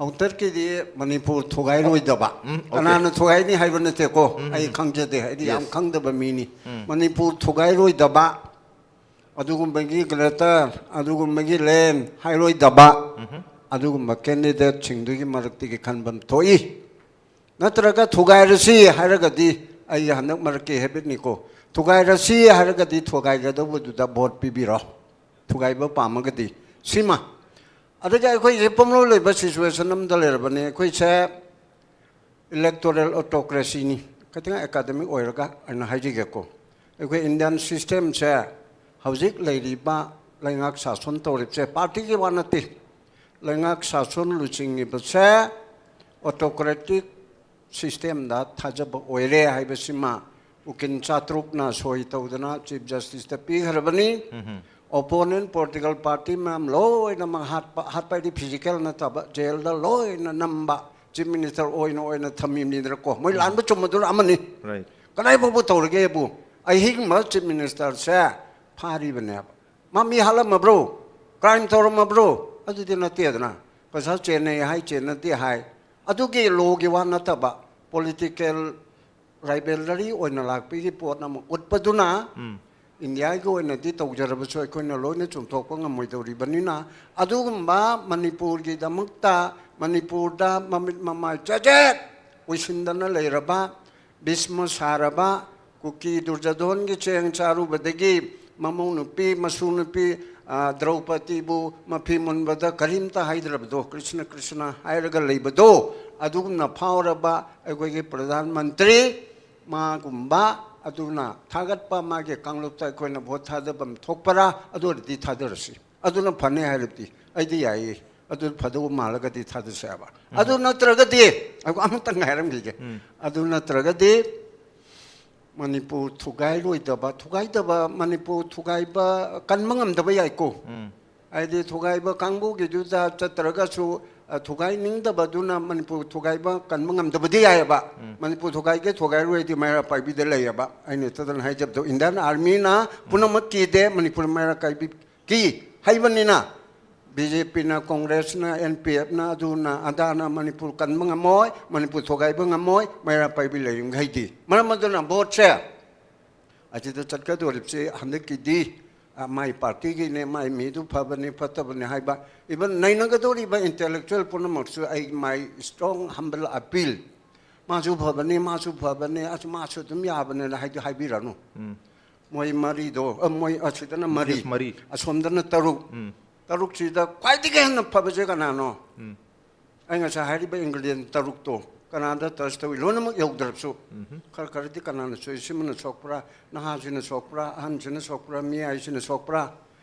Outerꯒꯤꯗꯤ ꯃꯅꯤꯄꯨꯔ ꯊꯨꯒꯥꯏꯔꯣꯏꯗꯕ, ꯀꯅꯥꯅ ꯊꯨꯒꯥꯏꯅꯤ ꯍꯥꯏꯕ ꯅꯠꯇꯦꯀꯣ, ꯑꯩ ꯈꯪꯖꯗꯦ, ꯑꯩꯗꯤ ꯌꯥꯝ ꯈꯪꯗꯕ ꯃꯤꯅꯤ꯫ ꯃꯅꯤꯄꯨꯔ ꯊꯨꯒꯥꯏꯔꯣꯏꯗꯕ ꯑꯗꯨꯒꯨꯝꯕꯒꯤ greater, ꯑꯗꯨꯒꯨꯝꯕꯒꯤ land ꯍꯥꯏꯔꯣꯏꯗꯕ ꯑꯗꯨꯒꯨꯝꯕ candidateꯁꯤꯡꯗꯨꯒꯤ ꯃꯔꯛꯇꯒꯤ ꯈꯟꯐꯝ ꯊꯣꯛꯏ꯫ ꯅꯠꯇ꯭ꯔꯒ ꯊꯨꯒꯥꯏꯔꯁꯤ ꯍꯥꯏꯔꯒꯗꯤ, ꯑꯩꯒꯤ ꯍꯟꯗꯛ ꯃꯔꯛꯀꯤ habitꯅꯤꯀꯣ, ꯊꯨꯒꯥꯏꯔꯁꯤ ꯍꯥꯏꯔꯒꯗꯤ ꯊꯨꯒꯥꯏꯒꯗꯧꯕꯗꯨꯗ vote ꯄꯤꯕꯤꯔꯣ, ꯊꯨꯒꯥꯏꯕ ꯄꯥꯝꯃꯒꯗꯤ꯫ ꯁꯤꯃ꯫ ꯑꯗꯒꯤ ꯑꯩꯈꯣꯏꯁꯦ ꯄꯨꯝꯂꯣꯏ ꯂꯣꯏꯕ situation ꯑꯃꯗ ꯂꯩꯔꯕꯅꯤ꯫ ꯑꯩꯈꯣꯏꯁꯦ electoral autocracyꯅꯤ꯫ ꯈꯤꯇꯪ academic ꯑꯣꯏꯔꯒ ꯑꯩꯅ ꯍꯥꯏꯖꯒꯦꯀꯣ, ꯑꯩꯈꯣꯏ Indian systemꯁꯦ ꯍꯧꯖꯤꯛ ꯂꯩꯔꯤꯕ ꯂꯩꯉꯥꯛ ꯁꯥꯁꯣꯟ ꯇꯧꯔꯤꯕꯁꯦ partyꯒꯤ ꯋꯥ ꯅꯠꯇꯦ꯫ ꯂꯩꯉꯥꯛ ꯁꯥꯁꯣꯟ ꯂꯨꯆꯤꯡꯉꯤꯕꯁꯦ autocratic systemꯗ ꯊꯥꯖꯕ ꯑꯣꯏꯔꯦ ꯍꯥꯏꯕꯁꯤꯃ ꯎꯀꯤꯜ ꯆꯥꯇ꯭ꯔꯨꯛꯅ ꯁꯣꯏ ꯇꯧꯗꯅ Chief Justiceꯇ ꯄꯤꯈ꯭ꯔꯕꯅꯤ꯫ Opponent political party ꯃꯌꯥꯝ ꯂꯣꯏꯅꯃꯛ ꯍꯥꯠꯄ, ꯍꯥꯠꯄ ꯍꯥꯏꯗꯤ physical ꯅꯠꯇꯕ, jailꯗ ꯂꯣꯏꯅ ꯅꯝꯕ, Chief Minister ꯑꯣꯏꯅ ꯑꯣꯏꯅ ꯊꯝꯃꯤꯕꯅꯤꯗꯅꯀꯣ꯫ ꯃꯣꯏ ꯂꯥꯟꯕ ꯆꯨꯝꯕꯗꯨꯅ ꯑꯃꯅꯤ꯫ Right. ꯀꯗꯥꯏ ꯐꯥꯎꯕ ꯇꯧꯔꯒꯦꯕꯨ, ꯑꯍꯤꯡꯕ Chief Ministerꯁꯦ ꯐꯥꯔꯤꯕꯅꯦꯕ꯫ ꯃꯥ ꯃꯤ ꯍꯥꯠꯂꯝꯃꯕ꯭ꯔꯣ? ꯀ꯭ꯔꯥꯏꯝ ꯇꯧꯔꯝꯃꯕ꯭ꯔꯣ? ꯑꯗꯨꯗꯤ ꯅꯠꯇꯦꯗꯅ꯫ ꯄꯩꯁꯥ ꯆꯦꯟꯅꯩ ꯍꯥꯏ, ꯆꯦꯟꯅꯗꯦ ꯍꯥꯏ, ꯑꯗꯨꯒꯤ ꯂꯣꯒꯤ ꯋꯥ ꯅꯠꯇꯕ, ꯄꯣꯂꯤꯇꯤꯀꯦꯜ ꯔꯥꯏꯕꯦꯂꯔꯤ ꯑꯣꯏꯅ ꯂꯥꯛꯄꯒꯤ ꯄꯣꯠ ꯑꯃ ꯎꯠꯄꯗꯨꯅ ꯏꯟꯗꯤꯌꯥꯒꯤ ꯑꯣꯏꯅꯗꯤ ꯇꯧꯖꯔꯕꯁꯨ ꯑꯩꯈꯣꯏꯅ ꯂꯣꯏꯅ ꯆꯨꯝꯊꯣꯛꯄ ꯉꯝꯃꯣꯏꯗꯧꯔꯤꯕꯅꯤꯅ, ꯑꯗꯨꯒꯨꯝꯕ ꯃꯅꯤꯄꯨꯔꯒꯤꯗꯃꯛꯇ, ꯃꯅꯤꯄꯨꯔꯗ ꯃꯃꯤꯠ ꯃꯃꯥꯏ ꯆꯦꯖꯦꯠ ꯑꯣꯏꯁꯤꯟꯗꯅ ꯂꯩꯔꯕ, ꯚꯤꯁꯃ ꯁꯥꯔꯕ, ꯀꯨꯀꯤ ꯗꯨꯔꯖꯣꯙꯣꯟꯒꯤ ꯆꯦꯡ ꯆꯥꯔꯨꯕꯗꯒꯤ ꯃꯃꯧ ꯅꯨꯄꯤ, ꯃꯁꯨ ꯅꯨꯄꯤ, ꯑ, ꯗ꯭ꯔꯧꯄꯗꯤꯕꯨ ꯃꯐꯤ ꯃꯨꯟꯕꯗ ꯀꯔꯤꯝꯇ ꯍꯥꯏꯗ꯭ꯔꯕꯗꯣ, ꯀ꯭ꯔꯤꯁꯅ ꯀ꯭ꯔꯤꯁꯅ ꯍꯥꯏꯔꯒ ꯂꯩꯕꯗꯣ, ꯑꯗꯨꯒꯨꯝꯅ ꯐꯥꯎꯔꯕ ꯑꯩꯈꯣꯏꯒꯤ ꯄ꯭ꯔꯙꯥꯟ ꯃꯟꯇ꯭ꯔꯤ ꯃꯥꯒꯨꯝꯕ ꯑꯗꯨꯅ ꯊꯥꯒꯠꯄ ꯃꯥꯒꯤ ꯀꯥꯡꯂꯨꯞꯇ ꯑꯩꯈꯣꯏꯅ ꯚꯣꯠ ꯊꯥꯗꯐꯝ ꯊꯣꯛꯄꯔꯥ? ꯑꯗꯨ ꯑꯣꯏꯔꯗꯤ ꯊꯥꯗꯔꯁꯤ꯫ ꯑꯗꯨꯅ ꯐꯅꯤ ꯍꯥꯏꯔꯕꯗꯤ ꯑꯩꯗꯤ ꯌꯥꯏꯌꯦ꯫ ꯑꯗꯨ ꯐꯗꯧꯕ ꯃꯥꯜꯂꯒꯗꯤ ꯊꯥꯗꯁꯦ ꯍꯥꯏꯕ꯫ ꯑꯗꯨ ꯅꯠꯇ꯭ꯔꯒꯗꯤ, ꯑꯩ ꯑꯃꯇꯪ ꯍꯥꯏꯔꯝꯈꯤꯒꯦ꯫ ꯑꯗꯨ ꯅꯠꯇ꯭ꯔꯒꯗꯤ ꯃꯅꯤꯄꯨꯔ ꯊꯨꯒꯥꯏꯔꯣꯏꯗꯕ, ꯊꯨꯒꯥꯏꯗꯕ, ꯃꯅꯤꯄꯨꯔ ꯊꯨꯒꯥꯏꯕ ꯀꯟꯕ ꯉꯝꯗꯕ ꯌꯥꯏꯀꯣ꯫ ꯍꯥꯏꯗꯤ ꯊꯨꯒꯥꯏꯕ ꯀꯥꯡꯕꯨꯒꯤꯗꯨꯗ ꯆꯠꯇ꯭ꯔꯒꯁꯨ, ꯑ, ꯊꯨꯒꯥꯏꯅꯤꯡꯗꯕꯗꯨꯅ ꯃꯅꯤꯄꯨꯔ ꯊꯨꯒꯥꯏꯕ ꯀꯟꯕ ꯉꯝꯗꯕꯗꯤ ꯌꯥꯏꯑꯕ꯫ ꯃꯅꯤꯄꯨꯔ ꯊꯨꯒꯥꯏꯒꯦ ꯊꯨꯒꯥꯏꯔꯣꯏꯗꯤ ꯃꯩꯔꯥ ꯄꯥꯏꯕꯤꯗ ꯂꯩꯌꯦꯕ꯫ ꯑꯩꯅ ꯇꯗꯅ ꯍꯥꯏꯖꯕꯗꯣ, ꯏꯟꯗꯤꯌꯥꯟ ꯑꯥꯔꯃꯤꯅ ꯄꯨꯝꯅꯃꯛ ꯀꯤꯗꯦ, ꯃꯅꯤꯄꯨꯔ ꯃꯩꯔꯥ ꯀꯥꯏꯕꯤ ꯀꯤ ꯍꯥꯏꯕꯅꯤꯅ꯫ ꯕꯤ ꯖꯦ ꯄꯤꯅ, ꯀꯣꯡꯒ꯭ꯔꯦꯁꯅ, ꯑꯦꯟ ꯄꯤ ꯑꯦꯐꯅ, ꯑꯗꯨꯅ ꯑꯗꯥꯅ ꯃꯅꯤꯄꯨꯔ ꯀꯟꯕ ꯉꯝꯃꯣꯏ, ꯃꯅꯤꯄꯨꯔ ꯊꯨꯒꯥꯏꯕ ꯉꯝꯃꯣꯏ, ꯃꯩꯔꯥ ꯄꯥꯏꯕꯤ ꯂꯩꯔꯤꯈꯩꯗꯤ꯫ ꯃꯔꯝ ꯑꯗꯨꯅ ꯚꯣꯠꯁꯦ ꯑꯁꯤꯗ ꯆꯠꯀꯗꯧꯔꯤꯕꯁꯤ ꯍꯟꯗꯛꯀꯤꯗꯤ, ꯑ, ꯃꯥꯏ ꯄꯥꯔꯇꯤꯒꯤꯅꯦ, ꯃꯥꯏ ꯃꯤꯗꯨ ꯐꯕꯅꯤ ꯐꯠꯇꯕꯅꯤ ꯍꯥꯏꯕ, ꯏꯚꯟ ꯅꯩꯅꯒꯗꯧꯔꯤꯕ ꯏꯟꯇꯦꯂꯦꯛꯆꯨꯋꯦꯜ ꯄꯨꯝꯅꯃꯛꯁꯨ ꯑꯩ my strong humble appeal, ꯃꯥꯁꯨ ꯐꯕꯅꯤ, ꯃꯥꯁꯨ ꯐꯕꯅꯤ, ꯑꯁ, ꯃꯥꯁꯨ ꯑꯗꯨꯝ ꯌꯥꯕꯅꯦꯅ ꯍꯥꯏꯗꯤ ꯍꯥꯏꯕꯤꯔꯅꯨ꯫ ꯃꯣꯏ ꯃꯔꯤꯗꯣ, ꯑ, ꯃꯣꯏ ꯑꯁꯤꯗꯅ ꯃꯔꯤ, ꯃꯔꯤ꯫ ꯑꯁꯣꯝꯗꯅ ꯇꯔꯨꯛ꯫ ꯇꯔꯨꯛꯁꯤꯗ ꯈ꯭ꯋꯥꯏꯗꯒꯤ ꯍꯦꯟꯅ ꯐꯕꯁꯦ ꯀꯅꯥꯅꯣ? ꯑꯩ ꯉꯁꯥꯏ ꯍꯥꯏꯔꯤꯕ ꯏꯟꯒ꯭ꯔꯤꯗꯤꯌꯦꯟ ꯇꯔꯨꯛꯇꯣ ꯀꯅꯥꯗ ꯇꯆ ꯇꯧꯏ? ꯂꯣꯏꯅꯃꯛ ꯌꯧꯗ꯭ꯔꯕꯁꯨ ꯈꯔ ꯈꯔꯗꯤ ꯀꯅꯥꯅ ꯁꯣꯏ? ꯁꯤꯃꯅ ꯁꯣꯛꯄ꯭ꯔꯥ, ꯅꯍꯥꯁꯤꯅ ꯁꯣꯛꯄ꯭ꯔꯥ, ꯑꯍꯟꯁꯤꯅ ꯁꯣꯛꯄ꯭ꯔꯥ, ꯃꯤꯌꯥꯏꯁꯤꯅ ꯁꯣꯛꯄ꯭ꯔꯥ,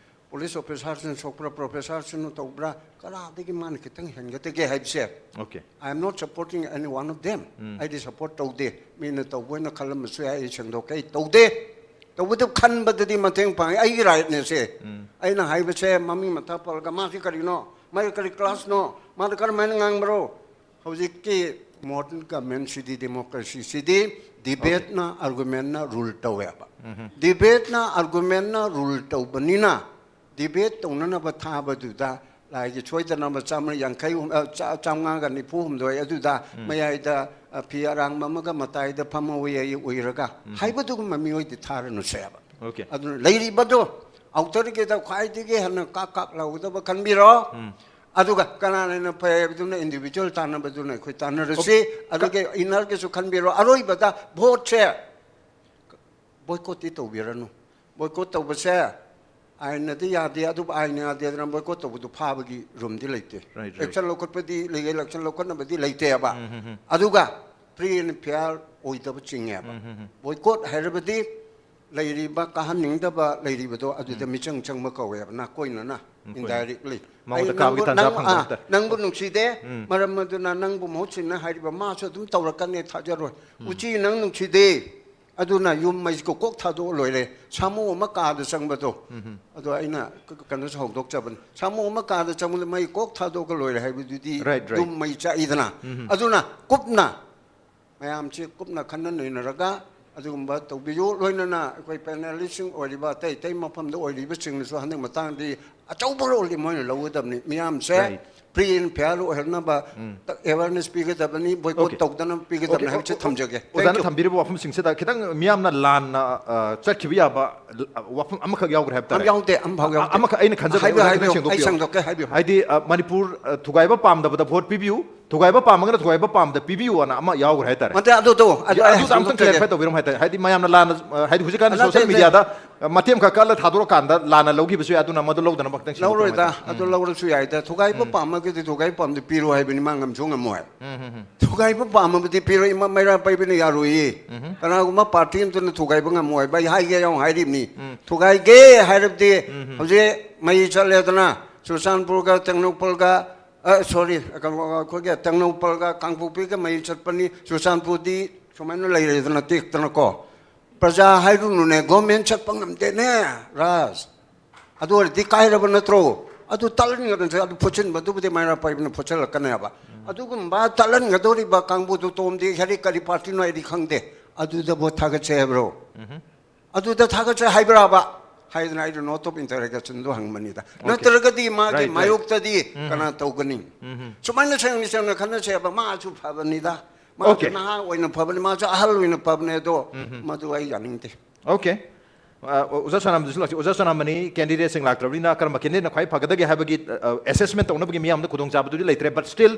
ꯄꯨꯂꯤꯁ ꯑꯣꯐꯤꯁꯥꯔꯁꯤꯅ ꯁꯣꯛꯄ꯭ꯔꯥ, ꯄ꯭ꯔꯣꯐꯦꯁꯥꯔꯁꯤꯅ ꯇꯧꯕ꯭ꯔꯥ, ꯀꯅꯥꯗꯒꯤ ꯃꯥꯅ ꯈꯤꯇꯪ ꯍꯦꯟꯒꯗꯒꯦ ꯍꯥꯏꯕꯁꯦ꯫ Okay. I am not supporting any one of them. ꯑꯩꯗꯤ ꯁꯞꯄꯣꯔꯠ ꯇꯧꯗꯦ꯫ ꯃꯤꯅ ꯇꯧꯕ ꯑꯣꯏꯅ ꯈꯜꯂꯝꯕꯁꯨ ꯌꯥꯏ, ꯑꯩ ꯁꯦꯡꯗꯣꯛꯀꯦ, ꯑꯩ ꯇꯧꯗꯦ꯫ ꯇꯧꯕꯇꯕꯨ ꯈꯟꯕꯗꯗꯤ ꯃꯇꯦꯡ ꯄꯥꯡꯉꯤ, ꯑꯩꯒꯤ ꯔꯥꯏꯠꯅꯦ ꯁꯦ꯫ ꯑꯩꯅ ꯍꯥꯏꯕꯁꯦ ꯃꯃꯤꯡ ꯃꯊꯥ ꯄꯜꯂꯒ ꯃꯥꯁꯤ ꯀꯔꯤꯅꯣ, ꯃꯥꯁꯤ ꯀꯔꯤ ꯀ꯭ꯂꯥꯁꯅꯣ, ꯃꯥꯗꯤ ꯀꯔꯝꯍꯥꯏꯅ ꯉꯥꯡꯕ꯭ꯔꯣ? ꯍꯧꯖꯤꯛꯀꯤ ꯃꯣꯗꯔꯟ ꯒꯃꯦꯟꯁꯤꯗꯤ, ꯗꯦꯃꯣꯀ꯭ꯔꯦꯁꯤꯁꯤꯗꯤ ꯗꯤꯕꯦꯠꯅ, ꯑꯥꯔꯒꯨꯃꯦꯟꯅ ꯔꯨꯜ ꯇꯧꯋꯦꯕ꯫ ꯗꯤꯕꯦꯠꯅ, ꯑꯥꯔꯒꯨꯃꯦꯟꯅ ꯔꯨꯜ ꯇꯧꯕꯅꯤꯅ ꯗꯤꯕꯦꯠ ꯇꯧꯅꯅꯕ ꯊꯥꯕꯗꯨꯗ ꯂꯥꯏꯒꯤ ꯁꯣꯏꯗꯅꯕ ꯆꯥꯝꯃ ꯌꯥꯡꯈꯩ ꯍꯨꯝ-, ꯑ, ꯆꯥ-, ꯆꯥꯝꯃꯉꯥꯒ ꯅꯤꯐꯨ ꯍꯨꯝꯗꯣꯏ ꯑꯗꯨꯗ ꯎꯝ꯫ ꯃꯌꯥꯏꯗ, ꯑ, ꯐꯤ ꯑꯔꯥꯡꯕ ꯑꯃꯒ ꯃꯇꯥꯏꯗ ꯐꯝꯍꯧꯋꯤ ꯑꯩ ꯎꯏꯔꯒ ꯎꯝ꯫ ꯍꯥꯏꯕꯗꯨꯒꯨꯝꯕ ꯃꯤꯑꯣꯏꯗꯤ ꯊꯥꯔꯅꯨꯁꯦꯕ꯫ Okay꯫ ꯑꯗꯨꯅ ꯂꯩꯔꯤꯕꯗꯣ ꯑꯥꯎꯇꯔꯒꯤꯗ ꯈ꯭ꯋꯥꯏꯗꯒꯤ ꯍꯦꯟꯅ ꯀꯥꯛ ꯀꯥꯛ ꯂꯥꯎꯒꯗꯕ ꯈꯟꯕꯤꯔꯣ꯫ ꯎꯝ꯫ ꯑꯗꯨꯒ ꯀꯅꯥꯅ ꯍꯦꯟꯅ ꯐꯩ ꯍꯥꯏꯕꯗꯨꯅ ꯏꯟꯗꯤꯕꯤꯖꯨꯋꯦꯜ ꯇꯥꯟꯅꯕꯗꯨꯅ ꯑꯩꯈꯣꯏ ꯇꯥꯟꯅꯔꯁꯤ꯫ Okay꯫ ꯑꯗꯨꯒ ꯏꯟꯅꯔꯒꯤꯁꯨ ꯈꯟꯕꯤꯔꯣ꯫ ꯑꯔꯣꯏꯕꯗ ꯚꯣꯠꯁꯦ ꯕꯣꯏꯀꯣꯠꯇꯤ ꯇꯧꯕꯤꯔꯅꯨ꯫ ꯕꯣꯏꯀꯣꯠ ꯇꯧꯕꯁꯦ ꯑꯥꯏꯟꯅꯗꯤ ꯌꯥꯗꯦ, ꯑꯗꯨꯕꯨ ꯑꯥꯏꯟꯅ ꯌꯥꯗꯦꯗꯅ ꯕꯣꯏꯀꯣꯠ ꯇꯧꯕꯗꯨ ꯐꯥꯕꯒꯤ ꯔꯨꯝꯗꯤ ꯂꯩꯇꯦ꯫ Right, right. ꯑꯦꯛꯁꯟ ꯂꯧꯈꯠꯄꯗꯤ ꯂꯩꯌꯦ, ꯑꯦꯛꯁꯟ ꯂꯧꯈꯠꯅꯕꯗꯤ ꯂꯩꯇꯦꯕ꯫ ꯎꯝ, ꯍꯝ, ꯍꯝ꯫ ꯑꯗꯨꯒ ꯐ꯭ꯔꯤ ꯑꯦꯟ ꯐꯤꯌꯥꯔ ꯑꯣꯏꯗꯕ ꯆꯤꯡꯉꯦꯕ꯫ ꯎꯝ, ꯍꯝ, ꯍꯝ꯫ ꯕꯣꯏꯀꯣꯠ ꯍꯥꯏꯔꯕꯗꯤ ꯂꯩꯔꯤꯕ ꯀꯥꯍꯟꯅꯤꯡꯗꯕ ꯂꯩꯔꯤꯕꯗꯣ ꯑꯗꯨꯗ ꯎꯝ꯫ ꯃꯤꯆꯪ ꯆꯪꯕ ꯀꯧꯋꯦꯕ, ꯅꯥꯀꯣꯏꯅꯅ, ꯃꯈꯣꯏꯅ꯫ Indirectly꯫ ꯃꯉꯣꯟꯗ ꯑꯩ ꯀꯥꯕꯒꯤ ꯅꯪꯕꯨ, ꯇꯥꯟꯖꯥ ꯅꯪ, ꯐꯪꯕ ꯑꯥ, ꯍꯥꯏꯇꯥꯔꯦ꯫ ꯅꯪꯕꯨ ꯅꯨꯡꯁꯤꯗꯦ, ꯎꯝ꯫ ꯃꯔꯝ ꯑꯗꯨꯅ ꯅꯪꯕꯨ ꯃꯍꯨꯠ ꯁꯤꯟꯅ ꯍꯥꯏꯔꯤꯕ ꯃꯥꯁꯨ ꯑꯗꯨꯝ ꯇꯧꯔꯛꯀꯅꯤ, ꯊꯥꯖꯔꯣꯏ꯫ ꯎꯝ꯫ ꯎꯆꯤ ꯅꯪ ꯅꯨꯡꯁꯤꯗꯦ, ꯑꯗꯨꯅ ꯌꯨꯝ ꯃꯩꯁꯤ ꯀꯣꯛ ꯊꯥꯗꯣꯛꯑ ꯂꯣꯏꯔꯦ꯫ ꯁꯥꯃꯨ ꯑꯃ ꯀꯥꯗ ꯆꯪꯕꯗꯣ꯫ ꯎꯝ, ꯎꯝ꯫ ꯑꯗꯣ ꯑꯩꯅ ꯀ-, ꯀꯩꯅꯣꯁꯨ ꯍꯧꯗꯣꯛꯆꯕꯅꯤ꯫ ꯁꯥꯃꯨ ꯑꯃ ꯀꯥꯗ ꯆꯪꯕꯗ ꯃꯩ ꯀꯣꯛ ꯊꯥꯗꯣꯛꯑꯒ ꯂꯣꯏꯔꯦ ꯍꯥꯏꯕꯗꯨꯗꯤ Right, right. ꯌꯨꯝ ꯃꯩ ꯆꯥꯛꯏꯗꯅ꯫ ꯎꯝ, ꯎꯝ꯫ ꯑꯗꯨꯅ ꯀꯨꯞꯅ ꯃꯌꯥꯝꯁꯤ ꯀꯨꯞꯅ ꯈꯟꯅ ꯅꯩꯅꯔꯒ ꯑꯗꯨꯒꯨꯝꯕ ꯇꯧꯕꯤꯌꯨ꯫ ꯂꯣꯏꯅꯅ ꯑꯩꯈꯣꯏ ꯄꯦꯅꯦꯂꯤꯁꯁꯤꯡ ꯑꯣꯏꯔꯤꯕ ꯑꯇꯩ ꯑꯇꯩ ꯃꯐꯝꯗ ꯑꯣꯏꯔꯤꯕꯁꯤꯡꯅꯁꯨ ꯍꯟꯗꯛ ꯃꯇꯥꯡꯗꯤ ꯑꯆꯧꯕ ꯔꯣꯜꯗꯤ ꯃꯣꯏꯅ ꯂꯧꯒꯗꯕꯅꯤ꯫ ꯃꯤꯌꯥꯝꯁꯦ Right. ꯐ꯭ꯔꯤ ꯑꯦꯟ ꯐꯤꯌꯥꯔ ꯑꯣꯏꯍꯟꯅꯕ ꯎꯝ꯫ ꯑꯦꯋꯥꯔꯅꯦꯁ ꯄꯤꯒꯗꯕꯅꯤ, ꯕꯣꯏꯀꯣꯠ Okay. ꯇꯧꯗꯅ ꯄꯤꯒꯗꯕꯅꯤ Okay, ꯍꯥꯏꯕꯁꯤ okay, okay. ꯊꯝꯖꯒꯦ꯫ ꯑꯣꯖꯥꯅ Thank you. ꯊꯝꯕꯤꯔꯤꯕ ꯋꯥꯐꯝꯁꯤꯡꯁꯤꯗ ꯈꯤꯇꯪ ꯃꯤꯌꯥꯝꯅ ꯂꯥꯟꯅ, ꯑ, ꯆꯠꯈꯤꯕ ꯌꯥꯕ, ꯑ, ꯋꯥꯐꯝ ꯑꯃꯈꯛ ꯌꯥꯎꯈ꯭ꯔꯦ ꯍꯥꯏꯕ ꯇꯥꯔꯦ꯫ ꯑꯝ ꯌꯥꯎꯗꯦ, ꯑꯝꯐꯥꯎ ꯌꯥꯎꯗꯦ꯫ ꯑ-, ꯑꯃꯈꯛ ꯑꯩꯅ ꯈꯟꯖꯕ ꯍꯥꯏꯕꯤꯌꯨ, ꯑꯣꯖꯥ ꯈꯤꯇꯪ ꯍꯥꯏꯕꯤꯌꯨ, ꯑꯩ ꯁꯦꯡꯗꯣꯛꯄꯤꯌꯨ꯫ ꯁꯦꯡꯗꯣꯛꯀꯦ, ꯍꯥꯏꯕꯤꯌꯨ꯫ ꯍꯥꯏꯗꯤ, ꯑ, ꯃꯅꯤꯄꯨꯔ, ꯑ, ꯊꯨꯒꯥꯏꯕ ꯄꯥꯝꯗꯕꯗ ꯚꯣꯠ ꯄꯤꯕꯤꯌꯨ, ꯊꯨꯒꯥꯏꯕ ꯄꯥꯝꯃꯒꯅ ꯊꯨꯒꯥꯏꯕ ꯄꯥꯝꯗ ꯄꯤꯕꯤꯌꯨ ꯑꯅ ꯑꯃ ꯌꯥꯎꯈ꯭ꯔꯦ ꯍꯥꯏꯇꯥꯔꯦ꯫ ꯅꯠꯇꯦ, ꯑꯗꯨꯗꯣ, ꯑꯗꯨ ꯑꯩ ꯑꯗꯨꯗ ꯑꯝꯇꯪ ꯁꯦꯡꯗꯣꯛꯆꯒꯦ꯫ clarify ꯇꯧꯕꯤꯔꯝꯃꯣ ꯍꯥꯏꯇꯥꯔꯦ꯫ ꯍꯥꯏꯗꯤ, ꯃꯌꯥꯝꯅ ꯂꯥꯟꯅ, ꯑ, ꯍꯥꯏꯗꯤ, ꯍꯧꯖꯤꯛꯀꯥꯟꯗꯤ ꯅꯠꯇꯦ, social ꯅꯠꯇꯦ꯫ Media ꯗ, ꯑ, ꯃꯇꯦꯛ ꯑꯃꯈꯛ ꯀꯛꯂ ꯊꯥꯗꯣꯔꯛꯀꯥꯟꯗ ꯂꯥꯟꯅ ꯂꯧꯈꯤꯕꯁꯨ ꯌꯥꯏ, ꯑꯗꯨꯅ ꯃꯗꯨ ꯂꯧꯗꯅꯕ ꯈꯤꯇꯪ ꯁꯦꯡꯗꯣꯛꯄꯤꯔꯝꯃꯣ ꯂꯧꯔꯣꯏꯗ, ꯍꯥꯏꯇꯥꯔꯦ꯫ ꯑꯗꯨ ꯎꯝ꯫ ꯂꯧꯔꯁꯨ ꯌꯥꯏꯗ꯫ ꯊꯨꯒꯥꯏꯕ ꯎꯝ꯫ ꯄꯥꯝꯃꯒꯗꯤ ꯊꯨꯒꯥꯏꯕ ꯄꯥꯝꯗ ꯄꯤꯔꯣ ꯍꯥꯏꯕꯅꯤ, ꯃꯥ ꯉꯝꯁꯨ ꯉꯝꯃꯣꯏ꯫ ꯎꯝ, ꯎꯝ, ꯎꯝ꯫ ꯊꯨꯒꯥꯏꯕ ꯄꯥꯝꯃꯕꯗꯤ ꯄꯤꯔꯣ, ꯏꯃꯥ ꯃꯩꯔꯥ ꯄꯥꯏꯕꯅ ꯌꯥꯔꯣꯏꯌꯦ꯫ ꯎꯝ꯫ ꯀꯅꯥꯒꯨꯝꯕ ꯄꯥꯔꯇꯤ ꯑꯃꯇꯅ ꯊꯨꯒꯥꯏꯕ ꯉꯝꯃꯣꯏ ꯍꯥꯏꯕ ꯑꯩ ꯍꯥꯏꯒꯦ ꯌꯥꯎꯅ ꯍꯥꯏꯔꯤꯕꯅꯤ꯫ ꯎꯝ꯫ ꯊꯨꯒꯥꯏꯒꯦ ꯍꯥꯏꯔꯕꯗꯤ ꯎꯝ꯫ ꯍꯧꯖꯤꯛ ꯃꯩ ꯆꯠꯂꯦꯗꯅ, ꯆꯨꯔꯆꯥꯟꯄꯨꯔꯒ ꯇꯦꯡꯅꯧꯄꯜꯒ ꯑ, sorry, ꯀꯩꯅꯣ, ꯑꯩꯈꯣꯏꯒꯤ ꯇꯦꯡꯅꯧꯄꯜꯒ ꯀꯥꯡꯄꯣꯛꯄꯤꯒ ꯃꯩ ꯆꯠꯄꯅꯤ, ꯆꯨꯔꯆꯥꯟꯄꯨꯔꯗꯤ ꯁꯨꯃꯥꯏꯅ ꯂꯩꯔꯦꯗꯅ ꯇꯦꯛꯇꯅꯀꯣ꯫ ꯄ꯭ꯔꯖꯥ ꯍꯥꯏꯔꯨꯅꯨꯅꯦ, ꯒꯣꯔꯃꯦꯟ ꯆꯠꯄ ꯉꯝꯗꯦꯅꯦ, ꯔꯥꯖ꯫ ꯑꯗꯨ ꯑꯣꯏꯔꯗꯤ ꯀꯥꯏꯔꯕ ꯅꯠꯇ꯭ꯔꯣ? ꯑꯗꯨ ꯇꯥꯛꯍꯟꯒꯗꯕꯁꯦ, ꯑꯗꯨ ꯐꯨꯠꯆꯤꯟꯕꯗꯨꯕꯨꯗꯤ ꯃꯩꯔꯥ ꯄꯥꯏꯕꯅ ꯐꯨꯠꯆꯜꯂꯛꯀꯅꯦꯕ꯫ ꯎꯝ꯫ ꯑꯗꯨꯒꯨꯝꯕ ꯇꯥꯛꯍꯟꯒꯗꯧꯔꯤꯕ ꯀꯥꯡꯕꯨꯗꯨ ꯇꯣꯝꯗꯤ ꯍꯦꯔꯤ ꯀꯔꯤ ꯄꯥꯔꯇꯤꯅꯣ ꯑꯩꯗꯤ ꯈꯪꯗꯦ꯫ ꯑꯗꯨꯗ ꯚꯣꯠ ꯊꯥꯒꯠꯁꯦ ꯍꯥꯏꯕ꯭ꯔꯣ? ꯎꯝ꯫ ꯑꯗꯨꯗ ꯊꯥꯒꯠꯁꯦ ꯍꯥꯏꯕ꯭ꯔꯥꯕ? ꯍꯥꯏꯗꯅ ꯑꯩꯗꯣ note of interrogationꯗꯣ ꯍꯪꯕꯅꯤꯗ꯫ Okay. ꯅꯠꯇ꯭ꯔꯒꯗꯤ ꯃꯥꯒꯤ Right, right. ꯃꯥꯏꯌꯣꯛꯇꯗꯤ ꯎꯝ꯫ ꯀꯅꯥ ꯇꯧꯒꯅꯤ? ꯎꯝ꯫ ꯁꯨꯃꯥꯏꯅ ꯁꯦꯡꯅ ꯁꯦꯡꯅ ꯈꯟꯅꯁꯦꯕ꯫ ꯃꯥꯁꯨ ꯐꯕꯅꯤꯗ, ꯃꯥꯁꯨ Okay. ꯅꯍꯥ ꯑꯣꯏꯅ ꯐꯕꯅꯤ, ꯃꯥꯁꯨ ꯑꯍꯜ ꯑꯣꯏꯅ ꯐꯕꯅꯦ꯫ ꯑꯗꯣ ꯎꯝ꯫ ꯃꯗꯨ ꯑꯩ ꯌꯥꯅꯤꯡꯗꯦ꯫ Okay. ꯑ, ꯑꯣꯖꯥ ꯁꯣꯅꯥꯝꯗꯁꯨ ꯂꯥꯛꯁꯤ꯫ ꯑꯣꯖꯥ ꯁꯣꯅꯥꯝ, ꯃꯅꯤ candidateꯁꯤꯡ ꯂꯥꯛꯇ꯭ꯔꯕꯅꯤꯅ ꯀꯔꯝꯕ candidateꯅ ꯈ꯭ꯋꯥꯏ ꯐꯒꯗꯒꯦ ꯍꯥꯏꯕꯒꯤ, ꯑ, assessment ꯇꯧꯅꯕꯒꯤ ꯃꯤꯌꯥꯝꯗ ꯈꯨꯗꯣꯡꯆꯥꯕꯗꯨꯗꯤ ꯂꯩꯇ꯭ꯔꯦ꯫ But still,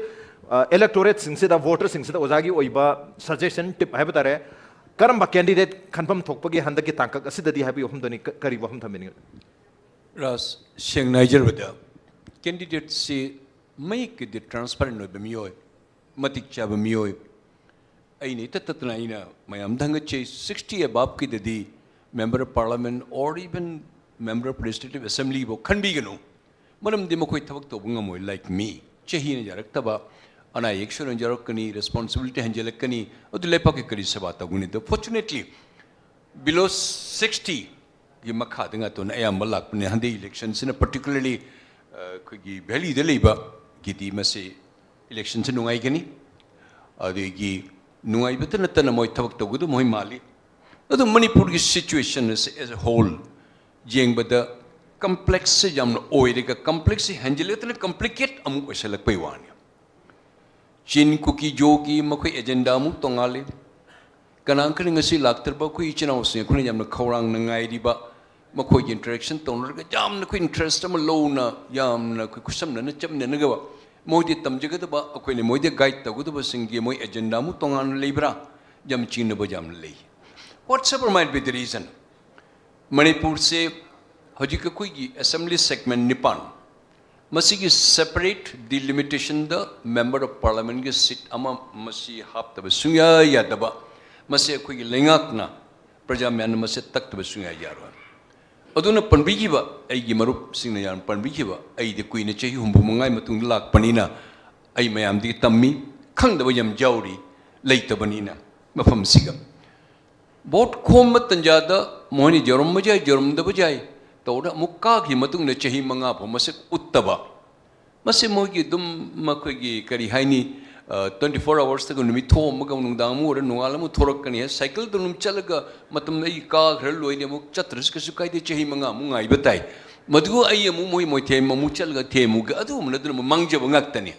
ꯑ, electorateꯁꯤꯡꯁꯤꯗ, voterꯁꯤꯡꯁꯤꯗ ꯑꯣꯖꯥꯒꯤ ꯑꯣꯏꯕ suggestion, tip ꯍꯥꯏꯕ ꯇꯥꯔꯦ, ꯀꯔꯝꯕ candidate ꯈꯟꯐꯝ ꯊꯣꯛꯄꯒꯦ ꯍꯟꯗꯛꯀꯤ ꯇꯥꯡꯀꯛ ꯑꯁꯤꯗꯗꯤ ꯍꯥꯏꯕꯒꯤ ꯋꯥꯐꯝꯗꯨꯅꯤ꯫ ꯀ-, ꯀꯔꯤ ꯋꯥꯐꯝ ꯊꯝꯕꯤꯅꯤꯡꯉꯤ? ꯔꯥꯖ, ꯁꯦꯡꯅ ꯍꯥꯏꯖꯔꯕꯗ, candidateꯁꯤ ꯃꯌꯦꯛꯀꯤꯗꯤ transparent ꯑꯣꯏꯕ ꯃꯤꯑꯣꯏ, ꯃꯇꯤꯛ ꯆꯥꯕ ꯃꯤꯑꯣꯏ, ꯑꯩꯅ ꯏꯇꯠ ꯇꯠꯇꯅ ꯑꯩꯅ ꯃꯌꯥꯝꯗ ꯍꯪꯒꯠꯆꯩ, sixty aboveꯀꯤꯗꯗꯤ member of parliament or even member of legislative assemblyꯐꯥꯎ ꯈꯟꯕꯤꯒꯅꯨ꯫ ꯃꯔꯝꯗꯤ ꯃꯈꯣꯏ ꯊꯕꯛ ꯇꯧꯕ ꯉꯝꯃꯣꯏ, like me꯫ ꯆꯍꯤꯅ ꯌꯥꯔꯛꯇꯕ, ꯑꯅꯥ ꯑꯌꯦꯛ ꯁꯣꯏꯗꯅ ꯌꯥꯎꯔꯛꯀꯅꯤ, responsibility ꯍꯦꯟꯖꯜꯂꯛꯀꯅꯤ, ꯑꯗꯨ ꯂꯩꯄꯥꯛꯀꯤ ꯀꯔꯤ ꯁꯦꯕꯥ ꯇꯧꯒꯅꯤ? ꯑꯗꯣ fortunately, below sixtyꯒꯤ ꯃꯈꯥꯗ ꯉꯥꯛꯇꯅ ꯑꯌꯥꯝꯕ ꯂꯥꯛꯄꯅꯦ꯫ ꯍꯟꯗꯛ electionꯁꯤꯅ particularly, ꯑ, ꯑꯩꯈꯣꯏꯒꯤ valleyꯗ ꯂꯩꯕꯒꯤꯗꯤ ꯃꯁꯤ electionꯁꯤ ꯅꯨꯡꯉꯥꯏꯒꯅꯤ꯫ ꯑꯗꯒꯤ ꯅꯨꯡꯉꯥꯏꯕꯇ ꯅꯠꯇꯅ ꯃꯣꯏ ꯊꯕꯛ ꯇꯧꯒꯗꯕ ꯃꯣꯏ ꯃꯥꯜꯂꯤ꯫ ꯑꯗꯨ ꯃꯅꯤꯄꯨꯔꯒꯤ situation ꯑꯁꯤ as a whole ꯌꯦꯡꯕꯗ complexꯁꯦ ꯌꯥꯝꯅ ꯑꯣꯏꯔꯒ, complexꯁꯦ ꯍꯦꯟꯖꯤꯜꯂꯛꯇꯅ complicate ꯑꯃꯨꯛ ꯑꯣꯏꯁꯜꯂꯛꯄꯩ ꯋꯥꯅꯤ꯫ ꯆꯤꯟ, ꯀꯨꯀꯤ, ꯖꯣꯒꯤ ꯃꯈꯣꯏ agenda ꯑꯃꯨꯛ ꯇꯣꯡꯉꯥꯜꯂꯤ꯫ ꯀꯅꯥ ꯈꯔ ꯉꯁꯤ ꯂꯥꯛꯇ꯭ꯔꯕ ꯑꯩꯈꯣꯏ ꯏꯆꯤꯟ ꯏꯅꯥꯎꯁꯤꯡ ꯑꯩꯈꯣꯏꯅ ꯌꯥꯝꯅ ꯈꯧꯔꯥꯡꯅ ꯉꯥꯏꯔꯤꯕ, ꯃꯈꯣꯏꯒꯤ interaction ꯇꯧꯅꯔꯒ ꯌꯥꯝꯅ ꯑꯩꯈꯣꯏ interest ꯑꯃ ꯂꯧꯅ, ꯌꯥꯝꯅ ꯑꯩꯈꯣꯏ ꯈꯨꯠꯁꯝꯅꯅ ꯆꯠꯃꯤꯟꯅꯅꯒꯕ, ꯃꯣꯏꯗꯤ ꯇꯝꯖꯒꯗꯕ, ꯑꯩꯈꯣꯏꯅ ꯃꯣꯏꯗ guide ꯇꯧꯒꯗꯕꯁꯤꯡꯒꯤ ꯃꯣꯏ agenda ꯑꯃꯨꯛ ꯇꯣꯉꯥꯟꯅ ꯂꯩꯕ꯭ꯔꯥ? ꯌꯥꯝ ꯆꯤꯡꯅꯕ ꯌꯥꯝꯅ ꯂꯩ꯫ Whatsoever might be the reason, ꯃꯅꯤꯄꯨꯔꯁꯦ ꯍꯧꯖꯤꯛ ꯑꯩꯈꯣꯏꯒꯤ assembly segment ꯅꯤꯄꯥꯟ, ꯃꯁꯤꯒꯤ separate delimitationꯗ member of parliamentꯀꯤ seat ꯑꯃ ꯃꯁꯤ ꯍꯥꯞꯇꯕ ꯁꯨꯡꯌꯥ ꯌꯥꯗꯕ, ꯃꯁꯤ ꯑꯩꯈꯣꯏꯒꯤ ꯂꯩꯉꯥꯛꯅ, ꯄ꯭ꯔꯖꯥ ꯃꯌꯥꯝꯅ ꯃꯁꯤ ꯇꯛꯇꯕ ꯁꯨꯡꯌꯥ ꯌꯥꯔꯣꯏ꯫ ꯑꯗꯨꯅ ꯄꯟꯕꯤꯈꯤꯕ ꯑꯩꯒꯤ ꯃꯔꯨꯞꯁꯤꯡꯅ ꯌꯥꯝ ꯄꯟꯕꯤꯈꯤꯕ, ꯑꯩꯗꯤ ꯀꯨꯏꯅ ꯆꯍꯤ ꯍꯨꯝꯐꯨ ꯃꯉꯥꯒꯤ ꯃꯇꯨꯡꯗ ꯂꯥꯛꯄꯅꯤꯅ ꯑꯩ ꯃꯌꯥꯝꯗꯒꯤ ꯇꯝꯃꯤ, ꯈꯪꯗꯕ ꯌꯥꯝ ꯌꯥꯎꯔꯤ, ꯂꯩꯇꯕꯅꯤꯅ ꯃꯐꯝꯁꯤꯒ꯫ Vote ꯈꯣꯝꯕ ꯇꯟꯖꯥꯗ ꯃꯣꯏꯅ ꯌꯧꯔꯝꯕ ꯌꯥꯏ, ꯌꯧꯔꯝꯗꯕ ꯌꯥꯏ, ꯇꯧꯔꯒ ꯑꯃꯨꯛ ꯀꯥꯈꯤ ꯃꯇꯨꯡꯗ ꯆꯍꯤ ꯃꯉꯥ ꯐꯥꯎ ꯃꯁꯛ ꯎꯠꯇꯕ, ꯃꯁꯤ ꯃꯣꯏꯒꯤ ꯑꯗꯨꯝ ꯃꯈꯣꯏꯒꯤ ꯀꯔꯤ ꯍꯥꯏꯅꯤ, ꯇ꯭ꯋꯦꯟꯇꯤ ꯐꯣꯔ ꯑꯋꯥꯔꯁꯇꯒ ꯅꯨꯃꯤꯠ ꯊꯣꯛꯑꯝꯃꯒ ꯅꯨꯡꯗꯥꯡ ꯑꯃꯨꯛ ꯑꯣꯏꯔ ꯅꯣꯡꯉꯥꯜ ꯑꯃꯨꯛ ꯊꯣꯔꯛꯀꯅꯤ꯫ ꯁꯥꯏꯀꯜꯗ ꯑꯗꯨꯝ ꯆꯠꯂꯒ ꯃꯇꯝ ꯑꯩ ꯀꯥꯈ꯭ꯔ ꯂꯣꯏꯅꯤ, ꯑꯃꯨꯛ ꯆꯠꯇ꯭ꯔꯁꯨ ꯀꯩꯁꯨ ꯀꯥꯏꯗꯦ, ꯆꯍꯤ ꯃꯉꯥꯃꯨꯛ ꯉꯥꯏꯕ ꯇꯥꯏ꯫ ꯃꯗꯨ ꯑꯩ ꯑꯃꯨꯛ ꯃꯣꯏ ꯃꯣꯏꯊꯦꯝ ꯑꯃꯨꯛ ꯆꯠꯂꯒ ꯊꯦꯝꯃꯨꯒꯦ, ꯑꯗꯨꯒꯨꯝꯕꯅ ꯑꯗꯨꯅ ꯃꯥꯡꯖꯕ ꯉꯥꯛꯇꯅꯤ꯫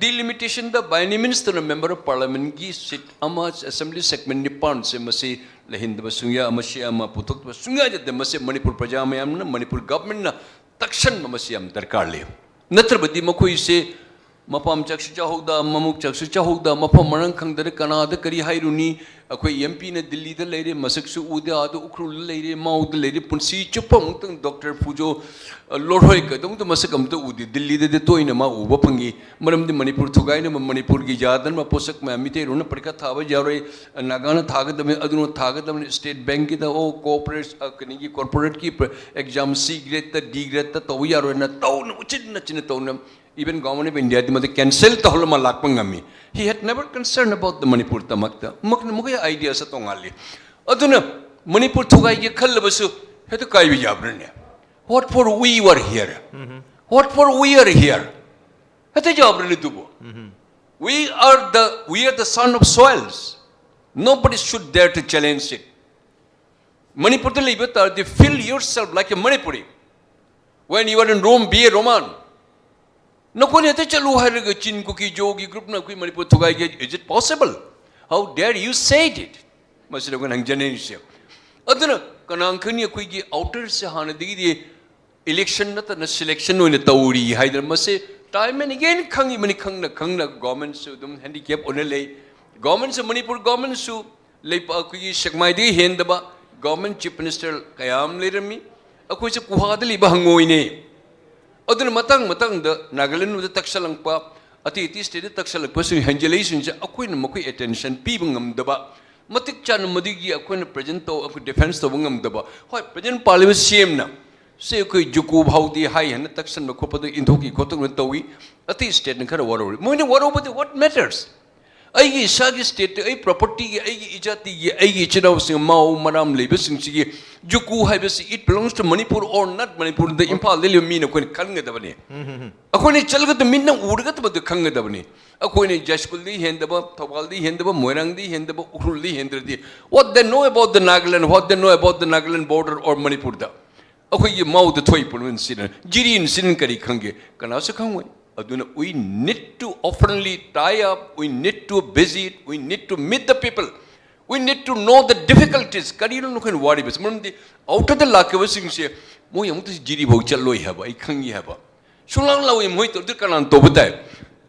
ꯗꯤꯂꯤꯃꯤꯇꯦꯁꯟꯗ by any means ꯇꯧꯅ member of parliamentꯒꯤ seat ꯑꯃ, assembly segment ꯅꯤꯄꯥꯟꯁꯦ ꯃꯁꯤ ꯂꯩꯍꯟꯗꯕ ꯁꯨꯡꯌꯥ, ꯃꯁꯤ ꯑꯃ ꯄꯨꯊꯣꯛꯇꯕ ꯁꯨꯡꯌꯥ ꯌꯥꯗꯦ꯫ ꯃꯁꯤ ꯃꯅꯤꯄꯨꯔ ꯄ꯭ꯔꯖꯥ ꯃꯌꯥꯝꯅ, ꯃꯅꯤꯄꯨꯔ ꯒꯚꯔꯟꯃꯦꯟꯠꯅ ꯇꯛꯁꯟꯕ ꯃꯁꯤ ꯌꯥꯝ ꯗꯔꯀꯥꯔ ꯂꯩ꯫ ꯅꯠꯇ꯭ꯔꯕꯗꯤ ꯃꯈꯣꯏꯁꯦ ꯃꯄꯥꯝ ꯆꯥꯛꯁꯨ ꯆꯥꯍꯧꯗ, ꯃꯃꯨꯛ ꯆꯥꯛꯁꯨ ꯆꯥꯍꯧꯗ, ꯃꯐꯝ ꯃꯔꯥꯡ ꯈꯪꯗꯅ ꯀꯅꯥꯗ ꯀꯔꯤ ꯍꯥꯏꯔꯨꯅꯤ? ꯑꯩꯈꯣꯏ ꯑꯦꯝ ꯄꯤꯅ ꯗꯤꯜꯂꯤꯗ ꯂꯩꯔꯦ, ꯃꯁꯛꯁꯨ ꯎꯗꯦ, ꯑꯥꯗ ꯎꯈ꯭ꯔꯨꯜꯗ ꯂꯩꯔꯦ, ꯃꯥꯎꯗ ꯂꯩꯔꯦ, ꯄꯨꯟꯁꯤ ꯆꯨꯞꯄ ꯑꯃꯨꯛꯇꯪ ꯗꯣꯛꯇꯔ ꯐꯨꯖꯣ, ꯑ, ꯂꯣꯔꯍꯣꯏ ꯀꯩꯗꯧꯗ ꯃꯁꯛ ꯑꯝꯇ ꯎꯗꯦ꯫ ꯗꯤꯜꯂꯤꯗꯗꯤ ꯇꯣꯏꯅ ꯃꯥ ꯎꯕ ꯐꯪꯉꯤ, ꯃꯔꯝꯗꯤ ꯃꯅꯤꯄꯨꯔ ꯊꯨꯒꯥꯏꯅꯕ, ꯃꯅꯤꯄꯨꯔꯒꯤ ꯌꯥꯗꯅꯕ ꯄꯣꯠꯁꯛ ꯃꯌꯥꯝ, ꯃꯤꯇꯩꯔꯣꯟꯅ ꯄꯔꯤꯈꯥ ꯊꯥꯕ ꯌꯥꯔꯣꯏ, ꯅꯥꯒꯥꯅ ꯊꯥꯒꯗꯕꯅꯤ, ꯑꯗꯨꯅ ꯊꯥꯒꯗꯕꯅꯤ, ꯁ꯭ꯇꯦꯠ ꯕꯦꯡꯛꯀꯤꯗ, ꯑꯣ, ꯀꯣꯑꯣꯄꯔꯦꯠ-, ꯑ, ꯀꯩꯅꯣꯒꯤ ꯀꯣꯔꯄꯣꯔꯦꯠꯀꯤ ꯄ-, ꯑꯦꯛꯖꯥꯝ ꯁꯤ ꯒ꯭ꯔꯦꯗꯇ, ꯗꯤ ꯒ꯭ꯔꯦꯗꯇ ꯇꯧꯕ ꯌꯥꯔꯣꯏꯅ ꯇꯧꯅ ꯎꯆꯤꯟ ꯅꯆꯤꯟꯅ ꯇꯧꯅ, even government of Indiaꯗꯤ ꯃꯗꯨ cancel ꯇꯧꯍꯜꯂ ꯑꯃ ꯂꯥꯛꯄ ꯉꯝꯃꯤ꯫ He had never concerned about the ꯃꯅꯤꯄꯨꯔꯗꯃꯛꯇ꯫ ꯃꯈꯣꯏ, ꯃꯈꯣꯏ ideaꯁꯦ ꯇꯣꯉꯥꯜꯂꯤ꯫ ꯑꯗꯨꯅ ꯃꯅꯤꯄꯨꯔ ꯊꯨꯒꯥꯏꯒꯦ ꯈꯜꯂꯕꯁꯨ ꯍꯦꯛꯇ ꯀꯥꯏꯕ ꯌꯥꯕ꯭ꯔꯅꯦ? What for we were here? What for we are here? ꯍꯦꯛꯇ ꯌꯥꯕ꯭ꯔꯅꯦ ꯑꯗꯨꯕꯨ? We are the, we are the son of soils. Nobody should dare to challenge it. ꯃꯅꯤꯄꯨꯔꯗ ꯂꯩꯕ ꯇꯥꯔꯗꯤ feel yourself like a Manipuri. When you are in Rome, be a Roman. ꯅꯈꯣꯏꯅ ꯍꯦꯛꯇ ꯆꯠꯂꯨ ꯍꯥꯏꯔꯒ ꯆꯤꯟ ꯀꯨꯀꯤ ꯖꯣꯒꯤ groupꯅ ꯑꯩꯈꯣꯏ Manipur ꯊꯨꯒꯥꯏꯒꯦ, is it possible? How dare you say it? ꯃꯁꯤꯗ ꯑꯩꯈꯣꯏꯅ ꯍꯪꯖꯅꯤꯡꯉꯤꯁꯦ꯫ ꯑꯗꯨꯅ ꯀꯅꯥ ꯈꯪꯅꯤ ꯑꯩꯈꯣꯏꯒꯤ outerꯁꯦ ꯍꯥꯟꯅꯗꯒꯤꯗꯤ election ꯅꯠꯇꯅ selection ꯑꯣꯏꯅ ꯇꯧꯔꯤ ꯍꯥꯏꯗꯅ ꯃꯁꯤ time and again ꯈꯪꯉꯤꯕꯅꯤ, ꯈꯪꯅ ꯈꯪꯅ governmentꯁꯨ ꯑꯗꯨꯝ handicap ꯑꯣꯏꯅ ꯂꯩ꯫ Governmentꯁꯨ, ꯃꯅꯤꯄꯨꯔ governmentꯁꯨ ꯂꯩꯄꯥꯛ ꯑꯩꯈꯣꯏꯒꯤ ꯁꯦꯛꯃꯥꯏꯗꯒꯤ ꯍꯦꯟꯗꯕ government chief minister ꯀꯌꯥ ꯑꯃ ꯂꯩꯔꯝꯃꯤ꯫ ꯑꯩꯈꯣꯏꯁꯦ ꯀꯨꯍꯥꯗ ꯂꯩꯕ ꯍꯪꯉꯣꯏꯅꯦ꯫ ꯑꯗꯨꯅ ꯃꯇꯥꯡ ꯃꯇꯥꯡꯗ ꯅꯥꯒꯥꯂꯦꯟꯗ ꯇꯛꯁꯜꯂꯛꯄ, ꯑꯇꯩ ꯑꯇꯩ stateꯇ ꯇꯛꯁꯜꯂꯛꯄꯁꯤꯡ ꯍꯦꯟꯖꯜꯂꯛꯏꯁꯤꯡꯁꯦ ꯑꯩꯈꯣꯏꯅ ꯃꯈꯣꯏ attention ꯄꯤꯕ ꯉꯝꯗꯕ, ꯃꯇꯤꯛ ꯆꯥꯅ ꯃꯗꯨꯒꯤ ꯑꯩꯈꯣꯏꯅ present ꯇꯧ-, ꯑꯩꯈꯣꯏ defence ꯇꯧꯕ ꯉꯝꯗꯕ꯫ ꯍꯣꯏ, present ꯄꯥꯜꯂꯤꯕ CMꯅ ꯁꯤ ꯑꯩꯈꯣꯏ ꯖꯨꯀꯣ ꯐꯥꯎꯗꯤ ꯍꯥꯏ ꯍꯥꯏꯅ ꯇꯛꯁꯟꯕ ꯈꯣꯠꯄꯗ ꯏꯟꯊꯣꯛꯈꯤ ꯈꯣꯠꯇꯣꯛꯅ ꯇꯧꯏ, ꯑꯇꯩ stateꯅ ꯈꯔ ꯋꯥꯔꯧꯔꯤ꯫ ꯃꯣꯏꯅ ꯋꯥꯔꯧꯕꯗꯤ what matters? ꯑꯩꯒꯤ ꯏꯁꯥꯒꯤ ꯁ꯭ꯇꯦꯠꯇ ꯑꯩ ꯄ꯭ꯔꯣꯄꯔꯇꯤꯒꯤ, ꯑꯩꯒꯤ ꯏꯖꯥꯇꯤꯒꯤ, ꯑꯩꯒꯤ ꯏꯆꯤꯟ ꯏꯅꯥꯎꯁꯤꯡ, ꯃꯥꯎ ꯃꯔꯥꯝ ꯂꯩꯕꯁꯤꯡꯁꯤꯒꯤ ꯖꯨꯀꯨ ꯍꯥꯏꯕꯁꯤ, it belongs to Manipur or not Manipur, ꯗ ꯏꯝꯐꯥꯜꯗ ꯂꯩꯕ ꯃꯤꯅ ꯑꯩꯈꯣꯏꯅ ꯈꯟꯒꯗꯕꯅꯤ꯫ ꯑꯩꯈꯣꯏꯅ ꯆꯠꯂꯒ ꯃꯤꯠꯅ ꯎꯔꯒ ꯃꯗꯨ ꯈꯪꯒꯗꯕꯅꯤ꯫ ꯑꯩꯈꯣꯏꯅ ꯌꯥꯏꯁ꯭ꯀꯨꯜꯗꯤ ꯍꯦꯟꯗꯕ, ꯊꯧꯕꯥꯜꯗꯤ ꯍꯦꯟꯗꯕ, ꯃꯣꯏꯔꯥꯡꯗꯤ ꯍꯦꯟꯗꯕ, ꯎꯈ꯭ꯔꯨꯜꯗꯤ ꯍꯦꯟꯗ꯭ꯔꯗꯤ, what they know about the Nagaland, what they know about the Nagaland border or ꯃꯅꯤꯄꯨꯔꯗ? ꯑꯩꯈꯣꯏꯒꯤ ꯃꯥꯎꯗ ꯊꯣꯛꯏ ꯄꯣꯠꯂꯝꯁꯤꯅ, ꯖꯤꯔꯤ ꯏꯟꯁꯤꯗꯦꯟ ꯀꯔꯤ ꯈꯪꯒꯦ? ꯀꯅꯥꯁꯨ ꯈꯪꯉꯣꯏ꯫ ꯑꯗꯨꯅ we need to openly tie up, we need to visit, we need to meet the people, we need to know the difficulties. ꯀꯔꯤꯅꯣ ꯅꯈꯣꯏꯅ ꯋꯥꯔꯤꯕꯁꯤ? ꯃꯔꯝꯗꯤ ꯑꯥꯎꯇꯔꯗ ꯂꯥꯛꯈꯤꯕꯁꯤꯡꯁꯦ ꯃꯣꯏ ꯑꯃꯨꯛꯇ ꯖꯤꯔꯤꯐꯥꯎ ꯆꯠꯂꯣꯏ ꯍꯥꯏꯕ ꯑꯩ ꯈꯪꯉꯤ ꯍꯥꯏꯕ꯫ ꯁꯨꯡꯂꯥꯡ ꯂꯥꯎꯏ ꯃꯣꯏ ꯇꯧꯗ꯭ꯔꯤ꯫ ꯀꯅꯥꯅ ꯇꯧꯕ ꯇꯥꯏ?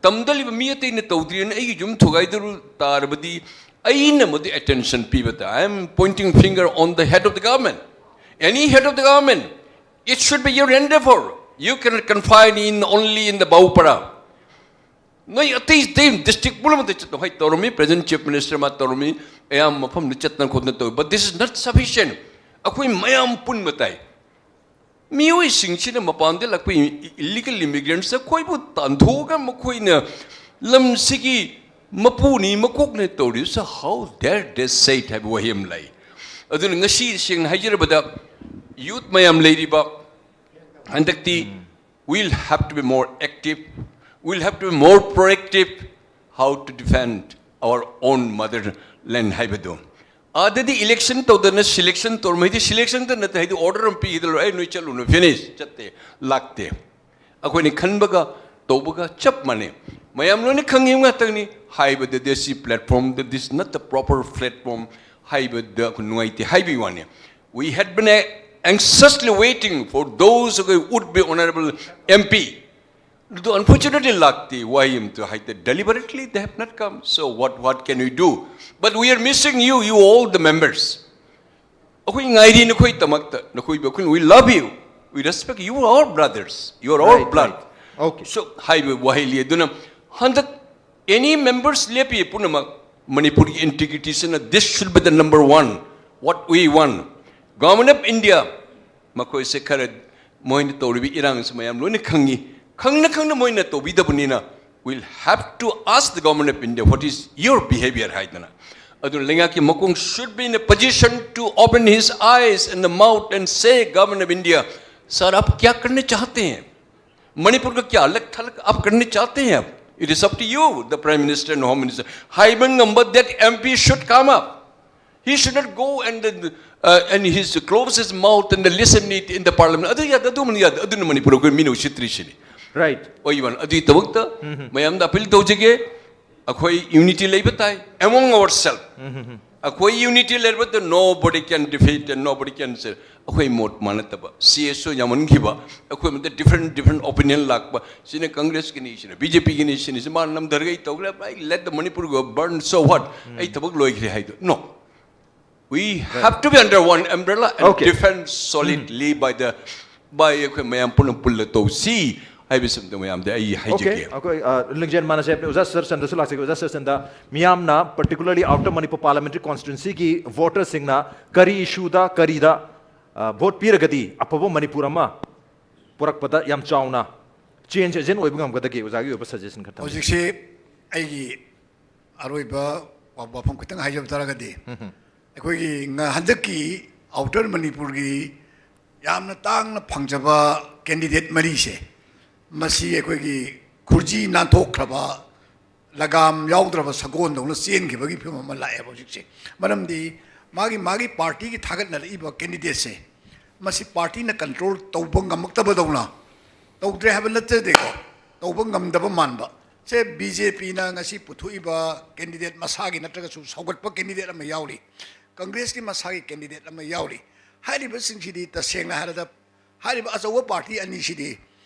ꯇꯝꯗ ꯂꯩꯕ ꯃꯤ ꯑꯇꯩꯅ ꯇꯧꯗ꯭ꯔꯤꯅ ꯑꯩꯒꯤ ꯌꯨꯝ ꯊꯨꯒꯥꯏꯗꯧꯔ ꯇꯥꯔꯕꯗꯤ ꯑꯩꯅ ꯃꯗꯨ ꯑꯦꯇꯦꯟꯁꯟ ꯄꯤꯕ ꯇꯥꯏ꯫ I am pointing finger on the head of the government. Any head of the government, it should be your endeavor. You cannot confine in only in the Baupara. ꯅꯣꯏ ꯑꯇꯩ ꯑꯇꯩ ꯗꯤꯁꯇ꯭ꯔꯤꯛ ꯄꯨꯝꯅꯃꯛꯇ ꯆꯠꯂꯣ꯫ ꯍꯣꯏ, ꯇꯧꯔꯝꯃꯤ, ꯄ꯭ꯔꯦꯖꯦꯟ ꯆꯤꯐ ꯃꯤꯅꯤꯁꯇꯔ ꯃꯥ ꯇꯧꯔꯝꯃꯤ, ꯑꯌꯥꯝꯕ ꯃꯐꯝꯗ ꯆꯠꯇꯅ ꯈꯣꯠꯇꯅ ꯇꯧꯏ, but this is not sufficient. ꯑꯩꯈꯣꯏ ꯃꯌꯥꯝ ꯄꯨꯟꯕ ꯇꯥꯏ꯫ ꯃꯤꯑꯣꯏꯁꯤꯡꯁꯤꯅ ꯃꯄꯥꯟꯗ ꯂꯥꯛꯄ ꯏꯂꯤꯒꯦꯜ ꯏꯃꯤꯒ꯭ꯔꯦꯟꯠꯁ ꯑꯩꯈꯣꯏꯕꯨ ꯇꯥꯟꯊꯣꯛꯑꯒ ꯃꯈꯣꯏꯅ ꯂꯝꯁꯤꯒꯤ ꯃꯄꯨꯅꯤ ꯃꯀꯣꯛꯅꯤ ꯇꯧꯔꯤꯕꯁꯤ, how dare they say it ꯍꯥꯏꯕ ꯋꯥꯍꯩ ꯑꯃ ꯂꯩ꯫ ꯑꯗꯨꯅ ꯉꯁꯤ ꯁꯦꯡꯅ ꯍꯥꯏꯖꯔꯕꯗ ꯌꯨꯠ ꯃꯌꯥꯝ ꯂꯩꯔꯤꯕ ꯍꯟꯗꯛꯇꯤ we'll have to be more active, we'll have to be more proactive, how to defend our own motherland ꯍꯥꯏꯕꯗꯨ꯫ ꯑꯥꯗꯗꯤ ꯏꯂꯦꯛꯁꯟ ꯇꯧꯗꯅ ꯁꯤꯂꯦꯛꯁꯟ ꯇꯧꯔꯝꯃꯤ, ꯍꯥꯏꯗꯤ ꯁꯤꯂꯦꯛꯁꯟꯗ ꯅꯠꯇꯦ, ꯍꯥꯏꯗꯤ ꯑꯣꯔꯗꯔ ꯑꯃ ꯄꯤꯈꯤꯗ ꯂꯣꯏꯔꯦ, "ꯑꯩ ꯅꯣꯏ ꯆꯠꯂꯨꯅꯨ, ꯐꯤꯅꯤꯁ", ꯆꯠꯇꯦ, ꯂꯥꯛꯇꯦ꯫ ꯑꯩꯈꯣꯏꯅ ꯈꯟꯕꯒ ꯇꯧꯕꯒ ꯆꯞ ꯃꯥꯟꯅꯩ꯫ ꯃꯌꯥꯝ ꯂꯣꯏꯅ ꯈꯪꯉꯤ ꯉꯥꯛꯇꯅꯤ꯫ ꯍꯥꯏꯕꯗꯗꯤ ꯑꯁꯤ ꯄ꯭ꯂꯦꯠꯐꯣꯔꯝꯗ, this is not the proper platform ꯍꯥꯏꯕꯗ ꯑꯩꯈꯣꯏ ꯅꯨꯡꯉꯥꯏꯇꯦ ꯍꯥꯏꯕꯒꯤ ꯋꯥꯅꯤ꯫ We had been anxiously waiting for those who would be honorable M P. ꯑꯗꯨ unfortunately ꯂꯥꯛꯇꯦ꯫ Why ꯑꯝꯇ ꯍꯥꯏꯗꯦ, deliberately they have not come. So what, what can we do? But we are missing you, you all the members. ꯑꯩꯈꯣꯏ ꯉꯥꯏꯔꯤ ꯅꯈꯣꯏꯗꯃꯛꯇ꯫ ꯅꯈꯣꯏꯕꯨ ꯑꯩꯈꯣꯏꯅ, we love you, we respect you, our brothers, you are our Right, blood. Right. Okay. So ꯍꯥꯏꯕ ꯋꯥꯍꯩ ꯂꯩ꯫ ꯑꯗꯨꯅ ꯍꯟꯗꯛ any members ꯂꯦꯞꯄꯤ ꯄꯨꯝꯅꯃꯛ ꯃꯅꯤꯄꯨꯔꯒꯤ ꯏꯟꯇꯤꯒ꯭ꯔꯤꯇꯤꯁꯤꯅ, this should be the number one, what we want. Government of India, ꯃꯈꯣꯏꯁꯦ ꯈꯔ ꯃꯣꯏꯅ ꯇꯧꯔꯤꯕ ꯏꯔꯥꯡꯁꯦ ꯃꯌꯥꯝ ꯂꯣꯏꯅ ꯈꯪꯉꯤ꯫ ꯈꯪꯅ ꯈꯪꯅ ꯃꯣꯏꯅ ꯇꯧꯕꯤꯗꯕꯅꯤꯅ We'll have to ask the government of India what is your behavior ꯍꯥꯏꯗꯅ꯫ ꯑꯗꯨꯅ ꯂꯩꯉꯥꯛꯀꯤ ꯃꯀꯣꯡ should be in a position to open his eyes and the mouth and say, Government of India, sir, आप क्या करने चाहते हैं? मणिपुर का क्या अलग थलग आप करने चाहते हैं? It is up to you, the Prime Minister and Home Minister. ꯍꯥꯏꯕ ꯉꯝꯕ that M P should come up. He should not go and, uh, and his close his mouth and listen it in the parliament. ꯑꯗꯨ ꯌꯥꯗꯦ, ꯑꯗꯨꯃꯅ ꯌꯥꯗꯦ, ꯑꯗꯨꯅ ꯃꯅꯤꯄꯨꯔ ꯑꯩꯈꯣꯏ ꯃꯤꯅ ꯎꯁꯤꯠꯇ꯭ꯔꯤꯁꯤꯅꯤ꯫ Right. ꯑꯣꯏꯕꯅ ꯑꯗꯨꯒꯤ ꯊꯕꯛꯇ ꯃꯌꯥꯝꯗ appeal ꯇꯧꯖꯒꯦ꯫ ꯑꯩꯈꯣꯏ unity ꯂꯩꯕ ꯇꯥꯏ among ourselves. ꯑꯩꯈꯣꯏ unity ꯂꯩꯔꯕꯗ nobody can defeat and nobody can say ꯑꯩꯈꯣꯏ ꯃꯣꯠ ꯃꯥꯟꯅꯗꯕ C S O ꯌꯥꯝꯃꯟꯈꯤꯕ ꯑꯩꯈꯣꯏ ꯃꯗ different different opinion ꯂꯥꯛꯄ ꯁꯤꯅ ꯀꯪꯒ꯭ꯔꯦꯁꯀꯤꯅꯤ ꯁꯤꯅ B J P ꯒꯤꯅꯤ ꯁꯤꯅꯤ ꯁꯤ ꯃꯥꯅ ꯅꯝꯊꯔꯒ ꯑꯩ ꯇꯧꯈ꯭ꯔꯦ I let the Manipur go burn so what ꯑꯩ ꯊꯕꯛ ꯂꯣꯏꯈ꯭ꯔꯦ ꯍꯥꯏꯗꯣ no. We have to be under one umbrella and Okay. Defend solidly by the by ꯑꯩꯈꯣꯏ ꯃꯌꯥꯝ ꯄꯨꯟꯅ ꯄꯨꯜꯂ ꯇꯧꯁꯤ ꯍꯥꯏꯕꯁꯤꯃꯇ ꯃꯌꯥꯝꯗ ꯑꯩ Okay, ꯍꯥꯏꯖꯒꯦ꯫ ꯑꯩꯈꯣꯏ ꯑ, ꯂꯤꯡꯖꯦꯜ ꯃꯥꯟꯅꯁꯦ ꯍꯥꯏꯕꯅꯤ꯫ ꯑꯣꯖꯥ ꯁꯔꯆꯟꯗꯁꯨ ꯂꯥꯛꯆꯒꯦ꯫ ꯑꯣꯖꯥ ꯁꯔꯆꯟꯗ, ꯃꯤꯌꯥꯝꯅ particularly Outer Manipur Parliamentary Constituencyꯒꯤ voterꯁꯤꯡꯅ ꯀꯔꯤ issueꯗ ꯀꯔꯤꯗ ꯚꯣꯠ ꯄꯤꯔꯒꯗꯤ ꯑꯐꯕ ꯃꯅꯤꯄꯨꯔ ꯑꯃ ꯄꯨꯔꯛꯄꯗ ꯌꯥꯝ ꯆꯥꯎꯅ change agent ꯑꯣꯏꯕ ꯉꯝꯒꯗꯒꯦ? ꯑꯣꯖꯥꯒꯤ ꯑꯣꯏꯕ suggestion ꯈꯔ ꯊꯝꯕꯤꯌꯨ꯫ ꯍꯧꯖꯤꯛꯁꯤ ꯑꯩꯒꯤ ꯑꯔꯣꯏꯕ ꯋꯥꯐꯝ ꯈꯤꯇꯪ ꯍꯥꯏꯖꯕ ꯇꯥꯔꯒꯗꯤ ꯑꯩꯈꯣꯏꯒꯤ ꯉ- ꯍꯟꯗꯛꯀꯤ ꯑꯥꯎꯇꯔ ꯃꯅꯤꯄꯨꯔꯒꯤ ꯌꯥꯝꯅ ꯇꯥꯡꯅ ꯐꯪꯖꯕ ꯀꯦꯟꯗꯤꯗꯦꯠ ꯃꯔꯤꯁꯦ ꯃꯁꯤ ꯑꯩꯈꯣꯏꯒꯤ ꯈꯨꯔꯖꯤ ꯅꯥꯟꯊꯣꯛꯈ꯭ꯔꯕ ꯂꯒꯥꯝ ꯌꯥꯎꯗ꯭ꯔꯕ ꯁꯒꯣꯜꯗꯧꯅ ꯆꯦꯟꯈꯤꯕꯒꯤ ꯐꯤꯕꯝ ꯑꯃ ꯂꯥꯛꯑꯦꯕ ꯍꯧꯖꯤꯛꯁꯦ꯫ ꯃꯔꯝꯗꯤ ꯃꯥꯒꯤ ꯃꯥꯒꯤ ꯄꯥꯔꯇꯤꯒꯤ ꯊꯥꯒꯠꯅꯔꯛꯏꯕ ꯀꯦꯟꯗꯤꯗꯦꯠꯁꯦ ꯃꯁꯤ ꯄꯥꯔꯇꯤꯅ ꯀꯟꯇ꯭ꯔꯣꯜ ꯇꯧꯕ ꯉꯝꯃꯛꯇꯕꯗꯧꯅ ꯇꯧꯗ꯭ꯔꯦ ꯍꯥꯏꯕ ꯅꯠꯆꯗꯦꯀꯣ, ꯇꯧꯕ ꯉꯝꯗꯕ ꯃꯥꯟꯕ꯫ ꯁꯦ ꯕꯤ ꯖꯦ ꯄꯤꯅ ꯉꯁꯤ ꯄꯨꯊꯣꯛꯏꯕ ꯀꯦꯟꯗꯤꯗꯦꯠ ꯃꯁꯥꯒꯤ ꯅꯠꯇ꯭ꯔꯒꯁꯨ ꯁꯧꯒꯠꯄ ꯀꯦꯟꯗꯤꯗꯦꯠ ꯑꯃ ꯌꯥꯎꯔꯤ, ꯀꯪꯒ꯭ꯔꯦꯁꯀꯤ ꯃꯁꯥꯒꯤ ꯀꯦꯟꯗꯤꯗꯦꯠ ꯑꯃ ꯌꯥꯎꯔꯤ꯫ ꯍꯥꯏꯔꯤꯕꯁꯤꯡꯁꯤꯗꯤ ꯇꯁꯦꯡꯅ ꯍꯥꯏꯔꯕꯗ ꯍꯥꯏꯔꯤꯕ ꯑꯆꯧꯕ ꯄꯥꯔꯇꯤ ꯑꯅꯤꯁꯤꯗꯤ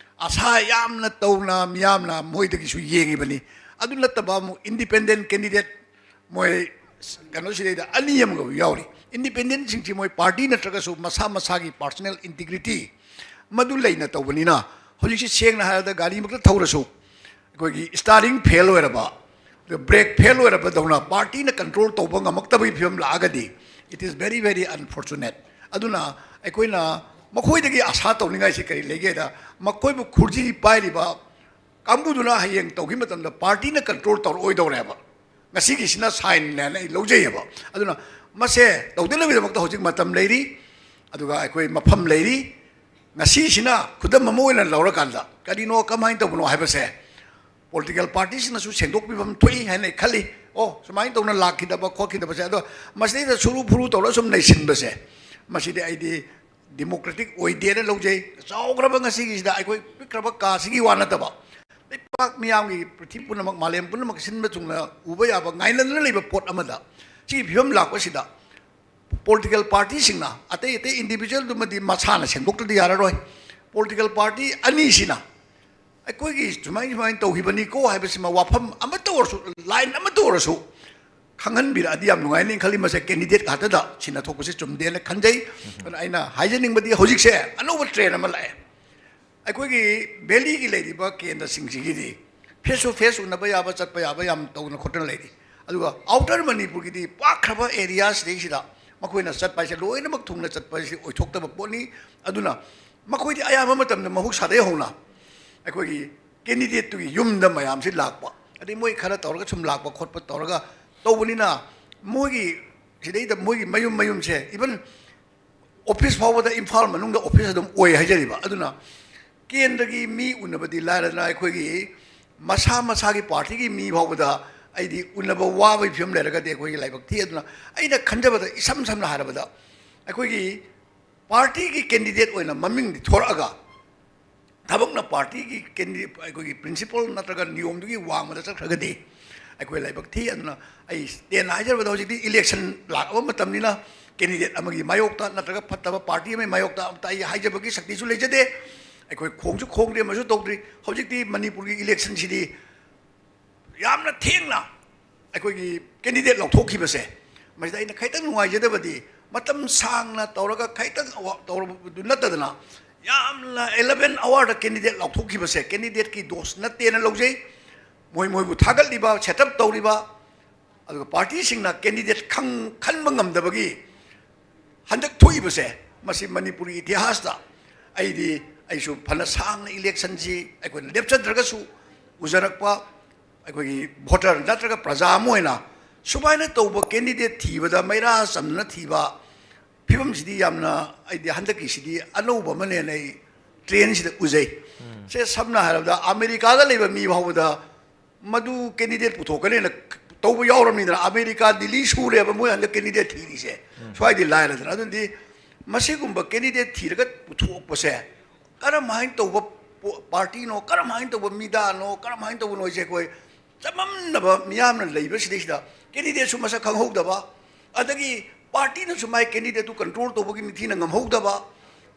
ꯑꯁꯥ ꯌꯥꯝꯅ ꯇꯧꯅ ꯃꯤꯌꯥꯝꯅ ꯃꯣꯏꯗꯒꯤꯁꯨ ꯌꯦꯡꯉꯤꯕꯅꯤ꯫ ꯑꯗꯨ ꯅꯠꯇꯕ ꯑꯃꯨꯛ ꯏꯟꯗꯤꯄꯦꯟꯗꯦꯟ ꯀꯦꯟꯗꯤꯗꯦꯠ ꯃꯣꯏ ꯀꯩꯅꯣꯁꯤꯗꯩꯗ ꯑꯅꯤ ꯑꯃꯒ ꯌꯥꯎꯔꯤ꯫ ꯏꯟꯗꯤꯄꯦꯟꯗꯦꯟꯁꯤꯡꯁꯤ ꯃꯣꯏ ꯄꯥꯔꯇꯤ ꯅꯠꯇ꯭ꯔꯒꯁꯨ ꯃꯁꯥ ꯃꯁꯥꯒꯤ ꯄꯥꯔꯁꯣꯅꯦꯜ ꯏꯟꯇꯤꯒ꯭ꯔꯤꯇꯤ ꯃꯗꯨ ꯂꯩꯅ ꯇꯧꯕꯅꯤꯅ ꯍꯧꯖꯤꯛꯁꯤ ꯁꯦꯡꯅ ꯍꯥꯏꯔꯕꯗ ꯒꯥꯔꯤꯃꯛꯇ ꯊꯧꯔꯁꯨ ꯑꯩꯈꯣꯏꯒꯤ ꯏꯁꯇꯥꯔꯤꯡ ꯐꯦꯜ ꯑꯣꯏꯔꯕ, ꯕ꯭ꯔꯦꯛ ꯐꯦꯜ ꯑꯣꯏꯔꯕꯗꯧꯅ ꯄꯥꯔꯇꯤꯅ ꯀꯟꯇ꯭ꯔꯣꯜ ꯇꯧꯕ ꯉꯝꯃꯛꯇꯕꯒꯤ ꯐꯤꯕꯝ ꯂꯥꯛꯑꯒꯗꯤ it is very very unfortunate꯫ ꯑꯗꯨꯅ ꯑꯩꯈꯣꯏꯅ ꯃꯈꯣꯏꯗꯒꯤ ꯑꯁꯥ ꯇꯧꯅꯤꯡꯉꯥꯏꯁꯤ ꯀꯔꯤ ꯂꯩꯒꯦꯗ ꯃꯈꯣꯏꯕꯨ ꯈꯨꯔꯖꯤ ꯄꯥꯏꯔꯤꯕ ꯀꯥꯡꯕꯨꯗꯨꯅ ꯍꯌꯦꯡ ꯇꯧꯈꯤꯕ ꯃꯇꯝꯗ ꯄꯥꯔꯇꯤꯅ ꯀꯟꯇ꯭ꯔꯣꯜ ꯇꯧꯔꯛꯑꯣꯏꯗꯧꯔꯦꯕ꯫ ꯉꯁꯤꯒꯤꯁꯤꯅ ꯁꯥꯏꯟꯅꯦꯅ ꯑꯩ ꯂꯧꯖꯩꯑꯕ꯫ ꯑꯗꯨꯅ ꯃꯁꯦ ꯇꯧꯗꯅꯕꯒꯤꯗꯃꯛꯇ ꯍꯧꯖꯤꯛ ꯃꯇꯝ ꯂꯩꯔꯤ, ꯑꯗꯨꯒ ꯑꯩꯈꯣꯏ ꯃꯐꯝ ꯂꯩꯔꯤ꯫ ꯉꯁꯤꯁꯤꯅ ꯈꯨꯗꯝ ꯑꯃ ꯑꯣꯏꯅ ꯂꯧꯔꯀꯥꯟꯗ ꯀꯔꯤꯅꯣ, ꯀꯃꯥꯏꯅ ꯇꯧꯕꯅꯣ ꯍꯥꯏꯕꯁꯦ ꯄꯣꯂꯤꯇꯤꯀꯦꯜ ꯄꯥꯔꯇꯤꯁꯤꯡꯅꯁꯨ ꯁꯦꯡꯗꯣꯛꯄꯤꯐꯝ ꯊꯣꯛꯏ ꯍꯥꯏꯅ ꯑꯩ ꯈꯜꯂꯤ꯫ ꯑꯣ, ꯁꯨꯃꯥꯏꯅ ꯇꯧꯅ ꯂꯥꯛꯈꯤꯗꯕ ꯈꯣꯠꯈꯤꯗꯕꯁꯦ, ꯑꯗꯣ ꯃꯁꯤꯗꯩꯗ ꯁꯨꯔꯨ ꯐꯨꯔꯨ ꯇꯧꯔꯒ ꯁꯨꯝ ꯂꯩꯁꯤꯟꯕꯁꯦ, ꯃꯁꯤꯗꯤ ꯑꯩꯗꯤ ꯗꯤꯃꯣꯀ꯭ꯔꯦꯇꯤꯛ ꯑꯣꯏꯗꯦꯅ ꯂꯧꯖꯩ꯫ ꯆꯥꯎꯈ꯭ꯔꯕ ꯉꯁꯤꯒꯤꯁꯤꯗ ꯑꯩꯈꯣꯏ ꯄꯤꯛꯈ꯭ꯔꯕ ꯀꯥꯁꯤꯒꯤ ꯋꯥ ꯅꯠꯇꯕ, ꯂꯩꯕꯥꯛ ꯃꯤꯌꯥꯝꯒꯤ, ꯄ꯭ꯔꯤꯊꯤꯕꯤ ꯄꯨꯝꯅꯃꯛ, ꯃꯥꯂꯦꯝ ꯄꯨꯝꯅꯃꯛ ꯁꯤꯟꯕ ꯊꯨꯡꯅ ꯎꯕ ꯌꯥꯕ, ꯉꯥꯏꯅꯗꯨꯅ ꯂꯩꯕ ꯄꯣꯠ ꯑꯃꯗ, ꯁꯤꯒꯤ ꯐꯤꯕꯝ ꯂꯥꯛꯄꯁꯤꯗ ꯄꯣꯂꯤꯇꯤꯀꯦꯜ ꯄꯥꯔꯇꯤꯁꯤꯡꯅ, ꯑꯇꯩ ꯑꯇꯩ ꯏꯟꯗꯤꯕꯤꯖꯨꯋꯦꯜꯗꯨꯃꯗꯤ ꯃꯁꯥꯅ ꯁꯦꯡꯗꯣꯛꯇ꯭ꯔꯗꯤ ꯌꯥꯔꯔꯣꯏ꯫ ꯄꯣꯂꯤꯇꯤꯀꯦꯜ ꯄꯥꯔꯇꯤ ꯑꯅꯤꯁꯤꯅ ꯑꯩꯈꯣꯏꯒꯤ ꯁꯨꯃꯥꯏ ꯁꯨꯃꯥꯏꯅ ꯇꯧꯈꯤꯕꯅꯤꯀꯣ ꯍꯥꯏꯕꯁꯤꯃ ꯋꯥꯐꯝ ꯑꯃꯠꯇ ꯑꯣꯏꯔꯁꯨ, ꯂꯥꯏꯟ ꯑꯃꯠꯇ ꯑꯣꯏꯔꯁꯨ ꯈꯪꯍꯟꯕꯤꯔꯛꯑꯗꯤ ꯌꯥꯝ ꯅꯨꯡꯉꯥꯏꯅꯤ ꯈꯜꯂꯤ꯫ ꯃꯁꯦ ꯀꯦꯟꯗꯤꯗꯦꯠ ꯉꯥꯛꯇꯗ ꯁꯤꯟꯅꯊꯣꯛꯄꯁꯦ ꯆꯨꯝꯗꯦꯅ ꯈꯟꯖꯩ꯫ ꯑꯗꯨꯅ ꯑꯩꯅ ꯍꯥꯏꯖꯅꯤꯡꯕꯗꯤ, ꯍꯧꯖꯤꯛꯁꯦ ꯑꯅꯧꯕ ꯇ꯭ꯔꯦꯟ ꯑꯃ ꯂꯥꯛꯑꯦ꯫ ꯑꯩꯈꯣꯏꯒꯤ ꯚꯦꯂꯤꯒꯤ ꯂꯩꯔꯤꯕ ꯀꯦꯟꯗ꯭ꯔꯁꯤꯡꯁꯤꯒꯤꯗꯤ ꯐꯦꯁ ꯇꯨ ꯐꯦꯁ ꯎꯅꯕ ꯌꯥꯕ, ꯆꯠꯄ ꯌꯥꯕ ꯌꯥꯝ ꯇꯧꯗꯅ ꯈꯣꯠꯇꯅ ꯂꯩꯔꯤ꯫ ꯑꯗꯨꯒ ꯑꯥꯎꯇꯔ ꯃꯅꯤꯄꯨꯔꯒꯤꯗꯤ ꯄꯥꯛꯈ꯭ꯔꯕ ꯑꯦꯔꯤꯌꯥꯁꯤꯗꯩꯁꯤꯗ ꯃꯈꯣꯏꯅ ꯆꯠꯄ ꯍꯥꯏꯁꯦ, ꯂꯣꯏꯅꯃꯛ ꯊꯨꯡꯅ ꯆꯠꯄ ꯍꯥꯏꯁꯤ ꯑꯣꯏꯊꯣꯛꯇꯕ ꯄꯣꯠꯅꯤ꯫ ꯑꯗꯨꯅ ꯃꯈꯣꯏꯗꯤ ꯑꯌꯥꯝꯕ ꯃꯇꯝꯗ ꯃꯍꯧꯁꯥꯗꯒꯤ ꯍꯧꯅ ꯑꯩꯈꯣꯏꯒꯤ ꯀꯦꯟꯗꯤꯗꯦꯠꯇꯨꯒꯤ ꯌꯨꯝꯗ ꯃꯌꯥꯝꯁꯤ ꯂꯥꯛꯄ, ꯑꯗꯩ ꯃꯣꯏ ꯈꯔ ꯇꯧꯔꯒ ꯁꯨꯝ ꯂꯥꯛꯄ ꯈꯣꯠꯄ ꯇꯧꯔꯒ ꯇꯧꯕꯅꯤꯅ, ꯃꯣꯏꯒꯤ ꯁꯤꯗꯩꯗ ꯃꯣꯏꯒꯤ ꯃꯌꯨꯝ ꯃꯌꯨꯝꯁꯦ, ꯏꯚꯟ ꯑꯣꯐꯤꯁ ꯐꯥꯎꯕꯗ ꯏꯝꯐꯥꯜ ꯃꯅꯨꯡꯗ ꯑꯣꯐꯤꯁ ꯑꯗꯨꯝ ꯑꯣꯏ ꯍꯥꯏꯖꯔꯤꯕ꯫ ꯑꯗꯨꯅ ꯀꯦꯟꯗ꯭ꯔꯒꯤ ꯃꯤ ꯎꯅꯕꯗꯤ ꯂꯥꯏꯔꯗꯅ, ꯑꯩꯈꯣꯏꯒꯤ ꯃꯁꯥ ꯃꯁꯥꯒꯤ ꯄꯥꯔꯇꯤꯒꯤ ꯃꯤ ꯐꯥꯎꯕꯗ ꯑꯩꯗꯤ ꯎꯅꯕ ꯋꯥꯕꯒꯤ ꯐꯤꯕꯝ ꯂꯩꯔꯒꯗꯤ ꯑꯩꯈꯣꯏꯒꯤ ꯂꯥꯏꯕꯛ ꯊꯤ꯫ ꯑꯗꯨꯅ ꯑꯩꯅ ꯈꯟꯖꯕꯗ, ꯏꯁꯝ ꯁꯝꯅ ꯍꯥꯏꯔꯕꯗ, ꯑꯩꯈꯣꯏꯒꯤ ꯄꯥꯔꯇꯤꯒꯤ ꯀꯦꯟꯗꯤꯗꯦꯠ ꯑꯣꯏꯅ ꯃꯃꯤꯡꯗꯤ ꯊꯣꯔꯛꯑꯒ, ꯊꯕꯛꯅ ꯄꯥꯔꯇꯤꯒꯤ ꯀꯦꯟꯗꯤ-, ꯑꯩꯈꯣꯏꯒꯤ ꯄ꯭ꯔꯤꯟꯁꯤꯄꯜ ꯅꯠꯇ꯭ꯔꯒ ꯅꯤꯌꯣꯝꯗꯨꯒꯤ ꯋꯥꯡꯃꯗ ꯆꯠꯈ꯭ꯔꯒꯗꯤ ꯑꯩꯈꯣꯏ ꯂꯥꯏꯕꯛ ꯊꯤ꯫ ꯑꯗꯨꯅ ꯑꯩ ꯇꯦꯟꯅ ꯍꯥꯏꯖꯔꯕꯗ, ꯍꯧꯖꯤꯛꯇꯤ ꯏꯂꯦꯛꯁꯟ ꯂꯥꯛꯂꯕ ꯃꯇꯝꯅꯤꯅ ꯀꯦꯟꯗꯤꯗꯦꯠ ꯑꯃꯒꯤ ꯃꯥꯌꯣꯛꯇ ꯅꯠꯇ꯭ꯔꯒ ꯐꯠꯇꯕ ꯄꯥꯔꯇꯤ ꯑꯃꯒꯤ ꯃꯥꯌꯣꯛꯇ ꯑꯝꯇ ꯑꯩ ꯍꯥꯏꯖꯕꯒꯤ ꯁꯛꯇꯤꯁꯨ ꯂꯩꯖꯗꯦ꯫ ꯑꯩꯈꯣꯏ ꯈꯣꯡꯁꯨ ꯈꯣꯡꯗꯦ, ꯑꯃꯁꯨ ꯇꯧꯗ꯭ꯔꯤ꯫ ꯍꯧꯖꯤꯛꯇꯤ ꯃꯅꯤꯄꯨꯔꯒꯤ ꯏꯂꯦꯛꯁꯟꯁꯤꯗꯤ ꯌꯥꯝꯅ ꯊꯦꯡꯅ ꯑꯩꯈꯣꯏꯒꯤ ꯀꯦꯟꯗꯤꯗꯦꯠ ꯂꯧꯊꯣꯛꯈꯤꯕꯁꯦ, ꯃꯁꯤꯗ ꯑꯩꯅ ꯈꯤꯇꯪ ꯅꯨꯡꯉꯥꯏꯖꯗꯕꯗꯤ, ꯃꯇꯝ ꯁꯥꯡꯅ ꯇꯧꯔꯒ ꯈꯤꯇꯪ ꯑꯋꯥ-, ꯇꯧꯔꯕꯗꯨ ꯅꯠꯇꯗꯅ, ꯌꯥꯝꯅ ꯑꯦꯂꯚꯦꯟ ꯑꯋꯥꯔꯗ ꯀꯦꯟꯗꯤꯗꯦꯠ ꯂꯧꯊꯣꯛꯈꯤꯕꯁꯦ ꯀꯦꯟꯗꯤꯗꯦꯠꯀꯤ ꯗꯣꯁ ꯅꯠꯇꯦꯅ ꯂꯧꯖꯩ꯫ ꯃꯣꯏ ꯃꯣꯏꯕꯨ ꯊꯥꯒꯠꯂꯤꯕ, ꯁꯦꯠ ꯑꯞ ꯇꯧꯔꯤꯕ, ꯑꯗꯨꯒ ꯄꯥꯔꯇꯤꯁꯤꯡꯅ ꯀꯦꯟꯗꯤꯗꯦꯠ ꯈꯪ-, ꯈꯟꯕ ꯉꯝꯗꯕꯒꯤ ꯍꯟꯗꯛ ꯊꯣꯛꯏꯕꯁꯦ, ꯃꯁꯤ ꯃꯅꯤꯄꯨꯔꯒꯤ ꯏꯇꯤꯍꯥꯁꯇ ꯑꯩꯗꯤ ꯑꯩꯁꯨ ꯐꯅ ꯁꯥꯡꯅ ꯏꯂꯦꯛꯁꯟꯁꯤ ꯑꯩꯈꯣꯏꯅ ꯂꯦꯞꯆꯗ꯭ꯔꯒꯁꯨ ꯎꯖꯔꯛꯄ ꯑꯩꯈꯣꯏꯒꯤ ꯚꯣꯇꯔ ꯅꯠꯇ꯭ꯔꯒ ꯄ꯭ꯔꯖꯥ ꯑꯃ ꯑꯣꯏꯅ ꯁꯨꯃꯥꯏꯅ ꯇꯧꯕ ꯀꯦꯟꯗꯤꯗꯦꯠ ꯊꯤꯕꯗ ꯃꯩꯔꯥ ꯆꯝꯅ ꯊꯤꯕ ꯐꯤꯕꯝꯁꯤꯗꯤ ꯌꯥꯝꯅ, ꯑꯩꯗꯤ ꯍꯟꯗꯛꯀꯤꯁꯤꯗꯤ ꯑꯅꯧꯕ ꯑꯃꯅꯦꯅ ꯑꯩ ꯇ꯭ꯔꯦꯟꯁꯤꯗ ꯎꯖꯩ꯫ ꯁꯦ ꯁꯝꯅ ꯍꯥꯏꯔꯕꯗ ꯑꯃꯦꯔꯤꯀꯥꯗ ꯂꯩꯕ ꯃꯤ ꯐꯥꯎꯕꯗ ꯃꯗꯨ ꯀꯦꯟꯗꯤꯗꯦꯠ ꯄꯨꯊꯣꯛꯀꯅꯦꯅ ꯇꯧꯕ ꯌꯥꯎꯔꯕꯅꯤꯗꯅ꯫ ꯑꯃꯦꯔꯤꯀꯥ ꯗꯤꯜꯂꯤ ꯁꯨꯔꯦꯕ ꯃꯣꯏ ꯍꯟꯗꯛ ꯀꯦꯟꯗꯤꯗꯦꯠ ꯊꯤꯔꯤꯁꯦ꯫ ꯁ꯭ꯋꯥꯏꯗꯤ ꯂꯥꯏꯔꯗꯅ꯫ ꯑꯗꯨꯗꯤ ꯃꯁꯤꯒꯨꯝꯕ ꯀꯦꯟꯗꯤꯗꯦꯠ ꯊꯤꯔꯒ ꯄꯨꯊꯣꯛꯄꯁꯦ ꯀꯔꯝꯍꯥꯏꯅ ꯇꯧꯕ ꯄꯣ-, ꯄꯥꯔꯇꯤꯅꯣ, ꯀꯔꯝꯍꯥꯏꯅ ꯇꯧꯕ ꯃꯤꯗꯥꯅꯣ, ꯀꯔꯝꯍꯥꯏꯅ ꯇꯧꯕꯅꯣ ꯍꯥꯏꯁꯦ ꯑꯩꯈꯣꯏ ꯆꯃꯝꯅꯕ ꯃꯤꯌꯥꯝꯅ ꯂꯩꯕ ꯁꯤꯗꯩꯁꯤꯗ ꯀꯦꯟꯗꯤꯗꯦꯠꯁꯨ ꯃꯁꯛ ꯈꯪꯍꯧꯗꯕ, ꯑꯗꯒꯤ ꯄꯥꯔꯇꯤꯅꯁꯨ ꯃꯥꯏ ꯀꯦꯟꯗꯤꯗꯦꯠꯇꯨ ꯀꯟꯇ꯭ꯔꯣꯜ ꯇꯧꯕꯒꯤ ꯅꯤꯡꯊꯤꯅ ꯉꯝꯍꯧꯗꯕ,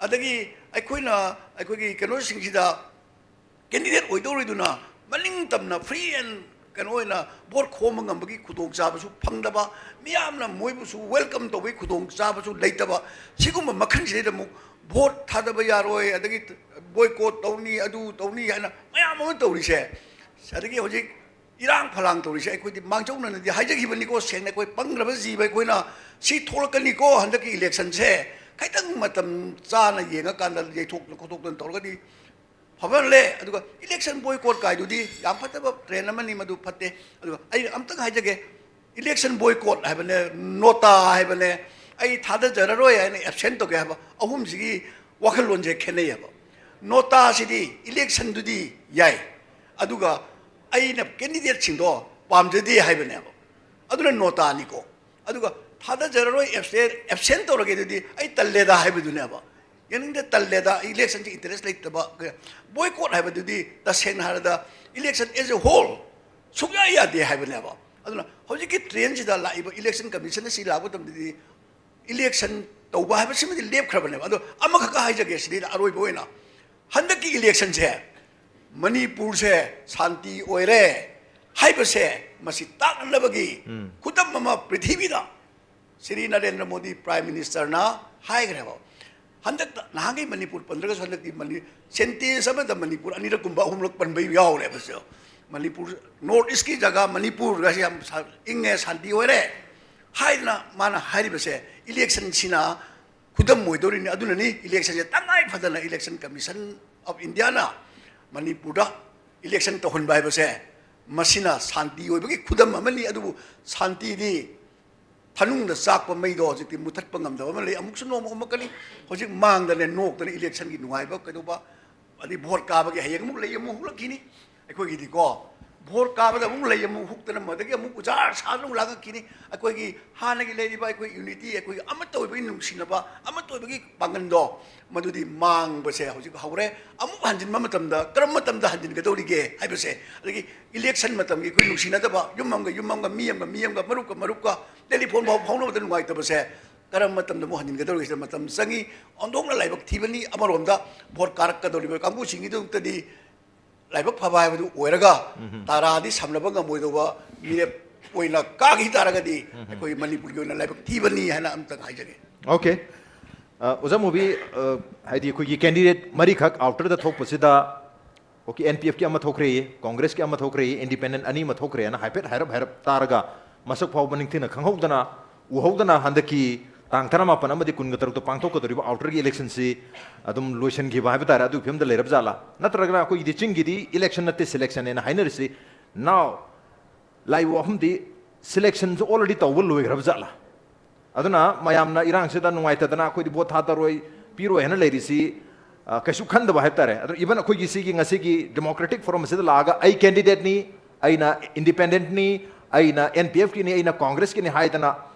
ꯑꯗꯒꯤ ꯑꯩꯈꯣꯏꯅ ꯑꯩꯈꯣꯏꯒꯤ ꯀꯩꯅꯣꯁꯤꯡꯁꯤꯗ ꯀꯦꯟꯗꯤꯗꯦꯠ ꯑꯣꯏꯗꯧꯔꯤꯗꯨꯅ ꯃꯅꯤꯡ ꯇꯝꯅ free and ꯀꯩꯅꯣ ꯑꯣꯏꯅ ꯚꯣꯠ ꯈꯣꯝꯕ ꯉꯝꯕꯒꯤ ꯈꯨꯗꯣꯡꯆꯥꯕꯁꯨ ꯐꯪꯗꯕ, ꯃꯤꯌꯥꯝꯅ ꯃꯣꯏꯕꯨꯁꯨ welcome ꯇꯧꯕꯒꯤ ꯈꯨꯗꯣꯡꯆꯥꯕꯁꯨ ꯂꯩꯇꯕ, ꯁꯤꯒꯨꯝꯕ ꯃꯈꯜꯁꯤꯗꯩꯗ ꯑꯃꯨꯛ ꯚꯣꯠ ꯊꯥꯗꯕ ꯌꯥꯔꯣꯏ, ꯑꯗꯒꯤ boycott ꯇꯧꯅꯤ, ꯑꯗꯨ ꯇꯧꯅꯤ ꯍꯥꯏꯅ ꯃꯌꯥꯝ ꯑꯃ ꯇꯧꯔꯤꯁꯦ, ꯑꯗꯒꯤ ꯍꯧꯖꯤꯛ ꯏꯔꯥꯡ ꯐꯂꯥꯡ ꯇꯧꯔꯤꯁꯦ ꯑꯩꯈꯣꯏꯗꯤ ꯃꯥꯡꯖꯧꯅꯅꯗꯤ ꯍꯥꯏꯖꯈꯤꯕꯅꯤꯀꯣ꯫ ꯁꯦꯡꯅ ꯑꯩꯈꯣꯏ ꯄꯪꯈ꯭ꯔꯕ ꯖꯤꯕ ꯑꯩꯈꯣꯏꯅ ꯁꯤ ꯊꯣꯛꯂꯛꯀꯅꯤꯀꯣ ꯍꯟꯗꯛꯀꯤ ꯏꯂꯦꯛꯁꯟꯁꯦ, ꯈꯤꯇꯪ ꯃꯇꯝ ꯆꯥꯅ ꯌꯦꯡꯉꯀꯥꯟꯗ ꯌꯩꯊꯣꯛꯇꯅ ꯈꯣꯠꯇꯣꯛꯇꯅ ꯇꯧꯔꯒꯗꯤ ꯐꯕ ꯂꯩ꯫ ꯑꯗꯨꯒ election boycott ꯀꯥꯏꯗꯨꯗꯤ ꯌꯥꯝ ꯐꯠꯇꯕ ꯇ꯭ꯔꯦꯟ ꯑꯃꯅꯤ, ꯃꯗꯨ ꯐꯠꯇꯦ꯫ ꯑꯗꯨꯒ ꯑꯩ ꯑꯝꯇꯪ ꯍꯥꯏꯖꯒꯦ, election boycott ꯍꯥꯏꯕꯅꯦ, ꯅꯣꯇꯥ ꯍꯥꯏꯕꯅꯦ, ꯑꯩ ꯊꯥꯗꯖꯔꯔꯣꯏ ꯍꯥꯏꯅ absent ꯇꯧꯒꯦ ꯍꯥꯏꯕ ꯑꯍꯨꯝꯁꯤꯒꯤ ꯋꯥꯈꯜꯂꯣꯟꯁꯦ ꯈꯦꯠꯅꯩꯌꯦꯕ꯫ ꯅꯣꯇꯥꯁꯤꯗꯤ electionꯗꯨꯗꯤ ꯌꯥꯏ, ꯑꯗꯨꯒ ꯑꯩꯅ candidateꯁꯤꯡꯗꯣ ꯄꯥꯝꯖꯗꯦ ꯍꯥꯏꯕꯅꯦꯕ, ꯑꯗꯨꯅ ꯅꯣꯇꯥꯅꯤꯀꯣ꯫ ꯑꯗꯨꯒ ꯊꯥꯗꯖꯔꯔꯣꯏ, abstain, abstain ꯇꯧꯔꯒꯦ ꯑꯗꯨꯗꯤ ꯑꯩ ꯇꯜꯂꯦꯗ ꯍꯥꯏꯕꯗꯨꯅꯦꯕ꯫ ꯌꯥꯅꯤꯡꯗꯦ, ꯇꯜꯂꯦꯗ, electionꯁꯦ interest ꯂꯩꯇꯕ꯫ Boycott ꯍꯥꯏꯕꯗꯨꯗꯤ ꯇꯁꯦꯡꯅ ꯍꯥꯏꯔꯕꯗ election as a whole ꯁꯨꯡꯌꯥ ꯌꯥꯗꯦ ꯍꯥꯏꯕꯅꯦꯕ꯫ ꯑꯗꯨꯅ ꯍꯧꯖꯤꯛꯀꯤ trendꯁꯤꯗ ꯂꯥꯛꯏꯕ election commission ꯑꯁꯤ ꯂꯥꯛꯄ ꯃꯇꯝꯗꯗꯤ election ꯇꯧꯕ ꯍꯥꯏꯕꯁꯤꯃꯗꯤ ꯂꯦꯞꯈ꯭ꯔꯕꯅꯦꯕ꯫ ꯑꯗꯣ ꯑꯃꯈꯛꯀ ꯍꯥꯏꯖꯒꯦ ꯁꯤꯗꯩꯗ ꯑꯔꯣꯏꯕ ꯑꯣꯏꯅ, ꯍꯟꯗꯛꯀꯤ electionꯁꯦ ꯃꯅꯤꯄꯨꯔꯁꯦ ꯁꯥꯟꯇꯤ ꯑꯣꯏꯔꯦ ꯍꯥꯏꯕꯁꯦ ꯃꯁꯤ ꯇꯥꯛꯅꯅꯕꯒꯤ ꯈꯨꯗꯝ ꯑꯃ ꯄ꯭ꯔꯤꯊꯤꯕꯤꯗ ꯁ꯭ꯔꯤ ꯅꯔꯦꯟꯗ꯭ꯔ ꯃꯣꯗꯤ Prime Ministerꯅ ꯍꯥꯏꯈ꯭ꯔꯦꯕ꯫ ꯍꯟꯗꯛꯇ ꯅꯍꯥꯟꯈꯩ ꯃꯅꯤꯄꯨꯔ ꯄꯟꯗ꯭ꯔꯒꯁꯨ ꯍꯟꯗꯛꯇꯤ ꯃꯅꯤ-, sentence ꯑꯃꯗ ꯃꯅꯤꯄꯨꯔ ꯑꯅꯤꯔꯛ ꯀꯨꯝꯕ ꯑꯍꯨꯝꯂꯛ ꯄꯟꯕ ꯌꯥꯎꯔꯦꯕ꯫ ꯁꯤꯗ ꯃꯅꯤꯄꯨꯔ, North Eastꯀꯤ ꯖꯒꯥ ꯃꯅꯤꯄꯨꯔꯒꯁꯦ ꯌꯥꯝ ꯁꯥ-, ꯏꯪꯉꯦ, ꯁꯥꯟꯇꯤ ꯑꯣꯏꯔꯦ ꯍꯥꯏꯗꯅ ꯃꯥꯅ ꯍꯥꯏꯔꯤꯕꯁꯦ electionꯁꯤꯅ ꯈꯨꯗꯝ ꯑꯣꯏꯗꯧꯔꯤꯅꯤ꯫ ꯑꯗꯨꯅꯅꯤ ꯏꯂꯦꯛꯁꯟꯁꯦ ꯇꯉꯥꯏ ꯐꯗꯅ Election Commission of Indiaꯅ ꯃꯅꯤꯄꯨꯔꯗ ꯏꯂꯦꯛꯁꯟ ꯇꯧꯍꯟꯕ ꯍꯥꯏꯕꯁꯦ, ꯃꯁꯤꯅ ꯁꯥꯟꯇꯤ ꯑꯣꯏꯕꯒꯤ ꯈꯨꯗꯝ ꯑꯃꯅꯤ꯫ ꯑꯗꯨꯕꯨ ꯁꯥꯟꯇꯤꯗꯤ ꯐꯅꯨꯡꯗ ꯆꯥꯛꯄ ꯃꯩꯗꯣ ꯍꯧꯖꯤꯛꯇꯤ ꯃꯨꯊꯠꯄ ꯉꯝꯗꯕ ꯑꯃ ꯂꯩ꯫ ꯑꯃꯨꯛꯁꯨ ꯅꯣꯡꯃ ꯎꯝꯃꯛꯀꯅꯤ꯫ ꯍꯧꯖꯤꯛ ꯃꯥꯡꯗꯅꯦ ꯅꯣꯛꯇꯅ ꯏꯂꯦꯛꯁꯟꯒꯤ ꯅꯨꯡꯉꯥꯏꯕ ꯀꯩꯗꯧꯕ, ꯑꯗꯩ ꯚꯣꯠ ꯀꯥꯕꯒꯤ ꯍꯌꯦꯡ ꯑꯃꯨꯛ ꯂꯩ ꯑꯃꯨꯛ ꯍꯨꯛꯂꯛꯈꯤꯅꯤ꯫ ꯑꯩꯈꯣꯏꯒꯤꯗꯤꯀꯣ, ꯚꯣꯠ ꯀꯥꯕꯗ ꯑꯃꯨꯛ ꯂꯩ ꯑꯃꯨꯛ ꯍꯨꯛꯇꯅ ꯃꯗꯒꯤ ꯑꯃꯨꯛ ꯎꯖꯥꯔ ꯁꯥꯗꯅ ꯑꯃꯨꯛ ꯂꯥꯡꯉꯛꯈꯤꯅꯤ꯫ ꯑꯩꯈꯣꯏꯒꯤ ꯍꯥꯟꯅꯒꯤ ꯂꯩꯔꯤꯕ ꯑꯩꯈꯣꯏ unity, ꯑꯩꯈꯣꯏꯒꯤ ꯑꯃꯠꯇ ꯑꯣꯏꯕꯒꯤ ꯅꯨꯡꯁꯤꯅꯕ, ꯑꯃꯠꯇ ꯑꯣꯏꯕꯒꯤ ꯄꯥꯡꯒꯜꯗꯣ, ꯃꯗꯨꯗꯤ ꯃꯥꯡꯕꯁꯦ ꯍꯧꯖꯤꯛ ꯍꯧꯔꯦ꯫ ꯑꯃꯨꯛ ꯍꯟꯖꯤꯟꯕ ꯃꯇꯝꯗ ꯀꯔꯝꯕ ꯃꯇꯝꯗ ꯍꯟꯖꯤꯟꯒꯗꯧꯔꯤꯒꯦ ꯍꯥꯏꯕꯁꯦ, ꯑꯗꯒꯤ ꯏꯂꯦꯛꯁꯟ ꯃꯇꯝꯒꯤ ꯑꯩꯈꯣꯏ ꯅꯨꯡꯁꯤꯅꯗꯕ, ꯌꯨꯝ ꯑꯃꯒ ꯌꯨꯝ ꯑꯃꯒ, ꯃꯤ ꯑꯃꯒ ꯃꯤ ꯑꯃꯒ, ꯃꯔꯨꯞꯀ ꯃꯔꯨꯞꯀ ꯇꯦꯂꯤꯐꯣꯟ ꯐꯥꯎ ꯐꯥꯎꯅꯕꯗ ꯅꯨꯡꯉꯥꯏꯇꯕꯁꯦ ꯀꯔꯝꯕ ꯃꯇꯝꯗ ꯑꯃꯨꯛ ꯍꯟꯖꯤꯟꯒꯗꯧꯔꯤꯒꯦ ꯍꯥꯏꯕꯗ ꯃꯇꯝ ꯆꯪꯉꯤ꯫ ꯑꯣꯟꯊꯣꯛꯅ ꯂꯥꯏꯕꯛ ꯊꯤꯕꯅꯤ꯫ ꯑꯃꯔꯣꯝꯗ ꯚꯣꯠ ꯀꯥꯔꯛꯀꯗꯧꯔꯤꯕ ꯀꯥꯡꯕꯨꯁꯤꯡꯒꯤꯗꯃꯛꯇꯗꯤ ꯂꯥꯏꯕꯛ ꯐꯕ ꯍꯥꯏꯕꯗꯨ ꯑꯣꯏꯔꯒ, ꯎꯝ꯫ ꯇꯥꯔꯥꯗꯤ ꯁꯝꯅꯕ ꯉꯝꯃꯣꯏꯗꯧꯕ ꯃꯤꯔꯦꯞ ꯑꯣꯏꯅ ꯀꯥꯈꯤ ꯇꯥꯔꯒꯗꯤ, ꯎꯝ꯫ ꯑꯩꯈꯣꯏ ꯃꯅꯤꯄꯨꯔꯒꯤ ꯑꯣꯏꯅ ꯂꯥꯏꯕꯛ ꯊꯤꯕꯅꯤ ꯍꯥꯏꯅ ꯑꯝꯇꯪ ꯍꯥꯏꯖꯒꯦ꯫ ꯑꯣꯀꯦ꯫ ꯑ, ꯑꯣꯖꯥ ꯃꯨꯕꯤ, ꯑ, ꯍꯥꯏꯗꯤ ꯑꯩꯈꯣꯏꯒꯤ candidate ꯃꯔꯤꯈꯛ outerꯗ ꯊꯣꯛꯄꯁꯤꯗ, ꯑꯣꯀꯦ, NPFꯀꯤ ꯑꯃ ꯊꯣꯛꯈ꯭ꯔꯦ, Congressꯀꯤ ꯑꯃ ꯊꯣꯛꯈ꯭ꯔꯦ, independent ꯑꯅꯤ ꯑꯃ ꯊꯣꯛꯈ꯭ꯔꯦꯅ ꯍꯥꯏꯐꯦꯠ ꯍꯥꯏꯔꯞ ꯍꯥꯏꯔꯞ ꯇꯥꯔꯒ, ꯃꯁꯛ ꯐꯥꯎꯕ ꯅꯤꯡꯊꯤꯅ ꯈꯪꯍꯧꯗꯅ, ꯎꯍꯧꯗꯅ ꯍꯟꯗꯛꯀꯤ ꯇꯥꯡ ꯇꯔꯥꯃꯥꯄꯟ ꯑꯃꯗꯤ ꯀꯨꯟꯒ ꯇꯔꯨꯛꯇ ꯄꯥꯡꯊꯣꯛꯀꯗꯧꯔꯤꯕ outerꯒꯤ electionꯁꯤ ꯑꯗꯨꯝ ꯂꯣꯏꯁꯤꯟꯈꯤꯕ ꯍꯥꯏꯕ ꯇꯥꯔꯦ꯫ ꯑꯗꯨꯒꯤ ꯐꯤꯕꯝꯗ ꯂꯩꯔꯕ ꯖꯥꯠꯂꯥ? ꯅꯠꯇ꯭ꯔꯒꯅ ꯑꯩꯈꯣꯏꯒꯤꯗꯤ ꯆꯤꯡꯒꯤꯗꯤ election ꯅꯠꯇꯦ, selectionꯅꯦꯅ ꯍꯥꯏꯅꯔꯤꯁꯤ, now ꯂꯥꯛꯏꯕ ꯋꯥꯐꯝꯗꯤ selectionꯁꯨ already ꯇꯧꯕ ꯂꯣꯏꯈ꯭ꯔꯕ ꯖꯥꯠꯂꯥ? ꯑꯗꯨꯅ ꯃꯌꯥꯝꯅ ꯏꯔꯥꯡꯁꯤꯗ ꯅꯨꯡꯉꯥꯏꯇꯗꯅ ꯑꯩꯈꯣꯏꯗꯤ ꯚꯣꯠ ꯊꯥꯗꯔꯣꯏ, ꯄꯤꯔꯣꯏ ꯍꯥꯏꯅ ꯂꯩꯔꯤꯁꯤ, ꯑ, ꯀꯩꯁꯨ ꯈꯟꯗꯕ ꯍꯥꯏꯕ ꯇꯥꯔꯦ꯫ ꯑꯗꯨꯅ even ꯑꯩꯈꯣꯏꯒꯤ ꯁꯤꯒꯤ ꯉꯁꯤꯒꯤ democratic forum ꯑꯁꯤꯗ ꯂꯥꯛꯑꯒ ꯑꯩ candidateꯅꯤ, ꯑꯩꯅ independentꯅꯤ, ꯑꯩꯅ NPFꯀꯤꯅꯤ, ꯑꯩꯅ Congressꯀꯤꯅꯤ ꯍꯥꯏꯗꯅ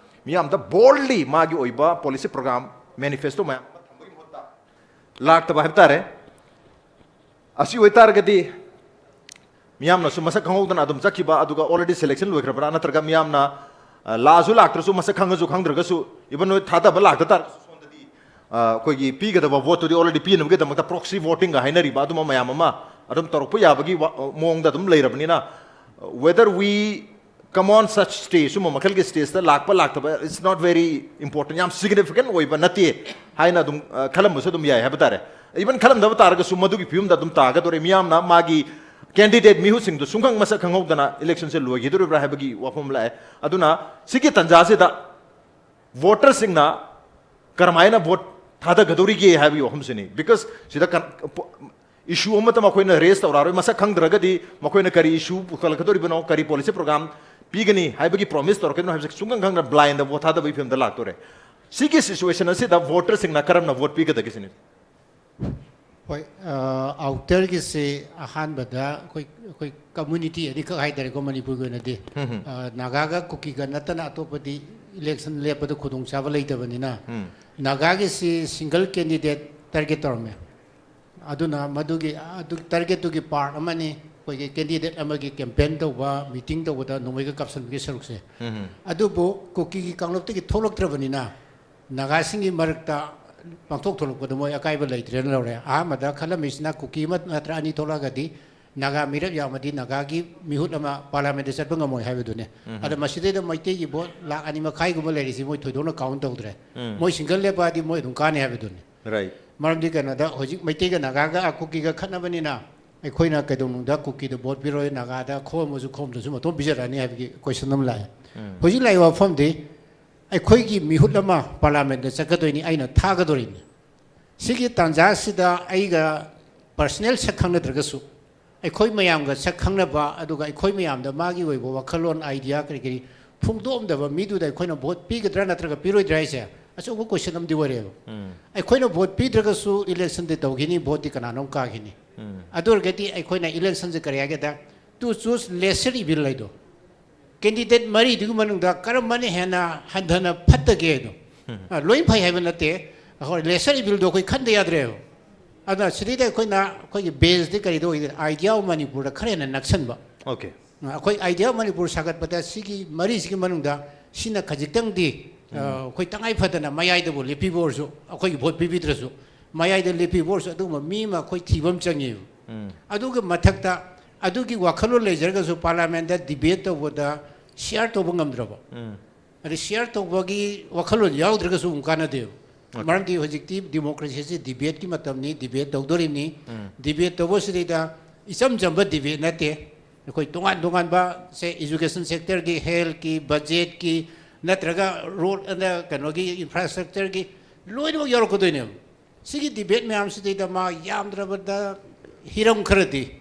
ꯃꯤꯌꯥꯝꯗ boldly ꯃꯥꯒꯤ ꯑꯣꯏꯕ policy program, manifesto ꯃꯌꯥꯝ ꯑꯃ ꯊꯝꯕꯒꯤ ꯃꯍꯨꯠꯇ ꯂꯥꯛꯇꯕ ꯍꯥꯏꯕ ꯇꯥꯔꯦ꯫ ꯑꯁꯤ ꯑꯣꯏꯇꯥꯔꯒꯗꯤ ꯃꯤꯌꯥꯝꯅꯁꯨ ꯃꯁꯛ ꯈꯪꯍꯧꯗꯅ ꯑꯗꯨꯝ ꯆꯠꯈꯤꯕ, ꯑꯗꯨꯒ already selection ꯂꯣꯏꯈ꯭ꯔꯕ꯭ꯔꯥ, ꯅꯠꯇ꯭ꯔꯒ ꯃꯤꯌꯥꯝꯅ, ꯑ, ꯂꯥꯛꯑꯁꯨ ꯂꯥꯛꯇ꯭ꯔꯁꯨ, ꯃꯁꯛ ꯈꯪꯉꯁꯨ ꯈꯪꯗ꯭ꯔꯒꯁꯨ, even ꯅꯣꯏ ꯊꯥꯗꯕ ꯂꯥꯛꯇ ꯇꯥꯔꯒꯁꯨ, ꯁꯣꯝꯗꯗꯤ, ꯑ, ꯑꯩꯈꯣꯏꯒꯤ ꯄꯤꯒꯗꯕ voteꯇꯨꯗꯤ already ꯄꯤꯅꯕꯒꯤꯗꯃꯛꯇ proxy votingꯒ ꯍꯥꯏꯅꯔꯤꯕ ꯑꯗꯨꯝꯕ ꯃꯌꯥꯝ ꯑꯃ ꯑꯗꯨꯝ ꯇꯧꯔꯛꯄ ꯌꯥꯕꯒꯤ ꯋꯥ-, ꯃꯑꯣꯡꯗ ꯑꯗꯨꯝ ꯂꯩꯔꯕꯅꯤꯅ, whether we come on such stage, ꯁꯨꯝꯕ ꯃꯈꯜꯒꯤ stageꯇ ꯂꯥꯛꯄ ꯂꯥꯛꯇꯕ, it's not very important, ꯌꯥꯝ significant ꯑꯣꯏꯕ ꯅꯠꯇꯦ ꯍꯥꯏꯅ ꯑꯗꯨꯝ, ꯑ, ꯈꯜꯂꯝꯕꯁꯨ ꯑꯗꯨꯝ ꯌꯥꯏ ꯍꯥꯏꯕ ꯇꯥꯔꯦ꯫ Even ꯈꯜꯂꯝꯗꯕ ꯇꯥꯔꯒꯁꯨ ꯃꯗꯨꯒꯤ ꯐꯤꯕꯝꯗ ꯑꯗꯨꯝ ꯇꯥꯒꯗꯧꯔꯦ꯫ ꯃꯤꯌꯥꯝꯅ ꯃꯥꯒꯤ candidate ꯃꯤꯍꯨꯠꯁꯤꯡꯗꯨ ꯁꯨꯡꯈꯪ ꯃꯁꯛ ꯈꯪꯍꯧꯗꯅ electionꯁꯦ ꯂꯣꯏꯈꯤꯗꯣꯔꯤꯕ꯭ꯔꯥ ꯍꯥꯏꯕꯒꯤ ꯋꯥꯐꯝ ꯂꯥꯛꯑꯦ꯫ ꯑꯗꯨꯅ ꯁꯤꯒꯤ ꯇꯥꯟꯖꯥꯁꯤꯗ voterꯁꯤꯡꯅ ꯀꯔꯝꯍꯥꯏꯅ ꯚꯣꯠ ꯊꯥꯗꯒꯗꯧꯔꯤꯒꯦ ꯍꯥꯏꯕꯒꯤ ꯋꯥꯐꯝꯁꯤꯅꯤ꯫ Because ꯁꯤꯗ ꯀꯟ-, ꯄꯣ-, issue ꯑꯃꯠꯇ ꯃꯈꯣꯏꯅ raise ꯇꯧꯔꯛꯑꯔꯣꯏ꯫ ꯃꯁꯛ ꯈꯪꯗ꯭ꯔꯒꯗꯤ ꯃꯈꯣꯏꯅ ꯀꯔꯤ issue ꯄꯨꯈꯠꯂꯛꯀꯗꯧꯔꯤꯕꯅꯣ, ꯀꯔꯤ policy program ꯄꯤꯒꯅꯤ ꯍꯥꯏꯕꯒꯤ promise ꯇꯧꯔꯛꯀꯗꯣꯏꯅꯣ ꯍꯥꯏꯕꯁꯦ ꯁꯨꯡꯈꯪ ꯈꯪꯗꯅ blind ꯗ ꯚꯣꯠ ꯊꯥꯗꯕꯒꯤ ꯐꯤꯕꯝꯗ ꯂꯥꯛꯇꯣꯔꯦ꯫ ꯁꯤꯒꯤ situation ꯑꯁꯤꯗ voter ꯁꯤꯡꯅ ꯀꯔꯝꯅ ꯚꯣꯠ ꯄꯤꯒꯗꯒꯦ ꯁꯤꯅꯤ꯫ ꯍꯣꯏ, ꯑꯥꯎꯇꯔꯒꯤꯁꯤ ꯑꯍꯥꯟꯕꯗ ꯑꯩꯈꯣꯏ ꯑꯩꯈꯣꯏ community ꯑꯅꯤꯈꯛ ꯍꯥꯏꯇꯥꯔꯦꯀꯣ ꯃꯅꯤꯄꯨꯔꯒꯤ ꯑꯣꯏꯅꯗꯤ꯫ ꯑ, ꯅꯥꯒꯥꯒ ꯀꯨꯀꯤꯒ ꯅꯠꯇꯅ ꯑꯇꯣꯞꯄꯗꯤ election ꯂꯦꯞꯄꯗ ꯈꯨꯗꯣꯡꯆꯥꯕ ꯂꯩꯇꯕꯅꯤꯅ, ꯅꯥꯒꯥꯒꯤꯁꯤ single candidate target ꯇꯧꯔꯝꯃꯦ꯫ ꯑꯗꯨꯅ ꯃꯗꯨꯒꯤ ꯑꯗꯨ target ꯇꯨꯒꯤ part ꯑꯃꯅꯤ ꯑꯩꯈꯣꯏꯒꯤ candidate ꯑꯃꯒꯤ campaign ꯇꯧꯕ, meeting ꯇꯧꯕꯗ ꯅꯣꯡꯃꯩꯒ ꯀꯥꯞꯁꯤꯟꯕꯒꯤ ꯁꯔꯨꯛꯁꯦ꯫ ꯑꯗꯨꯕꯨ ꯀꯨꯀꯤꯒꯤ ꯀꯥꯡꯂꯨꯞꯇꯒꯤ ꯊꯣꯛꯂꯛꯇ꯭ꯔꯕꯅꯤꯅ ꯅꯥꯒꯥꯁꯤꯡꯒꯤ ꯃꯔꯛꯇ ꯄꯥꯡꯊꯣꯛ ꯊꯣꯛꯂꯛꯄꯗ ꯃꯣꯏ ꯑꯀꯥꯏꯕ ꯂꯩꯇ꯭ꯔꯦꯅ ꯂꯧꯔꯦ꯫ ꯑꯍꯥꯟꯕꯗ ꯈꯜꯂꯝꯃꯤꯁꯤꯅ ꯀꯨꯀꯤ ꯑꯃ ꯅꯠꯇ꯭ꯔ ꯑꯅꯤ ꯊꯣꯛꯂꯛꯑꯒꯗꯤ ꯅꯥꯒꯥ ꯃꯤꯔꯦꯞ ꯌꯥꯝꯃꯗꯤ ꯅꯥꯒꯥꯒꯤ ꯃꯤꯍꯨꯠ ꯑꯃ parliament ꯇ ꯆꯠꯄ ꯉꯝꯃꯣꯏ ꯍꯥꯏꯕꯗꯨꯅꯦ꯫ ꯑꯗ ꯃꯁꯤꯗꯩꯗ ꯃꯩꯇꯩꯒꯤ vote ꯂꯥꯈ ꯑꯅꯤ ꯃꯈꯥꯏꯒꯨꯝꯕ ꯂꯩꯔꯤꯁꯤ ꯃꯣꯏ ꯊꯣꯏꯗꯣꯛꯅ count ꯇꯧꯗ꯭ꯔꯦ꯫ ꯃꯣꯏ single ꯂꯦꯞꯄꯛꯑꯗꯤ ꯃꯣꯏ ꯑꯗꯨꯝ ꯀꯥꯅꯤ ꯍꯥꯏꯕꯗꯨꯅꯤ꯫ Right. ꯃꯔꯝꯗꯤ ꯀꯩꯅꯣꯗ ꯍꯧꯖꯤꯛ ꯃꯩꯇꯩꯒ ꯅꯥꯒꯥꯒ ꯀꯨꯀꯤꯒ ꯈꯠꯅꯕꯅꯤꯅ ꯑꯩꯈꯣꯏꯅ ꯀꯩꯗꯧꯅꯨꯡꯗ ꯀꯨꯀꯤꯗ vote ꯄꯤꯔꯣꯏ, ꯅꯥꯒꯥꯗ ꯈꯣꯝꯃꯁꯨ ꯈꯣꯝꯗ꯭ꯔꯁꯨ ꯃꯇꯣꯝ ꯄꯤꯖꯔꯛꯑꯅꯤ ꯍꯥꯏꯕꯒꯤ question ꯑꯃ ꯂꯥꯛꯑꯦ꯫ ꯍꯧꯖꯤꯛ ꯂꯥꯛꯏꯕ ꯋꯥꯐꯝꯗꯤ ꯑꯩꯈꯣꯏꯒꯤ ꯃꯤꯍꯨꯠ ꯑꯃ parliament ꯇ ꯆꯠꯀꯗꯣꯏꯅꯤ, ꯑꯩꯅ ꯊꯥꯒꯗꯣꯔꯤꯅꯤ꯫ ꯁꯤꯒꯤ ꯇꯥꯟꯖꯥꯁꯤꯗ ꯑꯩꯒ personal ꯁꯛ ꯈꯪꯅꯗ꯭ꯔꯒꯁꯨ ꯑꯩꯈꯣꯏ ꯃꯌꯥꯝꯒ ꯁꯛ ꯈꯪꯅꯕ, ꯑꯗꯨꯒ ꯑꯩꯈꯣꯏ ꯃꯌꯥꯝꯗ ꯃꯥꯒꯤ ꯑꯣꯏꯕ ꯋꯥꯈꯜꯂꯣꯟ, idea ꯀꯔꯤ ꯀꯔꯤ ꯐꯣꯡꯗꯣꯛꯑꯝꯗꯕ ꯃꯤꯗꯨꯗ ꯑꯩꯈꯣꯏꯅ vote ꯄꯤꯒꯗ꯭ꯔꯥ ꯅꯠꯇ꯭ꯔꯒ ꯄꯤꯔꯣꯏꯗ꯭ꯔꯥ ꯍꯥꯏꯁꯦ ꯑꯆꯧꯕ question ꯑꯃꯗꯤ ꯑꯣꯏꯔꯦꯕ꯫ ꯑꯩꯈꯣꯏꯅ vote ꯄꯤꯗ꯭ꯔꯒꯁꯨ election ꯗꯤ ꯇꯧꯈꯤꯅꯤ, vote ꯇꯤ ꯀꯅꯥꯅꯣꯝ ꯀꯥꯈꯤꯅꯤ꯫ ꯑꯗꯨ ꯑꯣꯏꯔꯒꯗꯤ ꯑꯩꯈꯣꯏꯅ election ꯁꯦ ꯀꯔꯤ ꯍꯥꯏꯒꯦꯗ, to choose lesser evil ꯍꯥꯏꯗꯣ, candidate ꯃꯔꯤꯗꯨꯒꯤ ꯃꯅꯨꯡꯗ ꯀꯔꯝꯕꯅ ꯍꯦꯟꯅ ꯍꯟꯊꯅ ꯐꯠꯇꯒꯦ ꯍꯥꯏꯗꯣ꯫ ꯑ, ꯂꯣꯏ ꯐꯩ ꯍꯥꯏꯕ ꯅꯠꯇꯦ, ꯑꯩꯈꯣꯏ lesser evil ꯗꯣ ꯑꯩꯈꯣꯏ ꯈꯟꯗ ꯌꯥꯗ꯭ꯔꯦꯕ꯫ ꯑꯗꯨꯅ ꯁꯤꯗꯩꯗ ꯑꯩꯈꯣꯏꯅ ꯑꯩꯈꯣꯏꯒꯤ base ꯇꯤ ꯀꯔꯤꯗ ꯑꯣꯏꯒꯦ? Idea of ꯃꯅꯤꯄꯨꯔꯗ ꯈꯔ ꯍꯦꯟꯅ ꯅꯛꯁꯟꯕ꯫ Okay. ꯑ, ꯑꯩꯈꯣꯏ Idea of ꯃꯅꯤꯄꯨꯔ ꯁꯥꯒꯠꯄꯗ ꯁꯤꯒꯤ ꯃꯔꯤꯁꯤꯒꯤ ꯃꯅꯨꯡꯗ ꯁꯤꯅ ꯈꯖꯤꯛꯇꯪꯗꯤ, ꯑ, ꯑꯩꯈꯣꯏ ꯇꯉꯥꯏ ꯐꯗꯅ ꯃꯌꯥꯏꯗꯕꯨ ꯂꯦꯞꯄꯤꯕ ꯑꯣꯏꯔꯁꯨ, ꯑꯩꯈꯣꯏꯒꯤ vote ꯄꯤꯕꯤꯗ꯭ꯔꯁꯨ ꯃꯌꯥꯏꯗ ꯂꯦꯞꯄꯤꯕ ꯑꯣꯏꯔꯁꯨ ꯑꯗꯨꯒꯨꯝꯕ ꯃꯤ ꯑꯃ ꯑꯩꯈꯣꯏ ꯊꯤꯕ ꯑꯃ ꯆꯪꯉꯦꯕ꯫ ꯑꯗꯨꯒꯤ ꯃꯊꯛꯇ ꯑꯗꯨꯒꯤ ꯋꯥꯈꯜꯂꯣꯟ ꯂꯩꯖꯔꯒꯁꯨ parliament ꯇ debate ꯇꯧꯕꯗ share ꯇꯧꯕ ꯉꯝꯗ꯭ꯔꯕ꯫ ꯑꯗꯩ share ꯇꯧꯕꯒꯤ ꯋꯥꯈꯜꯂꯣꯟ ꯌꯥꯎꯗ꯭ꯔꯒꯁꯨ ꯑꯃꯨꯛ ꯀꯥꯟꯅꯗꯦꯕ꯫ ꯃꯔꯝꯗꯤ ꯍꯧꯖꯤꯛꯇꯤ democracy ꯁꯤ debate ꯀꯤ ꯃꯇꯝꯅꯤ, debate ꯇꯧꯗꯣꯔꯤꯕꯅꯤ꯫ Debate ꯇꯧꯕꯁꯤꯗꯩꯗ ꯏꯆꯝ ꯆꯝꯕ debate ꯅꯠꯇꯦ꯫ ꯑꯩꯈꯣꯏ ꯇꯣꯉꯥꯟ ꯇꯣꯉꯥꯟꯕ, ꯁꯦ, education sector ꯒꯤ, health ꯀꯤ, budget ꯀꯤ, ꯅꯠꯇ꯭ꯔꯒ road ꯑꯗ ꯀꯩꯅꯣꯒꯤ infrastructure ꯒꯤ ꯂꯣꯏꯅꯃꯛ ꯌꯥꯎꯔꯛꯀꯗꯣꯏꯅꯦꯕ꯫ ꯁꯤꯒꯤ ꯗꯤꯕꯦꯠ ꯃꯌꯥꯝꯁꯤꯗꯩꯗ ꯃꯥ ꯌꯥꯝꯗ꯭ꯔꯕꯗ ꯍꯤꯔꯝ ꯈꯔꯗꯤ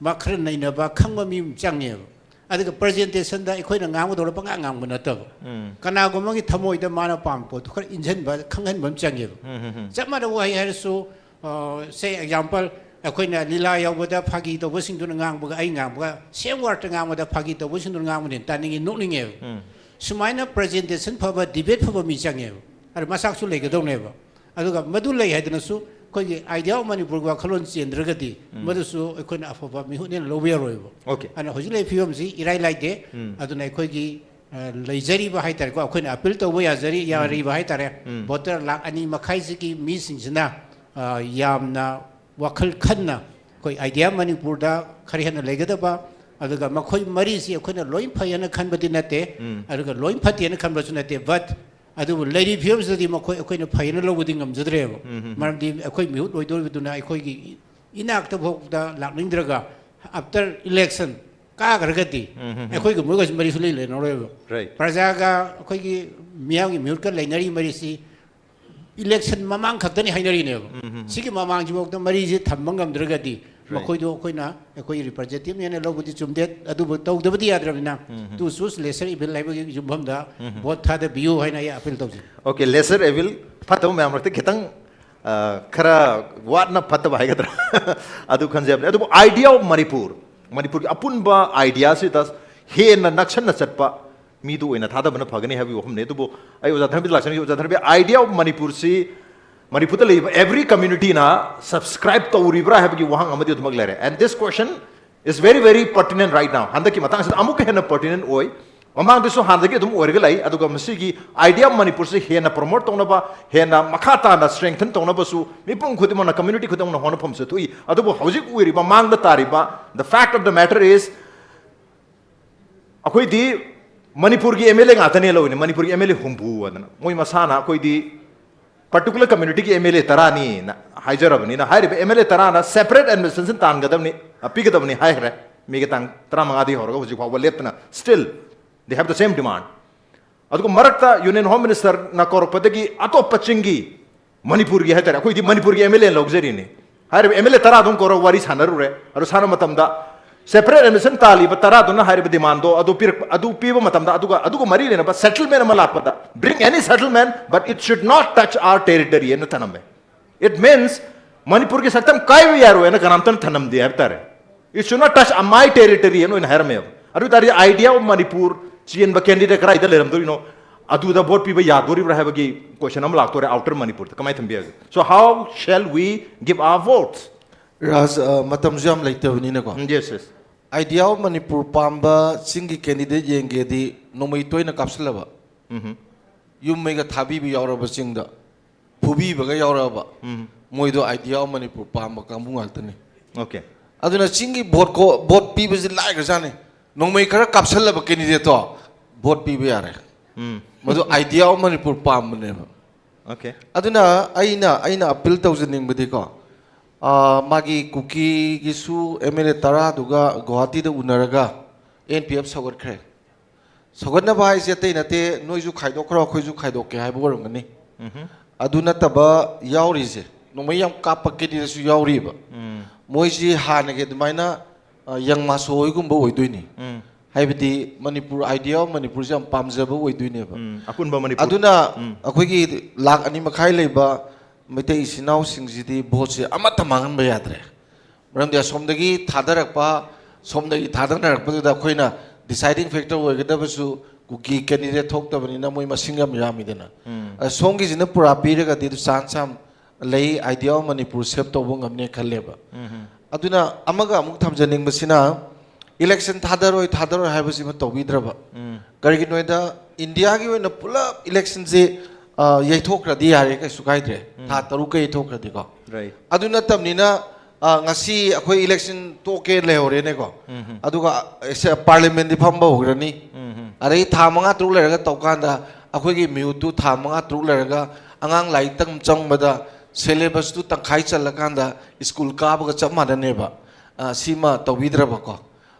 ꯃꯥ ꯈꯔ ꯅꯩꯅꯕ ꯈꯪꯕ ꯃꯤ ꯑꯃ ꯆꯪꯉꯦꯕ꯫ ꯑꯗꯨꯒ ꯄ꯭ꯔꯖꯦꯟꯇꯦꯁꯟꯗ ꯑꯩꯈꯣꯏꯅ ꯉꯥꯡꯒꯗꯧꯔ ꯄꯉꯥꯡ ꯉꯥꯡꯕ ꯅꯠꯇꯕ, ꯎꯝ꯫ ꯀꯅꯥꯒꯨꯝꯕ ꯑꯃꯒꯤ ꯊꯃꯣꯏꯗ ꯃꯥꯅ ꯄꯥꯝꯕ ꯄꯣꯠꯇꯨ ꯈꯔ ꯏꯟꯁꯤꯟꯕ, ꯈꯪꯍꯟꯕ ꯑꯃ ꯆꯪꯉꯦꯕ꯫ ꯎꯝ, ꯎꯝ, ꯎꯝ꯫ ꯆꯞ ꯃꯥꯟꯅꯕ ꯋꯥꯍꯩ ꯍꯥꯏꯔꯁꯨ, ꯁꯦ ꯑꯦꯛꯖꯥꯝꯄꯜ, ꯑꯩꯈꯣꯏꯅ ꯂꯤꯂꯥ ꯌꯥꯎꯕꯗ ꯐꯥꯒꯤ ꯇꯧꯕꯁꯤꯡꯗꯨꯅ ꯉꯥꯡꯕꯒ ꯑꯩ ꯉꯥꯡꯕꯒ, ꯁꯦꯝ ꯋꯥꯔꯗꯇ ꯉꯥꯡꯕꯗ ꯐꯥꯒꯤ ꯇꯧꯕꯁꯤꯡꯗꯨꯅ ꯉꯥꯡꯕꯅ ꯍꯦꯟꯅ ꯇꯥꯅꯤꯡꯉꯤ, ꯅꯣꯛꯅꯤꯡꯉꯦꯕ꯫ ꯎꯝ꯫ ꯁꯨꯃꯥꯏꯅ ꯄ꯭ꯔꯖꯦꯟꯇꯦꯁꯟ ꯐꯕ, ꯗꯤꯕꯦꯠ ꯐꯕ ꯃꯤ ꯆꯪꯉꯦꯕ꯫ ꯑꯗꯨ ꯃꯆꯥꯛꯁꯨ ꯂꯩꯒꯗꯧꯅꯦꯕ꯫ ꯑꯗꯨꯒ ꯃꯗꯨ ꯂꯩ ꯍꯥꯏꯗꯅꯁꯨ ꯑꯩꯈꯣꯏꯒꯤ Idea of Manipur ꯒꯤ ꯋꯥꯈꯜꯂꯣꯟ ꯆꯦꯟꯗ꯭ꯔꯒꯗꯤ, ꯎꯝ꯫ ꯃꯗꯨꯁꯨ ꯑꯩꯈꯣꯏꯅ ꯑꯐꯕ ꯃꯤꯍꯨꯠꯅꯦꯅ ꯂꯧꯕ ꯌꯥꯔꯣꯏꯕ꯫ ꯑꯣꯀꯦ꯫ ꯑꯗꯨꯅ ꯍꯧꯖꯤꯛ ꯂꯩꯔꯤꯕ ꯐꯤꯕꯝꯁꯤ ꯏꯔꯥꯏ ꯂꯥꯏꯗꯦ꯫ ꯎꯝ꯫ ꯑꯗꯨꯅ ꯑꯩꯈꯣꯏꯒꯤ, ꯑ, ꯂꯩꯖꯔꯤꯕ ꯍꯥꯏꯇꯥꯔꯦꯀꯣ, ꯑꯩꯈꯣꯏꯅ ꯑꯄꯤꯜ ꯇꯧꯕ ꯌꯥꯖꯔꯤ, ꯎꯝ꯫ ꯌꯥꯔꯤꯕ ꯍꯥꯏꯇꯥꯔꯦ, ꯎꯝ꯫ ꯚꯣꯇꯔ ꯂꯥꯈ ꯑꯅꯤ ꯃꯈꯥꯏꯁꯤꯒꯤ ꯃꯤꯁꯤꯡꯁꯤꯅ, ꯑ, ꯌꯥꯝꯅ ꯋꯥꯈꯜ ꯈꯟꯅ ꯑꯩꯈꯣꯏ Idea ꯃꯅꯤꯄꯨꯔꯗ ꯈꯔ ꯍꯦꯟꯅ ꯂꯩꯒꯗꯕ, ꯑꯗꯨꯒ ꯃꯈꯣꯏ ꯃꯔꯤꯁꯤ ꯑꯩꯈꯣꯏꯅ ꯂꯣꯏ ꯐꯩ ꯍꯥꯏꯅ ꯈꯟꯕꯗꯤ ꯅꯠꯇꯦ, ꯎꯝ꯫ ꯑꯗꯨꯒ ꯂꯣꯏ ꯐꯠꯇꯦ ꯍꯥꯏꯅ ꯈꯟꯕꯁꯨ ꯅꯠꯇꯦ, but ꯑꯗꯨꯕꯨ ꯂꯩꯔꯤꯕ ꯐꯤꯕꯝꯁꯤꯗꯗꯤ ꯃꯈꯣꯏ ꯑꯩꯈꯣꯏꯅ ꯐꯩ ꯍꯥꯏꯅ ꯂꯧꯕꯗꯤ ꯉꯝꯖꯗ꯭ꯔꯦꯕ꯫ ꯎꯝ, ꯎꯝ, ꯎꯝ꯫ ꯃꯔꯝꯗꯤ ꯑꯩꯈꯣꯏ ꯃꯤꯍꯨꯠ ꯑꯣꯏꯗꯧꯔꯤꯕꯗꯨꯅ ꯑꯩꯈꯣꯏꯒꯤ ꯏꯅꯥꯛꯇ ꯐꯥꯎꯗ ꯂꯥꯛꯅꯤꯡꯗ꯭ꯔꯒ, after election ꯀꯥꯈ꯭ꯔꯒꯗꯤ ꯎꯝ, ꯎꯝ, ꯎꯝ꯫ ꯑꯩꯈꯣꯏꯒ ꯃꯣꯏꯒꯁꯨ ꯃꯔꯤ ꯁꯨꯡꯂꯩ ꯂꯩꯅꯔꯣꯏꯕ꯫ Right꯫ ꯄ꯭ꯔꯖꯥꯒ ꯑꯩꯈꯣꯏꯒꯤ ꯃꯤꯌꯥꯝꯒꯤ ꯃꯤꯍꯨꯠꯀ ꯂꯩꯅꯔꯤ ꯃꯔꯤꯁꯤ election ꯃꯃꯥꯡ ꯈꯛꯇꯅꯤ ꯍꯥꯏꯅꯔꯤꯅꯦꯕ꯫ ꯎꯝ, ꯎꯝ, ꯎꯝ꯫ ꯁꯤꯒꯤ ꯃꯃꯥꯡꯁꯤꯐꯥꯎꯗ ꯃꯔꯤꯁꯤ ꯊꯝꯕ ꯉꯝꯗ꯭ꯔꯒꯗꯤ, right꯫ ꯃꯈꯣꯏꯗꯣ ꯑꯩꯈꯣꯏꯅ ꯑꯩꯈꯣꯏ representative ꯅꯦꯅ ꯂꯧꯕꯗꯤ ꯆꯨꯝꯗꯦ, ꯑꯗꯨꯕꯨ ꯇꯧꯗꯕꯗꯤ ꯌꯥꯗ꯭ꯔꯕꯅꯤꯅ, ꯎꯝ, ꯎꯝ꯫ To choose lesser evil ꯍꯥꯏꯕꯒꯤ ꯌꯨꯝꯐꯝꯗ ꯎꯝ, ꯎꯝ꯫ ꯚꯣꯠ ꯊꯥꯗꯕꯤꯌꯨ ꯍꯥꯏꯅ ꯑꯩ ꯑꯄꯤꯜ ꯇꯧꯖꯩ꯫ ꯑꯣꯀꯦ, lesser evil ꯐꯠꯇꯕ ꯃꯌꯥꯝ ꯃꯔꯛꯇ ꯈꯤꯇꯪ, ꯑ, ꯈꯔ ꯋꯥꯠꯅ ꯐꯠꯇꯕ ꯍꯥꯏꯒꯗ꯭ꯔꯥ? ꯑꯗꯨ ꯈꯟꯖꯕꯅꯦ꯫ ꯑꯗꯨꯕꯨ Idea of Manipur, ꯃꯅꯤꯄꯨꯔꯒꯤ ꯑꯄꯨꯟꯕ idea ꯁꯤꯗ ꯍꯦꯟꯅ ꯅꯛꯁꯟꯅ ꯆꯠꯄ ꯃꯤꯗꯨ ꯑꯣꯏꯅ ꯊꯥꯗꯕꯅ ꯐꯒꯅꯤ ꯍꯥꯏꯕꯒꯤ ꯋꯥꯐꯝꯅꯦ꯫ ꯑꯗꯨꯕꯨ ꯑꯩ ꯑꯣꯖꯥ ꯙꯔꯃꯕꯤꯔ ꯂꯥꯛꯁꯪꯒꯤ, ꯑꯣꯖꯥ ꯙꯔꯃꯕꯤꯔ, Idea of Manipur ꯁꯤ ꯃꯅꯤꯄꯨꯔꯗ ꯂꯩꯔꯤꯕ every community ꯅ subscribe ꯇꯧꯔꯤꯕ꯭ꯔꯥ ꯍꯥꯏꯕꯒꯤ ꯋꯥꯍꯪ ꯑꯃꯗꯤ ꯑꯗꯨꯃꯛ ꯂꯩꯔꯦ꯫ And this question is very, very pertinent right now. ꯍꯟꯗꯛꯀꯤ ꯃꯇꯥꯡꯁꯤꯗ ꯑꯃꯨꯛꯀ ꯍꯦꯟꯅ pertinent ꯑꯣꯏ꯫ ꯃꯃꯥꯡꯗꯁꯨ ꯍꯥꯟꯅꯗꯒꯤ ꯑꯗꯨꯝ ꯑꯣꯏꯔꯒ ꯂꯩ꯫ ꯑꯗꯨꯒ ꯃꯁꯤꯒꯤ Idea of Manipur ꯁꯤ ꯍꯦꯟꯅ promote ꯇꯧꯅꯕ, ꯍꯦꯟꯅ ꯃꯈꯥ ꯇꯥꯅ strengthen ꯇꯧꯅꯕꯁꯨ ꯃꯤꯄꯨꯝ ꯈꯨꯗꯤꯡꯃꯛꯅ, community ꯈꯨꯗꯤꯡꯃꯛꯅ ꯍꯣꯠꯅꯐꯝꯁꯨ ꯊꯣꯛꯏ꯫ ꯑꯗꯨꯕꯨ ꯍꯧꯖꯤꯛ ꯑꯣꯏꯔꯤꯕ, ꯃꯥꯡꯗ ꯇꯥꯔꯤꯕ, the fact of the matter is, ꯑꯩꯈꯣꯏꯗꯤ ꯃꯅꯤꯄꯨꯔꯒꯤ M L A ꯉꯥꯛꯇꯅꯦ ꯂꯧꯔꯤꯅꯦ, ꯃꯅꯤꯄꯨꯔꯒꯤ M L A ꯍꯨꯝꯐꯨ ꯑꯗꯨꯅ꯫ ꯃꯣꯏ ꯃꯁꯥꯅ ꯑꯩꯈꯣꯏꯗꯤ particular community ꯒꯤ M L A ꯇꯔꯥꯅꯤꯅ ꯍꯥꯏꯖꯔꯕꯅꯤꯅ, ꯍꯥꯏꯔꯤꯕ M L A ꯇꯔꯥꯅ separate administration ꯇꯥꯟꯒꯗꯕꯅꯤ, ꯑ, ꯄꯤꯒꯗꯕꯅꯤ ꯍꯥꯏꯈ꯭ꯔꯦ꯫ ꯃꯦꯒꯤ ꯇꯥꯡ ꯇꯔꯥꯃꯉꯥꯗꯒꯤ ꯍꯧꯔꯒ ꯍꯧꯖꯤꯛ ꯐꯥꯎꯕ ꯂꯦꯞꯇꯅ, still they have the same demand꯫ ꯑꯗꯨꯒ ꯃꯔꯛꯇ Union Home Minister ꯅ ꯀꯧꯔꯛꯄꯗꯒꯤ ꯑꯇꯣꯞꯄ ꯆꯤꯡꯒꯤ, ꯃꯅꯤꯄꯨꯔꯒꯤ ꯍꯥꯏꯇꯥꯔꯦ, ꯑꯩꯈꯣꯏꯗꯤ ꯃꯅꯤꯄꯨꯔꯒꯤ MLA ꯂꯧꯖꯔꯤꯅꯤ꯫ ꯍꯥꯏꯔꯤꯕ MLA ꯇꯔꯥꯗꯨꯝ ꯀꯧꯔꯒ ꯋꯥꯔꯤ ꯁꯥꯟꯅꯔꯨꯔꯦ꯫ ꯑꯗꯨ ꯁꯥꯟꯅꯕ ꯃꯇꯝꯗ separate admission ꯇꯥꯜꯂꯤꯕ ꯇꯔꯥꯗꯨꯅ ꯍꯥꯏꯔꯤꯕ demand ꯗꯣ ꯑꯗꯨ ꯄꯤꯔꯛꯄ, ꯑꯗꯨ ꯄꯤꯕ ꯃꯇꯝꯗ, ꯑꯗꯨꯒ ꯑꯗꯨꯒ ꯃꯔꯤ ꯂꯩꯅꯕ settlement ꯑꯃ ꯂꯥꯛꯄꯗ, "Bring any settlement, but it should not touch our territory" ꯍꯥꯏꯅ ꯊꯅꯝꯃꯦ꯫ It means ꯃꯅꯤꯄꯨꯔꯒꯤ ꯁꯛꯇꯝ ꯀꯥꯏꯕ ꯌꯥꯔꯣꯏ ꯍꯥꯏꯅ ꯀꯅꯥꯝꯇꯅ ꯊꯅꯝꯗꯦ ꯍꯥꯏꯕ ꯇꯥꯔꯦ꯫ "It should not touch my territory" ꯍꯥꯏꯅ ꯑꯣꯏꯅ ꯍꯥꯏꯔꯝꯃꯦꯕ꯫ ꯑꯗꯨ ꯑꯣꯏ ꯇꯥꯔꯗꯤ idea of ꯃꯅꯤꯄꯨꯔ ꯆꯦꯟꯕ candidate ꯀꯗꯥꯏꯗ ꯂꯩꯔꯝꯗꯣꯔꯤꯅꯣ, ꯑꯗꯨꯗ vote ꯄꯤꯕ ꯌꯥꯗꯣꯔꯤꯕ꯭ꯔꯥ ꯍꯥꯏꯕꯒꯤ question ꯑꯃ ꯂꯥꯛꯇꯣꯔꯦ, outer ꯃꯅꯤꯄꯨꯔꯗ ꯀꯃꯥꯏꯅ ꯊꯝꯕꯤ ꯌꯥꯒꯦ? So how shall we give our votes? ꯔꯥꯖ, ꯑ, ꯃꯇꯝꯁꯨ ꯌꯥꯝ ꯂꯩꯇꯕꯅꯤꯅꯀꯣ꯫ ꯎꯝ, yes, yes. Idea of Manipur ꯄꯥꯝꯕ ꯆꯤꯡꯒꯤ candidate ꯌꯦꯡꯒꯦꯗꯤ ꯅꯣꯡꯃꯩ ꯇꯣꯏꯅ ꯀꯥꯞꯁꯤꯜꯂꯕ, ꯎꯝ꯫ ꯌꯨꯝ ꯃꯩꯒ ꯊꯥꯕꯤꯕ ꯌꯥꯎꯔꯕ ꯆꯤꯡꯗ, ꯐꯨꯕꯤꯕꯒ ꯌꯥꯎꯔꯛꯑꯕ, ꯎꯝ꯫ ꯃꯣꯏꯗꯣ idea of ꯃꯅꯤꯄꯨꯔ ꯄꯥꯝꯕ ꯀꯥꯡꯕꯨ ꯉꯥꯛꯇꯅꯤ꯫ Okay. ꯑꯗꯨꯅ ꯆꯤꯡꯒꯤ vote ꯀꯣ, vote ꯄꯤꯕꯁꯤ ꯂꯥꯏꯈ꯭ꯔꯖꯥꯠꯅꯤ꯫ ꯅꯣꯡꯃꯩ ꯈꯔ ꯀꯥꯞꯁꯤꯜꯂꯕ candidate ꯇꯣ vote ꯄꯤꯕ ꯌꯥꯔꯦ꯫ ꯎꯝ꯫ ꯃꯗꯨ idea of ꯃꯅꯤꯄꯨꯔ ꯄꯥꯝꯕꯅꯦꯕ꯫ Okay. ꯑꯗꯨꯅ ꯑꯩꯅ, ꯑꯩꯅ appeal ꯇꯧꯖꯅꯤꯡꯕꯗꯤꯀꯣ, ꯑꯥ, ꯃꯥꯒꯤ ꯀꯨꯀꯤꯒꯤꯁꯨ MLA ꯇꯔꯥꯗꯨꯒ ꯒꯨꯋꯥꯍꯥꯇꯤꯗ ꯎꯅꯔꯒ NPF ꯁꯧꯒꯠꯈ꯭ꯔꯦ꯫ ꯁꯧꯒꯠꯅꯕ ꯍꯥꯏꯁꯦ ꯑꯇꯩ ꯅꯠꯇꯦ, ꯅꯣꯏꯁꯨ ꯈꯥꯏꯗꯣꯛꯈ꯭ꯔꯣ, ꯑꯩꯈꯣꯏꯁꯨ ꯈꯥꯏꯗꯣꯛꯀꯦ ꯍꯥꯏꯕ ꯑꯣꯏꯔꯝꯒꯅꯤ꯫ ꯎꯝ꯫ ꯑꯗꯨ ꯅꯠꯇꯕ ꯌꯥꯎꯔꯤꯁꯦ, ꯅꯣꯡꯃꯩ ꯌꯥꯝ ꯀꯥꯞꯄ candidate ꯁꯨ ꯌꯥꯎꯔꯤꯕ꯫ ꯎꯝ꯫ ꯃꯣꯏꯁꯤ ꯍꯥꯟꯅꯒꯤ ꯑꯗꯨꯃꯥꯏꯅ, ꯑ, ꯌꯪꯃꯥꯁꯣ ꯍꯣꯏꯒꯨꯝꯕ ꯑꯣꯏꯗꯣꯏꯅꯤ꯫ ꯎꯝ꯫ ꯍꯥꯏꯕꯗꯤ ꯃꯅꯤꯄꯨꯔ, idea of ꯃꯅꯤꯄꯨꯔꯁꯦ ꯌꯥꯝ ꯄꯥꯝꯖꯕ ꯑꯣꯏꯗꯣꯏꯅꯦꯕ꯫ ꯎꯝ, ꯑꯄꯨꯟꯕ ꯃꯅꯤꯄꯨꯔ꯫ ꯑꯗꯨꯅ ꯎꯝ꯫ ꯑꯩꯈꯣꯏꯒꯤ ꯂꯥꯛ ꯑꯅꯤ ꯃꯈꯥꯏ ꯂꯩꯕ ꯃꯩꯇꯩ ꯏꯆꯤꯟ ꯏꯅꯥꯎꯁꯤꯡꯁꯤꯗꯤ vote ꯁꯦ ꯑꯃꯠꯇ ꯃꯥꯡꯍꯟꯕ ꯌꯥꯗ꯭ꯔꯦ꯫ ꯃꯔꯝꯗꯤ ꯑꯁꯣꯝꯗꯒꯤ ꯊꯥꯗꯔꯛꯄ, ꯁꯣꯝꯗꯒꯤ ꯊꯥꯗꯅꯔꯛꯄꯗꯨꯗ ꯑꯩꯈꯣꯏꯅ deciding factor ꯑꯣꯏꯒꯗꯕꯁꯨ ꯀꯨꯀꯤ candidate ꯊꯣꯛꯇꯕꯅꯤꯅ ꯃꯣꯏ ꯃꯁꯤꯡ ꯌꯥꯝ ꯌꯥꯝꯃꯤꯗꯅ꯫ ꯎꯝ꯫ ꯑ, ꯁꯣꯝꯒꯤꯁꯤꯅ ꯄꯨꯔꯥ ꯄꯤꯔꯒꯗꯤ ꯑꯗꯨ chance ꯌꯥꯝ ꯂꯩ, idea of ꯃꯅꯤꯄꯨꯔ shape ꯇꯧꯕ ꯉꯝꯅꯦ ꯈꯜꯂꯦꯕ꯫ ꯎꯝ꯫ ꯑꯗꯨꯅ ꯑꯃꯒ ꯑꯃꯨꯛ ꯊꯝꯖꯅꯤꯡꯕꯁꯤꯅ, election ꯊꯥꯗꯔꯣꯏ, ꯊꯥꯗꯔꯣꯏ ꯍꯥꯏꯕꯁꯤꯃ ꯇꯧꯕꯤꯗ꯭ꯔꯕ꯫ ꯎꯝ꯫ ꯀꯔꯤꯒꯤꯅꯣ ꯍꯥꯏꯗ, ꯏꯟꯗꯤꯌꯥꯒꯤ ꯑꯣꯏꯅ ꯄꯨꯂꯞ election ꯁꯦ, ꯑ, ꯌꯩꯊꯣꯛꯈ꯭ꯔꯗꯤ ꯌꯥꯔꯦ, ꯀꯩꯁꯨ ꯀꯥꯏꯗ꯭ꯔꯦ꯫ ꯎꯝ꯫ ꯊꯥ ꯇꯔꯨꯛꯀ ꯌꯩꯊꯣꯛꯈ꯭ꯔꯗꯤꯀꯣ꯫ Right. ꯑꯗꯨ ꯅꯠꯇꯕꯅꯤꯅ, ꯑ, ꯉꯁꯤ ꯑꯩꯈꯣꯏ election ꯇꯣꯛꯀꯦ ꯂꯩꯍꯧꯔꯦꯅꯦꯀꯣ꯫ ꯎꯝ꯫ ꯑꯗꯨꯒ, ꯑ, ꯁꯦ, parliament ꯗꯤ ꯐꯝꯕ ꯍꯧꯈ꯭ꯔꯅꯤ꯫ ꯎꯝ꯫ ꯑꯗꯩ ꯊꯥ ꯃꯉꯥ ꯇꯔꯨꯛ ꯂꯩꯔꯒ ꯇꯧꯀꯥꯟꯗ ꯑꯩꯈꯣꯏꯒꯤ ꯃꯤꯍꯨꯠꯇꯨ ꯊꯥ ꯃꯉꯥ ꯇꯔꯨꯛ ꯂꯩꯔꯒ ꯑꯉꯥꯡ ꯂꯥꯏꯔꯤꯛ ꯇꯝ ꯆꯪꯕꯗ syllabus ꯇꯨ ꯇꯪꯈꯥꯏ ꯆꯜꯂꯀꯥꯟꯗ school ꯀꯥꯕꯒ ꯆꯞ ꯃꯥꯟꯅꯅꯦꯕ꯫ ꯑ, ꯁꯤꯃ ꯇꯧꯕꯤꯗ꯭ꯔꯕꯀꯣ꯫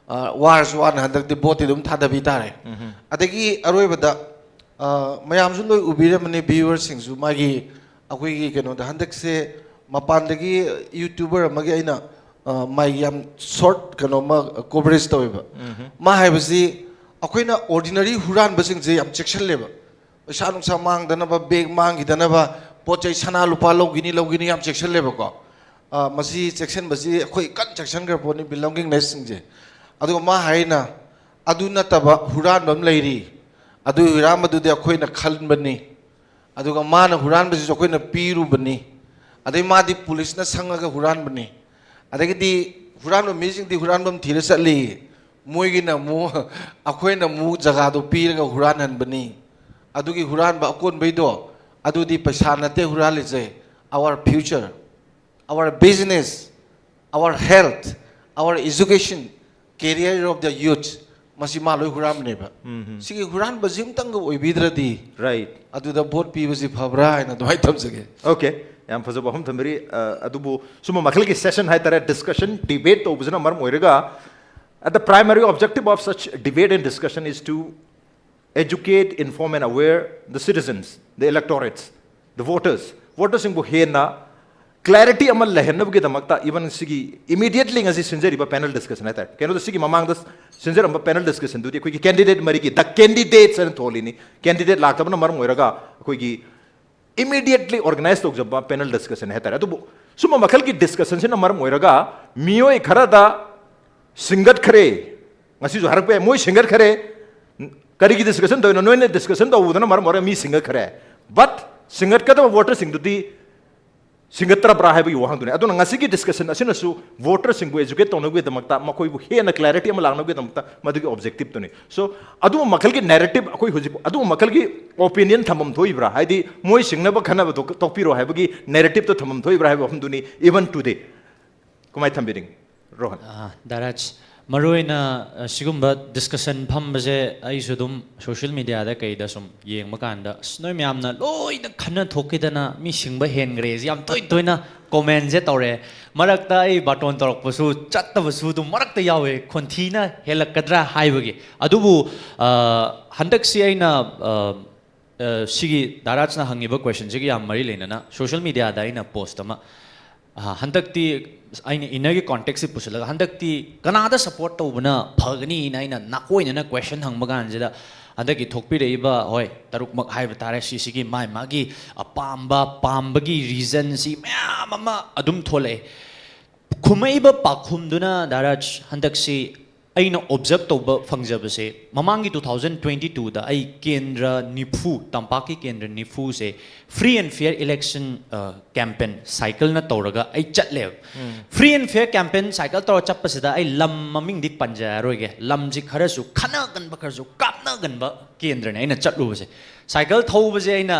ꯑ, ꯋꯥꯔꯁꯨ ꯋꯥꯅ ꯍꯟꯗꯛꯇꯤ vote ꯇꯤ ꯑꯗꯨꯝ ꯊꯥꯗꯕꯤ ꯇꯥꯔꯦ꯫ ꯎꯝ꯫ ꯑꯗꯒꯤ ꯑꯔꯣꯏꯕꯗ ꯑ, ꯃꯌꯥꯝꯁꯨ ꯂꯣꯏ ꯎꯕꯤꯔꯝꯃꯅꯤ, ꯚ꯭ꯌꯨꯋꯔꯁꯤꯡꯁꯨ꯫ ꯃꯥꯒꯤ, ꯑꯩꯈꯣꯏꯒꯤ ꯀꯩꯅꯣꯗ, ꯍꯟꯗꯛꯁꯦ ꯃꯄꯥꯟꯗꯒꯤ ꯌꯨꯇ꯭ꯌꯨꯕꯔ ꯑꯃꯒꯤ ꯑꯩꯅ, ꯑ, ꯃꯥꯒꯤ ꯌꯥꯝ ꯁꯣꯔꯠ ꯀꯩꯅꯣꯝꯃ ꯀꯣꯚꯔꯦꯖ ꯇꯧꯋꯦꯕ꯫ ꯃꯥ ꯍꯥꯏꯕꯁꯤ, ꯑꯩꯈꯣꯏꯅ ꯑꯣꯔꯗꯤꯅꯔꯤ ꯍꯨꯔꯥꯟꯕꯁꯤꯡꯁꯦ ꯌꯥꯝ ꯆꯦꯛꯁꯤꯜꯂꯦꯕ꯫ ꯄꯩꯁꯥ ꯅꯨꯡꯁꯥ ꯃꯥꯡꯗꯅꯕ, ꯕꯦꯒ ꯃꯥꯡꯈꯤꯗꯅꯕ, ꯄꯣꯠ ꯆꯩ ꯁꯅꯥ ꯂꯨꯄꯥ ꯂꯧꯈꯤꯅꯤ, ꯂꯧꯈꯤꯅꯤ, ꯌꯥꯝ ꯆꯦꯛꯁꯤꯜꯂꯦꯕꯀꯣ꯫ ꯑ, ꯃꯁꯤ ꯆꯦꯛꯁꯤꯟꯕꯁꯤ ꯑꯩꯈꯣꯏ ꯀꯟꯅ ꯆꯦꯛꯁꯤꯟꯈ꯭ꯔ ꯄꯣꯠꯅꯤ, ꯕꯤꯂꯣꯡꯒꯤꯡꯅꯦꯁꯁꯤꯡꯁꯦ꯫ ꯑꯗꯨꯒ ꯃꯥ ꯍꯥꯏꯅ, ꯑꯗꯨ ꯅꯠꯇꯕ ꯍꯨꯔꯥꯟꯕ ꯑꯃ ꯂꯩꯔꯤ, ꯑꯗꯨ ꯍꯨꯔꯥꯟꯕꯗꯨꯗꯤ ꯑꯩꯈꯣꯏꯅ ꯈꯟꯕꯅꯤ, ꯑꯗꯨꯒ ꯃꯥꯅ ꯍꯨꯔꯥꯟꯕꯁꯤꯁꯨ ꯑꯩꯈꯣꯏꯅ ꯄꯤꯔꯨꯕꯅꯤ, ꯑꯗꯩ ꯃꯥꯗꯤ ꯄꯨꯂꯤꯁꯅ ꯁꯪꯉꯒ ꯍꯨꯔꯥꯟꯕꯅꯤ, ꯑꯗꯒꯤꯗꯤ ꯍꯨꯔꯥꯟꯕ ꯃꯤꯁꯤꯡꯗꯤ ꯍꯨꯔꯥꯟꯐꯝ ꯊꯤꯔ ꯆꯠꯂꯤ, ꯃꯣꯏꯒꯤꯅ ꯑꯃꯨꯛ ꯑꯩꯈꯣꯏꯅ ꯑꯃꯨꯛ ꯖꯒꯥꯗꯣ ꯄꯤꯔꯒ ꯍꯨꯔꯥꯟꯍꯟꯕꯅꯤ꯫ ꯑꯗꯨꯒꯤ ꯍꯨꯔꯥꯟꯕ ꯑꯀꯣꯟꯕꯩꯗꯣ, ꯑꯗꯨꯗꯤ ꯄꯩꯁꯥ ꯅꯠꯇꯦ ꯍꯨꯔꯥꯜꯂꯤꯁꯦ, our future, our business, our health, our education, career of the youth, ꯃꯁꯤ ꯃꯥ ꯂꯣꯏ ꯍꯨꯔꯥꯟꯕꯅꯦꯕ꯫ ꯁꯤꯒꯤ ꯍꯨꯔꯥꯟꯕꯁꯤ ꯑꯝꯇꯪꯒ ꯑꯣꯏꯕꯤꯗ꯭ꯔꯗꯤ, Right. ꯑꯗꯨꯗ ꯚꯣꯠ ꯄꯤꯕꯁꯤ ꯐꯕ꯭ꯔꯥ ꯍꯥꯏꯅ ꯑꯗꯨꯃꯥꯏꯅ ꯊꯝꯖꯒꯦ꯫ Okay, ꯌꯥꯝ ꯐꯖꯕ ꯋꯥꯐꯝ ꯊꯝꯕꯤꯔꯤ꯫ ꯑ, ꯑꯗꯨꯕꯨ ꯁꯨꯝꯕ ꯃꯈꯜꯒꯤ ꯁꯦꯁꯟ ꯍꯥꯏꯇꯥꯔꯦ, ꯗꯤꯁꯀꯁꯟ, ꯗꯤꯕꯦꯠ ꯇꯧꯕꯁꯤꯅ ꯃꯔꯝ ꯑꯣꯏꯔꯒ, at the primary objective of such debate and discussion is to educate, inform and aware the citizens, the electorates, the voters. ꯚꯣꯇꯔꯁꯤꯡꯕꯨ ꯍꯦꯟꯅ ꯀ꯭ꯂꯦꯔꯤꯇꯤ ꯑꯃ ꯂꯩꯍꯟꯅꯕꯒꯤꯗꯃꯛꯇ, even ꯁꯤꯒꯤ ꯏꯃꯤꯗꯤꯌꯦꯠꯂꯤ ꯉꯁꯤ ꯁꯤꯟꯖꯔꯤꯕ ꯄꯦꯅꯦꯜ ꯗꯤꯁꯀꯁꯟ ꯍꯥꯏꯇꯥꯔꯦ, ꯀꯩꯅꯣꯗ ꯁꯤꯒꯤ ꯃꯃꯥꯡꯗ ꯁꯤꯟꯖꯔꯝꯕ ꯄꯦꯅꯦꯜ ꯗꯤꯁꯀꯁꯟꯗꯨꯗꯤ ꯑꯩꯈꯣꯏꯒꯤ ꯀꯦꯟꯗꯤꯗꯦꯠ ꯃꯔꯤꯒꯤ, ꯗ ꯀꯦꯟꯗꯤꯗꯦꯠꯁ ꯍꯥꯏꯅ ꯊꯣꯜꯂꯤꯅꯤ, ꯀꯦꯟꯗꯤꯗꯦꯠ ꯂꯥꯛꯇꯕꯅ ꯃꯔꯝ ꯑꯣꯏꯔꯒ ꯑꯩꯈꯣꯏꯒꯤ ꯏꯃꯤꯗꯤꯌꯦꯠꯂꯤ ꯑꯣꯔꯒꯅꯥꯏꯖ ꯇꯧꯖꯕ ꯄꯦꯅꯦꯜ ꯗꯤꯁꯀꯁꯟ ꯍꯥꯏꯇꯥꯔꯦ꯫ ꯑꯗꯨꯕꯨ ꯁꯨꯝꯕ ꯃꯈꯜꯒꯤ ꯗꯤꯁꯀꯁꯟꯁꯤꯅ ꯃꯔꯝ ꯑꯣꯏꯔꯒ ꯃꯤꯑꯣꯏ ꯈꯔꯗ ꯁꯤꯡꯒꯠꯈ꯭ꯔꯦ, ꯉꯁꯤꯁꯨ ꯍꯥꯏꯔꯛꯄ ꯌꯥꯏ, ꯃꯣꯏ ꯁꯤꯡꯒꯠꯈ꯭ꯔꯦ, ꯀꯔꯤꯒꯤ ꯗꯤꯁꯀꯁꯟ ꯇꯧꯔꯤꯅꯣ? ꯅꯣꯏꯅ ꯗꯤꯁꯀꯁꯟ ꯇꯧꯕꯗꯨꯅ ꯃꯔꯝ ꯑꯣꯏꯔꯒ ꯃꯤ ꯁꯤꯡꯒꯠꯈ꯭ꯔꯦ, ꯕꯠ ꯁꯤꯡꯒꯠꯀꯗꯕ ꯚꯣꯇꯔꯁꯤꯡꯗꯨꯗꯤ ꯁꯤꯡꯒꯠꯇ꯭ꯔꯕ꯭ꯔꯥ ꯍꯥꯏꯕꯒꯤ ꯋꯥꯍꯪꯗꯨꯅꯤ꯫ ꯑꯗꯨꯅ ꯉꯁꯤꯒꯤ ꯗꯤꯁꯀꯁꯟ ꯑꯁꯤꯅꯁꯨ ꯚꯣꯇꯔꯁꯤꯡꯕꯨ ꯑꯦꯖꯨꯀꯦꯠ ꯇꯧꯅꯕꯒꯤꯗꯃꯛꯇ, ꯃꯈꯣꯏꯕꯨ ꯍꯦꯟꯅ ꯀ꯭ꯂꯦꯔꯤꯇꯤ ꯑꯃ ꯂꯥꯛꯅꯕꯒꯤꯗꯃꯛꯇ ꯃꯗꯨꯒꯤ ꯑꯣꯕꯖꯦꯛꯇꯤꯞꯇꯨꯅꯤ꯫ ꯁꯣ ꯑꯗꯨꯒꯨꯝꯕ ꯃꯈꯜꯒꯤ ꯅꯦꯔꯦꯇꯤꯞ ꯑꯩꯈꯣꯏ ꯍꯧꯖꯤꯛ, ꯑꯗꯨꯒꯨꯝꯕ ꯃꯈꯜꯒꯤ ꯑꯣꯄꯤꯅꯤꯌꯟ ꯊꯝꯐꯝ ꯊꯣꯛꯏꯕ꯭ꯔꯥ? ꯍꯥꯏꯗꯤ ꯃꯣꯏ ꯁꯤꯡꯅꯕ ꯈꯟꯅꯕꯗꯣ ꯇꯣꯛꯄꯤꯔꯣ ꯍꯥꯏꯕꯒꯤ ꯅꯦꯔꯦꯇꯤꯞꯇꯣ ꯊꯝꯐꯝ ꯊꯣꯛꯏꯕ꯭ꯔꯥ ꯍꯥꯏꯕ ꯋꯥꯐꯝꯗꯨꯅꯤ, even today꯫ ꯀꯃꯥꯏꯅ ꯊꯝꯕꯤꯅꯤꯡ, ꯔꯣꯍꯟ? ꯑ, ꯗꯥꯏꯔꯥꯖ, ꯃꯔꯨꯑꯣꯏꯅ ꯑ, ꯁꯤꯒꯨꯝꯕ ꯗꯤꯁꯀꯁꯟ ꯐꯝꯕꯁꯦ ꯑꯩꯁꯨ ꯑꯗꯨꯝ ꯁꯣꯁꯤꯌꯦꯜ ꯃꯦꯗꯤꯌꯥꯗ ꯀꯩꯗ ꯁꯨꯝ ꯌꯦꯡꯕ ꯀꯥꯟꯗ, "ꯑꯁ, ꯅꯣꯏ ꯃꯌꯥꯝꯅ ꯂꯣꯏꯅ ꯈꯟꯅ ꯊꯣꯛꯈꯤꯗꯅ ꯃꯤ ꯁꯤꯡꯕ ꯍꯦꯟꯈ꯭ꯔꯦ" ꯁꯤ ꯌꯥꯝ ꯇꯣꯏ ꯇꯣꯏꯅ ꯀꯣꯃꯦꯟꯁꯦ ꯇꯧꯔꯛꯑꯦ꯫ ꯃꯔꯛꯇ ꯑꯩ ꯕꯥꯇꯣꯟ ꯇꯧꯔꯛꯄꯁꯨ ꯆꯠꯇꯕꯁꯨ ꯑꯗꯨꯝ ꯃꯔꯛꯇ ꯌꯥꯎꯋꯦ, ꯈꯣꯟꯊꯤꯅ ꯍꯦꯜꯂꯛꯀꯗ꯭ꯔꯥ ꯍꯥꯏꯕꯒꯤ꯫ ꯑꯗꯨꯕꯨ ꯑ, ꯍꯟꯗꯛꯁꯤ ꯑꯩꯅ ꯑ, ꯑ, ꯁꯤꯒꯤ ꯗꯥꯔꯥꯖꯅ ꯍꯪꯉꯤꯕ ꯀ꯭ꯋꯦꯁꯟꯁꯤꯒ ꯌꯥꯝ ꯃꯔꯤ ꯂꯩꯅꯅ ꯁꯣꯁꯤꯌꯦꯜ ꯃꯦꯗꯤꯌꯥꯗ ꯑꯩꯅ ꯄꯣꯁ ꯑꯃ, ꯑ, ꯍꯟꯗꯛꯇꯤ ꯑꯩꯅ ꯏꯟꯅꯔꯒꯤ ꯀꯣꯟꯇꯦꯛꯁꯁꯤ ꯄꯨꯁꯤꯜꯂꯒ, "ꯍꯟꯗꯛꯇꯤ ꯀꯅꯥꯗ ꯁꯞꯄꯣꯔꯠ ꯇꯧꯕꯅ ꯐꯒꯅꯤꯅ" ꯑꯩꯅ ꯅꯥꯀꯣꯏꯅꯅ ꯀ꯭ꯋꯦꯁꯟ ꯍꯪꯕ ꯀꯥꯟꯁꯤꯗ, ꯍꯟꯗꯛꯀꯤ ꯊꯣꯛꯄꯤꯔꯛꯏꯕ, ꯍꯣꯏ, ꯇꯔꯨꯛꯃꯛ ꯍꯥꯏꯕ ꯇꯥꯔꯦ, ꯁꯤꯁꯤꯒꯤ ꯃꯥꯏ ꯃꯥꯒꯤ ꯑꯄꯥꯝꯕ, ꯄꯥꯝꯕꯒꯤ ꯔꯤꯖꯟꯁꯤ ꯃꯌꯥꯝ ꯑꯃ ꯑꯗꯨꯝ ꯊꯣꯛꯂꯛꯑꯦ꯫ ꯈꯨꯝꯃꯛꯏꯕ ꯄꯥꯎꯈꯨꯝꯗꯨꯅ, ꯗꯥꯔꯥꯖ, ꯍꯟꯗꯛꯁꯤ ꯑꯩꯅ ꯑꯣꯕꯖꯔꯞ ꯇꯧꯕ ꯐꯪꯖꯕꯁꯦ, ꯃꯃꯥꯡꯒꯤ ꯇꯨ ꯊꯥꯎꯖꯟ ꯇ꯭ꯋꯦꯟꯇꯤ ꯇꯨꯗ ꯑꯩ ꯀꯦꯟꯗ꯭ꯔ ꯅꯤꯐꯨ, ꯇꯝꯄꯥꯛꯀꯤ ꯀꯦꯟꯗ꯭ꯔ ꯅꯤꯐꯨꯁꯦ free and fair election campaign ꯁꯥꯏꯀꯜꯅ ꯇꯧꯔꯒ ꯑꯩ ꯆꯠꯂꯦꯕ꯫ Free and fair campaign cycle ꯇꯧꯔ ꯆꯠꯄꯁꯤꯗ ꯑꯩ ꯂꯝ ꯃꯃꯤꯡꯗꯤ ꯄꯟꯖꯔꯔꯣꯏꯒꯦ, ꯂꯝꯁꯤ ꯈꯔꯁꯨ ꯈꯠꯅꯒꯟꯕ, ꯈꯔꯁꯨ ꯀꯥꯞꯅꯒꯟꯕ ꯀꯦꯟꯗ꯭ꯔꯅꯦ ꯑꯩꯅ ꯆꯠꯂꯨꯕꯁꯦ꯫ ꯁꯥꯏꯀꯜ ꯊꯧꯕꯁꯦ ꯑꯩꯅ,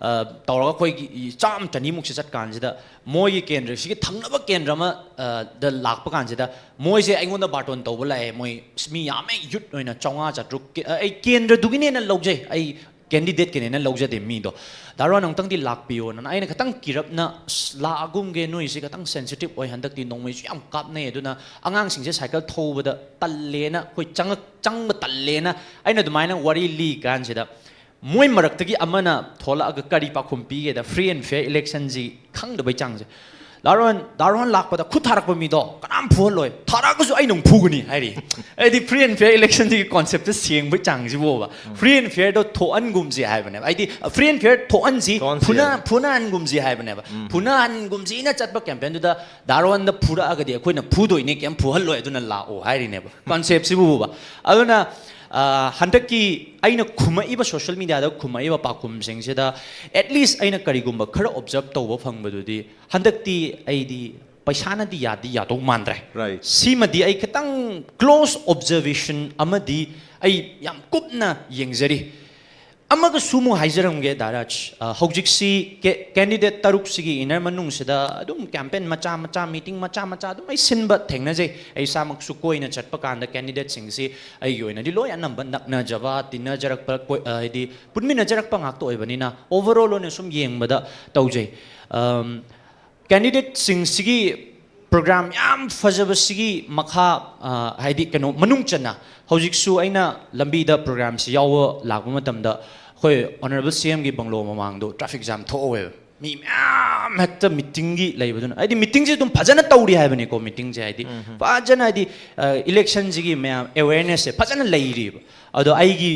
ꯑ, ꯇꯧꯔꯒ ꯑꯩꯈꯣꯏꯒꯤ ꯆꯥꯝ ꯆꯅꯤꯃꯨꯛꯁꯦ ꯆꯠꯀꯥꯟꯁꯤꯗ, ꯃꯣꯏꯒꯤ ꯀꯦꯟꯗ꯭ꯔꯁꯤꯒꯤ ꯊꯪꯅꯕ ꯀꯦꯟꯗ꯭ꯔ ꯑꯃ, ꯑ, ꯗ ꯂꯥꯛꯄ ꯀꯥꯟꯁꯤꯗ, ꯃꯣꯏꯁꯦ ꯑꯩꯉꯣꯟꯗ ꯕꯥꯔꯇꯣꯟ ꯇꯧꯕ ꯂꯥꯛꯑꯦ꯫ ꯃꯣꯏ, "ꯑꯁ, ꯃꯤ ꯌꯥꯝꯃꯦ, ꯌꯨꯠ ꯑꯣꯏꯅ ꯆꯥꯝꯃꯉꯥ ꯆꯥꯇ꯭ꯔꯨꯛ ꯀꯦ-, ꯑ, ꯑꯩ ꯀꯦꯟꯗ꯭ꯔꯗꯨꯒꯤꯅꯦꯅ ꯂꯧꯖꯩ, ꯑꯩ ꯀꯦꯟꯗꯤꯗꯦꯠꯀꯤꯅꯦꯅ ꯂꯧꯖꯗꯦ ꯃꯤꯗꯣ꯫ ꯗꯥ ꯔꯣꯍꯟ, ꯑꯃꯨꯛꯇꯪꯗꯤ ꯂꯥꯛꯄꯤꯌꯣꯅ" ꯑꯩꯅ ꯈꯤꯇꯪ ꯀꯤꯔꯞꯅ, "ꯑꯁ, ꯂꯥꯛꯑꯒꯨꯝꯒꯦ, ꯅꯣꯏꯁꯦ ꯈꯤꯇꯪ ꯁꯦꯟꯁꯤꯇꯤꯞ ꯑꯣꯏ, ꯍꯟꯗꯛꯇꯤ ꯅꯣꯡꯃꯩꯁꯨ ꯌꯥꯝ ꯀꯥꯞꯅꯩ, ꯑꯗꯨꯅ ꯑꯉꯥꯡꯁꯤꯡꯁꯦ ꯁꯥꯏꯀꯜ ꯊꯧꯕꯗ ꯇꯜꯂꯦꯅ, ꯑꯩꯈꯣꯏ ꯆꯪꯉꯛ-, ꯆꯪꯕ ꯇꯜꯂꯦꯅ" ꯑꯩꯅ ꯑꯗꯨꯃꯥꯏꯅ ꯋꯥꯔꯤ ꯂꯤ ꯀꯥꯟꯁꯤꯗ, ꯃꯣꯏ ꯃꯔꯛꯇꯒꯤ ꯑꯃꯅ ꯊꯣꯛꯂꯛꯑꯒ ꯀꯔꯤ ꯄꯥꯎꯈꯨꯝ ꯄꯤꯒꯦꯗ, "Free and fair election ꯁꯤ ꯈꯪꯗꯕꯩ ꯆꯥꯡꯁꯦ"꯫ "ꯗꯥ ꯔꯣꯍꯟ, ꯗꯥ ꯔꯣꯍꯟ ꯂꯥꯛꯄꯗ ꯈꯨꯠ ꯊꯥꯔꯛꯄ ꯃꯤꯗꯣ ꯀꯅꯥꯝ ꯐꯨꯍꯜꯂꯣꯏ, ꯊꯥꯔꯛꯑꯒꯁꯨ ꯑꯩꯅ ꯑꯃꯨꯛ ꯐꯨꯒꯅꯤ" ꯍꯥꯏꯔꯤ꯫ ꯑꯩꯗꯤ free and fair election ꯁꯤꯒꯤ ꯀꯣꯟꯁꯦꯞꯁꯦ ꯁꯦꯡꯕꯩ ꯆꯥꯡꯁꯤꯕꯣꯕ꯫ Free and fair ꯗꯣ ꯊꯣꯛꯍꯟꯒꯨꯝꯁꯤ ꯍꯥꯏꯕꯅꯦꯕ꯫ ꯍꯥꯏꯗꯤ free and fair ꯊꯣꯛꯍꯟꯁꯤ, ꯊꯣꯛꯍꯟꯁꯤ ꯐꯨꯅ-, ꯍꯥꯏꯕ꯫ ꯐꯨꯅꯍꯟꯒꯨꯝꯁꯤ ꯍꯥꯏꯕꯅꯦꯕ꯫ ꯐꯨꯅꯍꯟꯒꯨꯝꯁꯤꯅ ꯆꯠꯄ ꯀꯦꯝꯄꯦꯟꯗꯨꯗ ꯗꯥ ꯔꯣꯍꯟꯗ ꯐꯨꯔꯛꯑꯒꯗꯤ ꯑꯩꯈꯣꯏꯅ ꯐꯨꯗꯣꯏꯅꯦ, ꯀꯩꯝ ꯐꯨꯍꯜꯂꯣꯏ, ꯑꯗꯨꯅ ꯂꯥꯛꯑꯣ ꯍꯥꯏꯔꯤꯅꯦꯕ꯫ ꯀꯣꯟꯁꯦꯞꯁꯤꯕꯨꯕ꯫ ꯑꯗꯨꯅ, ꯑ, ꯍꯟꯗꯛꯀꯤ ꯑꯩꯅ ꯈꯨꯝꯃꯛꯏꯕ, ꯁꯣꯁꯤꯌꯦꯜ ꯃꯦꯗꯤꯌꯥꯗ ꯈꯨꯝꯃꯛꯏꯕ ꯄꯥꯎꯈꯨꯝꯁꯤꯡꯁꯤꯗ, at least ꯑꯩꯅ ꯀꯔꯤꯒꯨꯝꯕ ꯈꯔ ꯑꯣꯕꯖꯔꯞ ꯇꯧꯕ ꯐꯪꯕꯗꯨꯗꯤ, ꯍꯟꯗꯛꯇꯤ ꯑꯩꯗꯤ ꯄꯩꯁꯥꯅꯗꯤ ꯌꯥꯗꯤ ꯌꯥꯗꯧ ꯃꯥꯟꯗ꯭ꯔꯦ꯫ Right. ꯁꯤꯃꯗꯤ ꯑꯩ ꯈꯤꯇꯪ ꯀ꯭ꯂꯣꯁ ꯑꯣꯕꯖꯔꯕꯦꯁꯟ ꯑꯃꯗꯤ ꯑꯩ ꯌꯥꯝ ꯀꯨꯞꯅ ꯌꯦꯡꯖꯔꯤ꯫ ꯑꯃꯒꯁꯨ ꯑꯃꯨꯛ ꯍꯥꯏꯖꯔꯝꯒꯦ ꯗꯥ ꯔꯥꯖ, ꯑ, ꯍꯧꯖꯤꯛꯁꯤ ꯀꯦ-, candidate ꯇꯔꯨꯛꯁꯤꯒꯤ inner ꯃꯅꯨꯡꯁꯤꯗ ꯑꯗꯨꯝ campaign ꯃꯆꯥ ꯃꯆꯥ, meeting ꯃꯆꯥ ꯃꯆꯥ ꯑꯗꯨꯝ ꯑꯩ ꯁꯤꯟꯕ ꯊꯦꯡꯅꯖꯩ꯫ ꯑꯩ ꯏꯁꯥꯃꯛꯁꯨ ꯀꯣꯏꯅ ꯆꯠꯄ ꯀꯥꯟꯗ candidateꯁꯤꯡꯁꯤ ꯑꯩꯒꯤ ꯑꯣꯏꯅꯗꯤ ꯂꯣꯏ ꯑꯅꯝꯕ ꯅꯛꯅꯖꯕ, ꯇꯤꯟꯅꯖꯔꯛꯄ, ꯀꯣꯏ-, ꯑ, ꯍꯥꯏꯗꯤ ꯄꯨꯟꯃꯤꯟꯅꯖꯔꯛꯄ ꯉꯥꯛꯇ ꯑꯣꯏꯕꯅꯤꯅ overall ꯑꯣꯏꯅ ꯁꯨꯝ ꯌꯦꯡꯕꯗ ꯇꯧꯖꯩ꯫ ꯑꯝ, candidateꯁꯤꯡꯁꯤꯒꯤ program ꯌꯥꯝ ꯐꯖꯕꯁꯤꯒꯤ ꯃꯈꯥ, ꯑ, ꯍꯥꯏꯗꯤ ꯀꯩꯅꯣ ꯃꯅꯨꯡ ꯆꯟꯅ ꯍꯧꯖꯤꯛꯁꯨ ꯑꯩꯅ ꯂꯝꯕꯤꯗ programꯁꯤ ꯌꯥꯎꯕ ꯂꯥꯛꯄ ꯃꯇꯝꯗ ꯑꯩꯈꯣꯏ honourable CMꯒꯤ bungalow ꯃꯃꯥꯡꯗꯣ traffic jam ꯊꯣꯛꯍꯧꯋꯦꯕ꯫ ꯃꯤ ꯃꯌꯥꯝ ꯍꯦꯛꯇ meetingꯒꯤ ꯂꯩꯕꯗꯨꯅ, ꯍꯥꯏꯗꯤ meetingꯁꯦ ꯑꯗꯨꯝ ꯐꯖꯅ ꯇꯧꯔꯤ ꯍꯥꯏꯕꯅꯤꯀꯣ, meetingꯁꯦ ꯍꯥꯏꯗꯤ ꯐꯖꯅ ꯍꯥꯏꯗꯤ, ꯑ, electionꯁꯤꯒꯤ ꯃꯌꯥꯝ awarenessꯁꯦ ꯐꯖꯅ ꯂꯩꯔꯤꯕ꯫ ꯑꯗꯣ ꯑꯩꯒꯤ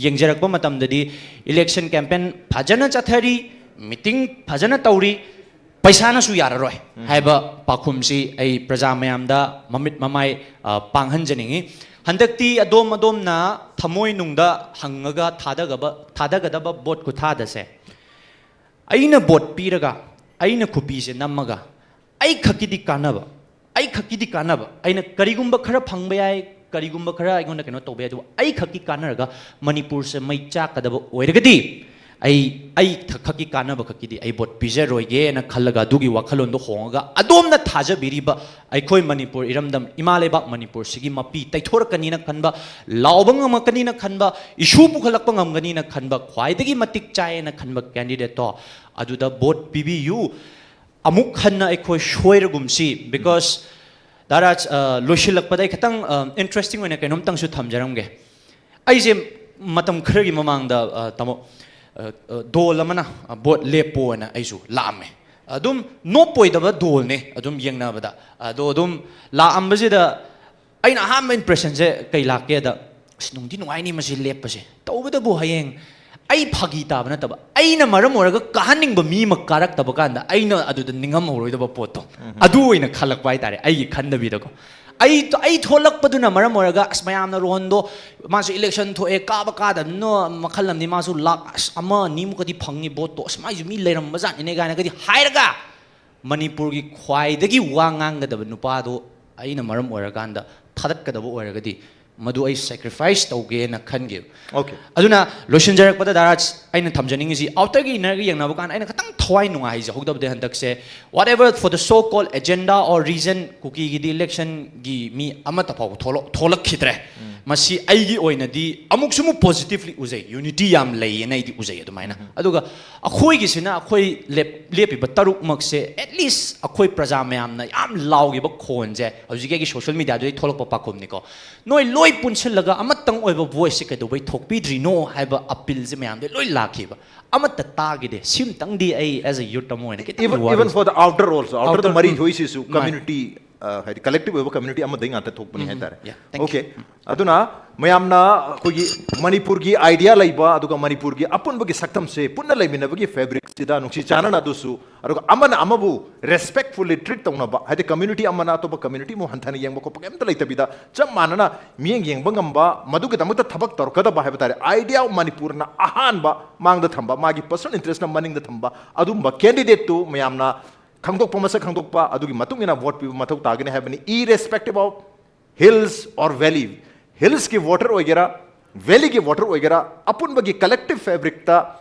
ꯌꯦꯡꯖꯔꯛꯄ ꯃꯇꯝꯗꯗꯤ election campaign ꯐꯖꯅ ꯆꯠꯊꯔꯤ, meeting ꯐꯖꯅ ꯇꯧꯔꯤ, ꯄꯩꯁꯥꯅꯁꯨ ꯌꯥꯔꯔꯣꯏ ꯍꯥꯏꯕ ꯄꯥꯎꯈꯨꯝꯁꯤ ꯑꯩ ꯄ꯭ꯔꯖꯥ ꯃꯌꯥꯝꯗ ꯃꯃꯤꯠ ꯃꯃꯥꯏ, ꯑ, ꯄꯥꯡꯍꯟꯖꯅꯤꯡꯉꯤ꯫ ꯍꯟꯗꯛꯇꯤ ꯑꯗꯣꯝ ꯑꯗꯣꯝꯅ ꯊꯃꯣꯏꯅꯨꯡꯗ ꯍꯪꯉꯒ ꯊꯥꯗꯒꯕ-, ꯊꯥꯗꯒꯗꯕ vote ꯈꯨꯊꯥꯗꯁꯦ, ꯑꯩꯅ vote ꯄꯤꯔꯒ, ꯑꯩꯅ ꯈꯨꯕꯤꯁꯦ ꯅꯝꯃꯒ, ꯑꯩ ꯈꯛꯀꯤꯗꯤ ꯀꯥꯟꯅꯕ, ꯑꯩ ꯈꯛꯀꯤꯗꯤ ꯀꯥꯟꯅꯕ, ꯑꯩꯅ ꯀꯔꯤꯒꯨꯝꯕ ꯈꯔ ꯐꯪꯕ ꯌꯥꯏ, ꯀꯔꯤꯒꯨꯝꯕ ꯈꯔ ꯑꯩꯉꯣꯟꯗ ꯀꯩꯅꯣ ꯇꯧꯕ ꯌꯥꯏ, ꯑꯗꯨꯕꯨ ꯑꯩ ꯈꯛꯀꯤ ꯀꯥꯟꯅꯔꯒ ꯃꯅꯤꯄꯨꯔꯁꯦ ꯃꯩ ꯆꯥꯛꯀꯗꯕ ꯑꯣꯏꯔꯒꯗꯤ ꯑꯩ, ꯑꯩ ꯈꯛꯀꯤ ꯀꯥꯟꯅꯕ ꯈꯛꯀꯤꯗꯤ ꯑꯩ vote ꯄꯤꯖꯔꯣꯏꯒꯦꯅ ꯈꯜꯂꯒ, ꯑꯗꯨꯒꯤ ꯋꯥꯈꯜꯂꯣꯟꯗꯣ ꯍꯣꯡꯉꯒ ꯑꯗꯣꯝꯅ ꯊꯥꯖꯕꯤꯔꯤꯕ ꯑꯩꯈꯣꯏ ꯃꯅꯤꯄꯨꯔ ꯏꯔꯝꯗꯝ, ꯏꯃꯥ ꯂꯩꯕꯥꯛ ꯃꯅꯤꯄꯨꯔꯁꯤꯒꯤ ꯃꯄꯤ ꯇꯩꯊꯣꯔꯛꯀꯅꯤꯅ ꯈꯟꯕ, ꯂꯥꯎꯕ ꯉꯝꯃꯛꯀꯅꯤꯅ ꯈꯟꯕ, issue ꯄꯨꯈꯠꯂꯛꯄ ꯉꯝꯒꯅꯤꯅ ꯈꯟꯕ, ꯈ꯭ꯋꯥꯏꯗꯒꯤ ꯃꯇꯤꯛ ꯆꯥꯏꯌꯦꯅ ꯈꯟꯕ candidateꯇꯣ ꯑꯗꯨꯗ vote ꯄꯤꯕꯤꯌꯨ꯫ ꯑꯃꯨꯛ ꯍꯟꯅ ꯑꯩꯈꯣꯏ ꯁꯣꯏꯔꯒꯨꯝꯁꯤ, because ꯗꯥ ꯔꯥꯖ, ꯑ, ꯂꯣꯏꯁꯤꯜꯂꯛꯄꯗ ꯑꯩ ꯈꯤꯇꯪ, ꯑ, interesting ꯑꯣꯏꯅ ꯀꯩꯅꯣꯝꯇꯪꯁꯨ ꯊꯝꯖꯔꯝꯒꯦ꯫ ꯑꯩꯁꯦ ꯃꯇꯝ ꯈꯔꯒꯤ ꯃꯃꯥꯡꯗ, ꯑ, ꯇꯥꯃꯣ, ꯑ, ꯑ, ꯗꯣꯜ ꯑꯃꯅ, ꯑ, vote ꯂꯦꯞꯄꯣꯅ ꯑꯩꯁꯨ ꯂꯥꯛꯑꯝꯃꯦ꯫ ꯑꯗꯨꯝ ꯅꯣꯞꯄꯣꯏꯗꯕ ꯗꯣꯜꯅꯦ ꯑꯗꯨꯝ ꯌꯦꯡꯅꯕꯗ꯫ ꯑꯗꯣ ꯑꯗꯨꯝ ꯂꯥꯛꯑꯝꯕꯁꯤꯗ ꯑꯩꯅ ꯑꯍꯥꯟꯕ impressionꯁꯦ ꯀꯩ ꯂꯥꯛꯀꯦꯗ, "ꯑꯁ, ꯅꯨꯡꯗꯤ ꯅꯨꯡꯉꯥꯏꯅꯤ ꯃꯁꯤ ꯂꯦꯞꯄꯁꯦ, ꯇꯧꯕꯇꯕꯨ ꯍꯌꯦꯡ ꯑꯩ ꯐꯥꯒꯤ ꯇꯥꯕ ꯅꯠꯇꯕ, ꯑꯩꯅ ꯃꯔꯝ ꯑꯣꯏꯔꯒ ꯀꯥꯍꯟꯅꯤꯡꯕ ꯃꯤ ꯑꯃ ꯀꯥꯔꯛꯇꯕ ꯀꯥꯟꯗ ꯑꯩꯅ ꯑꯗꯨꯗ ꯅꯤꯡꯉꯝꯍꯧꯔꯣꯏꯗꯕ ꯄꯣꯠꯇꯣ", ꯑꯗꯨ ꯑꯣꯏꯅ ꯈꯜꯂꯛꯄ ꯍꯥꯏꯇꯥꯔꯦ, ꯑꯩꯒꯤ ꯈꯟꯗꯕꯤꯗꯀꯣ꯫ ꯑꯩ, ꯑꯩ ꯊꯣꯛꯂꯛꯄꯗꯨꯅ ꯃꯔꯝ ꯑꯣꯏꯔꯒ, "ꯑꯁ, ꯃꯌꯥꯝꯅ ꯔꯣꯍꯟꯗꯣ, ꯃꯥꯁꯨ election ꯊꯣꯛꯑꯦ, ꯀꯥꯕ ꯀꯥꯗꯕꯅ ꯃꯈꯜ ꯑꯃꯅꯤ, ꯃꯥꯁꯨ ꯂꯥꯛ, ꯑꯁ, ꯑꯃ ꯑꯅꯤꯃꯨꯛꯀꯗꯤ ꯐꯪꯉꯤ voteꯇꯣ, ꯑꯁ, ꯃꯥꯏꯁꯨ ꯃꯤ ꯂꯩꯔꯝꯕ ꯖꯥꯠꯅꯤꯅꯦ" ꯀꯥꯏꯅꯒꯗꯤ ꯍꯥꯏꯔꯒ, ꯃꯅꯤꯄꯨꯔꯒꯤ ꯈ꯭ꯋꯥꯏꯗꯒꯤ ꯋꯥ ꯉꯥꯡꯒꯗꯕ ꯅꯨꯄꯥꯗꯣ ꯑꯩꯅ ꯃꯔꯝ ꯑꯣꯏꯔꯀꯥꯟꯗ ꯊꯥꯗꯠꯀꯗꯕ ꯑꯣꯏꯔꯒꯗꯤ, ꯃꯗꯨ ꯑꯩ ꯁꯦꯀ꯭ꯔꯤꯐꯥꯏꯁ ꯇꯧꯒꯦꯅ ꯈꯟꯈꯤꯕ꯫ Okay. ꯑꯗꯨꯅ ꯂꯣꯏꯁꯤꯟꯖꯔꯛꯄꯗ ꯗꯥꯔꯥꯖ, ꯑꯩꯅ ꯊꯝꯖꯅꯤꯡꯉꯤꯁꯤ ꯑꯥꯎꯇꯔꯒꯤ ꯏꯟꯅꯔꯒ ꯌꯦꯡꯅꯕ ꯀꯥꯟꯗ ꯑꯩꯅ ꯈꯤꯇꯪ ꯊꯋꯥꯏ ꯅꯨꯡꯉꯥꯏꯖꯍꯧꯗꯕꯗꯤ ꯍꯟꯗꯛꯁꯦ, whatever for the so called agenda or reason, ꯀꯨꯀꯤꯒꯤꯗꯤ ꯏꯂꯦꯛꯁꯟꯒꯤ ꯃꯤ ꯑꯃꯠꯇ ꯐꯥꯎꯕ ꯊꯣꯛꯂꯛ- ꯊꯣꯛꯂꯛꯈꯤꯗ꯭ꯔꯦ꯫ ꯃꯁꯤ ꯑꯩꯒꯤ ꯑꯣꯏꯅꯗꯤ ꯑꯃꯨꯛꯁꯨ ꯑꯃꯨꯛ ꯄꯣꯖꯤꯇꯤꯚꯂꯤ ꯎꯖꯩ, ꯌꯨꯅꯤꯇꯤ ꯌꯥꯝ ꯂꯩꯌꯦꯅ ꯑꯩꯗꯤ ꯎꯖꯩ ꯑꯗꯨꯃꯥꯏꯅ꯫ ꯑꯗꯨꯒ ꯑꯩꯈꯣꯏꯒꯤꯁꯤꯅ ꯑꯩꯈꯣꯏ ꯂꯦꯞ- ꯂꯦꯞꯄꯤꯕ ꯇꯔꯨꯛꯃꯛꯁꯦ, at least ꯑꯩꯈꯣꯏ ꯄ꯭ꯔꯖꯥ ꯃꯌꯥꯝꯅ ꯌꯥꯝ ꯂꯥꯎꯈꯤꯕ ꯈꯣꯟꯁꯦ, ꯍꯧꯖꯤꯛꯀꯤ ꯑꯩꯒꯤ ꯁꯣꯁꯤꯌꯦꯜ ꯃꯤꯗꯤꯌꯥꯗꯨꯗꯒꯤ ꯊꯣꯛꯂꯛꯄ ꯄꯥꯎꯈꯨꯝꯅꯤꯀꯣ, ꯅꯣꯏ ꯂꯣꯏ ꯄꯨꯟꯁꯤꯜꯂꯒ ꯑꯃꯇꯪ ꯑꯣꯏꯕ ꯚꯣꯏꯁꯁꯦ ꯀꯩꯗꯧꯕꯩ ꯊꯣꯛꯄꯤꯗ꯭ꯔꯤꯅꯣ ꯍꯥꯏꯕ ꯑꯄꯤꯜꯁꯦ ꯃꯌꯥꯝꯗꯒꯤ ꯂꯣꯏ ꯂꯥꯛꯈꯤꯕ꯫ ꯑꯃꯠꯇ ꯇꯥꯈꯤꯗꯦ꯫ ꯁꯤꯝꯇꯪꯗꯤ ꯑꯩ as a youth ꯑꯃ ꯑꯣꯏꯅ ꯈꯤꯇꯪ Even, ꯋꯥꯔꯤ- even for the outer also, outer Outer ꯗ ꯃꯔꯤ ꯃꯔꯤ. ꯊꯣꯛꯏꯁꯤꯁꯨ ꯃꯥꯅꯤ. ꯀꯝꯃ꯭ꯌꯨꯅꯤꯇꯤ, ꯍꯥꯏꯗꯤ ꯀꯂꯦꯛꯇꯤꯚ ꯑꯣꯏꯕ ꯀꯝꯃ꯭ꯌꯨꯅꯤꯇꯤ ꯑꯃꯗꯒꯤ ꯉꯥꯛꯇ ꯊꯣꯛꯄꯅꯤ ꯍꯥꯏꯇꯥꯔꯦ꯫ Yeah, thank you. Okay. ꯑꯗꯨꯅ ꯃꯌꯥꯝꯅ ꯑꯩꯈꯣꯏꯒꯤ ꯃꯅꯤꯄꯨꯔꯒꯤ ꯑꯥꯏꯗꯤꯌꯥ ꯂꯩꯕ ꯑꯗꯨꯒ ꯃꯅꯤꯄꯨꯔꯒꯤ ꯑꯄꯨꯟꯕꯒꯤ ꯁꯛꯇꯝꯁꯦ ꯄꯨꯟꯅ ꯂꯩꯃꯤꯟꯅꯕꯒꯤ ꯐꯦꯕ꯭ꯔꯤꯛꯁꯤꯗ ꯅꯨꯡꯁꯤ ꯆꯥꯟꯅꯅ ꯑꯗꯨꯁꯨ, ꯑꯗꯨꯒ ꯑꯃꯅ ꯑꯃꯕꯨ ꯔꯦꯁꯄꯦꯛꯐꯨꯜꯂꯤ ꯇ꯭ꯔꯤꯠ ꯇꯧꯅꯕ, ꯍꯥꯏꯗꯤ ꯀꯝꯃ꯭ꯌꯨꯅꯤꯇꯤ ꯑꯃꯅ ꯑꯇꯣꯞꯄ ꯀꯝꯃ꯭ꯌꯨꯅꯤꯇꯤ ꯑꯃꯨꯛ ꯍꯟꯊꯅ ꯌꯦꯡꯕ ꯈꯣꯠꯄ ꯀꯩꯝꯇ ꯂꯩꯇꯕꯤꯗ ꯆꯞ ꯃꯥꯟꯅꯅ ꯃꯤꯠꯌꯦꯡ ꯌꯦꯡꯕ ꯉꯝꯕ, ꯃꯗꯨꯒꯤꯗꯃꯛꯇ ꯊꯕꯛ ꯇꯧꯔꯛꯀꯗꯕ ꯍꯥꯏꯕ ꯇꯥꯔꯦ, ꯑꯥꯏꯗꯤꯌꯥ ꯑꯣꯐ ꯃꯅꯤꯄꯨꯔꯅ ꯑꯍꯥꯟꯕ ꯃꯥꯡꯗ ꯊꯝꯕ, ꯃꯥꯒꯤ ꯄꯔꯁꯣꯅꯦꯜ ꯏꯟꯇꯔꯦꯁꯅ ꯃꯅꯤꯡꯗ ꯊꯝꯕ ꯑꯗꯨꯝꯕ ꯀꯦꯟꯗꯤꯗꯦꯠꯇꯨ ꯃꯌꯥꯝꯅ ꯈꯪꯗꯣꯛꯄ, ꯃꯁꯛ ꯈꯪꯗꯣꯛꯄ, ꯑꯗꯨꯒꯤ ꯃꯇꯨꯡ ꯏꯟꯅ ꯚꯣꯠ ꯄꯤꯕ ꯃꯊꯧ ꯇꯥꯒꯅꯤ ꯍꯥꯏꯕꯅꯤ, irrespective of hills or valley. ꯍꯤꯜꯁꯀꯤ ꯚꯣꯇꯔ ꯑꯣꯏꯒꯦꯔꯥ, ꯚꯦꯂꯤꯒꯤ ꯚꯣꯇꯔ ꯑꯣꯏꯒꯦꯔꯥ, ꯑꯄꯨꯟꯕꯒꯤ ꯀꯂꯦꯛꯇꯤꯚ ꯐꯦꯕ꯭ꯔꯤꯛꯇ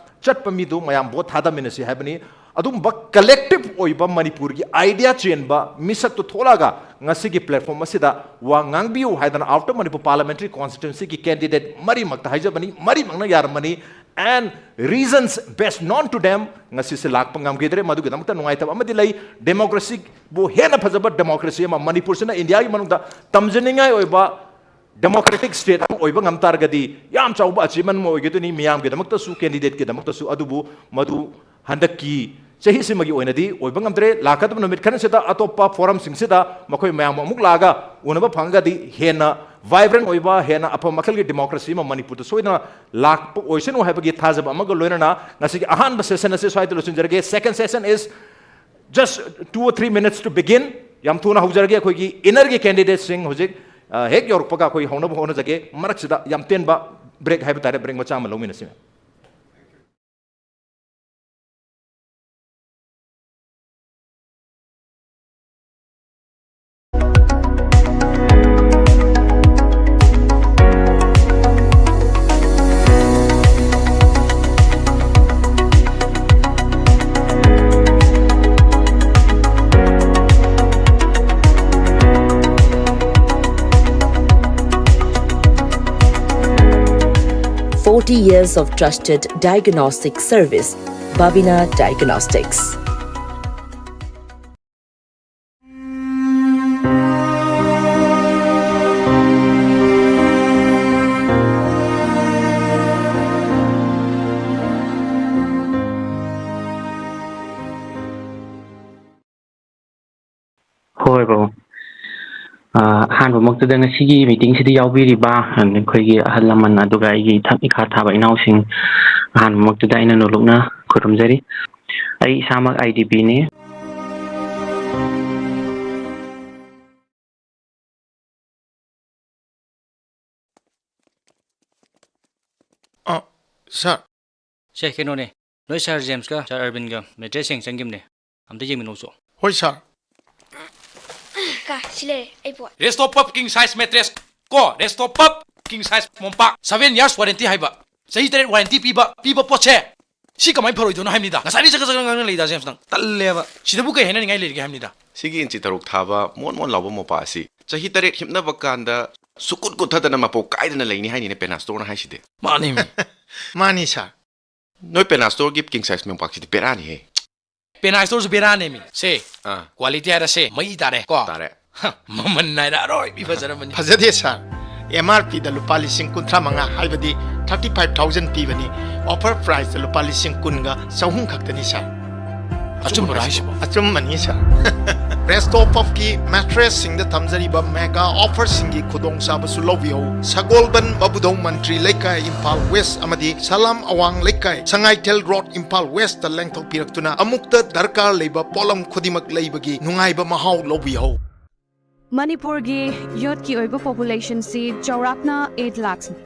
ꯆꯠꯄ ꯃꯤꯗꯨ ꯃꯌꯥꯝ ꯚꯣꯠ ꯊꯥꯗꯃꯤꯟꯅꯁꯤ ꯍꯥꯏꯕꯅꯤ꯫ ꯑꯗꯨꯝꯕ ꯀꯂꯦꯛꯇꯤꯚ ꯑꯣꯏꯕ ꯃꯅꯤꯄꯨꯔꯒꯤ ꯑꯥꯏꯗꯤꯌꯥ ꯆꯦꯟꯕ ꯃꯤꯁꯛꯇꯨ ꯊꯣꯛꯂꯛꯑꯒ ꯉꯁꯤꯒꯤ ꯄ꯭ꯂꯦꯠꯐꯣꯝ ꯑꯁꯤꯗ ꯋꯥ ꯉꯥꯡꯕꯤꯌꯨ ꯍꯥꯏꯗꯅ ꯑꯥꯎꯇꯔ ꯃꯅꯤꯄꯨꯔ ꯄꯥꯔꯂꯥꯃꯦꯟꯇꯔꯤ ꯀꯣꯟꯁꯇꯤꯇ꯭ꯋꯦꯟꯁꯤꯒꯤ ꯀꯦꯟꯗꯤꯗꯦꯠ ꯃꯔꯤꯃꯛꯇ ꯍꯥꯏꯖꯕꯅꯤ, ꯃꯔꯤꯃꯛꯅ ꯌꯥꯔꯝꯕꯅꯤ꯫ And reasons best known to them, ꯉꯁꯤꯁꯦ ꯂꯥꯛꯄ ꯉꯝꯈꯤꯗ꯭ꯔꯦ꯫ ꯃꯗꯨꯒꯤꯗꯃꯛꯇ ꯅꯨꯡꯉꯥꯏꯇꯕ ꯑꯃꯗꯤ ꯂꯩ꯫ ꯗꯦꯃꯣꯀ꯭ꯔꯦꯁꯤꯕꯨ ꯍꯦꯟꯅ ꯐꯖꯕ ꯗꯦꯃꯣꯀ꯭ꯔꯦꯁꯤ ꯑꯃ, ꯃꯅꯤꯄꯨꯔꯁꯤꯅ ꯏꯟꯗꯤꯌꯥꯒꯤ ꯃꯅꯨꯡꯗ ꯇꯝꯖꯅꯤꯡꯉꯥꯏ ꯑꯣꯏꯕ ꯗꯦꯃꯣꯀ꯭ꯔꯦꯇꯤꯛ ꯁ꯭ꯇꯦꯠ ꯑꯃ ꯑꯣꯏꯕ ꯉꯝ ꯇꯥꯔꯒꯗꯤ ꯌꯥꯝ ꯆꯥꯎꯕ ꯑꯆꯤꯚꯃꯦꯟ ꯑꯃ ꯑꯣꯏꯒꯗꯣꯏꯅꯤ, ꯃꯤꯌꯥꯝꯒꯤꯗꯃꯛꯇꯁꯨ, ꯀꯦꯟꯗꯤꯗꯦꯠꯀꯤꯗꯃꯛꯇꯁꯨ꯫ ꯑꯗꯨꯕꯨ ꯃꯗꯨ ꯍꯟꯗꯛꯀꯤ ꯆꯍꯤꯁꯤꯃꯒꯤ ꯑꯣꯏꯅꯗꯤ ꯑꯣꯏꯕ ꯉꯝꯗ꯭ꯔꯦ꯫ ꯂꯥꯛꯀꯗꯕ ꯅꯨꯃꯤꯠ ꯈꯔꯁꯤꯗ ꯑꯇꯣꯞꯄ ꯐꯣꯔꯝꯁꯤꯡꯁꯤꯗ ꯃꯈꯣꯏ ꯃꯌꯥꯝ ꯑꯃꯨꯛ ꯂꯥꯛꯑꯒ ꯎꯅꯕ ꯐꯪꯉꯒꯗꯤ ꯍꯦꯟꯅ ꯚꯥꯏꯕ꯭ꯔꯦꯟ ꯑꯣꯏꯕ, ꯍꯦꯟꯅ ꯑꯐꯕ ꯃꯈꯜꯒꯤ ꯗꯦꯃꯣꯀ꯭ꯔꯦꯁꯤ ꯑꯃ ꯃꯅꯤꯄꯨꯔꯗ ꯁꯣꯏꯗꯅ ꯂꯥꯛꯄ ꯑꯣꯏꯁꯅꯨ ꯍꯥꯏꯕꯒꯤ ꯊꯥꯖꯕ ꯑꯃꯒ ꯂꯣꯏꯅꯅ ꯉꯁꯤꯒꯤ ꯑꯍꯥꯟꯕ ꯁꯦꯁꯟ ꯑꯁꯤ ꯁ꯭ꯋꯥꯏꯗ ꯂꯣꯏꯁꯤꯟꯖꯔꯒꯦ꯫ Second session is just two or three minutes to begin. ꯌꯥꯝ ꯊꯨꯅ ꯍꯧꯖꯔꯒꯦ꯫ ꯑꯩꯈꯣꯏꯒꯤ ꯏꯟꯅꯔꯒꯤ ꯀꯦꯟꯗꯤꯗꯦꯠꯁꯤꯡ ꯍꯧꯖꯤꯛ, ꯑ, ꯍꯦꯛ ꯌꯧꯔꯛꯄꯒ ꯑꯩꯈꯣꯏ ꯍꯧꯅꯕ ꯍꯣꯠꯅꯖꯒꯦ꯫ ꯃꯔꯛꯁꯤꯗ ꯌꯥꯝ ꯇꯦꯟꯕ ꯕ꯭ꯔꯦꯛ ꯍꯥꯏꯕ ꯇꯥꯔꯦ, ꯕ꯭ꯔꯦꯛ ꯃꯆꯥ ꯑꯃ ꯂꯧꯃꯤꯟꯅꯁꯤ꯫ forty years of trusted diagnostic service, Babina Diagnostics. ꯍꯣꯏ ꯕꯥꯕꯨ꯫ ꯑꯥ, ꯑꯍꯥꯟꯕꯃꯛꯇꯗ ꯉꯁꯤꯒꯤ ꯃꯤꯇꯤꯡꯁꯤꯗ ꯌꯥꯎꯕꯤꯔꯤꯕ ꯑꯩꯈꯣꯏꯒꯤ ꯑꯍꯜ ꯂꯃꯟ, ꯑꯗꯨꯒ ꯑꯩꯒꯤ ꯏꯊꯛ ꯏꯈꯥ ꯊꯥꯕ ꯏꯅꯥꯎꯁꯤꯡ, ꯑꯍꯥꯟꯕꯃꯛꯇꯗ ꯑꯩꯅ ꯅꯣꯂꯨꯛꯅ ꯈꯨꯔꯨꯝꯖꯔꯤ꯫ ꯑꯩ ꯏꯁꯥꯃꯛ ꯑꯥꯏ ꯗꯤ ꯄꯤꯅꯤ꯫ ꯑ, ꯁꯥꯔ꯫ ꯁꯦ, ꯀꯩꯅꯣꯅꯦ, ꯅꯣꯏ ꯁꯥꯔ ꯖꯦꯝꯁꯀ ꯁꯥꯔ ꯑꯔꯕꯤꯟꯒ ꯃꯦꯇ꯭ꯔꯦꯁ ꯌꯦꯡ ꯆꯪꯈꯤꯕꯅꯦ꯫ ꯑꯝꯇ ꯌꯦꯡꯃꯤꯟꯅꯧꯁꯣ꯫ ꯍꯣꯏ, ꯁꯥꯔ꯫ ꯀꯥ, ꯁꯤ ꯂꯩꯔꯦ, ꯑꯩ ꯄꯣꯠ꯫ Resto Pub king size mattress ꯀꯣ, Resto Pub king size ꯃꯣꯝꯄꯥꯛ, seven years warranty ꯍꯥꯏꯕ, ꯆꯍꯤ ꯇꯔꯦꯠ warranty ꯄꯤꯕ, ꯄꯤꯕ ꯄꯣꯠꯁꯦ꯫ ꯁꯤ ꯀꯃꯥꯏꯅ ꯐꯔꯣꯏꯗꯣꯏꯅꯣ ꯍꯥꯏꯕꯅꯤꯗ꯫ ꯉꯁꯥꯏꯗꯒꯤ ꯆꯒꯠ ꯆꯒꯠ ꯉꯥꯡꯅ ꯂꯩꯗ, ꯖꯦꯝꯁ, ꯅꯪ꯫ ꯇꯜꯂꯦꯕ꯫ ꯁꯤꯗꯕꯨ ꯀꯩ ꯍꯥꯏꯅꯅꯤꯡꯉꯥꯏ ꯂꯩꯔꯤꯒꯦ ꯍꯥꯏꯕꯅꯤꯗ꯫ ꯁꯤꯒꯤ ꯏꯟꯆꯤ ꯇꯔꯨꯛ ꯊꯥꯕ ꯃꯣꯟ ꯃꯣꯟ ꯂꯥꯎꯕ ꯃꯣꯝꯄꯥꯛ ꯑꯁꯤ ꯆꯍꯤ ꯇꯔꯦꯠ ꯍꯤꯞꯅꯕ ꯀꯥꯟꯗ ꯁꯨꯀꯨꯠ ꯀꯨꯠꯊꯗꯅ ꯃꯄꯧ ꯀꯥꯏꯗꯅ ꯂꯩꯅꯤ ꯍꯥꯏꯅꯤꯅꯦ ꯄꯦꯅꯥ ꯁ꯭ꯇꯣꯔꯅ ꯍꯥꯏꯁꯤꯗꯤ꯫ ꯃꯥꯅꯤ ꯃꯤ꯫ ꯃꯥꯅꯤ, ꯁꯥꯔ꯫ ꯅꯣꯏ ꯄꯦꯅꯥ ꯁ꯭ꯇꯣꯔꯒꯤ king size ꯃꯣꯝꯄꯥꯛꯁꯤꯗꯤ ꯕꯦꯔꯥꯅꯤꯍꯦ꯫ ꯄꯦꯅꯥ ꯁ꯭ꯇꯣꯔꯁꯨ ꯕꯦꯔꯥꯅꯦꯃꯤ꯫ ꯁꯦ, ꯑꯥ꯫ Quality ꯍꯥꯏꯔꯁꯦ, ꯃꯩ ꯇꯥꯔꯦ, ꯀꯣ? ꯇꯥꯔꯦ꯫ ꯍ, ꯃꯃꯜ ꯍꯥꯏꯔ ꯑꯔꯣꯏꯕꯤ ꯐꯖꯔꯕꯅꯤ꯫ ꯐꯖꯗꯦ, ꯁꯥꯔ꯫ ꯑꯦꯝ ꯑꯥꯔ ꯄꯤꯗ ꯂꯨꯄꯥ ꯂꯤꯁꯤꯡ ꯀꯨꯟꯊ꯭ꯔꯥ ꯃꯉꯥ, ꯍꯥꯏꯕꯗꯤ thirty five thousand ꯄꯤꯕꯅꯤ꯫ Offer priceꯇ ꯂꯨꯄꯥ ꯂꯤꯁꯤꯡ ꯀꯨꯟꯒ ꯆꯍꯨꯝ ꯈꯛꯇꯅꯤ, ꯁꯥꯔ꯫ ꯑꯆꯨꯝꯕꯔꯣ ꯍꯥꯏꯁꯤꯕꯣ? ꯑꯆꯨꯝꯕꯅꯤ, ꯁꯥꯔ꯫ Resto Pubꯀꯤ ꯃꯦꯇ꯭ꯔꯦꯁꯁꯤꯡꯗ ꯊꯝꯖꯔꯤꯕ mega offerꯁꯤꯡꯒꯤ ꯈꯨꯗꯣꯡꯆꯥꯕꯁꯨ ꯂꯧꯕꯤꯍꯧ꯫ ꯁꯒꯣꯜꯕꯟ ꯃꯕꯨꯗꯧ ꯃꯟꯇ꯭ꯔꯤ ꯂꯩꯀꯥꯏ, ꯏꯝꯐꯥꯜ ꯋꯦꯁ ꯑꯃꯗꯤ ꯁꯂꯥꯝ ꯑꯋꯥꯡ ꯂꯩꯀꯥꯏ, ꯁꯉꯥꯏꯊꯦꯜ ꯔꯣꯗ, ꯏꯝꯐꯥꯜ ꯋꯦꯁꯇ ꯂꯦꯡꯊꯣꯛꯄꯤꯔꯛꯇꯨꯅ ꯑꯃꯨꯛꯇ ꯗꯔꯀꯥꯔ ꯂꯩꯕ ꯄꯣꯠꯂꯝ ꯈꯨꯗꯤꯡꯃꯛ ꯂꯩꯕꯒꯤ ꯅꯨꯡꯉꯥꯏꯕ ꯃꯍꯥꯎ ꯂꯧꯕꯤꯍꯧ꯫ ꯃꯅꯤꯄꯨꯔꯒꯤ youthꯀꯤ ꯑꯣꯏꯕ populationꯁꯤ ꯆꯥꯎꯔꯥꯛꯅ eight lakhsꯅꯤ꯫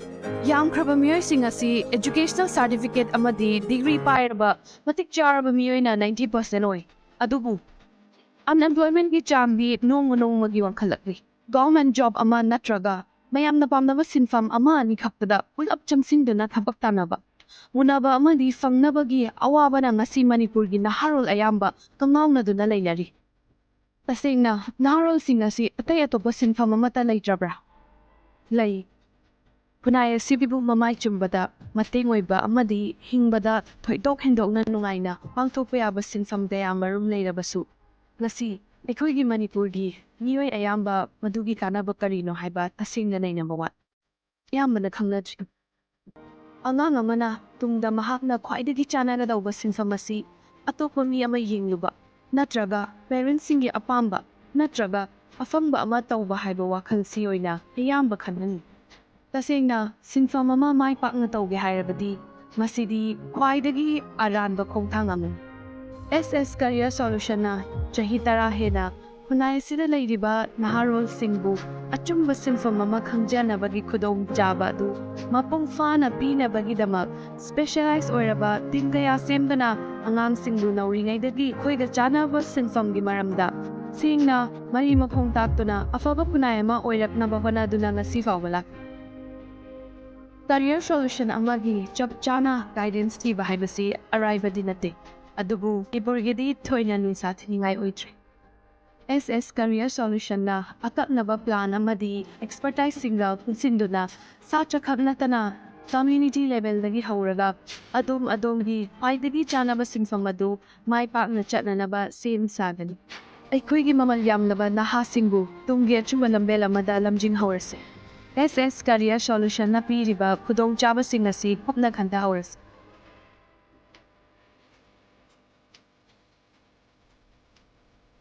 ꯌꯥꯝꯈ꯭ꯔꯕ ꯃꯤꯑꯣꯏꯁꯤꯡ ꯑꯁꯤ educational certificate ꯑꯃꯗꯤ degree ꯄꯥꯏꯔꯕ ꯃꯇꯤꯛ ꯆꯥꯔꯕ ꯃꯤꯑꯣꯏꯅ ninety percent ꯑꯣꯏ꯫ ꯑꯗꯨꯕꯨ unemploymentꯀꯤ ꯆꯥꯡꯗꯤ ꯅꯣꯡꯃ ꯅꯣꯡꯃꯒꯤ ꯋꯥꯡꯈꯠꯂꯛꯂꯤ꯫ Government job ꯑꯃ ꯅꯠꯇ꯭ꯔꯒ ꯃꯌꯥꯝꯅ ꯄꯥꯝꯅꯕ ꯁꯤꯟꯐꯝ ꯑꯃ ꯑꯅꯤ ꯈꯛꯇꯗ ꯄꯨꯂꯞ ꯆꯪꯁꯤꯟꯗꯨꯅ ꯊꯕꯛ ꯇꯥꯟꯅꯕ, ꯎꯅꯕ ꯑꯃꯗꯤ ꯐꯪꯅꯕꯒꯤ ꯑꯋꯥꯕꯅ ꯉꯁꯤ ꯃꯅꯤꯄꯨꯔꯒꯤ ꯅꯍꯥꯔꯣꯜ ꯑꯌꯥꯝꯕ ꯀꯪꯉꯥꯎꯅꯗꯨꯅ ꯂꯩꯅꯔꯤ꯫ ꯇꯁꯦꯡꯅ, ꯅꯍꯥꯔꯣꯜꯁꯤꯡ ꯑꯁꯤ ꯑꯇꯩ ꯑꯇꯣꯞꯄ ꯁꯤꯟꯐꯝ ꯑꯃꯠꯇ ꯂꯩꯇ꯭ꯔꯕ꯭ꯔꯥ? ꯂꯩ꯫ ꯈꯨꯟꯅꯥꯏ ꯑꯁꯤꯕꯨ ꯃꯃꯥꯏ ꯆꯨꯝꯕꯗ ꯃꯇꯦꯡ ꯑꯣꯏꯕ ꯑꯃꯗꯤ ꯍꯤꯡꯕꯗ ꯊꯣꯏꯗꯣꯛ ꯍꯦꯟꯗꯣꯛꯅ ꯅꯨꯡꯉꯥꯏꯅ ꯄꯥꯡꯊꯣꯛꯄ ꯌꯥꯕ ꯁꯤꯟꯐꯝ ꯀꯌꯥ ꯃꯔꯨꯝ ꯂꯩꯔꯕꯁꯨ, ꯉꯁꯤ ꯑꯩꯈꯣꯏꯒꯤ ꯃꯅꯤꯄꯨꯔꯒꯤ ꯃꯤꯑꯣꯏ ꯑꯌꯥꯝꯕ ꯃꯗꯨꯒꯤ ꯀꯥꯟꯅꯕ ꯀꯔꯤꯅꯣ ꯍꯥꯏꯕ ꯇꯁꯦꯡꯅ ꯅꯩꯅꯕ ꯋꯥꯠ-, ꯑꯌꯥꯝꯕꯅ ꯈꯪꯅꯗ꯭ꯔꯤ꯫ ꯑꯉꯥꯡ ꯑꯃꯅ ꯇꯨꯡꯗ ꯃꯍꯥꯛꯅ ꯈ꯭ꯋꯥꯏꯗꯒꯤ ꯆꯥꯟꯅꯒꯗꯧꯕ ꯁꯤꯟꯐꯝ ꯑꯁꯤ ꯑꯇꯣꯞꯄ ꯃꯤ ꯑꯃ ꯌꯦꯡꯂꯨꯕ ꯅꯠꯇ꯭ꯔꯒ ꯄꯦꯔꯦꯟꯠꯁꯤꯡꯒꯤ ꯑꯄꯥꯝꯕ ꯅꯠꯇ꯭ꯔꯒ ꯑꯐꯪꯕ ꯑꯃ ꯇꯧꯕ ꯍꯥꯏꯕ ꯋꯥꯈꯜꯁꯤ ꯑꯣꯏꯅ ꯑꯌꯥꯝꯕ ꯈꯟꯍꯜꯂꯤ꯫ ꯇꯁꯦꯡꯅ, ꯁꯤꯟꯐꯝ ꯑꯃ ꯃꯥꯏ ꯄꯥꯛꯅ ꯇꯧꯒꯦ ꯍꯥꯏꯔꯕꯗꯤ, ꯃꯁꯤꯗꯤ ꯈ꯭ꯋꯥꯏꯗꯒꯤ ꯑꯔꯥꯟꯕ ꯈꯣꯡꯊꯥꯡ ꯑꯃꯅꯤ꯫ ꯑꯦꯁ ꯑꯦꯁ Career Solutionꯅ ꯆꯍꯤ ꯇꯔꯥ ꯍꯦꯟꯅ ꯈꯨꯟꯅꯥꯏ ꯑꯁꯤꯗ ꯂꯩꯔꯤꯕ ꯅꯍꯥꯔꯣꯜꯁꯤꯡꯕꯨ ꯑꯆꯨꯝꯕ ꯁꯤꯟꯐꯝ ꯑꯃ ꯈꯪꯖꯅꯕꯒꯤ ꯈꯨꯗꯣꯡꯆꯥꯕ ꯑꯗꯨ ꯃꯄꯨꯡ ꯐꯥꯅ ꯄꯤꯅꯕꯒꯤꯗꯃꯛ specialize ꯑꯣꯏꯔꯕ team ꯀꯌꯥ ꯁꯦꯝꯗꯨꯅ ꯑꯉꯥꯡꯁꯤꯡꯕꯨ ꯅꯧꯔꯤꯉꯩꯗꯒꯤ ꯑꯩꯈꯣꯏꯒ ꯆꯥꯟꯅꯕ ꯁꯤꯟꯐꯝꯒꯤ ꯃꯔꯝꯗ ꯁꯦꯡꯅ ꯃꯔꯤ ꯃꯈꯣꯡ ꯇꯥꯛꯇꯨꯅ ꯑꯐꯕ ꯈꯨꯟꯅꯥꯏ ꯑꯃ ꯑꯣꯏꯔꯛꯅꯕ ꯍꯣꯠꯅꯗꯨꯅ ꯉꯁꯤ ꯐꯥꯎꯕ ꯂꯥꯛꯂꯤ꯫ Career Solution ꯑꯃꯒꯤ ꯆꯞ ꯆꯥꯅ guidance ꯊꯤꯕ ꯍꯥꯏꯕꯁꯤ ꯑꯔꯥꯏꯕꯗꯤ ꯅꯠꯇꯦ, ꯑꯗꯨꯕꯨ ꯃꯅꯤꯄꯨꯔꯒꯤꯗꯤ ꯊꯣꯏꯅ ꯅꯨꯡꯁꯥ ꯊꯤꯅꯤꯡꯉꯥꯏ ꯑꯣꯏꯗ꯭ꯔꯦ꯫ ꯑꯦꯁ ꯑꯦꯁ Career Solutionꯅ ꯑꯀꯛꯅꯕ plan ꯑꯃꯗꯤ expertiseꯁꯤꯡꯒ ꯄꯨꯟꯁꯤꯟꯗꯨꯅ ꯁꯥꯇ꯭ꯔꯈꯛ ꯅꯠꯇꯅ community levelꯗꯒꯤ ꯍꯧꯔꯒ ꯑꯗꯣꯝ ꯑꯗꯣꯝꯒꯤ ꯈ꯭ꯋꯥꯏꯗꯒꯤ ꯆꯥꯅꯕ ꯁꯤꯟꯐꯝ ꯑꯗꯨ ꯃꯥꯏ ꯄꯥꯛꯅ ꯆꯠꯅꯅꯕ ꯁꯦꯝ ꯁꯥꯒꯅꯤ꯫ ꯑꯩꯈꯣꯏꯒꯤ ꯃꯃꯜ ꯌꯥꯝꯂꯕ ꯅꯍꯥꯁꯤꯡꯕꯨ ꯇꯨꯡꯒꯤ ꯑꯆꯨꯝꯕ ꯂꯝꯕꯦꯜ ꯑꯃꯗ ꯂꯝꯖꯤꯡꯍꯧꯔꯁꯦ꯫ ꯑꯦꯁ ꯑꯦꯁ Career Solutionꯅ ꯄꯤꯔꯤꯕ ꯈꯨꯗꯣꯡꯆꯥꯕꯁꯤꯡ ꯑꯁꯤ ꯀꯨꯞꯅ ꯈꯟꯊꯍꯧꯔꯁꯤ꯫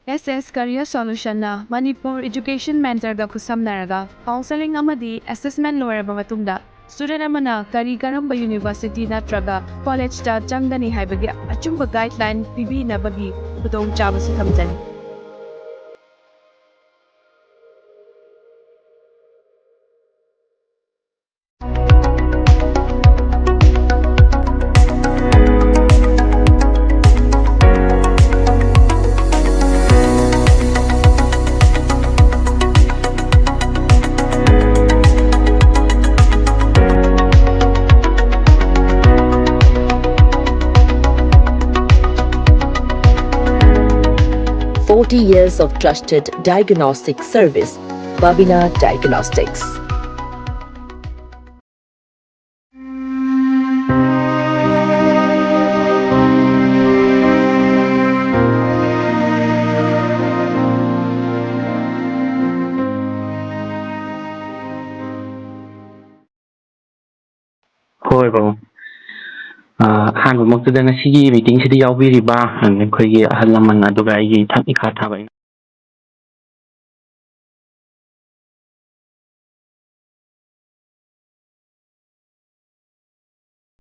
ꯑꯦꯁ ꯑꯦꯁ Career Solutionꯅ ꯃꯅꯤꯄꯨꯔ Education Mentorꯒ ꯈꯨꯠꯁꯝꯅꯔꯒ counselling ꯑꯃꯗꯤ assessment ꯂꯣꯏꯔꯕ ꯃꯇꯨꯡꯗ student ꯑꯃꯅ ꯀꯔꯤ ꯀꯔꯝꯕ university ꯅꯠꯇ꯭ꯔꯒ collegeꯇ ꯆꯪꯒꯅꯤ ꯍꯥꯏꯕꯒꯤ ꯑꯆꯨꯝꯕ guideline ꯄꯤꯕꯤꯅꯕꯒꯤ ꯈꯨꯗꯣꯡꯆꯥꯕꯁꯨ ꯊꯝꯖꯔꯤ꯫ Forty years of trusted diagnostic service, Babina Diagnostics. ꯑꯣꯏꯕ, ꯑ, ꯑꯍꯥꯟꯕꯃꯛꯇꯗ ꯉꯁꯤꯒꯤ meeting ꯁꯤꯗ ꯌꯥꯎꯕꯤꯔꯤꯕ ꯑꯩꯈꯣꯏꯒꯤ ꯑꯍꯜ ꯂꯃꯟ, ꯑꯗꯨꯒ ꯑꯩꯒꯤ ꯏꯊꯛ ꯏꯈꯥ ꯊꯥꯕ